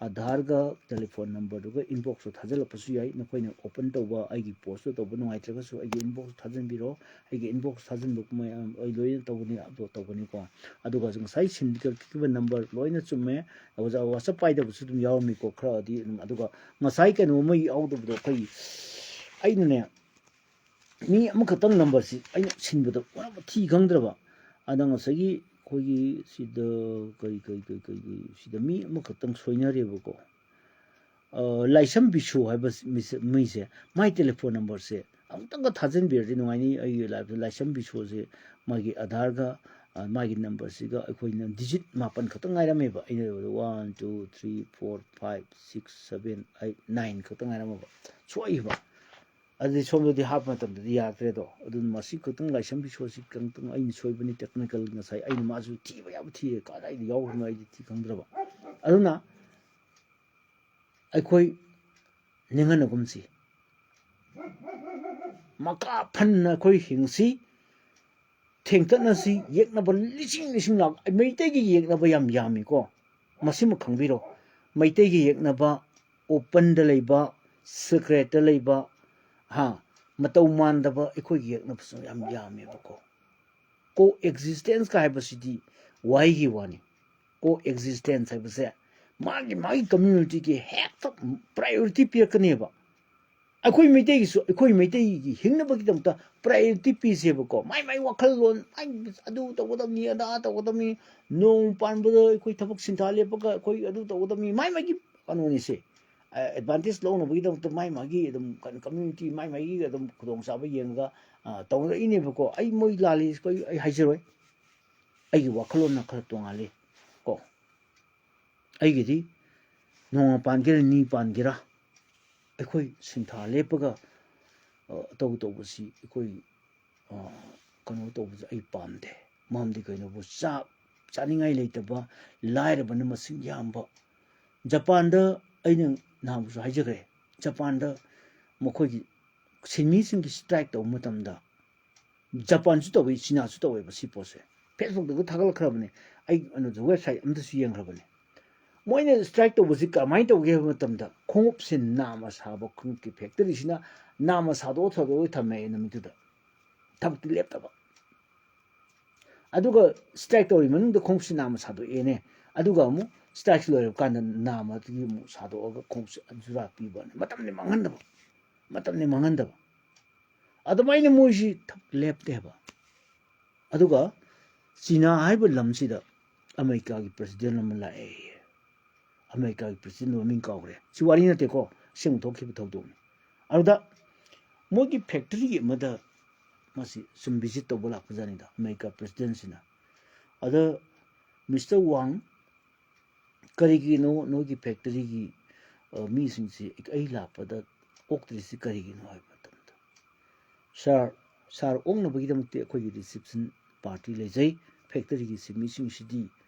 ꯑꯙꯥꯔꯒ telephone numberꯗꯨꯒ inboxꯇ ꯊꯥꯖꯤꯜꯂꯛꯄꯁꯨ ꯌꯥꯏ꯫ ꯅꯈꯣꯏꯅ open ꯇꯧꯕ, ꯑꯩꯒꯤ postꯇ ꯇꯧꯕ ꯅꯨꯡꯉꯥꯏꯇ꯭ꯔꯒꯁꯨ ꯑꯩꯒꯤ inboxꯇ ꯊꯥꯖꯤꯟꯕꯤꯔꯛꯑꯣ꯫ ꯑꯩꯒꯤ inbox ꯊꯥꯖꯤꯟꯕ ꯃꯌꯥꯝ ꯑꯩ ꯂꯣꯏꯅ ꯇꯧꯒꯅꯤ, upload ꯇꯧꯒꯅꯤꯀꯣ꯫ ꯑꯗꯨꯒ ꯉꯁꯥꯏ ꯁꯤꯟꯕꯤꯔꯛꯈꯤꯕ number ꯂꯣꯏꯅ ꯆꯨꯝꯃꯦ꯫ ꯑꯣꯖꯥ, WhatsApp ꯄꯥꯏꯗꯕꯁꯨ ꯑꯗꯨꯝ ꯌꯥꯎꯔꯝꯃꯤꯀꯣ ꯈꯔꯗꯤ ꯑꯗꯨꯝ꯫ ꯑꯗꯨꯒ ꯉꯁꯥꯏ ꯀꯩꯅꯣ ꯑꯃ ꯌꯥꯎꯗꯕꯗꯣ, ꯑꯩꯈꯣꯏ ꯑꯩꯅꯅꯦ, ꯃꯤ ꯑꯃꯈꯛꯇꯪ ꯅꯝꯕꯔꯁꯤ ꯑꯩꯅ ꯁꯤꯟꯕꯗ ꯄꯨꯔꯥ ꯊꯤ ꯈꯪꯗ꯭ꯔꯕ꯫ ꯑꯗ ꯉꯁꯥꯏꯒꯤ ꯑꯩꯈꯣꯏꯒꯤ ꯁꯤꯗ ꯀꯔꯤ, ꯀꯔꯤ, ꯀꯔꯤ, ꯀꯔꯤ, ꯀꯔꯤ, ꯁꯤꯗ ꯃꯤ ꯑꯃꯈꯛꯇꯪ ꯁꯣꯏꯅꯔꯦꯕꯀꯣ꯫ ꯑ, ꯂꯥꯏꯁ꯭ꯔꯝ ꯕꯤꯁꯨ ꯍꯥꯏꯕ ꯃꯤꯁꯦ, ꯃꯤꯁꯦ, ꯃꯥꯏ ꯇꯦꯂꯤꯐꯣꯟ ꯅꯝꯕꯔꯁꯦ ꯑꯃꯨꯛꯇꯪꯒ ꯊꯥꯖꯤꯟꯕꯤꯔꯗꯤ ꯅꯨꯡꯉꯥꯏꯅꯤ꯫ ꯑꯩꯒꯤ ꯂꯥꯏꯐꯇ ꯂꯥꯏꯁ꯭ꯔꯝ ꯕꯤꯁꯨꯁꯦ ꯃꯥꯒꯤ ꯑꯙꯥꯔꯒ, ꯑ, ꯃꯥꯒꯤ ꯅꯝꯕꯔꯁꯤꯒ ꯑꯩꯈꯣꯏꯅ ꯗꯤꯖꯤꯠ ꯃꯥꯄꯟ ꯈꯛꯇꯪ ꯉꯥꯏꯔꯝꯃꯦꯕ꯫ ꯑꯩꯅ ꯂꯩꯕꯗ one, two, three, four, five, six, seven, eight, nine ꯈꯛꯇꯪ ꯉꯥꯏꯔꯝꯃꯕ, ꯁꯣꯏꯈꯤꯕ꯫ ꯑꯗꯨꯗꯤ ꯁꯣꯝꯗꯗꯤ ꯍꯥꯞꯄ ꯃꯇꯝꯗꯗꯤ ꯌꯥꯗ꯭ꯔꯦꯗꯣ꯫ ꯑꯗꯨꯅ ꯃꯁꯤ ꯈꯛꯇꯪ ꯂꯥꯏꯁ꯭ꯔꯝ ꯕꯤꯁꯨꯁꯤ ꯈꯛꯇꯪ ꯑꯩꯅ ꯁꯣꯏꯕꯅꯤ, ꯇꯦꯛꯅꯤꯀꯦꯜ ꯉꯁꯥꯏ ꯑꯩꯅ ꯃꯥꯁꯨ ꯊꯤꯕ ꯌꯥꯕ ꯊꯤꯌꯦ, ꯀꯗꯥꯏꯗ ꯌꯥꯎꯈ꯭ꯔꯕꯅꯣ ꯑꯩꯗꯤ ꯊꯤ ꯈꯪꯗ꯭ꯔꯕ꯫ ꯑꯗꯨꯅ ꯑꯩꯈꯣꯏ ꯅꯤꯡꯍꯟꯅꯒꯨꯝꯁꯤ, ꯃꯀꯥ ꯐꯟꯅ ꯑꯩꯈꯣꯏ ꯍꯤꯡꯁꯤ, ꯊꯦꯡꯇꯠꯅꯁꯤ꯫ ꯌꯦꯛꯅꯕ ꯂꯤꯁꯤꯡ ꯂꯤꯁꯤꯡ ꯂꯥꯛ, ꯃꯩꯇꯩꯒꯤ ꯌꯦꯛꯅꯕ ꯌꯥꯝ ꯌꯥꯝꯃꯤꯀꯣ, ꯃꯁꯤꯃ ꯈꯪꯕꯤꯔꯣ꯫ ꯃꯩꯇꯩꯒꯤ ꯌꯦꯛꯅꯕ openꯗ ꯂꯩꯕ, secretꯇ ꯂꯩꯕ, ꯍꯥ, ꯃꯇꯧ ꯃꯥꯟꯗꯕ ꯑꯩꯈꯣꯏꯒꯤ ꯌꯦꯛꯅꯕꯁꯨ ꯌꯥꯝ ꯌꯥꯝꯃꯦꯕꯀꯣ꯫ Co-existenceꯀ ꯍꯥꯏꯕꯁꯤꯗꯤ ꯋꯥꯍꯩꯒꯤ ꯋꯥꯅꯤ꯫ Co-existence ꯍꯥꯏꯕꯁꯦ ꯃꯥꯒꯤ ꯃꯥꯒꯤ communityꯒꯤ ꯍꯦꯛꯇ priority ꯄꯤꯔꯛꯀꯅꯦꯕ꯫ ꯑꯩꯈꯣꯏ ꯃꯩꯇꯩꯒꯤꯁꯨ, ꯑꯩꯈꯣꯏ ꯃꯩꯇꯩꯒꯤ ꯍꯤꯡꯅꯕꯒꯤꯗꯃꯛꯇ priority ꯄꯤꯁꯦꯕꯀꯣ꯫ ꯃꯥꯏ ꯃꯥꯏ ꯋꯥꯈꯜꯂꯣꯟ, ꯃꯥꯏ ꯑꯗꯨ ꯇꯧꯒꯗꯕꯅꯤ, ꯑꯗꯥ ꯇꯧꯒꯗꯕꯅꯤ, ꯅꯣꯡ ꯄꯥꯟꯕꯗ ꯑꯩꯈꯣꯏ ꯊꯕꯛ ꯁꯤꯟꯊꯥ ꯂꯦꯞꯄꯒ ꯑꯩꯈꯣꯏ ꯑꯗꯨ ꯇꯧꯒꯗꯕꯅꯤ, ꯃꯥꯏ ꯃꯥꯒꯤ ꯀꯩꯅꯣꯅꯤꯁꯦ꯫ ꯑ, advantage ꯂꯧꯅꯕꯒꯤꯗꯃꯛꯇ ꯃꯥꯏ ꯃꯥꯒꯤ ꯑꯗꯨꯝ ꯀꯩꯅꯣ, community ꯃꯥꯏ ꯃꯥꯒꯤ ꯑꯗꯨꯝ ꯈꯨꯗꯣꯡꯆꯥꯕ ꯌꯦꯡꯉꯒ, ꯑ, ꯇꯧꯅꯔꯛꯏꯅꯦꯕꯀꯣ꯫ ꯑꯩ ꯃꯣꯏ ꯂꯥꯜꯂꯤ, ꯑꯩꯈꯣꯏ, ꯑꯩ ꯍꯥꯏꯖꯔꯣꯏ꯫ ꯑꯩꯒꯤ ꯋꯥꯈꯜꯂꯣꯟꯅ ꯈꯔ ꯇꯣꯉꯥꯜꯂꯤ ꯀꯣ꯫ ꯑꯩꯒꯤꯗꯤ ꯅꯣꯡꯃ ꯄꯥꯟꯒꯦꯔꯥ, ꯅꯤ ꯄꯥꯟꯒꯦꯔꯥ, ꯑꯩꯈꯣꯏ ꯁꯤꯟꯊꯥ ꯂꯦꯞꯄꯒ, ꯑ, ꯑꯇꯧ ꯇꯧꯕꯁꯤ ꯑꯩꯈꯣꯏ, ꯑ, ꯀꯩꯅꯣ ꯇꯧꯕꯁꯦ ꯑꯩ ꯄꯥꯝꯗꯦ꯫ ꯃꯔꯝꯗꯤ ꯀꯩꯅꯣꯕꯨ, ꯆꯥꯛ ꯆꯥꯅꯤꯡꯉꯥꯏ ꯂꯩꯇꯕ, ꯂꯥꯏꯔꯕꯅ ꯃꯁꯤꯡ ꯌꯥꯝꯕ꯫ ꯖꯄꯥꯟꯗ ꯑꯩꯅ ꯅꯍꯥꯟꯃꯨꯛꯁꯨ ꯍꯥꯏꯖꯈ꯭ꯔꯦ, ꯖꯄꯥꯟꯗ ꯃꯈꯣꯏꯒꯤ ꯁꯤꯟꯃꯤꯁꯤꯡꯒꯤ strike ꯇꯧꯕ ꯃꯇꯝꯗ, ꯖꯄꯥꯟꯁꯨ ꯇꯧꯏ, ꯆꯤꯅꯥꯁꯨ ꯇꯧꯋꯦꯕ ꯁꯤ ꯄꯣꯠꯁꯦ꯫ Facebookꯇꯒ ꯊꯥꯒꯠꯂꯛꯈ꯭ꯔꯕꯅꯦ, ꯑꯩ ꯀꯩꯅꯣꯗ website ꯑꯝꯗꯁꯨ ꯌꯦꯡꯈ꯭ꯔꯕꯅꯦ꯫ ꯃꯣꯏꯅ strike ꯇꯧꯕꯁꯤ ꯀꯃꯥꯏꯅ ꯇꯧꯒꯦ ꯍꯥꯏꯕ ꯃꯇꯝꯗ, ꯈꯣꯡꯎꯞꯁꯦ ꯅꯥꯝꯃ ꯁꯥꯕ ꯈꯣꯡꯎꯞꯀꯤ factoryꯁꯤꯅ ꯅꯥꯝꯃ ꯁꯥꯗꯣꯛꯑ ꯁꯥꯗꯣꯛꯑ ꯊꯝꯃꯦ ꯅꯨꯃꯤꯠꯇꯨꯗ, ꯊꯕꯛꯇꯤ ꯂꯦꯞꯇꯕ꯫ ꯑꯗꯨꯒ strike ꯇꯧꯔꯤ ꯃꯅꯨꯡꯗ ꯈꯣꯡꯎꯞꯁꯤ ꯅꯥꯝꯃ ꯁꯥꯗꯣꯛꯑꯦꯅꯦ, ꯑꯗꯨꯒ ꯑꯃꯨꯛ strike ꯂꯣꯏꯔꯕ ꯀꯥꯟꯗ ꯅꯥꯝꯃꯗꯨꯒꯤ ꯑꯃꯨꯛ ꯁꯥꯗꯣꯛꯑꯒ ꯈꯣꯡꯎꯞꯁꯤ ꯖꯨꯔꯥ ꯄꯤꯕꯅꯦ, ꯃꯇꯝꯗꯤ ꯃꯥꯡꯍꯟꯗꯕ꯫ ꯃꯇꯝꯗꯤ ꯃꯥꯡꯍꯟꯗꯕ꯫ ꯑꯗꯨꯃꯥꯏꯅ ꯃꯣꯏꯁꯤ ꯊꯛ ꯂꯦꯞꯇꯦ ꯍꯥꯏꯕ꯫ ꯑꯗꯨꯒ ꯆꯤꯅꯥ ꯍꯥꯏꯕ ꯂꯝꯁꯤꯗ ꯑꯃꯦꯔꯤꯀꯥꯒꯤ ꯄ꯭ꯔꯦꯁꯤꯗꯦꯟ ꯑꯃ ꯂꯥꯛꯑꯦ꯫ ꯑꯃꯦꯔꯤꯀꯥꯒꯤ ꯄ꯭ꯔꯦꯁꯤꯗꯦꯟ ꯃꯃꯤꯡ ꯀꯥꯎꯈ꯭ꯔꯦ, ꯁꯤ ꯋꯥꯔꯤ ꯅꯠꯇꯦꯀꯣ, ꯑꯁꯦꯡꯕ ꯊꯣꯛꯈꯤꯕ ꯊꯧꯗꯣꯛꯅꯤ꯫ ꯑꯗꯨꯗ ꯃꯣꯏꯒꯤ ꯐꯦꯛꯇꯔꯤ ꯑꯃꯗ ꯃꯁꯤ ꯁꯨꯝ ꯚꯤꯖꯤꯠ ꯇꯧꯕ ꯂꯥꯛꯄꯖꯥꯠꯅꯤꯗ ꯑꯃꯦꯔꯤꯀꯥ ꯄ꯭ꯔꯦꯁꯤꯗꯦꯟꯁꯤꯅ꯫ ꯑꯗ ꯃꯤꯁꯇꯔ ꯋꯥꯡ, ꯀꯔꯤꯒꯤꯅꯣ ꯅꯣꯏꯒꯤ ꯐꯦꯛꯇꯔꯤꯒꯤ ꯃꯤꯁꯤꯡꯁꯤ ꯑꯩ ꯂꯥꯛꯄꯗ ꯑꯣꯛꯇ꯭ꯔꯤꯁꯤ ꯀꯔꯤꯒꯤꯅꯣ ꯍꯥꯏꯕ ꯃꯇꯝꯗ, ꯁꯥꯔ, ꯁꯥꯔ ꯑꯣꯛꯅꯕꯒꯤꯗꯃꯛꯇꯤ ꯑꯩꯈꯣꯏꯒꯤ ꯔꯤꯁꯤꯞꯁꯟ ꯄꯥꯔꯇꯤ ꯂꯩꯖꯩ꯫ ꯐꯦꯛꯇꯔꯤꯒꯤ ꯁꯤ ꯃꯤꯁꯤꯡꯁꯤꯗꯤ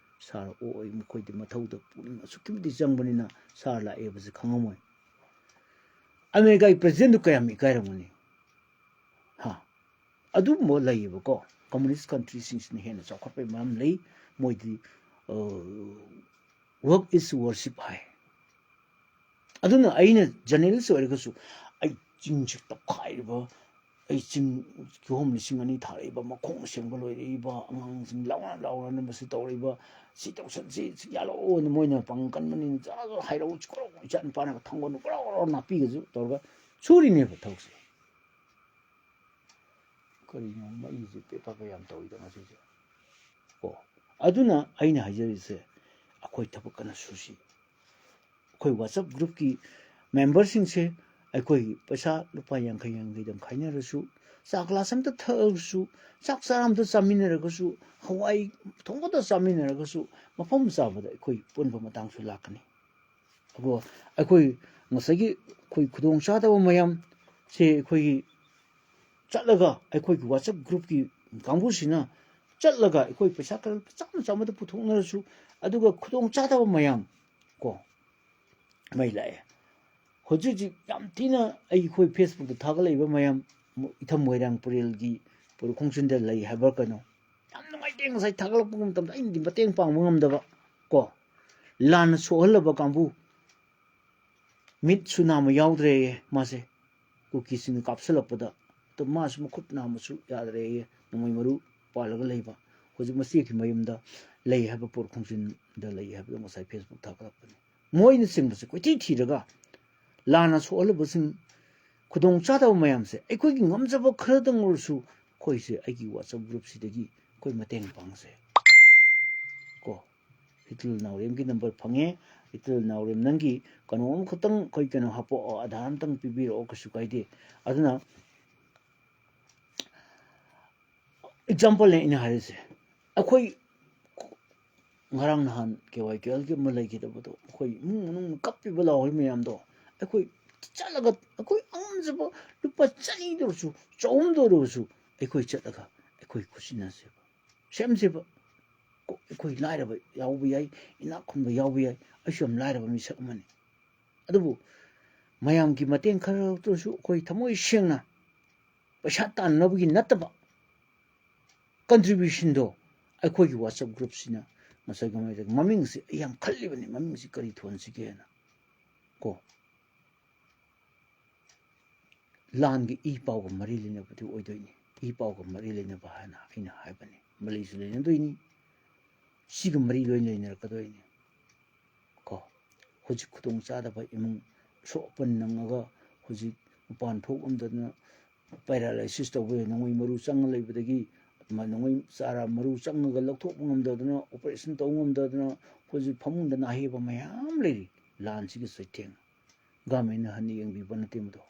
ꯁꯥꯔ ꯑꯣꯛꯑꯣꯏ, ꯃꯈꯣꯏꯗꯤ ꯃꯊꯧꯗ ꯄꯨꯛꯅꯤꯡ ꯑꯁꯨꯛꯀꯤ ꯃꯇꯤꯛ ꯆꯪꯕꯅꯤꯅ ꯁꯥꯔ ꯂꯥꯛꯑꯦꯕꯁꯦ ꯈꯪꯉꯝꯃꯣꯏ꯫ ꯑꯃꯦꯔꯤꯀꯥꯒꯤ ꯄ꯭ꯔꯦꯁꯤꯗꯦꯟꯗꯨ ꯀꯌꯥꯝ ꯏꯀꯥꯏꯔꯝꯒꯅꯤ? ꯍꯥ? ꯑꯗꯨꯒꯨꯝꯕ ꯂꯩꯌꯦꯕꯀꯣ꯫ ꯀꯝꯃꯨꯅꯤꯁ ꯀꯟꯇ꯭ꯔꯤꯁꯤꯡꯁꯤꯅ ꯍꯦꯟꯅ ꯆꯥꯎꯈꯠꯄꯒꯤ ꯃꯔꯝ ꯂꯩ꯫ ꯃꯣꯏꯗꯤ "Work is worship" ꯍꯥꯏ꯫ ꯑꯗꯨꯅ ꯑꯩꯅ ꯖꯔꯅꯦꯂꯤꯁ ꯑꯣꯏꯔꯒꯁꯨ ꯑꯩ ꯆꯤꯡꯁꯤ ꯇꯞꯈꯥꯏꯔꯤꯕ, ꯑꯩ ꯆꯤꯡ ꯀꯤꯍꯣꯝ ꯂꯤꯁꯤꯡ ꯑꯅꯤ ꯊꯥꯔꯛꯏꯕ, ꯃꯈꯣꯡ ꯁꯦꯡꯕ ꯂꯣꯏꯔꯛꯏꯕ, ꯑꯉꯥꯡꯁꯤꯡ ꯂꯥꯎꯅ ꯂꯥꯎꯅꯅ ꯃꯁꯤ ꯇꯧꯔꯛꯏꯕ, ꯁꯤ ꯇꯧꯁꯟꯁꯤ, ꯁꯤ ꯌꯥꯜꯂꯛꯑꯣꯅ ꯃꯣꯏꯅ ꯄꯥꯡꯒꯜ ꯀꯟꯕꯅꯤꯅ ꯖꯥ ꯖꯥ ꯍꯥꯏꯔꯛꯎ, ꯀꯣꯔꯣ ꯏꯆꯥ ꯅꯨꯄꯥꯅꯒ ꯊꯥꯡꯒꯣꯟꯗꯣ ꯀꯣꯔꯣ ꯀꯣꯔꯣ ꯅꯥꯄꯤꯒꯁꯨ ꯇꯧꯔꯒ ꯁꯨꯔꯤꯅꯦꯕ ꯊꯕꯛꯁꯦ꯫ ꯀꯔꯤꯅꯣ ꯃꯩꯁꯦ ꯄꯦꯄꯥ ꯀꯌꯥꯝ ꯇꯧꯏꯗ ꯉꯁꯤꯁꯦ? ꯀꯣ, ꯑꯗꯨꯅ ꯑꯩꯅ ꯍꯥꯏꯖꯔꯤꯁꯦ, ꯑꯩꯈꯣꯏ ꯊꯕꯛ ꯀꯟꯅ ꯁꯨꯁꯤ꯫ ꯑꯩꯈꯣꯏ WhatsApp ꯒ꯭ꯔꯨꯞꯀꯤ ꯃꯦꯝꯕꯔꯁꯤꯡꯁꯦ ꯑꯩꯈꯣꯏꯒꯤ ꯄꯩꯁꯥ ꯂꯨꯄꯥ ꯌꯥꯡꯈꯩ ꯌꯥꯡꯈꯩꯗꯪ ꯈꯥꯏꯅꯔꯁꯨ, ꯆꯥ ꯒ꯭ꯂꯥꯁ ꯑꯝꯇ ꯊꯛꯑꯁꯨ, ꯆꯥꯛ ꯆꯥꯔ ꯑꯝꯇ ꯆꯥꯃꯤꯟꯅꯔꯒꯁꯨ, ꯍꯋꯥꯏ ꯊꯣꯡꯕꯗ ꯆꯥꯃꯤꯟꯅꯔꯒꯁꯨ, ꯃꯐꯝ ꯆꯥꯕꯗ ꯑꯩꯈꯣꯏ ꯄꯨꯟꯕ ꯃꯇꯥꯡꯁꯨ ꯂꯥꯛꯀꯅꯤ꯫ ꯑꯗꯨꯒ ꯑꯩꯈꯣꯏ ꯉꯁꯥꯏꯒꯤ ꯑꯩꯈꯣꯏ ꯈꯨꯗꯣꯡꯆꯥꯗꯕ ꯃꯌꯥꯝꯁꯦ ꯑꯩꯈꯣꯏꯒꯤ ꯆꯠꯂꯒ ꯑꯩꯈꯣꯏꯒꯤ WhatsApp ꯒ꯭ꯔꯨꯞꯀꯤ ꯀꯥꯡꯕꯨꯁꯤꯅ ꯆꯠꯂꯒ ꯑꯩꯈꯣꯏ ꯄꯩꯁꯥ ꯈꯔ ꯆꯥꯝꯃ ꯆꯥꯝꯃꯗ ꯄꯨꯊꯣꯛꯅꯔꯁꯨ, ꯑꯗꯨꯒ ꯈꯨꯗꯣꯡꯆꯥꯗꯕ ꯃꯌꯥꯝ ꯀꯣ ꯃꯩ ꯂꯥꯛꯑꯦ꯫ ꯍꯧꯖꯤꯛ ꯍꯧꯖꯤꯛ ꯌꯥꯝ ꯊꯤꯅ ꯑꯩꯈꯣꯏ Facebook ꯇ ꯊꯥꯒꯠꯂꯛꯏꯕ ꯃꯌꯥꯝ, ꯏꯊꯝ ꯃꯣꯏꯔꯥꯡ ꯄꯔꯦꯜꯒꯤ ꯄꯨꯔ ꯈꯣꯡꯆꯤꯟꯗ ꯂꯩ ꯍꯥꯏꯕ꯭ꯔꯥ ꯀꯩꯅꯣ, ꯌꯥꯝ ꯅꯨꯡꯉꯥꯏꯇꯦ꯫ ꯉꯁꯥꯏ ꯊꯥꯒꯠꯂꯛꯄ ꯃꯇꯝꯗ ꯑꯩꯅꯗꯤ ꯃꯇꯦꯡ ꯄꯥꯡꯕ ꯉꯝꯗꯕ ꯀꯣ, ꯂꯥꯟꯅ ꯁꯣꯛꯍꯜꯂꯕ ꯀꯥꯡꯕꯨ, ꯃꯤꯠꯁꯨ ꯅꯥꯝꯃ ꯌꯥꯎꯗ꯭ꯔꯦꯌꯦ ꯃꯥꯁꯦ꯫ ꯀꯨꯀꯤꯁꯤꯡꯅ ꯀꯥꯞꯁꯤꯜꯂꯛꯄꯗ ꯑꯗꯣ ꯃꯥꯁꯨ ꯃꯈꯨꯠ ꯅꯥꯝꯃꯁꯨ ꯌꯥꯗ꯭ꯔꯦꯌꯦ, ꯅꯣꯡꯃꯩ ꯃꯔꯨ ꯄꯥꯜꯂꯒ ꯂꯩꯕ꯫ ꯍꯧꯖꯤꯛ ꯃꯆꯦꯒꯤ ꯃꯌꯨꯝꯗ ꯂꯩ ꯍꯥꯏꯕ, ꯄꯣꯔ ꯈꯣꯡꯖꯤꯟꯗ ꯂꯩ ꯍꯥꯏꯕꯗꯣ ꯉꯁꯥꯏ Facebook ꯊꯥꯒꯠꯂꯛꯄꯅꯤ꯫ ꯃꯣꯏꯅꯆꯤꯡꯕꯁꯦ ꯀꯣꯏꯊꯤ ꯊꯤꯔꯒ ꯂꯥꯟꯅ ꯁꯣꯛꯍꯜꯂꯕꯁꯤꯡ ꯈꯨꯗꯣꯡ ꯆꯥꯗꯕ ꯃꯌꯥꯝꯁꯦ ꯑꯩꯈꯣꯏꯒꯤ ꯉꯝꯖꯕ ꯈꯔꯗꯪ ꯑꯣꯏꯔꯁꯨ ꯑꯩꯈꯣꯏꯁꯦ ꯑꯩꯒꯤ WhatsApp groupꯁꯤꯗꯒꯤ ꯑꯩꯈꯣꯏ ꯃꯇꯦꯡ ꯄꯥꯡꯁꯦ꯫ ꯀꯣ, ꯍꯤꯇꯜ ꯅꯥꯎꯔꯦꯝꯒꯤ number ꯐꯪꯉꯦ꯫ ꯍꯤꯇꯜ ꯅꯥꯎꯔꯦꯝ, ꯅꯪꯒꯤ ꯀꯩꯅꯣ ꯑꯃꯈꯛꯇꯪ, ꯑꯩꯈꯣꯏ ꯀꯩꯅꯣ ꯍꯥꯞꯄꯛꯑꯣ, ꯑꯙꯥꯔ ꯑꯝꯇꯪ ꯄꯤꯕꯤꯔꯛꯑꯣ, ꯀꯩꯁꯨ ꯀꯥꯏꯗꯦ꯫ ꯑꯗꯨꯅ exampleꯅꯦ ꯑꯩꯅ ꯍꯥꯏꯔꯤꯁꯦ꯫ ꯑꯩꯈꯣꯏ ꯉꯔꯥꯡ ꯅꯍꯥꯟ KYKLꯒꯤ ꯑꯃ ꯂꯩꯈꯤꯗꯕꯗꯣ, ꯑꯩꯈꯣꯏ ꯏꯃꯨꯡ ꯃꯅꯨꯡꯅ ꯀꯞꯄꯤꯕ ꯂꯥꯎꯔꯤ ꯃꯌꯥꯝꯗꯣ, ꯑꯩꯈꯣꯏ ꯆꯠꯂꯒ ꯑꯩꯈꯣꯏ ꯑꯉꯝꯖꯕ ꯂꯨꯄꯥ ꯆꯅꯤꯗ ꯑꯣꯏꯔꯁꯨ, ꯆꯍꯨꯝꯗ ꯑꯣꯏꯔꯁꯨ, ꯑꯩꯈꯣꯏ ꯆꯠꯂꯒ ꯑꯩꯈꯣꯏ ꯈꯨꯠꯁꯤꯟꯅꯁꯦꯕ, ꯁꯦꯝꯁꯦꯕ꯫ ꯀꯣ, ꯑꯩꯈꯣꯏ ꯂꯥꯏꯔꯕ ꯌꯥꯎꯕ ꯌꯥꯏ, ꯏꯅꯥꯛ ꯈꯨꯟꯕ ꯌꯥꯎꯕ ꯌꯥꯏ, ꯑꯩꯁꯨ ꯌꯥꯝ ꯂꯥꯏꯔꯕ ꯃꯤꯁꯛ ꯑꯃꯅꯤ꯫ ꯑꯗꯨꯕꯨ ꯃꯌꯥꯝꯒꯤ ꯃꯇꯦꯡ ꯈꯔ ꯇꯧꯔꯁꯨ ꯑꯩꯈꯣꯏ ꯊꯃꯣꯏ ꯁꯦꯡꯅ ꯄꯩꯁꯥ ꯇꯥꯟꯅꯕꯒꯤ ꯅꯠꯇꯕ contributionꯗꯣ ꯑꯩꯈꯣꯏꯒꯤ WhatsApp groupꯁꯤꯅ ꯉꯁꯥꯏ ꯀꯃꯥꯏꯅ ꯇꯧꯒꯦ? ꯃꯃꯤꯡꯁꯤ ꯑꯩ ꯌꯥꯝ ꯈꯜꯂꯤꯕꯅꯤ, ꯃꯃꯤꯡꯁꯤ ꯀꯔꯤ ꯊꯣꯟꯁꯤꯒꯦꯅ꯫ ꯀꯣ, ꯂꯥꯟꯒꯤ ꯏ ꯄꯥꯎꯒ ꯃꯔꯤ ꯂꯩꯅꯕꯗꯤ ꯑꯣꯏꯗꯣꯏꯅꯤ꯫ ꯏ ꯄꯥꯎꯒ ꯃꯔꯤ ꯂꯩꯅꯕ ꯍꯥꯏꯅ ꯑꯩꯅ ꯍꯥꯏꯕꯅꯤ꯫ ꯃꯔꯤꯁꯨ ꯂꯩꯅꯗꯣꯏꯅꯤ, ꯁꯤꯒ ꯃꯔꯤ ꯂꯣꯏ ꯂꯩꯅꯔꯛꯀꯗꯣꯏꯅꯤ꯫ ꯀꯣ, ꯍꯧꯖꯤꯛ ꯈꯨꯗꯣꯡ ꯆꯥꯗꯕ ꯏꯃꯨꯡ, ꯑꯁꯣꯛ ꯑꯄꯟ ꯅꯪꯉꯒ ꯍꯧꯖꯤꯛ ꯃꯄꯥꯟ ꯊꯣꯛ ꯉꯝꯗꯗꯅ paralysis ꯇꯧꯕ, ꯅꯣꯡꯃꯩ ꯃꯔꯨ ꯆꯪꯉ ꯂꯩꯕꯗꯒꯤ, ꯃ-, ꯅꯣꯡꯃꯩ ꯆꯥꯔ ꯃꯔꯨ ꯆꯪꯉꯒ ꯂꯧꯊꯣꯛꯄ ꯉꯝꯗꯗꯅ, operation ꯇꯧꯕ ꯉꯝꯗꯗꯅ ꯍꯧꯖꯤꯛ ꯐꯃꯨꯡꯗ ꯅꯥꯍꯦꯕ ꯃꯌꯥꯝ ꯂꯩꯔꯤ꯫ ꯂꯥꯟꯁꯤꯒꯤ ꯆꯩꯊꯦꯡ꯫ Governmentꯅ ꯍꯟꯅ ꯌꯦꯡꯕꯤꯕ ꯅꯠꯇꯦ ꯃꯗꯣ꯫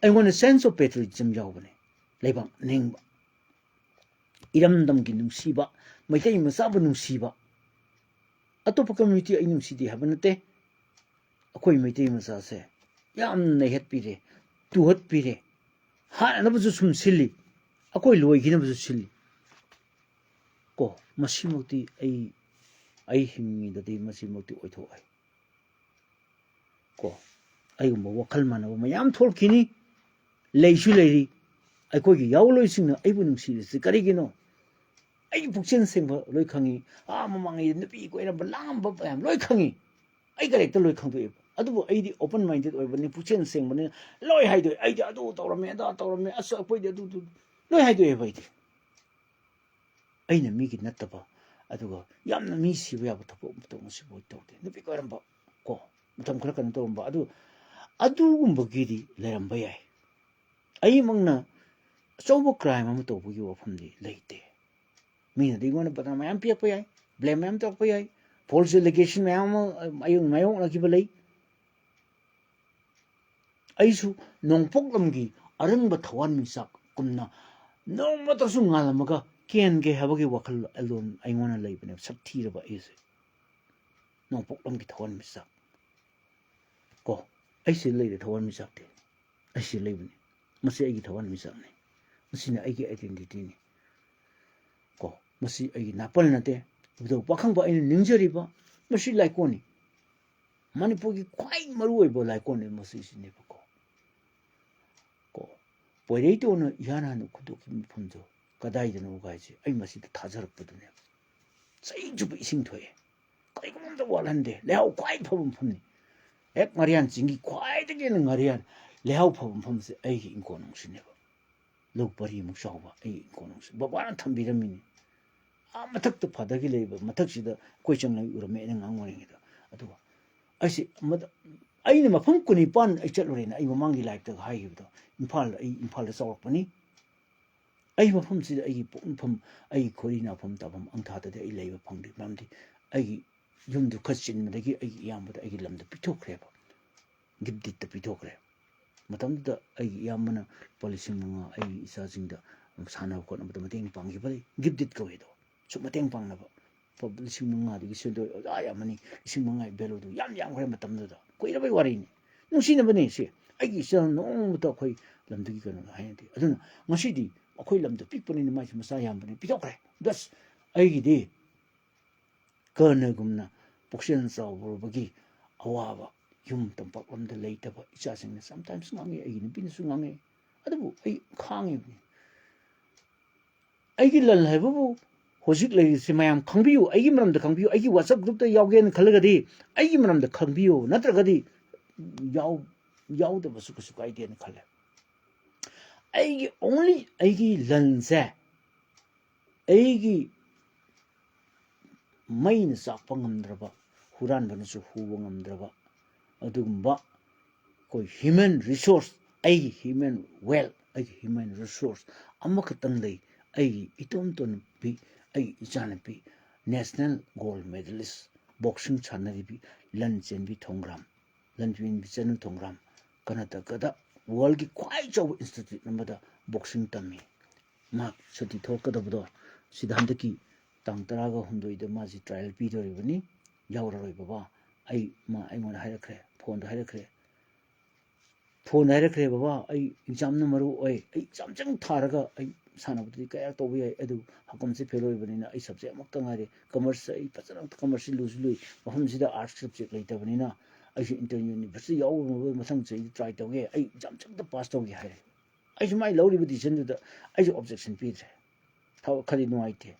ꯑꯩꯉꯣꯟꯗ sense of patriotism ꯌꯥꯎꯕꯅꯦ꯫ ꯂꯩꯕꯥꯛ ꯅꯤꯡꯕ, ꯏꯔꯝꯗꯝꯒꯤ ꯅꯨꯡꯁꯤꯕ, ꯃꯩꯇꯩ ꯃꯆꯥꯕꯨ ꯅꯨꯡꯁꯤꯕ꯫ ꯑꯇꯣꯞꯄ community ꯑꯩ ꯅꯨꯡꯁꯤꯗꯦ ꯍꯥꯏꯕ ꯅꯠꯇꯦ꯫ ꯑꯩꯈꯣꯏ ꯃꯩꯇꯩ ꯃꯆꯥꯁꯦ ꯌꯥꯝ ꯅꯩꯍꯠꯄꯤꯔꯦ, ꯇꯨꯍꯠꯄꯤꯔꯦ꯫ ꯍꯥꯠꯅꯅꯕꯁꯨ ꯁꯨꯝ ꯁꯤꯜꯂꯤ, ꯑꯩꯈꯣꯏ ꯂꯣꯏꯈꯤꯅꯕꯁꯨ ꯁꯤꯜꯂꯤ꯫ ꯀꯣ, ꯃꯁꯤꯃꯛꯇꯤ ꯑꯩ, ꯑꯩ ꯍꯤꯡꯉꯤꯉꯩꯗꯗꯤ ꯃꯁꯤꯃꯛꯇꯤ ꯑꯣꯏꯊꯣꯛꯑꯣꯏ꯫ ꯀꯣ, ꯑꯩꯒꯨꯝꯕ ꯋꯥꯈꯜ ꯃꯥꯟꯅꯕ ꯃꯌꯥꯝ ꯊꯣꯛꯂꯛꯈꯤꯅꯤ꯫ ꯂꯩꯁꯨ ꯂꯩꯔꯤ꯫ ꯑꯩꯈꯣꯏꯒꯤ ꯌꯥꯑꯣꯟꯂꯣꯏꯁꯤꯡꯅ ꯑꯩꯕꯨ ꯅꯨꯡꯁꯤꯔꯤꯁꯤ ꯀꯔꯤꯒꯤꯅꯣ? ꯑꯩꯒꯤ ꯄꯨꯛꯆꯦꯜ ꯁꯦꯡꯕ ꯂꯣꯏ ꯈꯪꯉꯤ꯫ ꯑꯥ, ꯃꯃꯥꯡꯉꯩꯗ ꯅꯨꯄꯤ ꯀꯣꯏꯔꯝꯕ, ꯂꯥꯡꯉꯝꯕ ꯃꯌꯥꯝ ꯂꯣꯏ ꯈꯪꯉꯤ꯫ ꯑꯩ character ꯂꯣꯏ ꯈꯪꯗꯣꯛꯑꯦꯕ꯫ ꯑꯗꯨꯕꯨ ꯑꯩꯗꯤ open minded ꯑꯣꯏꯕꯅꯤ, ꯄꯨꯛꯆꯦꯜ ꯁꯦꯡꯕꯅꯤꯅ ꯂꯣꯏ ꯍꯥꯏꯗꯣꯛꯑꯦ꯫ "ꯑꯩꯗꯤ ꯑꯗꯨ ꯇꯧꯔꯝꯃꯦ, ꯑꯗꯥ ꯇꯧꯔꯝꯃꯦ, ꯑꯁ, ꯑꯩꯈꯣꯏꯗꯤ ꯑꯗꯨ, ꯑꯗꯨ", ꯂꯣꯏ ꯍꯥꯏꯗꯣꯛꯑꯦꯕ ꯑꯩꯗꯤ꯫ ꯑꯩꯅ ꯃꯤꯒꯤ ꯅꯠꯇꯕ, ꯑꯗꯨꯒ ꯌꯥꯝꯅ ꯃꯤ ꯁꯤꯕ ꯌꯥꯕ ꯊꯕꯛ ꯑꯃꯠꯇ ꯉꯁꯤꯐꯥꯎ ꯇꯧꯗꯦ꯫ ꯅꯨꯄꯤ ꯀꯣꯏꯔꯝꯕ ꯀꯣ, ꯃꯇꯝ ꯈꯔ ꯀꯩꯅꯣ ꯇꯧꯔꯝꯕ, ꯑꯗꯨ ꯑꯗꯨꯒꯨꯝꯕꯒꯤꯗꯤ ꯂꯩꯔꯝꯕ ꯌꯥꯏ꯫ ꯑꯩꯃꯛꯅ ꯑꯆꯧꯕ ꯀ꯭ꯔꯥꯏꯝ ꯑꯃ ꯇꯧꯕꯒꯤ ꯋꯥꯐꯝꯗꯤ ꯂꯩꯇꯦ꯫ ꯃꯤꯅꯗꯤ ꯑꯩꯉꯣꯟꯗ ꯕꯗꯅꯥꯝ ꯃꯌꯥꯝ ꯄꯤꯔꯛꯄ ꯌꯥꯏ, ꯕ꯭ꯂꯦꯝ ꯃꯌꯥꯝ ꯇꯧꯔꯛꯄ ꯌꯥꯏ, ꯐꯣꯜꯁ ꯑꯦꯂꯤꯒꯦꯁꯟ ꯃꯌꯥꯝ ꯑꯃ ꯃꯥꯌꯣꯛꯅꯈꯤꯕ ꯂꯩ꯫ ꯑꯩꯁꯨ ꯅꯣꯡꯄꯣꯛꯂꯝꯒꯤ ꯑꯔꯪꯕ ꯊꯋꯥꯟꯃꯤꯆꯥꯛ ꯀꯨꯝꯅ ꯅꯣꯡꯃꯇꯁꯨ ꯉꯥꯜꯂꯝꯃꯒ ꯀꯦꯟꯒꯦ ꯍꯥꯏꯕꯒꯤ ꯋꯥꯈꯜ ꯑꯗꯨꯝ ꯑꯩꯉꯣꯟꯗ ꯂꯩꯕꯅꯦꯕ, ꯁꯛ ꯊꯤꯔꯕ ꯑꯩꯁꯦ꯫ ꯅꯣꯡꯄꯣꯛꯂꯝꯒꯤ ꯊꯋꯥꯟꯃꯤꯆꯥꯛ ꯀꯣ, ꯑꯩꯁꯦ ꯂꯩꯔꯦ ꯊꯋꯥꯟꯃꯤꯆꯥꯛꯇꯤ꯫ ꯑꯩꯁꯦ ꯂꯩꯕꯅꯤ꯫ ꯃꯁꯤ ꯑꯩꯒꯤ ꯊꯋꯥꯟꯃꯤꯆꯥꯛꯅꯤ꯫ ꯃꯁꯤꯅ ꯑꯩꯒꯤ ꯑꯥꯏꯗꯦꯟꯇꯤꯇꯤꯅꯤ꯫ ꯀꯣ, ꯃꯁꯤ ꯑꯩꯒꯤ ꯅꯥꯄꯜ ꯅꯠꯇꯦ꯫ ꯏꯕꯨꯙꯧ ꯄꯥꯈꯪꯕ ꯑꯩꯅ ꯅꯤꯡꯖꯔꯤꯕ ꯃꯁꯤ ꯂꯥꯏꯀꯣꯟꯅꯤ꯫ ꯃꯅꯤꯄꯨꯔꯒꯤ ꯈ꯭ꯋꯥꯏ ꯃꯔꯨꯑꯣꯏꯕ ꯂꯥꯏꯀꯣꯟꯅꯤ ꯃꯁꯤꯁꯤꯅꯦꯕꯀꯣ꯫ ꯀꯣ, ꯄꯣꯏꯔꯩꯇꯣꯟꯅ ꯏꯍꯥꯟ ꯍꯥꯟꯅ ꯈꯨꯗꯣꯛꯈꯤꯕ ꯃꯐꯝꯗꯣ ꯀꯗꯥꯏꯗꯅꯣ ꯍꯥꯏꯁꯦ ꯑꯩ ꯃꯁꯤꯗ ꯊꯥꯖꯔꯛꯄꯗꯨꯅꯦꯕ꯫ ꯆꯍꯤ ꯆꯨꯞꯄ ꯏꯁꯤꯡ ꯊꯣꯛꯑꯦ, ꯀꯔꯤꯒꯨꯝꯕ ꯑꯝꯇ ꯋꯥꯠꯍꯟꯗꯦ꯫ ꯂꯩꯍꯥꯎ ꯈ꯭ꯋꯥꯏ ꯐꯕ ꯃꯐꯝꯅꯤ꯫ ꯍꯦꯛ ꯉꯥꯔꯤꯌꯥꯟ ꯆꯤꯡꯒꯤ ꯈ꯭ꯋꯥꯏꯗꯒꯤ ꯍꯦꯟꯅ ꯉꯥꯔꯤꯌꯥꯟ, ꯂꯩꯍꯥꯎ ꯐꯕ ꯃꯐꯝꯁꯦ ꯑꯩꯒꯤ ꯏꯪꯈꯣꯜ ꯅꯨꯡꯁꯤꯅꯦꯕ꯫ ꯂꯧ ꯄꯔꯤꯃꯨꯛ ꯆꯥꯎꯕ ꯑꯩꯒꯤ ꯏꯪꯈꯣꯜ ꯅꯨꯡꯁꯤ ꯕꯕꯥꯅ ꯊꯝꯕꯤꯔꯝꯃꯤꯅꯤ꯫ ꯑꯥ ꯃꯊꯛꯇ ꯐꯥꯗꯔꯒꯤ ꯂꯩꯕ ꯃꯊꯛꯁꯤꯗ ꯑꯩꯈꯣꯏ ꯆꯪꯂꯒ ꯎꯔꯝꯃꯦ ꯑꯩꯅ ꯑꯉꯥꯡ ꯑꯣꯏꯔꯤꯉꯩꯗ꯫ ꯑꯗꯨꯒ ꯑꯩꯁꯦ ꯑꯃꯗ, ꯑꯩꯅ ꯃꯐꯝ ꯀꯨꯟꯅꯤꯄꯥꯟ ꯑꯩ ꯆꯠꯂꯨꯔꯦꯅ ꯑꯩ ꯃꯃꯥꯡꯒꯤ ꯂꯥꯏꯐꯇꯒ ꯍꯥꯏꯈꯤꯕꯗꯣ, ꯏꯝꯐꯥꯜꯗ, ꯑꯩ ꯏꯝꯐꯥꯜꯗ ꯆꯥꯎꯔꯛꯄꯅꯤ꯫ ꯑꯩ ꯃꯐꯝꯁꯤꯗ ꯑꯩꯒꯤ ꯄꯣꯛꯅꯐꯝ, ꯑꯩꯒꯤ ꯈꯣꯏꯔꯤ ꯅꯥꯐꯝ ꯇꯥꯐꯝ ꯑꯪꯊꯥꯗꯗꯤ ꯑꯩ ꯂꯩꯕ ꯐꯪꯗꯦ꯫ ꯃꯔꯝꯗꯤ ꯑꯩꯒꯤ ꯌꯨꯝꯗꯨ ꯈꯔ ꯆꯤꯟꯕꯗꯒꯤ ꯑꯩꯒꯤ ꯏꯌꯥꯝꯕꯗ ꯑꯩꯒꯤ ꯂꯝꯗꯨ ꯄꯤꯊꯣꯛꯈ꯭ꯔꯦꯕ, ꯒꯤꯐ ꯗꯤꯠꯇ ꯄꯤꯊꯣꯛꯈ꯭ꯔꯦ꯫ ꯃꯇꯝꯗꯨꯗ ꯑꯩꯒꯤ ꯏꯌꯥꯝꯕꯅ ꯂꯨꯄꯥ ꯂꯤꯁꯤꯡ ꯃꯉꯥ ꯑꯩꯒꯤ ꯏꯆꯥꯁꯤꯡꯗ ꯁꯥꯟꯅꯕ ꯈꯣꯠꯅꯕꯗ ꯃꯇꯦꯡ ꯄꯥꯡꯈꯤꯕ ꯂꯩ꯫ ꯒꯤꯐ ꯗꯤꯠ ꯀꯧꯋꯦ ꯑꯗꯣ꯫ ꯁꯨꯝ ꯃꯇꯦꯡ ꯄꯥꯡꯅꯕ꯫ ꯂꯨꯄꯥ ꯂꯤꯁꯤꯡ ꯃꯉꯥꯗꯒꯤ ꯁꯦꯟꯗꯣꯏ ꯑꯣꯖꯥ ꯌꯥꯝꯃꯅꯤ꯫ ꯂꯤꯁꯤꯡ ꯃꯉꯥꯒꯤ ꯚꯦꯂꯨꯗꯨ ꯌꯥꯝ ꯌꯥꯝꯈ꯭ꯔꯦ ꯃꯇꯝꯗꯨꯗ꯫ ꯀꯨꯏꯔꯕꯩ ꯋꯥꯔꯤꯅꯤ꯫ ꯅꯨꯡꯁꯤꯅꯕꯅꯤ ꯁꯤ꯫ ꯑꯩꯒꯤ ꯏꯆꯥ ꯅꯣꯡꯃꯇ ꯑꯩꯈꯣꯏ ꯂꯝꯗꯨꯒꯤ ꯀꯩꯅꯣꯗ ꯍꯥꯏꯅꯗꯦ꯫ ꯑꯗꯨꯅ ꯉꯁꯤꯗꯤ ꯑꯩꯈꯣꯏ ꯂꯝꯗꯨ ꯄꯤꯛꯄꯅꯤꯅ ꯃꯥꯏꯁꯨ ꯃꯆꯥ ꯌꯥꯝꯕꯅꯤ ꯄꯤꯊꯣꯛꯈ꯭ꯔꯦ꯫ ꯕꯁ ꯑꯩꯒꯤꯗꯤ ꯀꯔꯅꯒꯨꯝꯅ ꯄꯨꯛꯆꯦꯜ ꯆꯥꯎꯔꯨꯕꯒꯤ ꯑꯋꯥꯕ ꯌꯨꯝ ꯇꯝꯄꯥꯛꯂꯣꯝꯗ ꯂꯩꯇꯕ ꯏꯆꯥꯁꯤꯡꯅ sometimes ꯉꯥꯡꯉꯤ, ꯑꯩꯒꯤ ꯅꯨꯄꯤꯅꯁꯨ ꯉꯥꯡꯉꯤ꯫ ꯑꯗꯨꯕꯨ ꯑꯩ ꯈꯥꯡꯉꯤꯕꯅꯤ꯫ ꯑꯩꯒꯤ ꯂꯟ ꯍꯥꯏꯕꯕꯨ ꯍꯧꯖꯤꯛ ꯂꯩꯔꯤꯁꯤ ꯃꯌꯥꯝ ꯈꯪꯕꯤꯌꯨ, ꯑꯩꯒꯤ ꯃꯔꯝꯗ ꯈꯪꯕꯤꯌꯨ, ꯑꯩꯒꯤ WhatsApp groupꯇ ꯌꯥꯎꯒꯦꯅ ꯈꯜꯂꯒꯗꯤ ꯑꯩꯒꯤ ꯃꯔꯝꯗ ꯈꯪꯕꯤꯌꯨ, ꯅꯠꯇ꯭ꯔꯒꯗꯤ ꯌꯥꯎ-, ꯌꯥꯎꯗꯕꯁꯨ ꯀꯩꯁꯨ ꯀꯥꯏꯗꯦꯅ ꯈꯜꯂꯦ꯫ ꯑꯩꯒꯤ only ꯑꯩꯒꯤ ꯂꯟꯁꯦ, ꯑꯩꯒꯤ ꯃꯩꯅ ꯆꯥꯛꯄ ꯉꯝꯗ꯭ꯔꯕ, ꯍꯨꯔꯥꯟꯕꯅꯁꯨ ꯍꯨꯕ ꯉꯝꯗ꯭ꯔꯕ ꯑꯗꯨꯒꯨꯝꯕ ꯑꯩꯈꯣꯏ human resource, ꯑꯩꯒꯤ human wealth, ꯑꯩꯒꯤ human resource ꯑꯃꯈꯛꯇꯪ ꯂꯩ꯫ ꯑꯩꯒꯤ ꯏꯇꯣꯝꯇꯣꯟꯕꯤ, ꯑꯩꯒꯤ ꯏꯆꯥꯅꯨꯄꯤ, national gold medalist, boxing ꯁꯥꯟꯅꯔꯤꯕꯤ ꯂꯟꯆꯦꯟꯕꯤ ꯊꯣꯡꯒ꯭ꯔꯥꯝ, ꯂꯟꯆꯦꯟꯕꯤ ꯆꯅꯨ ꯊꯣꯡꯒ꯭ꯔꯥꯝ, ꯀꯔꯅꯥꯇꯀꯥꯗ worldꯒꯤ ꯈ꯭ꯋꯥꯏ ꯆꯥꯎꯕ institute ꯑꯃꯗ boxing ꯇꯝꯃꯤ꯫ ꯃꯥ ꯁꯨꯇꯤ ꯊꯣꯛꯂꯛꯀꯗꯕꯗꯣ ꯁꯤꯗ ꯍꯟꯗꯛꯀꯤ ꯇꯥꯡ ꯇꯔꯥꯒ ꯍꯨꯝꯗꯣꯏꯗ ꯃꯥꯁꯤ trial ꯄꯤꯗꯣꯔꯤꯕꯅꯤ꯫ ꯌꯥꯎꯔꯔꯣꯏ ꯕꯕꯥ, ꯑꯩ, ꯃꯥ ꯑꯩꯉꯣꯟꯗ ꯍꯥꯏꯔꯛꯈ꯭ꯔꯦ, phoneꯗ ꯍꯥꯏꯔꯛꯈ꯭ꯔꯦ꯫ Phoneꯗ ꯍꯥꯏꯔꯛꯈ꯭ꯔꯦ, "ꯕꯕꯥ, ꯑꯩ examꯅ ꯃꯔꯨ ꯑꯣꯏ, ꯑꯩ examꯇꯪ ꯊꯥꯔꯒ ꯑꯩ ꯁꯥꯟꯅꯕꯗꯨꯗꯤ ꯀꯌꯥ ꯇꯧꯕ ꯌꯥꯏ, ꯑꯗꯨ ꯍꯀꯨꯝꯁꯦ fail ꯑꯣꯏꯕꯅꯤꯅ ꯑꯩ subject ꯑꯃꯈꯛꯇ ꯉꯥꯏꯔꯦ, commerce ꯑꯩ ꯐꯖꯅ commerceꯁꯤ ꯂꯨꯁꯨ ꯂꯨꯏ, ꯃꯐꯝꯁꯤꯗ arts subject ꯂꯩꯇꯕꯅꯤꯅ ꯑꯩꯁꯨ inter university ꯌꯥꯎꯕ ꯃꯊꯪ ꯆꯍꯤꯗ try ꯇꯧꯒꯦ, ꯑꯩ examꯇꯪꯇ pass ꯇꯧꯒꯦ" ꯍꯥꯏꯔꯦ꯫ ꯑꯩꯁꯨ ꯃꯥꯏ ꯂꯧꯔꯤꯕ decisionꯗꯨꯗ ꯑꯩꯁꯨ objection ꯄꯤꯗ꯭ꯔꯦ꯫ ꯊꯕꯛ ꯈꯔꯗꯤ ꯅꯨꯡꯉꯥꯏꯇꯦ꯫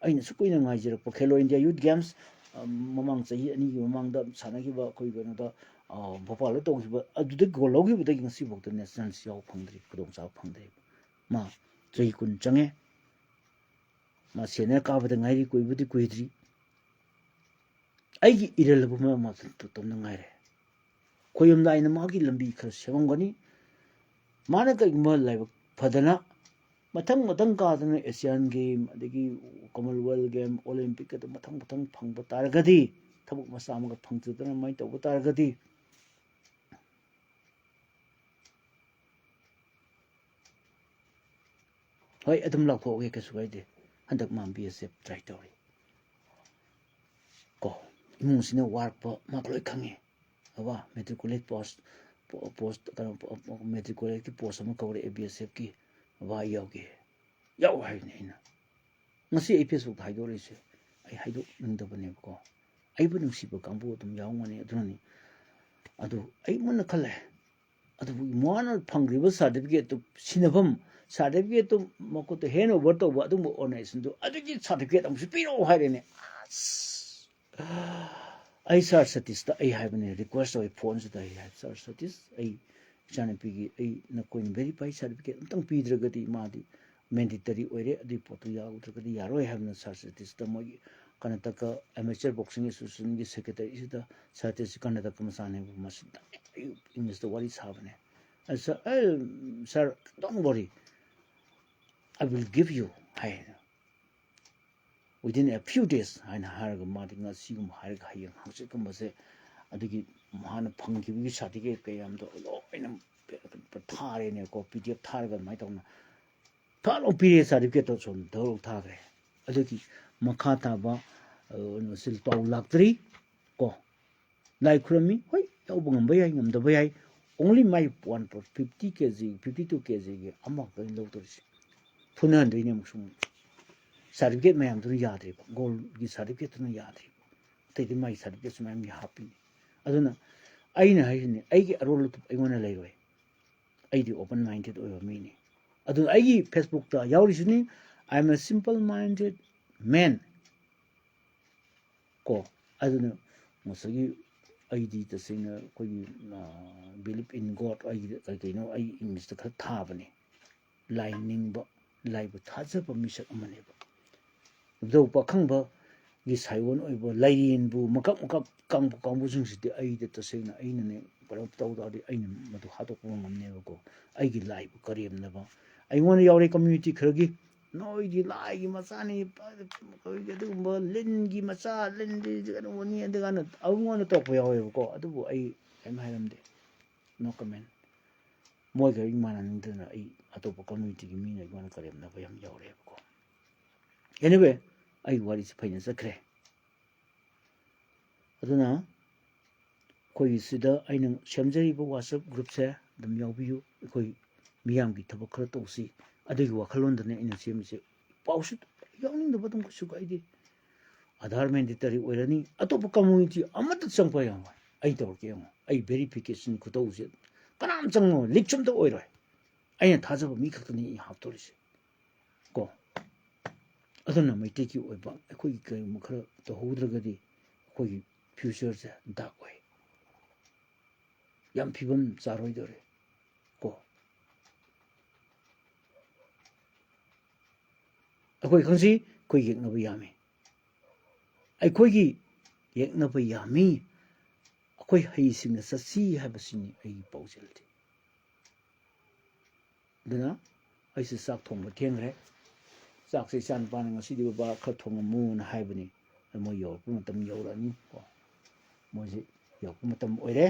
ꯑꯩꯅ ꯑꯁꯨꯛ ꯀꯨꯏꯅ ꯉꯥꯏꯖꯔꯛꯄ Khelo India Youth Games, ꯑ, ꯃꯃꯥꯡ ꯆꯍꯤ ꯑꯅꯤꯒꯤ ꯃꯃꯥꯡꯗ ꯁꯥꯟꯅꯈꯤꯕ ꯑꯩꯈꯣꯏ ꯀꯩꯅꯣꯗ, ꯑ, ꯚꯣꯄꯥꯜꯗ ꯇꯧꯈꯤꯕ, ꯑꯗꯨꯗ gold ꯂꯧꯈꯤꯕꯗꯒꯤ ꯉꯁꯤꯐꯥꯎꯗ nationalꯁꯤ ꯌꯥꯎꯕ ꯐꯪꯗ꯭ꯔꯤ, ꯈꯨꯗꯣꯡꯆꯥꯕ ꯐꯪꯗ꯭ꯔꯤ꯫ ꯃꯥ ꯆꯍꯤ ꯀꯨꯟ ꯆꯪꯉꯦ꯫ ꯃꯥ senior ꯀꯥꯕꯗ ꯉꯥꯏꯔꯤ, ꯀꯨꯏꯕꯨꯗꯤ ꯀꯨꯏꯗ꯭ꯔꯤ꯫ ꯑꯩꯒꯤ ꯏꯔꯜ ꯑꯕꯨ ꯃꯥ ꯃꯥ ꯇꯣꯝꯅ ꯉꯥꯏꯔꯦ꯫ ꯈꯣꯏꯌꯨꯝ ꯂꯥꯏꯅ ꯃꯥꯒꯤ ꯂꯝꯕꯤ ꯈꯔ ꯁꯦꯝꯃꯝꯒꯅꯤ꯫ ꯃꯥꯅ ꯀꯩꯒꯨꯝꯕ ꯂꯥꯏꯕꯛ ꯐꯗꯅ ꯃꯊꯪ ꯃꯊꯪ ꯀꯥꯗꯅ Asian Game, ꯑꯗꯒꯤ Commonwealth Game, Olympic ꯑꯗꯨ ꯃꯊꯪ ꯃꯊꯪ ꯐꯪꯕ ꯇꯥꯔꯒꯗꯤ, ꯊꯕꯛ ꯃꯆꯥ ꯑꯃꯒ ꯐꯪꯖꯗꯅ ꯑꯗꯨꯃꯥꯏꯅ ꯇꯧꯕ ꯇꯥꯔꯒꯗꯤ, ꯍꯣꯏ, ꯑꯗꯨꯝ ꯂꯥꯎꯊꯣꯛꯑꯒꯦ, ꯀꯩꯁꯨ ꯀꯥꯏꯗꯦ꯫ ꯍꯟꯗꯛ ꯃꯥ B S F try ꯇꯧꯔꯤ꯫ ꯀꯣ, ꯏꯃꯨꯡꯁꯤꯅ ꯋꯥꯔꯛꯄ ꯃꯥ ꯂꯣꯏ ꯈꯪꯉꯤ꯫ ꯕꯕꯥ, matriculate post, post, ꯀꯩꯅꯣ, matriculateꯀꯤ post ꯑꯃ ꯀꯧꯔꯛꯑꯦ B S Fꯀꯤ꯫ "ꯕꯕꯥ, ꯑꯩ ꯌꯥꯎꯒꯦ꯫" "ꯌꯥꯎ" ꯍꯥꯏꯕꯅꯤ ꯑꯩꯅ꯫ ꯉꯁꯤ ꯑꯩ Facebookꯇ ꯍꯥꯏꯗꯣꯔꯛꯏꯁꯦ ꯑꯩ ꯍꯥꯏꯗꯣꯛꯅꯤꯡꯗꯕꯅꯦꯕꯀꯣ꯫ ꯑꯩꯕꯨ ꯅꯨꯡꯁꯤꯕ ꯀꯥꯡꯕꯨ ꯑꯗꯨꯝ ꯌꯥꯎꯔꯝꯒꯅꯤ꯫ ꯑꯗꯨꯅꯅꯤ꯫ ꯑꯗꯨ ꯑꯩ ꯃꯨꯟꯅ ꯈꯜꯂꯦ꯫ ꯑꯗꯨꯕꯨ ꯃꯥꯅ ꯐꯪꯈ꯭ꯔꯤꯕ certificateꯇꯨ ꯁꯤꯟꯅꯐꯝ, certificateꯇꯨ ꯃꯈꯨꯠꯇ hand over ꯇꯧꯕ ꯑꯗꯨꯒꯨꯝꯕ organizationꯗꯨ ꯑꯗꯨꯒꯤ certificate ꯑꯃꯁꯨ ꯄꯤꯔꯛꯑꯣ ꯍꯥꯏꯔꯦꯅꯦ꯫ ꯑꯁ! ꯑꯩ Sir ꯁꯇꯤꯁꯇ ꯑꯩ ꯍꯥꯏꯕꯅꯦ, request ꯇꯧꯋꯤ phoneꯁꯤꯗ, ꯑꯩ ꯍꯥꯏ, "Sir ꯁꯇꯤꯁ, ꯑꯩ ꯏꯆꯥꯅꯨꯄꯤꯒꯤ ꯑꯩ ꯅꯈꯣꯏꯅ verify certificate ꯑꯝꯇꯪ ꯄꯤꯗ꯭ꯔꯒꯗꯤ ꯃꯥꯗꯤ mandatory ꯑꯣꯏꯔꯦ, ꯑꯗꯨꯒꯤ ꯄꯣꯠꯇꯨ ꯌꯥꯎꯗ꯭ꯔꯒꯗꯤ ꯌꯥꯔꯣꯏ" ꯍꯥꯏꯕꯅ Sir ꯁꯇꯤꯁꯇ ꯃꯣꯏꯒꯤ ꯀꯔꯅꯥꯇꯀꯥ Amateur Boxing Association ꯒꯤ secretary ꯁꯤꯗ, ꯁꯥꯇ꯭ꯔꯁꯤ ꯀꯔꯅꯥꯇꯀꯥ ꯃꯆꯥꯅꯦꯕ, ꯃꯁꯤ direct English ꯇ ꯋꯥꯔꯤ ꯁꯥꯕꯅꯦ꯫ ꯑꯩ, "Sir, A, sir, don't worry, I will give you," high. "Within a few days" ꯍꯥꯏꯅ ꯍꯥꯏꯔꯒ, ꯃꯥꯗꯤ ꯉꯁꯤꯒꯨꯝꯕ ꯍꯥꯏꯔꯒ ꯍꯌꯦꯡ ꯍꯪꯆꯤꯠꯀꯨꯝꯕꯁꯦ, ꯑꯗꯨꯒꯤ ꯃꯥꯅ ꯐꯪꯈꯤꯕꯒꯤ certificate ꯀꯌꯥꯝꯗꯣ ꯂꯣꯏꯅ ꯊꯥꯔꯦꯅꯦꯀꯣ, P D F ꯊꯥꯔꯒ ꯑꯗꯨꯃꯥꯏꯅ ꯇꯧꯅ ꯐꯠ ꯂꯥꯎ ꯄꯤꯔꯦ, certificate ꯇꯣ ꯁꯣꯝꯗ ꯊꯥꯈ꯭ꯔꯦ꯫ ꯑꯗꯨꯒꯤ ꯃꯈꯥ ꯇꯥꯕ, ꯑ, ꯀꯩꯅꯣꯁꯤ ꯄꯥꯎ ꯂꯥꯛꯇ꯭ꯔꯤ ꯀꯣ꯫ ꯂꯥꯏ ꯈꯨꯔꯝꯃꯤ, ꯍꯣꯏ, ꯌꯥꯎꯕ ꯉꯝꯕ ꯌꯥꯏ, ꯉꯝꯗꯕ ꯌꯥꯏ, only ꯃꯥꯏ one fifty K G, fifty two K G ꯒꯤ ꯑꯃꯈꯛꯇꯅꯤ ꯂꯧꯗꯣꯔꯤꯁꯦ꯫ ꯐꯨꯅꯍꯟꯗꯣꯏꯅꯦ ꯑꯃꯨꯛꯁꯨ ꯑꯃꯨꯛ꯫ Certificate ꯃꯌꯥꯝꯗꯨꯅ ꯌꯥꯗ꯭ꯔꯤꯕ, gold ꯒꯤ certificate ꯇꯨꯅ ꯌꯥꯗ꯭ꯔꯤꯕ, ꯑꯇꯩꯗꯤ ꯃꯥꯒꯤ certificate ꯁꯨ ꯃꯌꯥꯝ ꯍꯥꯞꯄꯤꯅꯤ꯫ ꯑꯗꯨꯅ ꯑꯩꯅ ꯍꯥꯏꯁꯤꯅꯤ, ꯑꯩꯒꯤ ꯑꯔꯣꯜ ꯑꯊꯨꯞ ꯑꯩꯉꯣꯟꯗ ꯂꯩꯔꯣꯏ꯫ ꯑꯩꯗꯤ open minded ꯑꯣꯏꯕ ꯃꯤꯅꯤ꯫ ꯑꯗꯨꯅ ꯑꯩꯒꯤ Facebook ꯇ ꯌꯥꯎꯔꯤꯁꯤꯅꯤ, "I am a simple minded man" ꯀꯣ꯫ ꯑꯗꯨꯅ ꯉꯁꯥꯏꯒꯤ ꯑꯩꯗꯤ ꯇꯁꯦꯡꯅ ꯑꯩꯈꯣꯏꯒꯤ, ꯑ, believe in God, ꯑꯩꯒꯤ ꯀꯩ ꯀꯩꯅꯣ ꯑꯩ English ꯇ ꯈꯔ ꯊꯥꯕꯅꯤ꯫ ꯂꯥꯏ ꯅꯤꯡꯕ, ꯂꯥꯏꯕꯨ ꯊꯥꯖꯕ ꯃꯤꯁꯛ ꯑꯃꯅꯦꯕ꯫ ꯏꯕꯨꯙꯧ ꯄꯥꯈꯪꯕꯒꯤ ꯁꯥꯏꯑꯣꯟ ꯑꯣꯏꯕ ꯂꯥꯏꯔꯦꯟꯕꯨ ꯃꯀꯛ ꯃꯀꯛ ꯀꯥꯡꯕꯨ ꯀꯥꯡꯕꯨꯁꯤꯡꯁꯤꯗꯤ ꯑꯩꯗ ꯇꯁꯦꯡꯅ ꯑꯩꯅꯅꯦ ꯀꯩꯅꯣ ꯇꯧ ꯇꯥꯔꯗꯤ ꯑꯩꯅ ꯃꯗꯨ ꯍꯥꯠꯇꯣꯛꯄ ꯉꯝꯅꯦꯕꯀꯣ꯫ ꯑꯩꯒꯤ ꯂꯥꯏꯕꯨ ꯀꯔꯦꯝꯅꯕ ꯑꯩꯉꯣꯟꯗ ꯌꯥꯎꯔꯦ community ꯈꯔꯒꯤ, "ꯅꯣꯏꯗꯤ ꯂꯥꯏꯒꯤ ꯃꯆꯥꯅꯤ, ꯑꯩꯈꯣꯏꯒꯤ ꯑꯗꯨꯒꯨꯝꯕ ꯂꯤꯟꯒꯤ ꯃꯆꯥ, ꯂꯤꯟꯗꯤ ꯀꯩꯅꯣꯅꯤ" ꯑꯗꯨ ꯀꯥꯏꯅ ꯑꯩꯉꯣꯟꯗ ꯇꯧꯔꯛꯄ ꯌꯥꯎꯋꯦꯕꯀꯣ꯫ ꯑꯗꯨꯕꯨ ꯑꯩ ꯀꯩꯝ ꯍꯥꯏꯔꯝꯗꯦ, no comment꯫ ꯃꯣꯏꯒ ꯑꯩ ꯃꯥꯟꯅꯅꯤꯡꯗꯅ ꯑꯩ ꯑꯇꯣꯞꯄ community ꯒꯤ ꯃꯤꯅ ꯑꯩꯉꯣꯟꯗ ꯀꯔꯦꯝꯅꯕ ꯌꯥꯝ ꯌꯥꯎꯔꯛꯑꯦꯕꯀꯣ꯫ Anyway, ꯑꯩ ꯋꯥꯔꯤꯁꯦ ꯐꯩꯅ ꯆꯠꯈ꯭ꯔꯦ꯫ ꯑꯗꯨꯅ ꯑꯩꯈꯣꯏꯒꯤ ꯁꯤꯗ ꯑꯩꯅ ꯁꯦꯝꯖꯔꯤꯕ WhatsApp group ꯁꯦ ꯑꯗꯨꯝ ꯌꯥꯎꯕꯤꯌꯨ꯫ ꯑꯩꯈꯣꯏ ꯃꯤꯌꯥꯝꯒꯤ ꯊꯕꯛ ꯈꯔ ꯇꯧꯁꯤ, ꯑꯗꯨꯒꯤ ꯋꯥꯈꯜꯂꯣꯟꯗꯅꯦ ꯑꯩꯅ ꯁꯦꯝꯃꯤꯁꯦ꯫ ꯄꯥꯎꯁꯨ ꯌꯥꯎꯅꯤꯡꯗꯕ ꯑꯗꯨꯝ ꯀꯩꯁꯨ ꯀꯥꯏꯗꯦ꯫ ꯑꯙꯥꯔ mandatory ꯑꯣꯏꯔꯅꯤ, ꯑꯇꯣꯞꯄ community ꯑꯃꯠꯇ ꯆꯪꯕ ꯌꯥꯔꯣꯏ꯫ ꯑꯩ ꯇꯧꯔꯛꯀꯦ ꯌꯦꯡꯉꯣ, ꯑꯩ verification ꯈꯨꯇꯧꯁꯦ ꯀꯅꯥꯝ ꯆꯪꯉꯣꯏ, leak ꯁꯨ ꯑꯝꯇ ꯑꯣꯏꯔꯣꯏ꯫ ꯑꯩꯅ ꯊꯥꯖꯕ ꯃꯤ ꯈꯛꯇꯅꯤ ꯑꯩ ꯍꯥꯞꯇꯣꯔꯤꯁꯦ ꯀꯣ꯫ ꯑꯗꯨꯅ ꯃꯩꯇꯩꯒꯤ ꯑꯣꯏꯕ ꯑꯩꯈꯣꯏꯒꯤ ꯀꯔꯤꯒꯨꯝꯕ ꯈꯔ ꯇꯧꯍꯧꯗ꯭ꯔꯒꯗꯤ ꯑꯩꯈꯣꯏꯒꯤ future ꯁꯦ dark ꯑꯣꯏ, ꯌꯥꯝ ꯐꯤꯕꯝ ꯆꯥꯔꯣꯏꯗꯧꯔꯦ ꯀꯣ꯫ ꯑꯩꯈꯣꯏ ꯈꯪꯁꯤ, ꯑꯩꯈꯣꯏ ꯌꯦꯛꯅꯕ ꯌꯥꯝꯃꯤ꯫ ꯑꯩꯈꯣꯏꯒꯤ ꯌꯦꯛꯅꯕ ꯌꯥꯝꯃꯤ, ꯑꯩꯈꯣꯏ ꯍꯩꯁꯤꯡꯅ ꯆꯠꯁꯤ ꯍꯥꯏꯕꯁꯤꯅꯤ ꯑꯩꯒꯤ ꯄꯥꯎꯖꯦꯜꯗꯤ꯫ ꯑꯗꯨꯅ ꯑꯩꯁꯨ ꯆꯥꯛ ꯊꯣꯡꯕ ꯊꯦꯡꯈ꯭ꯔꯦ꯫ ꯆꯥꯛꯁꯦ ꯏꯆꯥ ꯅꯨꯄꯥꯅ ꯉꯁꯤꯗꯤ ꯕꯕꯥ ꯈꯔ ꯊꯣꯡꯉꯝꯃꯨꯅ ꯍꯥꯏꯕꯅꯤ꯫ ꯑꯗꯨ ꯃꯣꯏ ꯌꯧꯔꯛꯄ ꯃꯇꯝ ꯌꯧꯔꯛꯑꯅꯤ ꯀꯣ꯫ ꯃꯣꯏꯁꯦ ꯌꯧꯔꯛꯄ ꯃꯇꯝ ꯑꯣꯏꯔꯦ꯫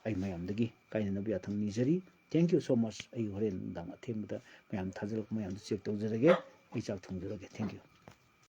ꯑꯩ ꯃꯌꯥꯝꯗꯒꯤ ꯀꯥꯏꯅꯅꯕ ꯌꯥꯊꯪ ꯅꯤꯖꯔꯤ꯫ Thank you so much꯫ ꯑꯩ ꯍꯣꯔꯦꯟ ꯅꯨꯡꯗꯥꯡ ꯑꯊꯦꯡꯕꯗ ꯃꯌꯥꯝ ꯊꯥꯖꯤꯜꯂꯛꯄ ꯃꯌꯥꯝꯗꯨ check ꯇꯧꯖꯔꯒꯦ꯫ ꯑꯩ ꯆꯥꯛ ꯊꯣꯡꯖꯔꯒꯦ꯫ Thank you꯫